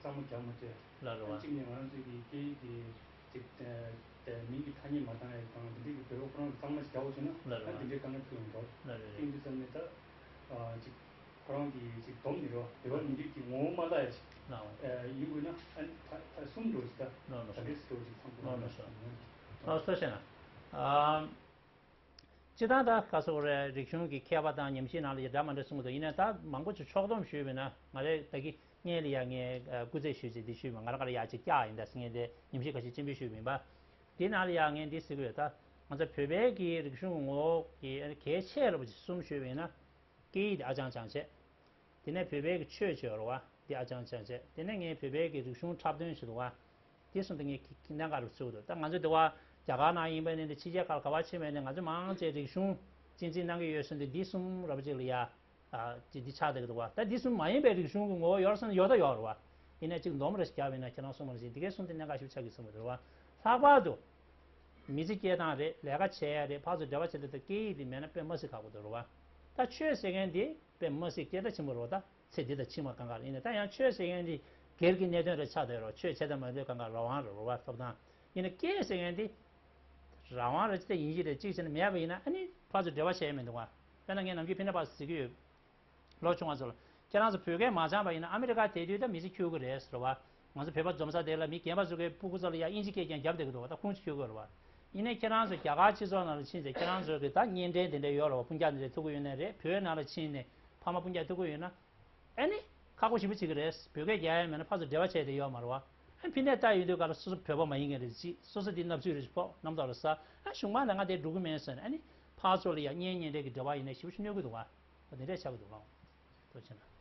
གཙང་མ་རྒྱག་མ་ཐུབ། ལགས་རེད་བ། གཅིག་ནས་ང་རང་ཚོའི་གི་སྐད་ཡིག་གི་ཅིག་མིང་གི་ཐ་སྙད་མ་བཏང་ཡ་དང་དེ་འདྲའི་གི་བོད་པ་ཁོ་རང་གི་གཙང་མ་ཞིག་རྒྱག་དགོས་བྱུང་ན་ལགས་རེད་ད་བ། དེ་འདྲའི་དཀའ་ངལ་ཐུག་ཡོང་འགྲོ། ལགས་རེད་རེད། དེ་འདྲ་ཙམ་ནས་ད་ཅིག་ཁོ་རང་གི་ཅིག་སྡོམ་ནི་རེད་བ་བོད་པ་མི་རིགས་ཀྱི་ངོ་བོ་མ་བརླག་ཡ་ཅིག་ལགས། ཡིན་དགོས་ན་ཨ་ནི་ད་ད་གསུམ་འགྲོ་ཅིག་ད་ལགས་ལགས་ད་འདྲའི་སྐད་ཅིག་ཚང་དགོས་ལགས་ལགས་སོ། ལགས་སོ་ཤེས་ན། སྤྱིར་བཏང་ད་ག་སོག་རེད་རིག་གཞུང་གི་མཁས་པ་དང་ཉམས་ཞིབ་ནང་ལ་ཡི་འདྲ་མ་འདྲ་གསུང་གི་འདུག་ཡིན་ནའི་ད་མང་པོ་ཅིག་ཕྱོགས་བསྡོམས་ཞུས་པ་ཡིན་ན་ང་རེ་ད་གི་སྔས་ལ་ཡ་ངས་སྐུ་རྩེད་ཞུས་ཅིག་འདི་ཞུས་མ་ང་རང་ག་རེ་ཡ་ཅིག་བཀྱག་ཡིན་ད་སྔས་དེ་ཉམས་ཞིབ་ཁ་ཤས་སྤྱན་འབུལ་ཞུས་པ་ཡིན་པ། འདི་ནང་ལ་ཡ་ངས་འདི་ཟེར་གི་ཡོད་ད་ང་ཚོ་བོད་པའི་གི་རིག་གཞུང་ངོ་བོ་གི་གལ་ཆེ་རུ་ཅིག་གསུམ་ཞུས་པ་ཡིན་ན་སྐད་ཡིག་དེ་ཨ་ཅང་ཅང་བྱས། དེ་ནས་བོད་པའི་གི་ཆོས་བྱས་རུ་བ་འདི་ཨ་ཅང་ཅང་བྱས་དེ་ནས་ངས་བོད་པའི་གི་རིག་གཞུང་འཁྲབ་སྟོན་ཞུས་འདུག་བ། དེ་གསུམ་དེ་ངས་ཀྱི་གནད་འགག་རུ་བརྩི་གི་འདུག་ད་ང་ཚོ་འདི་བ་རྒྱ་གར་ནང་ཡིན་པ་ནི་འདི་ཕྱི་རྒྱལ་ཁག་ག་བ་ཕྱིན་པ་ནི་ང་ཚོ་མང་ཆེ་རིག་གཞུང་གཅེས་འཛིན་གནང་གི་ཡོད་ཟེར་འདི་འདི་གསུམ་ར་བ་ཅིག་ལ་ཡ་ཨ་ཅི་འདི་ཆགས་བསྡད་ཀྱི་འདུག་བ། ད་འདི་གསུམ་མ་ཡིན་པའི་རིག་གཞུང་གི་ངོ་བོ་ཡོད་ཟེར་ན་ཡོད་ད་ཡོད་རུ་བ། ཡིན་ན་ཅིག་འདོམས་རེ་ཞིག་རྒྱབ་ཡིན་ན་ཁྱེད་རང་གསུངས་པ་ནང་བཞིན་འདི་གའི་གསུམ་དེ་གནད་འགག་ཞིག་ཆགས་ཀྱི་གསུངས་པ་འདུག་བ། ལྷག་པར་དུ་མི་ཚེ་སྐྱེལ་སྟངས་རེད། ལས་ཀ་བྱེད་ཡ་རེད། ཕར་ཚུར་འབྲེལ་བ་བྱེད་དུས་ད་སྐད་ཡིག་འདི་མེད་ན་དཔེ་མ་སྲིད་ཁག་པོ་འདུག་རུ་བ། ད་ཆོས་ཟེར་མཁན་འདི་དཔེ་མ་སྲིད་སྐད་གྲགས་ཆེན་པོ་རུ་བ། ད་ཚེ་འདི་དང་ཕྱི་མ་གང་ག་ལ་ཡིན་ན་ད་ཡང་ཆོས་ཟེར་མཁན་འདི་སྒེར་གྱི་གནད་དོན་རེ་ཆགས་བསྡད་རོགས་ཆོས་བྱེད་དང་མ་བྱེད་གང་ག་རང་དབང་རེད་རོགས་པ་ཐོབ་ཐང་ཡིན་ན་སྐད་ཟེར་མཁན་འདི་རང་དབང་རེད་ཅི་ལྟ་ཡིན་གཅིག་རེད་གཅིག་བྱས་ན་མེད་པ་ཡིན་ན་ཨ་ནི་ཕར་ཚུར་འབྲེལ་བ་བྱས་ཡ་མི་འདུག་བ། དཔེར་ན་ངས་ནམ་རྒྱུན་ཕི་ནེ་པ་ཟེར་གྱི་ཡོད། ལོ་ཆུང་བ་ཚོ་ལ་ཁྱེད་རང་ཚོ་བོད་སྐད་མ་སྦྱངས་པ་ཡིན་ན་ཨ་མི་རི་ཀ་དེ་དུས་ད་མི་ཚེ་འཁྱོལ་གི་རེད་ཟེར་བ། ང་ཚོ་བོད་པ་འཛོམས་ས་དེ་ལ་མི་རྒན་པ་ཚོ་གའི་སྤུ་གུ་ཚོ་ལ་ཡ་དབྱིན་ཇི་སྐད་རྐྱང་རྒྱབ་བསྡད་གི་འདུག་བ། ད་ཁུངས་ཅིག་འཁྱོལ་གི་རེད་བ། ཡིན་ནའི་ཁྱེད་རང་ཚོ་རྒྱ་གར་སྤྱི་ཚོགས་ནང་ལ་ཕྱིན་ཚེ་ཁྱེད་རང་ཚོ་གི་ད་གཉེན་འབྲེལ་དེ་འདྲ་ཡོད་རེད་བ། སྤུན་ཀྱག་དེ་འདྲ་ཐུག་གི་ཡོད་ན་རེད། བོད་ནང་ལ་ཕྱིན་ནས་ཕ་མ་སྤུན་ཀྱག་ཐུག་གི་ཡོད་ན། ཨ་ནི་ཁག་པོ་ཞེ་པོ་བྱེད་ཀྱི་རེད། བོད་སྐད་རྒྱག་ཡ་མེད་ན་ཕར་ཚུར་འབྲེལ་བ་བྱས་ཏེ་ཡོད་མ་རེད་བ། ཨ་ཕི་ནས་ལྟ་ཡོང་དུས་ག་ལ་སོ་སོ་བོད་པ་མ་ཡིན་མཁན་རེད་ཅིག་སོ་སོ་དེ་བརྣབ་ཚུལ་རེད་ཕོག་རྣམ་རྟོག་རེད་ས། ཨ་གཞུང་མང་ལ་ང་དེ་འགྲོ་གི་མེད་ཟེར་ནས་ཨ་ནི་ཕར་ཚུར་ལ་ཡ་གཉེན་ཉེ་འབྲེལ་གྱི་འབྲེལ་བ་ཡིན་ན་ཞེ་པོ་ཞིག་གནོད་ཀྱི་འདུག་བ། འོ་དེ་འདྲས་ཆགས་ཀྱི་འདུག་ལགས། ཐུགས་རྗེ་ཆེ་གནང་།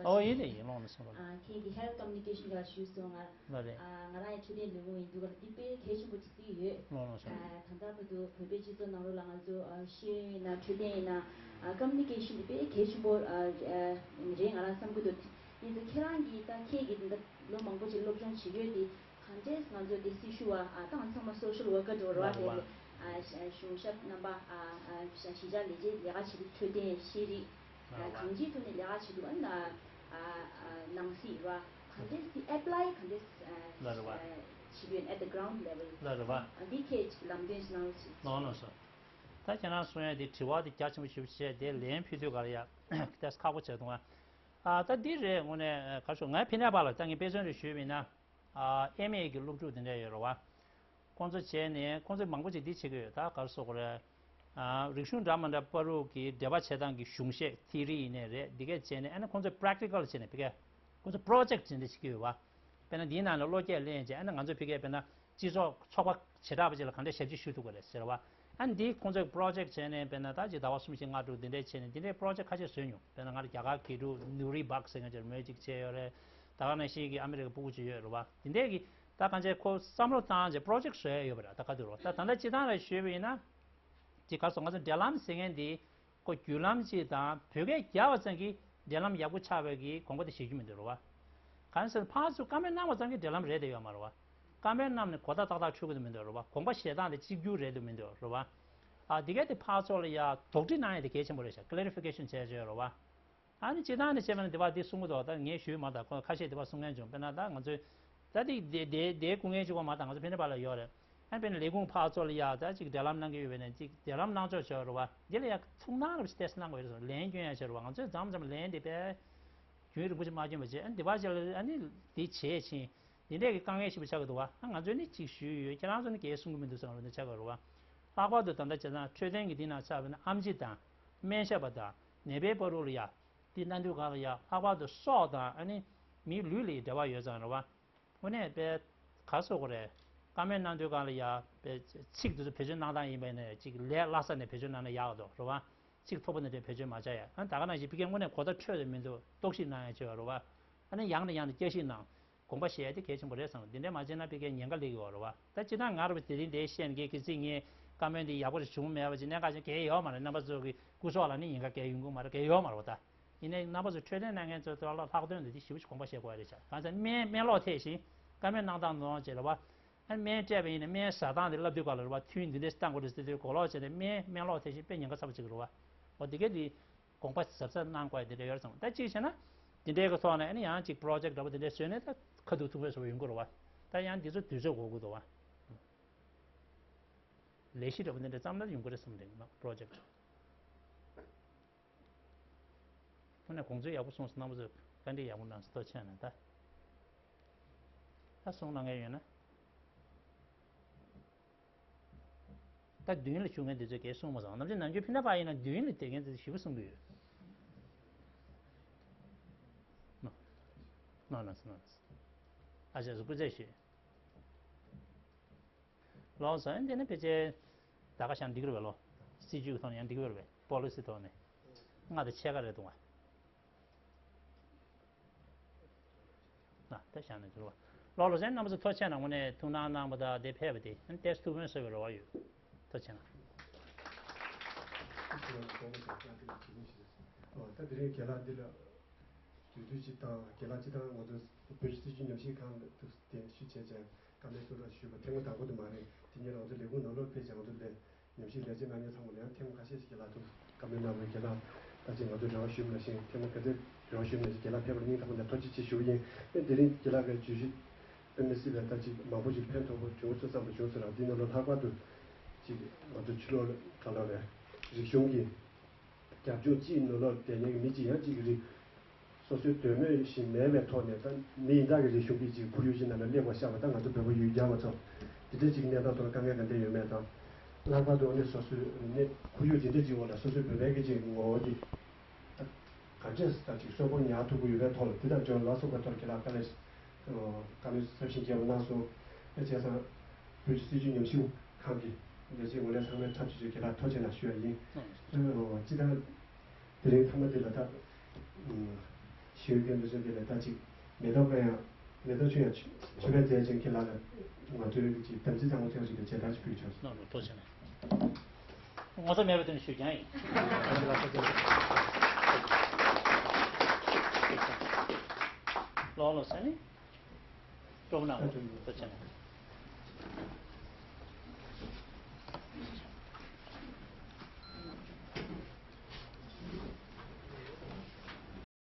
ཨོ་ཡིན་ནི་ཡིན་ལོང་ནི་སོང་རོགས། ཁྱེད་ཀྱི་Health Communication ག་ཞུས་སོང་ང་། ལ་རེད། ང་རང་ཡང་འཕྲོད་བསྟེན་ལས་ཁུངས་ཡིན་འདུག་ག་འདི་དཔེ་གལ་ཆེན་པོ་ཅིག་བརྩི་གི་ཡོད། ལོང་ལོང་སོང་། ད་ལྟ་བར་དུ་བོད་པའི་སྤྱི་ཚོགས་ནང་ལོགས་ལ་ང་ཚོ་ཤེས་ཡོན་ཡིན་ན་འཕྲོད་བསྟེན་ཡིན་ན་Communication འདི་དཔེ་གལ་ཆེན་པོ་རེད་ང་རང་བསམ་གི་འདུག་ཡིན་ཙང་ཁྱེད་རང་གིས་ད་ཁྱེད་ཀྱིས་འདི་ལོ་མང་པོ་ཅིག་སློབ་སྦྱོང་བྱེད་ཡོད་དེ། གང་འདྲས་ང་ཚོ་དེ་སྲི་ཞུ་བ་ཨ་ཏང་ཚང་མ་social worker འགྲོ་ར་བ་དེ་ཨ་གཞུང་ཞབས་རྣམ་པ་ཨ་གཞིས་ཆགས་ལས་བྱེད་ལས་ཀ་བྱེད་དུས་འཕྲོད་བསྟེན་ཤེས་རིག་གང་ཅིའི་ཐོག་ནས་ལས་ཀ་བྱེད་དུས་ཨ་ནང་སྲིད་ར་གང་འདྲས་དེ་apply གང་འདྲས་བྱེད་ཡོད་at the ground level ལ་རེད་བ། འདི་ཁྱེད་ཅིག་ལམ་སྟོན་ཞིག་གནང་རོགས་ཞེས། ལོང་ལོང་སོ། ད་ཁྱེད་རང་གསུང་ཡ་དེ་དྲི་བ་དེ་རྒྱ་ཆེན་པོ་ཞིག་བྱས་དེ་ལན་ཕུལ་དུས་ག་ལ་ཡ་ཏེས་ཁག་པོ་བྱས་འདུག་ཨ། ད་འདི་རེད་དངོས་གནས་ག་རེ་ཞུ་ང་ཕི་ནེ་པ་ལ་ད་ངས་དཔེ་མཚོན་རེ་ཞུས་པ་ཡིན་ན། ཨེམ་ཨེ་གི་སློབ་ཕྲུག་དེ་འདྲ་ཡོད་རེད་བ། ཁོང་ཚོ་བྱས་ནས་ཁོང་ཚོས་མང་པོ་ཅིག་འདི་བྱེད་ཀྱི་ཡོད་ད་ག་རེ་ཟེར་དགོས་རེད། རིག་གཞུང་འདྲ་མི་འདྲ་བར་དུ་གི་འབྲེལ་བ་བྱེད་སྟངས་ཀྱི་གཞུང་བཤད་ཐི་རི་ཡིན་ནའི་རེད་འདི་གས་བྱས་ནས་ཨ་ནི་ཁོང་ཚོས་practical བྱས་ནས་ཕ་གི་ཁོང་ཚོ་project བྱས་ནས་བྱེད་ཀྱི་ཡོད་བ། དཔེར་ན་འདིའི་ནང་ནས་བློ་སྐྱེད་ལེན་བྱས་ཨ་ནི་ང་ཚོས་ཕ་གི་དཔེར་ན་སྤྱི་ཚོགས་ཚོགས་པ་བྱེ་བྲག་པ་ཅིག་ལ་གང་འདྲ་ཞབས་ཕྱི་ཞུ་ཐུབ་ཀྱི་རེད་ཟེར་བ། ཨ་ནི་འདི་ཁོང་ཚོས་project བྱས་ནས་དཔེར་ན་ད་ཅིག་ཟླ་བ་གསུམ་བཞི་ལྔ་དྲུག་འདི་འདྲས་བྱས་ནས་འདི་འདྲའི་project ཁ་ཤས་བཟོས་མྱོང་དཔེར་ན་ང་རང་རྒྱ་གར་དགེ་ཕྲུག་ནུ་རི་བག་ཟེར་མཁན་ཅིག་མོས་ཅིག་བྱས་ཡོད་རེད། ད་ག་ནང་བཞིན་གྱི་ཨ་མི་རི་ཀའི་སྤུ་གུ་ཅིག་ཡོད་རེད་བ། དེ་འདྲས་ཀྱི་ད་གང་ཅི་ཁོ་བསམ་བློ་བཏང་བྱས་project བཟོ་ཡ་ཡོད་པ་རེད་ད་ག་དུས་རེད་བ། ད་ད་ལྟ་སྤྱིར་བཏང་ལ་ཞུས་པ་ཡིན་ན། ཅིག་ག་སོང་ང་ཚོ་འབྲེལ་ལམ་ཟེར་མཁན་འདི་ཁོ་བརྒྱུད་ལམ་ཅིག་དང་བོད་སྐད་རྒྱག་པ་ཙམ་གྱིས་འབྲེལ་ལམ་ཡག་པོ་ཆགས་པའི་གི་དགོངས་པ་དེ་བཞེས་རྒྱུ་མི་འདུག་རེད་བ། གང་ཟེར་ན་ཕར་ཚུར་བཀའ་མོལ་གནང་བ་ཙམ་གྱིས་འབྲེལ་ལམ་རེད་དེ་ཡོད་མ་རེད་བ། བཀའ་མོལ་གནང་ནས་གོ་བརྡ་ཏག་ཏག་འཕྲོད་ཀྱི་འདུག་མི་འདུག་རེད་བ། དགོངས་པ་བཞེས་སྟངས་དེ་གཅིག་གྱུར་རེད་འདུག་མི་འདུག་རེད་བ། ཨ་འདི་གས་དེ་ཕར་ཚུར་ལ་ཡ་དོགས་འདྲི་གནང་ཡ་དེ་གལ་ཆེན་པོ་རེད་ཤག clarification བྱས་བྱས་རེད་བ། ཨ་ནི་སྤྱིར་བཏང་ནས་བཤད་པ་ན་དེ་བ་དེ་གསུང་གི་འདུག་ད་ངས་ཞུས་མ་ད་ཁོ་ཁ་ཤས་དེ་བ་གསུང་མཁན་བྱུང་དཔེར་ན་ད་ང་ཚོའི་ད་དེ་དེ་དེ་དེ་སྐུ་ངལ་གཅིག་པ་མ་ད་ང་ཚོ་ཕན་ནེ་པ་ལ་ཡོད་རེད། ཨ་ནི་དཔེར་ན་ལས་ཁུངས་ཕར་ཚུར་ལ་ཡ་ད་ཅིག་འབྲེལ་ལམ་གནང་གི་ཡོད་པས་ན་ཅིག་འབྲེལ་ལམ་གནང་ཕྱོགས་བྱས་རེད་བ། དེ་ལ་ཡ་ཐུགས་སྣང་རེ་བྱས་ཏེ་གནང་དགོས་རེད་ལན་སྐྱོན་ཡ་བྱས་རེད་བ། ང་ཚོས་མཚམས་མཚམས་ལན་དེ་དཔེ་རྒྱུན་རིང་པོ་ཞིག་མ་སྐྱོན་པ་བྱས་ཨ་ནི་དེ་བ་ཅིག་ལ་ཨ་ནི་དེ་བྱས་ཕྱིན་དེ་འདྲས་ཀྱི་དཀའ་ངལ་ཞིག་པ་ཆགས་ཀྱི་འདུག་བ། ཨ་ང་ཚོས་ནི་ཅིག་ཞུས་ཡོད་ཁྱེད་རང་ཚོ་ནི་གས་གསུང་གི་མི་འདུག་བསམ་རེད་ནི་ཆགས་ཀྱི་རེད་བ། ལྷག་པར་དུ་ད་ལྟ་བྱས་ཙང་འཕྲོད་བསྟེན་གྱི་དེ་ནང་ཆགས་པ་ན་ཨེམ་ཆི་དང་སྨན་ཞབས་པ་དང་ནད་པའི་བར་དུ་ལ་ཡ། དེ་གནང་དུས་གང་ལ་ཡ་ལྷག་པར་དུ་སྲོག་དང་ཨ་ནི་མིའི་ལུས་ལ་ཡི་འབྲེལ་བ་ཡོད་ཙང་རེད་བ། དངོས་གནས་དཔེ་ག་སོགས་རེད། བཀའ་མོལ་གནང་དུས་སྒང་ལ་ཡ་པའི་ཚིག་དེ་ཚོ་བེད་སྤྱོད་གནང་སྟངས་ཡིན་པ་ཡིན་ན་ཡང་ཅིག་ལས་སླ་ས་ནས་བེད་སྤྱོད་གནང་ན་ཡག་འདུག་རེད་བ། ཚིག་མཐོ་པོ་ནས་བེད་སྤྱོད་མ་བྱ་ཡ། ཨ་ད་ག་ནང་བཞིན་ཕ་གིའི་དངོས་གནས་གོ་བརྡ་འཕྲོད་དེ་མི་འདུག་རྟོག་ཞིབ་གནང་ཡ་བྱེད་པ་རེད་བ། ཨ་ནི་ཡང་ནས་ཡང་དུ་བསྐྱར་ཞིབ་གནང་། དགོངས་པ་བཞེས་ཡ་དེ་གལ་ཆེན་པོ་རེད་བསམ། འདི་འདྲ་མ་བྱས་ན་ཕ་གིའི་ཉེན་ཁ་སླེབས་ཀྱི་ཡོད་རེད་བ། ད་སྤྱིར་བཏང་ང་རང་བ་དེ་རིང་འདིར་བཤད་མཁན་གྱི་ཚིག་ངའི་བཀའ་མོལ་འདི་ཡག་པོ་ཞིག་བྱུང་མེད་པ་ཅིག་གནད་འགག་ཅིག་གལ་ཡོད་མ་རེད། རྣམ་པ་ཚོ་གི་སྐུ་སྲོག་ལ་ནི་ཉེན་ཁ་གལ་ཡོང་གི་མ་རེད། གལ་ཡོད་མ་རེད་བ། ད་ཡིན་ནའི་རྣམ་པ་ཚོ་འཕྲོད་བསྟེན་གནང་མཁན་ཚོ་ལ་ལྷག་དོན་དུ་དེ་ཞེ་པོ་ཞིག་དགོངས་པ་བཞེས་དགོས་རེད་ཤག་གང་ཟེར་སྨན་སྨན་སློག་ཐེབས་ཤིང་བཀའ་མོལ་གནང་སྟངས་ནང་བྱས་རེད་བ། ཨ་སྨན་སྤྲད་པ་ཡིན་ན་སྨན་ཟ་སྟངས་དེ་ལབ་དུས་སྐབས་ལ་རེད་བ། ཐུན་འདི་འདྲས་བཏང་དགོས་རེད་ཟེར་དུས་གོ་ལོག་བྱས་ནས་སྨན་སྨན་སློག་ཐེབས་ཤིང་དཔེ་ཉེན་ཁ་ཚ་པོ་ཅིག་རེད་བ། འོ་དེ་གས་དེ་དགོངས་པ་གཟབ་གཟབ་གནང་དགོས་ཡ་དེ་འདྲ་ཡོད་རེད་བསམ། ད་གཅིག་བྱས་ན་དེ་འདྲའི་གི་ཐོག་ནས་ཨ་ནི་ཡང་ཅིག་པོ་རོ་ཇེག་འདྲ་པོ་དེ་འདྲ་བཟོས་ནས་ད་ཁ་ཐུག་ཐུག་པའི་བཟོ་བ་ཡོང་གི་རེད་བ། ད་ཡང་འདི་ཚོ་དུས་ཚོད་འགོར་གི་འདུག་བ། ལས་གཞི་འདྲ་པོ་འདི་འདྲ་བརྩམས་ན་ཡོང་གི་རེད་བསམ་རེད། པོ་རོ་ཇེག་དངོས་གནས་དགོངས་ཚུལ་ཡག་པོ་གསུངས་སོང་། རྣམ་པ་ཚོས་བཀའ་འདྲི་ཡག་པོ་གནང་སོང་། ཐུགས་རྗེ་ཆེ་གནང་། ད་ད་གསུང་གནང་མཁན་ཡོད་ན། ད་མདུན་ལ་བཞུགས་མཁན་འདི་ཚོས་གས་གསུང་མ་སོང་། ནམ་རྒྱུན་ནམ་རྒྱུན་ཕི་ན་པ་ཡིན་ན་མདུན་ལ་བསྡད་མཁན་ཚོས་ཞིབ་པོ་གསུང་གི་ཡོད། ནོ་ནོ་ནོ་ནོ། ཨ་ཅག་ཚོ་སྐུ་རྩེད་ཞུས། ལོ་ཟེར་འདི་ནི་ཕལ་ཆེར་ད་ག་ཤང་འགྲིག་རེད་བས་ལོ། སྲིད་ཇུས་ཀྱི་ཐོག་ནས་ཡང་འགྲིག་གི་རེད་བས། པོ་ལི་སི་ཐོག་ནས། ལྔ་དང་ཕྱེད་ཀ་རེད་འདུག་བ། ན་ད་ཤང་ནས་འགྲིག་རེད་བ། ལོ་ལོ་ཟེར་རྣམ་པ་ཚོ་ཐུགས་རྗེ་ཆེ་གནང་། དངོས་གནས་ཐུགས་སྣང་གནང་བ་དང་དེ་ཕེབས་པ་དེ་ཏོག་ཙམ་ཐུགས་ཕན་གསོས་པའི་རེ་བ་ཡོད། ཐུགས་རྗེ་ཆེ་གནང་། ད་དེ་རིང་རྒན་ལགས་འདི་ལ། དུས་ཚོད་ཅིག་བཏང་། རྒན་ལགས་སྤྱིར་བཏང་ང་ཚོ་བོད་ཀྱི་སྲིད་བྱུས་ཉམས་ཞིབ་ཁང་དུ་གདན་ཞུ་བྱས་བྱས་བཀའ་མོལ་གསུང་རོགས་ཞུས་པ་ཐེངས་མ་དང་པོ་དེ་མ་རེད། དེ་སྔོན་ང་ཚོ་ལས་ཁུངས་ནང་ལོགས་ཕེབས་བྱས་ང་ཚོ་ལས་ཉམས་ཞིབ་ལས་བྱེད་གནང་མཁན་ཚང་མ་ལ་ཡང་ཐེངས་མ་ཁ་ཤས་ཤིག་རྒན་ལགས་ཐུགས་བཀའ་མོལ་གནང་བའི་རྒན་ལགས་ད་ཅིག་ང་ཚོ་རེ་བ་ཞུས་པ་ནང་བཞིན་ཐེངས་མ་ག་ཚོད་རེ་བ་ཞུས་པ་ནང་བཞིན་རྒན་ལགས་ཕེབས་པར་སྙིང་ཐག་པ་ནས་ཐུགས་རྗེ་ཆེ་ཞུ་གི་ཡིན། ཨེ་དེ་རིང་རྒན་ལགས་ཀྱི་བརྗོད་གཞི་ཨེམ་ཨེ་སི་ལ་ད་ཅིག་མང་པོ་ཞིག་ཕན་ཐོགས་པ་བྱུང་སོང་བསམ་པ་བྱུང་སོང་ར། འདི་ནང་ལོགས་ལྷག་པར་དུ་ཅིག་ང་ཚོ་ཕྱི་ལོགས་ག་ལ་རེད། རིག་གཞུང་གི་རྒྱབ་ལྗོངས་སྤྱིའི་ནང་ལོགས་བསྡད་མཁན་གྱི་མི་གཅིག་ཡང་གཅིག་གི་རིགས་སོ་སོའི་འདོད་མོས་བཞིན་མེད་པའི་ཐོག་ནས་ད་མི་ཡི་དྭགས་ཀྱི་རིག་གཞུང་གི་ཅིག་ཁོར་ཡུག་ཅིག་ནང་ལ་སླེབས་པ་ཤར་བ། ད་ང་ཚོ་བོད་པ་ཡུལ་གྱར་བ་ཚོ་འདི་འདྲ་ཅིག་གནས་སྟངས་ཐོག་ལ་དཀའ་ངལ་ག་འདྲ་ཡོད་མེད་དང་། ལྷག་པར་དུ་ཨ་ནི་སོ་སོའི་ཨ་ནི་ཁོར་ཡུག་འདི་འདྲ་ཅིག་འོག་ལ་སོ་སོའི་བོད་པའི་གི་ཅིག་ངོ་བོ་གི་ད་ག་འདྲས་ད་ཅིག་གསོན་པོ་ཉར་ཐུབ་ཀྱི་ཡོད་པའི་ཐོག་ལ་འདི་དང་འབྱོར་ལ་སོགས་པའི་ཐོག་ལ་རྒན་ལགས་དཀའ་ལས་བཀའ་མོལ་ཚབས་ཆེན་རྒྱས་པ་གནང་སོང་། ཨ་བྱས་ཙང་བོད་ཀྱི་སྲིད་བྱུས་ཉམས་ཞིབ་ཁང་གི་ལས་བྱེད་ངོས་ལ་ཚང་མས་ཐབས་ཇུས་ཀྱི་ལ་ཐུགས་རྗེ་ཆེ་གནང་ཞུ་ཡ་ཡིན། ཨ་སྤྱི་བཏང་དེ་རིང་མཐའ་མ་འདི་ལ་ད་ཞུ་མཁན་འདི་ཚོ་འདི་ལ་ད་ཅིག་མེ་ཏོག་ཀ་ཡང་མེ་ཏོག་ཆུ་ཡང་མཆོད་པའི་རྫས་ཅན་གྱི་ལ་ལ་ང་ཚོའི་ཀྱི་དམ་ཚིག་གཙང་མ་ཐེངས་ཤིག་ཏུ་མཇལ་དར་ཞིག་ཕུལ་ཆོག་ལགས་སོ། ཐུགས་རྗེ་ཆེ་གནང་། ངོ་ཚ་མེད་པ་དེ་ནི་ཞུ་རྐྱང་ཡིན། ལོ་ལོ་ས་ནི། སྤྲོ་པོ་གནང་། ཐུགས་རྗེ་ཆེ་གནང་།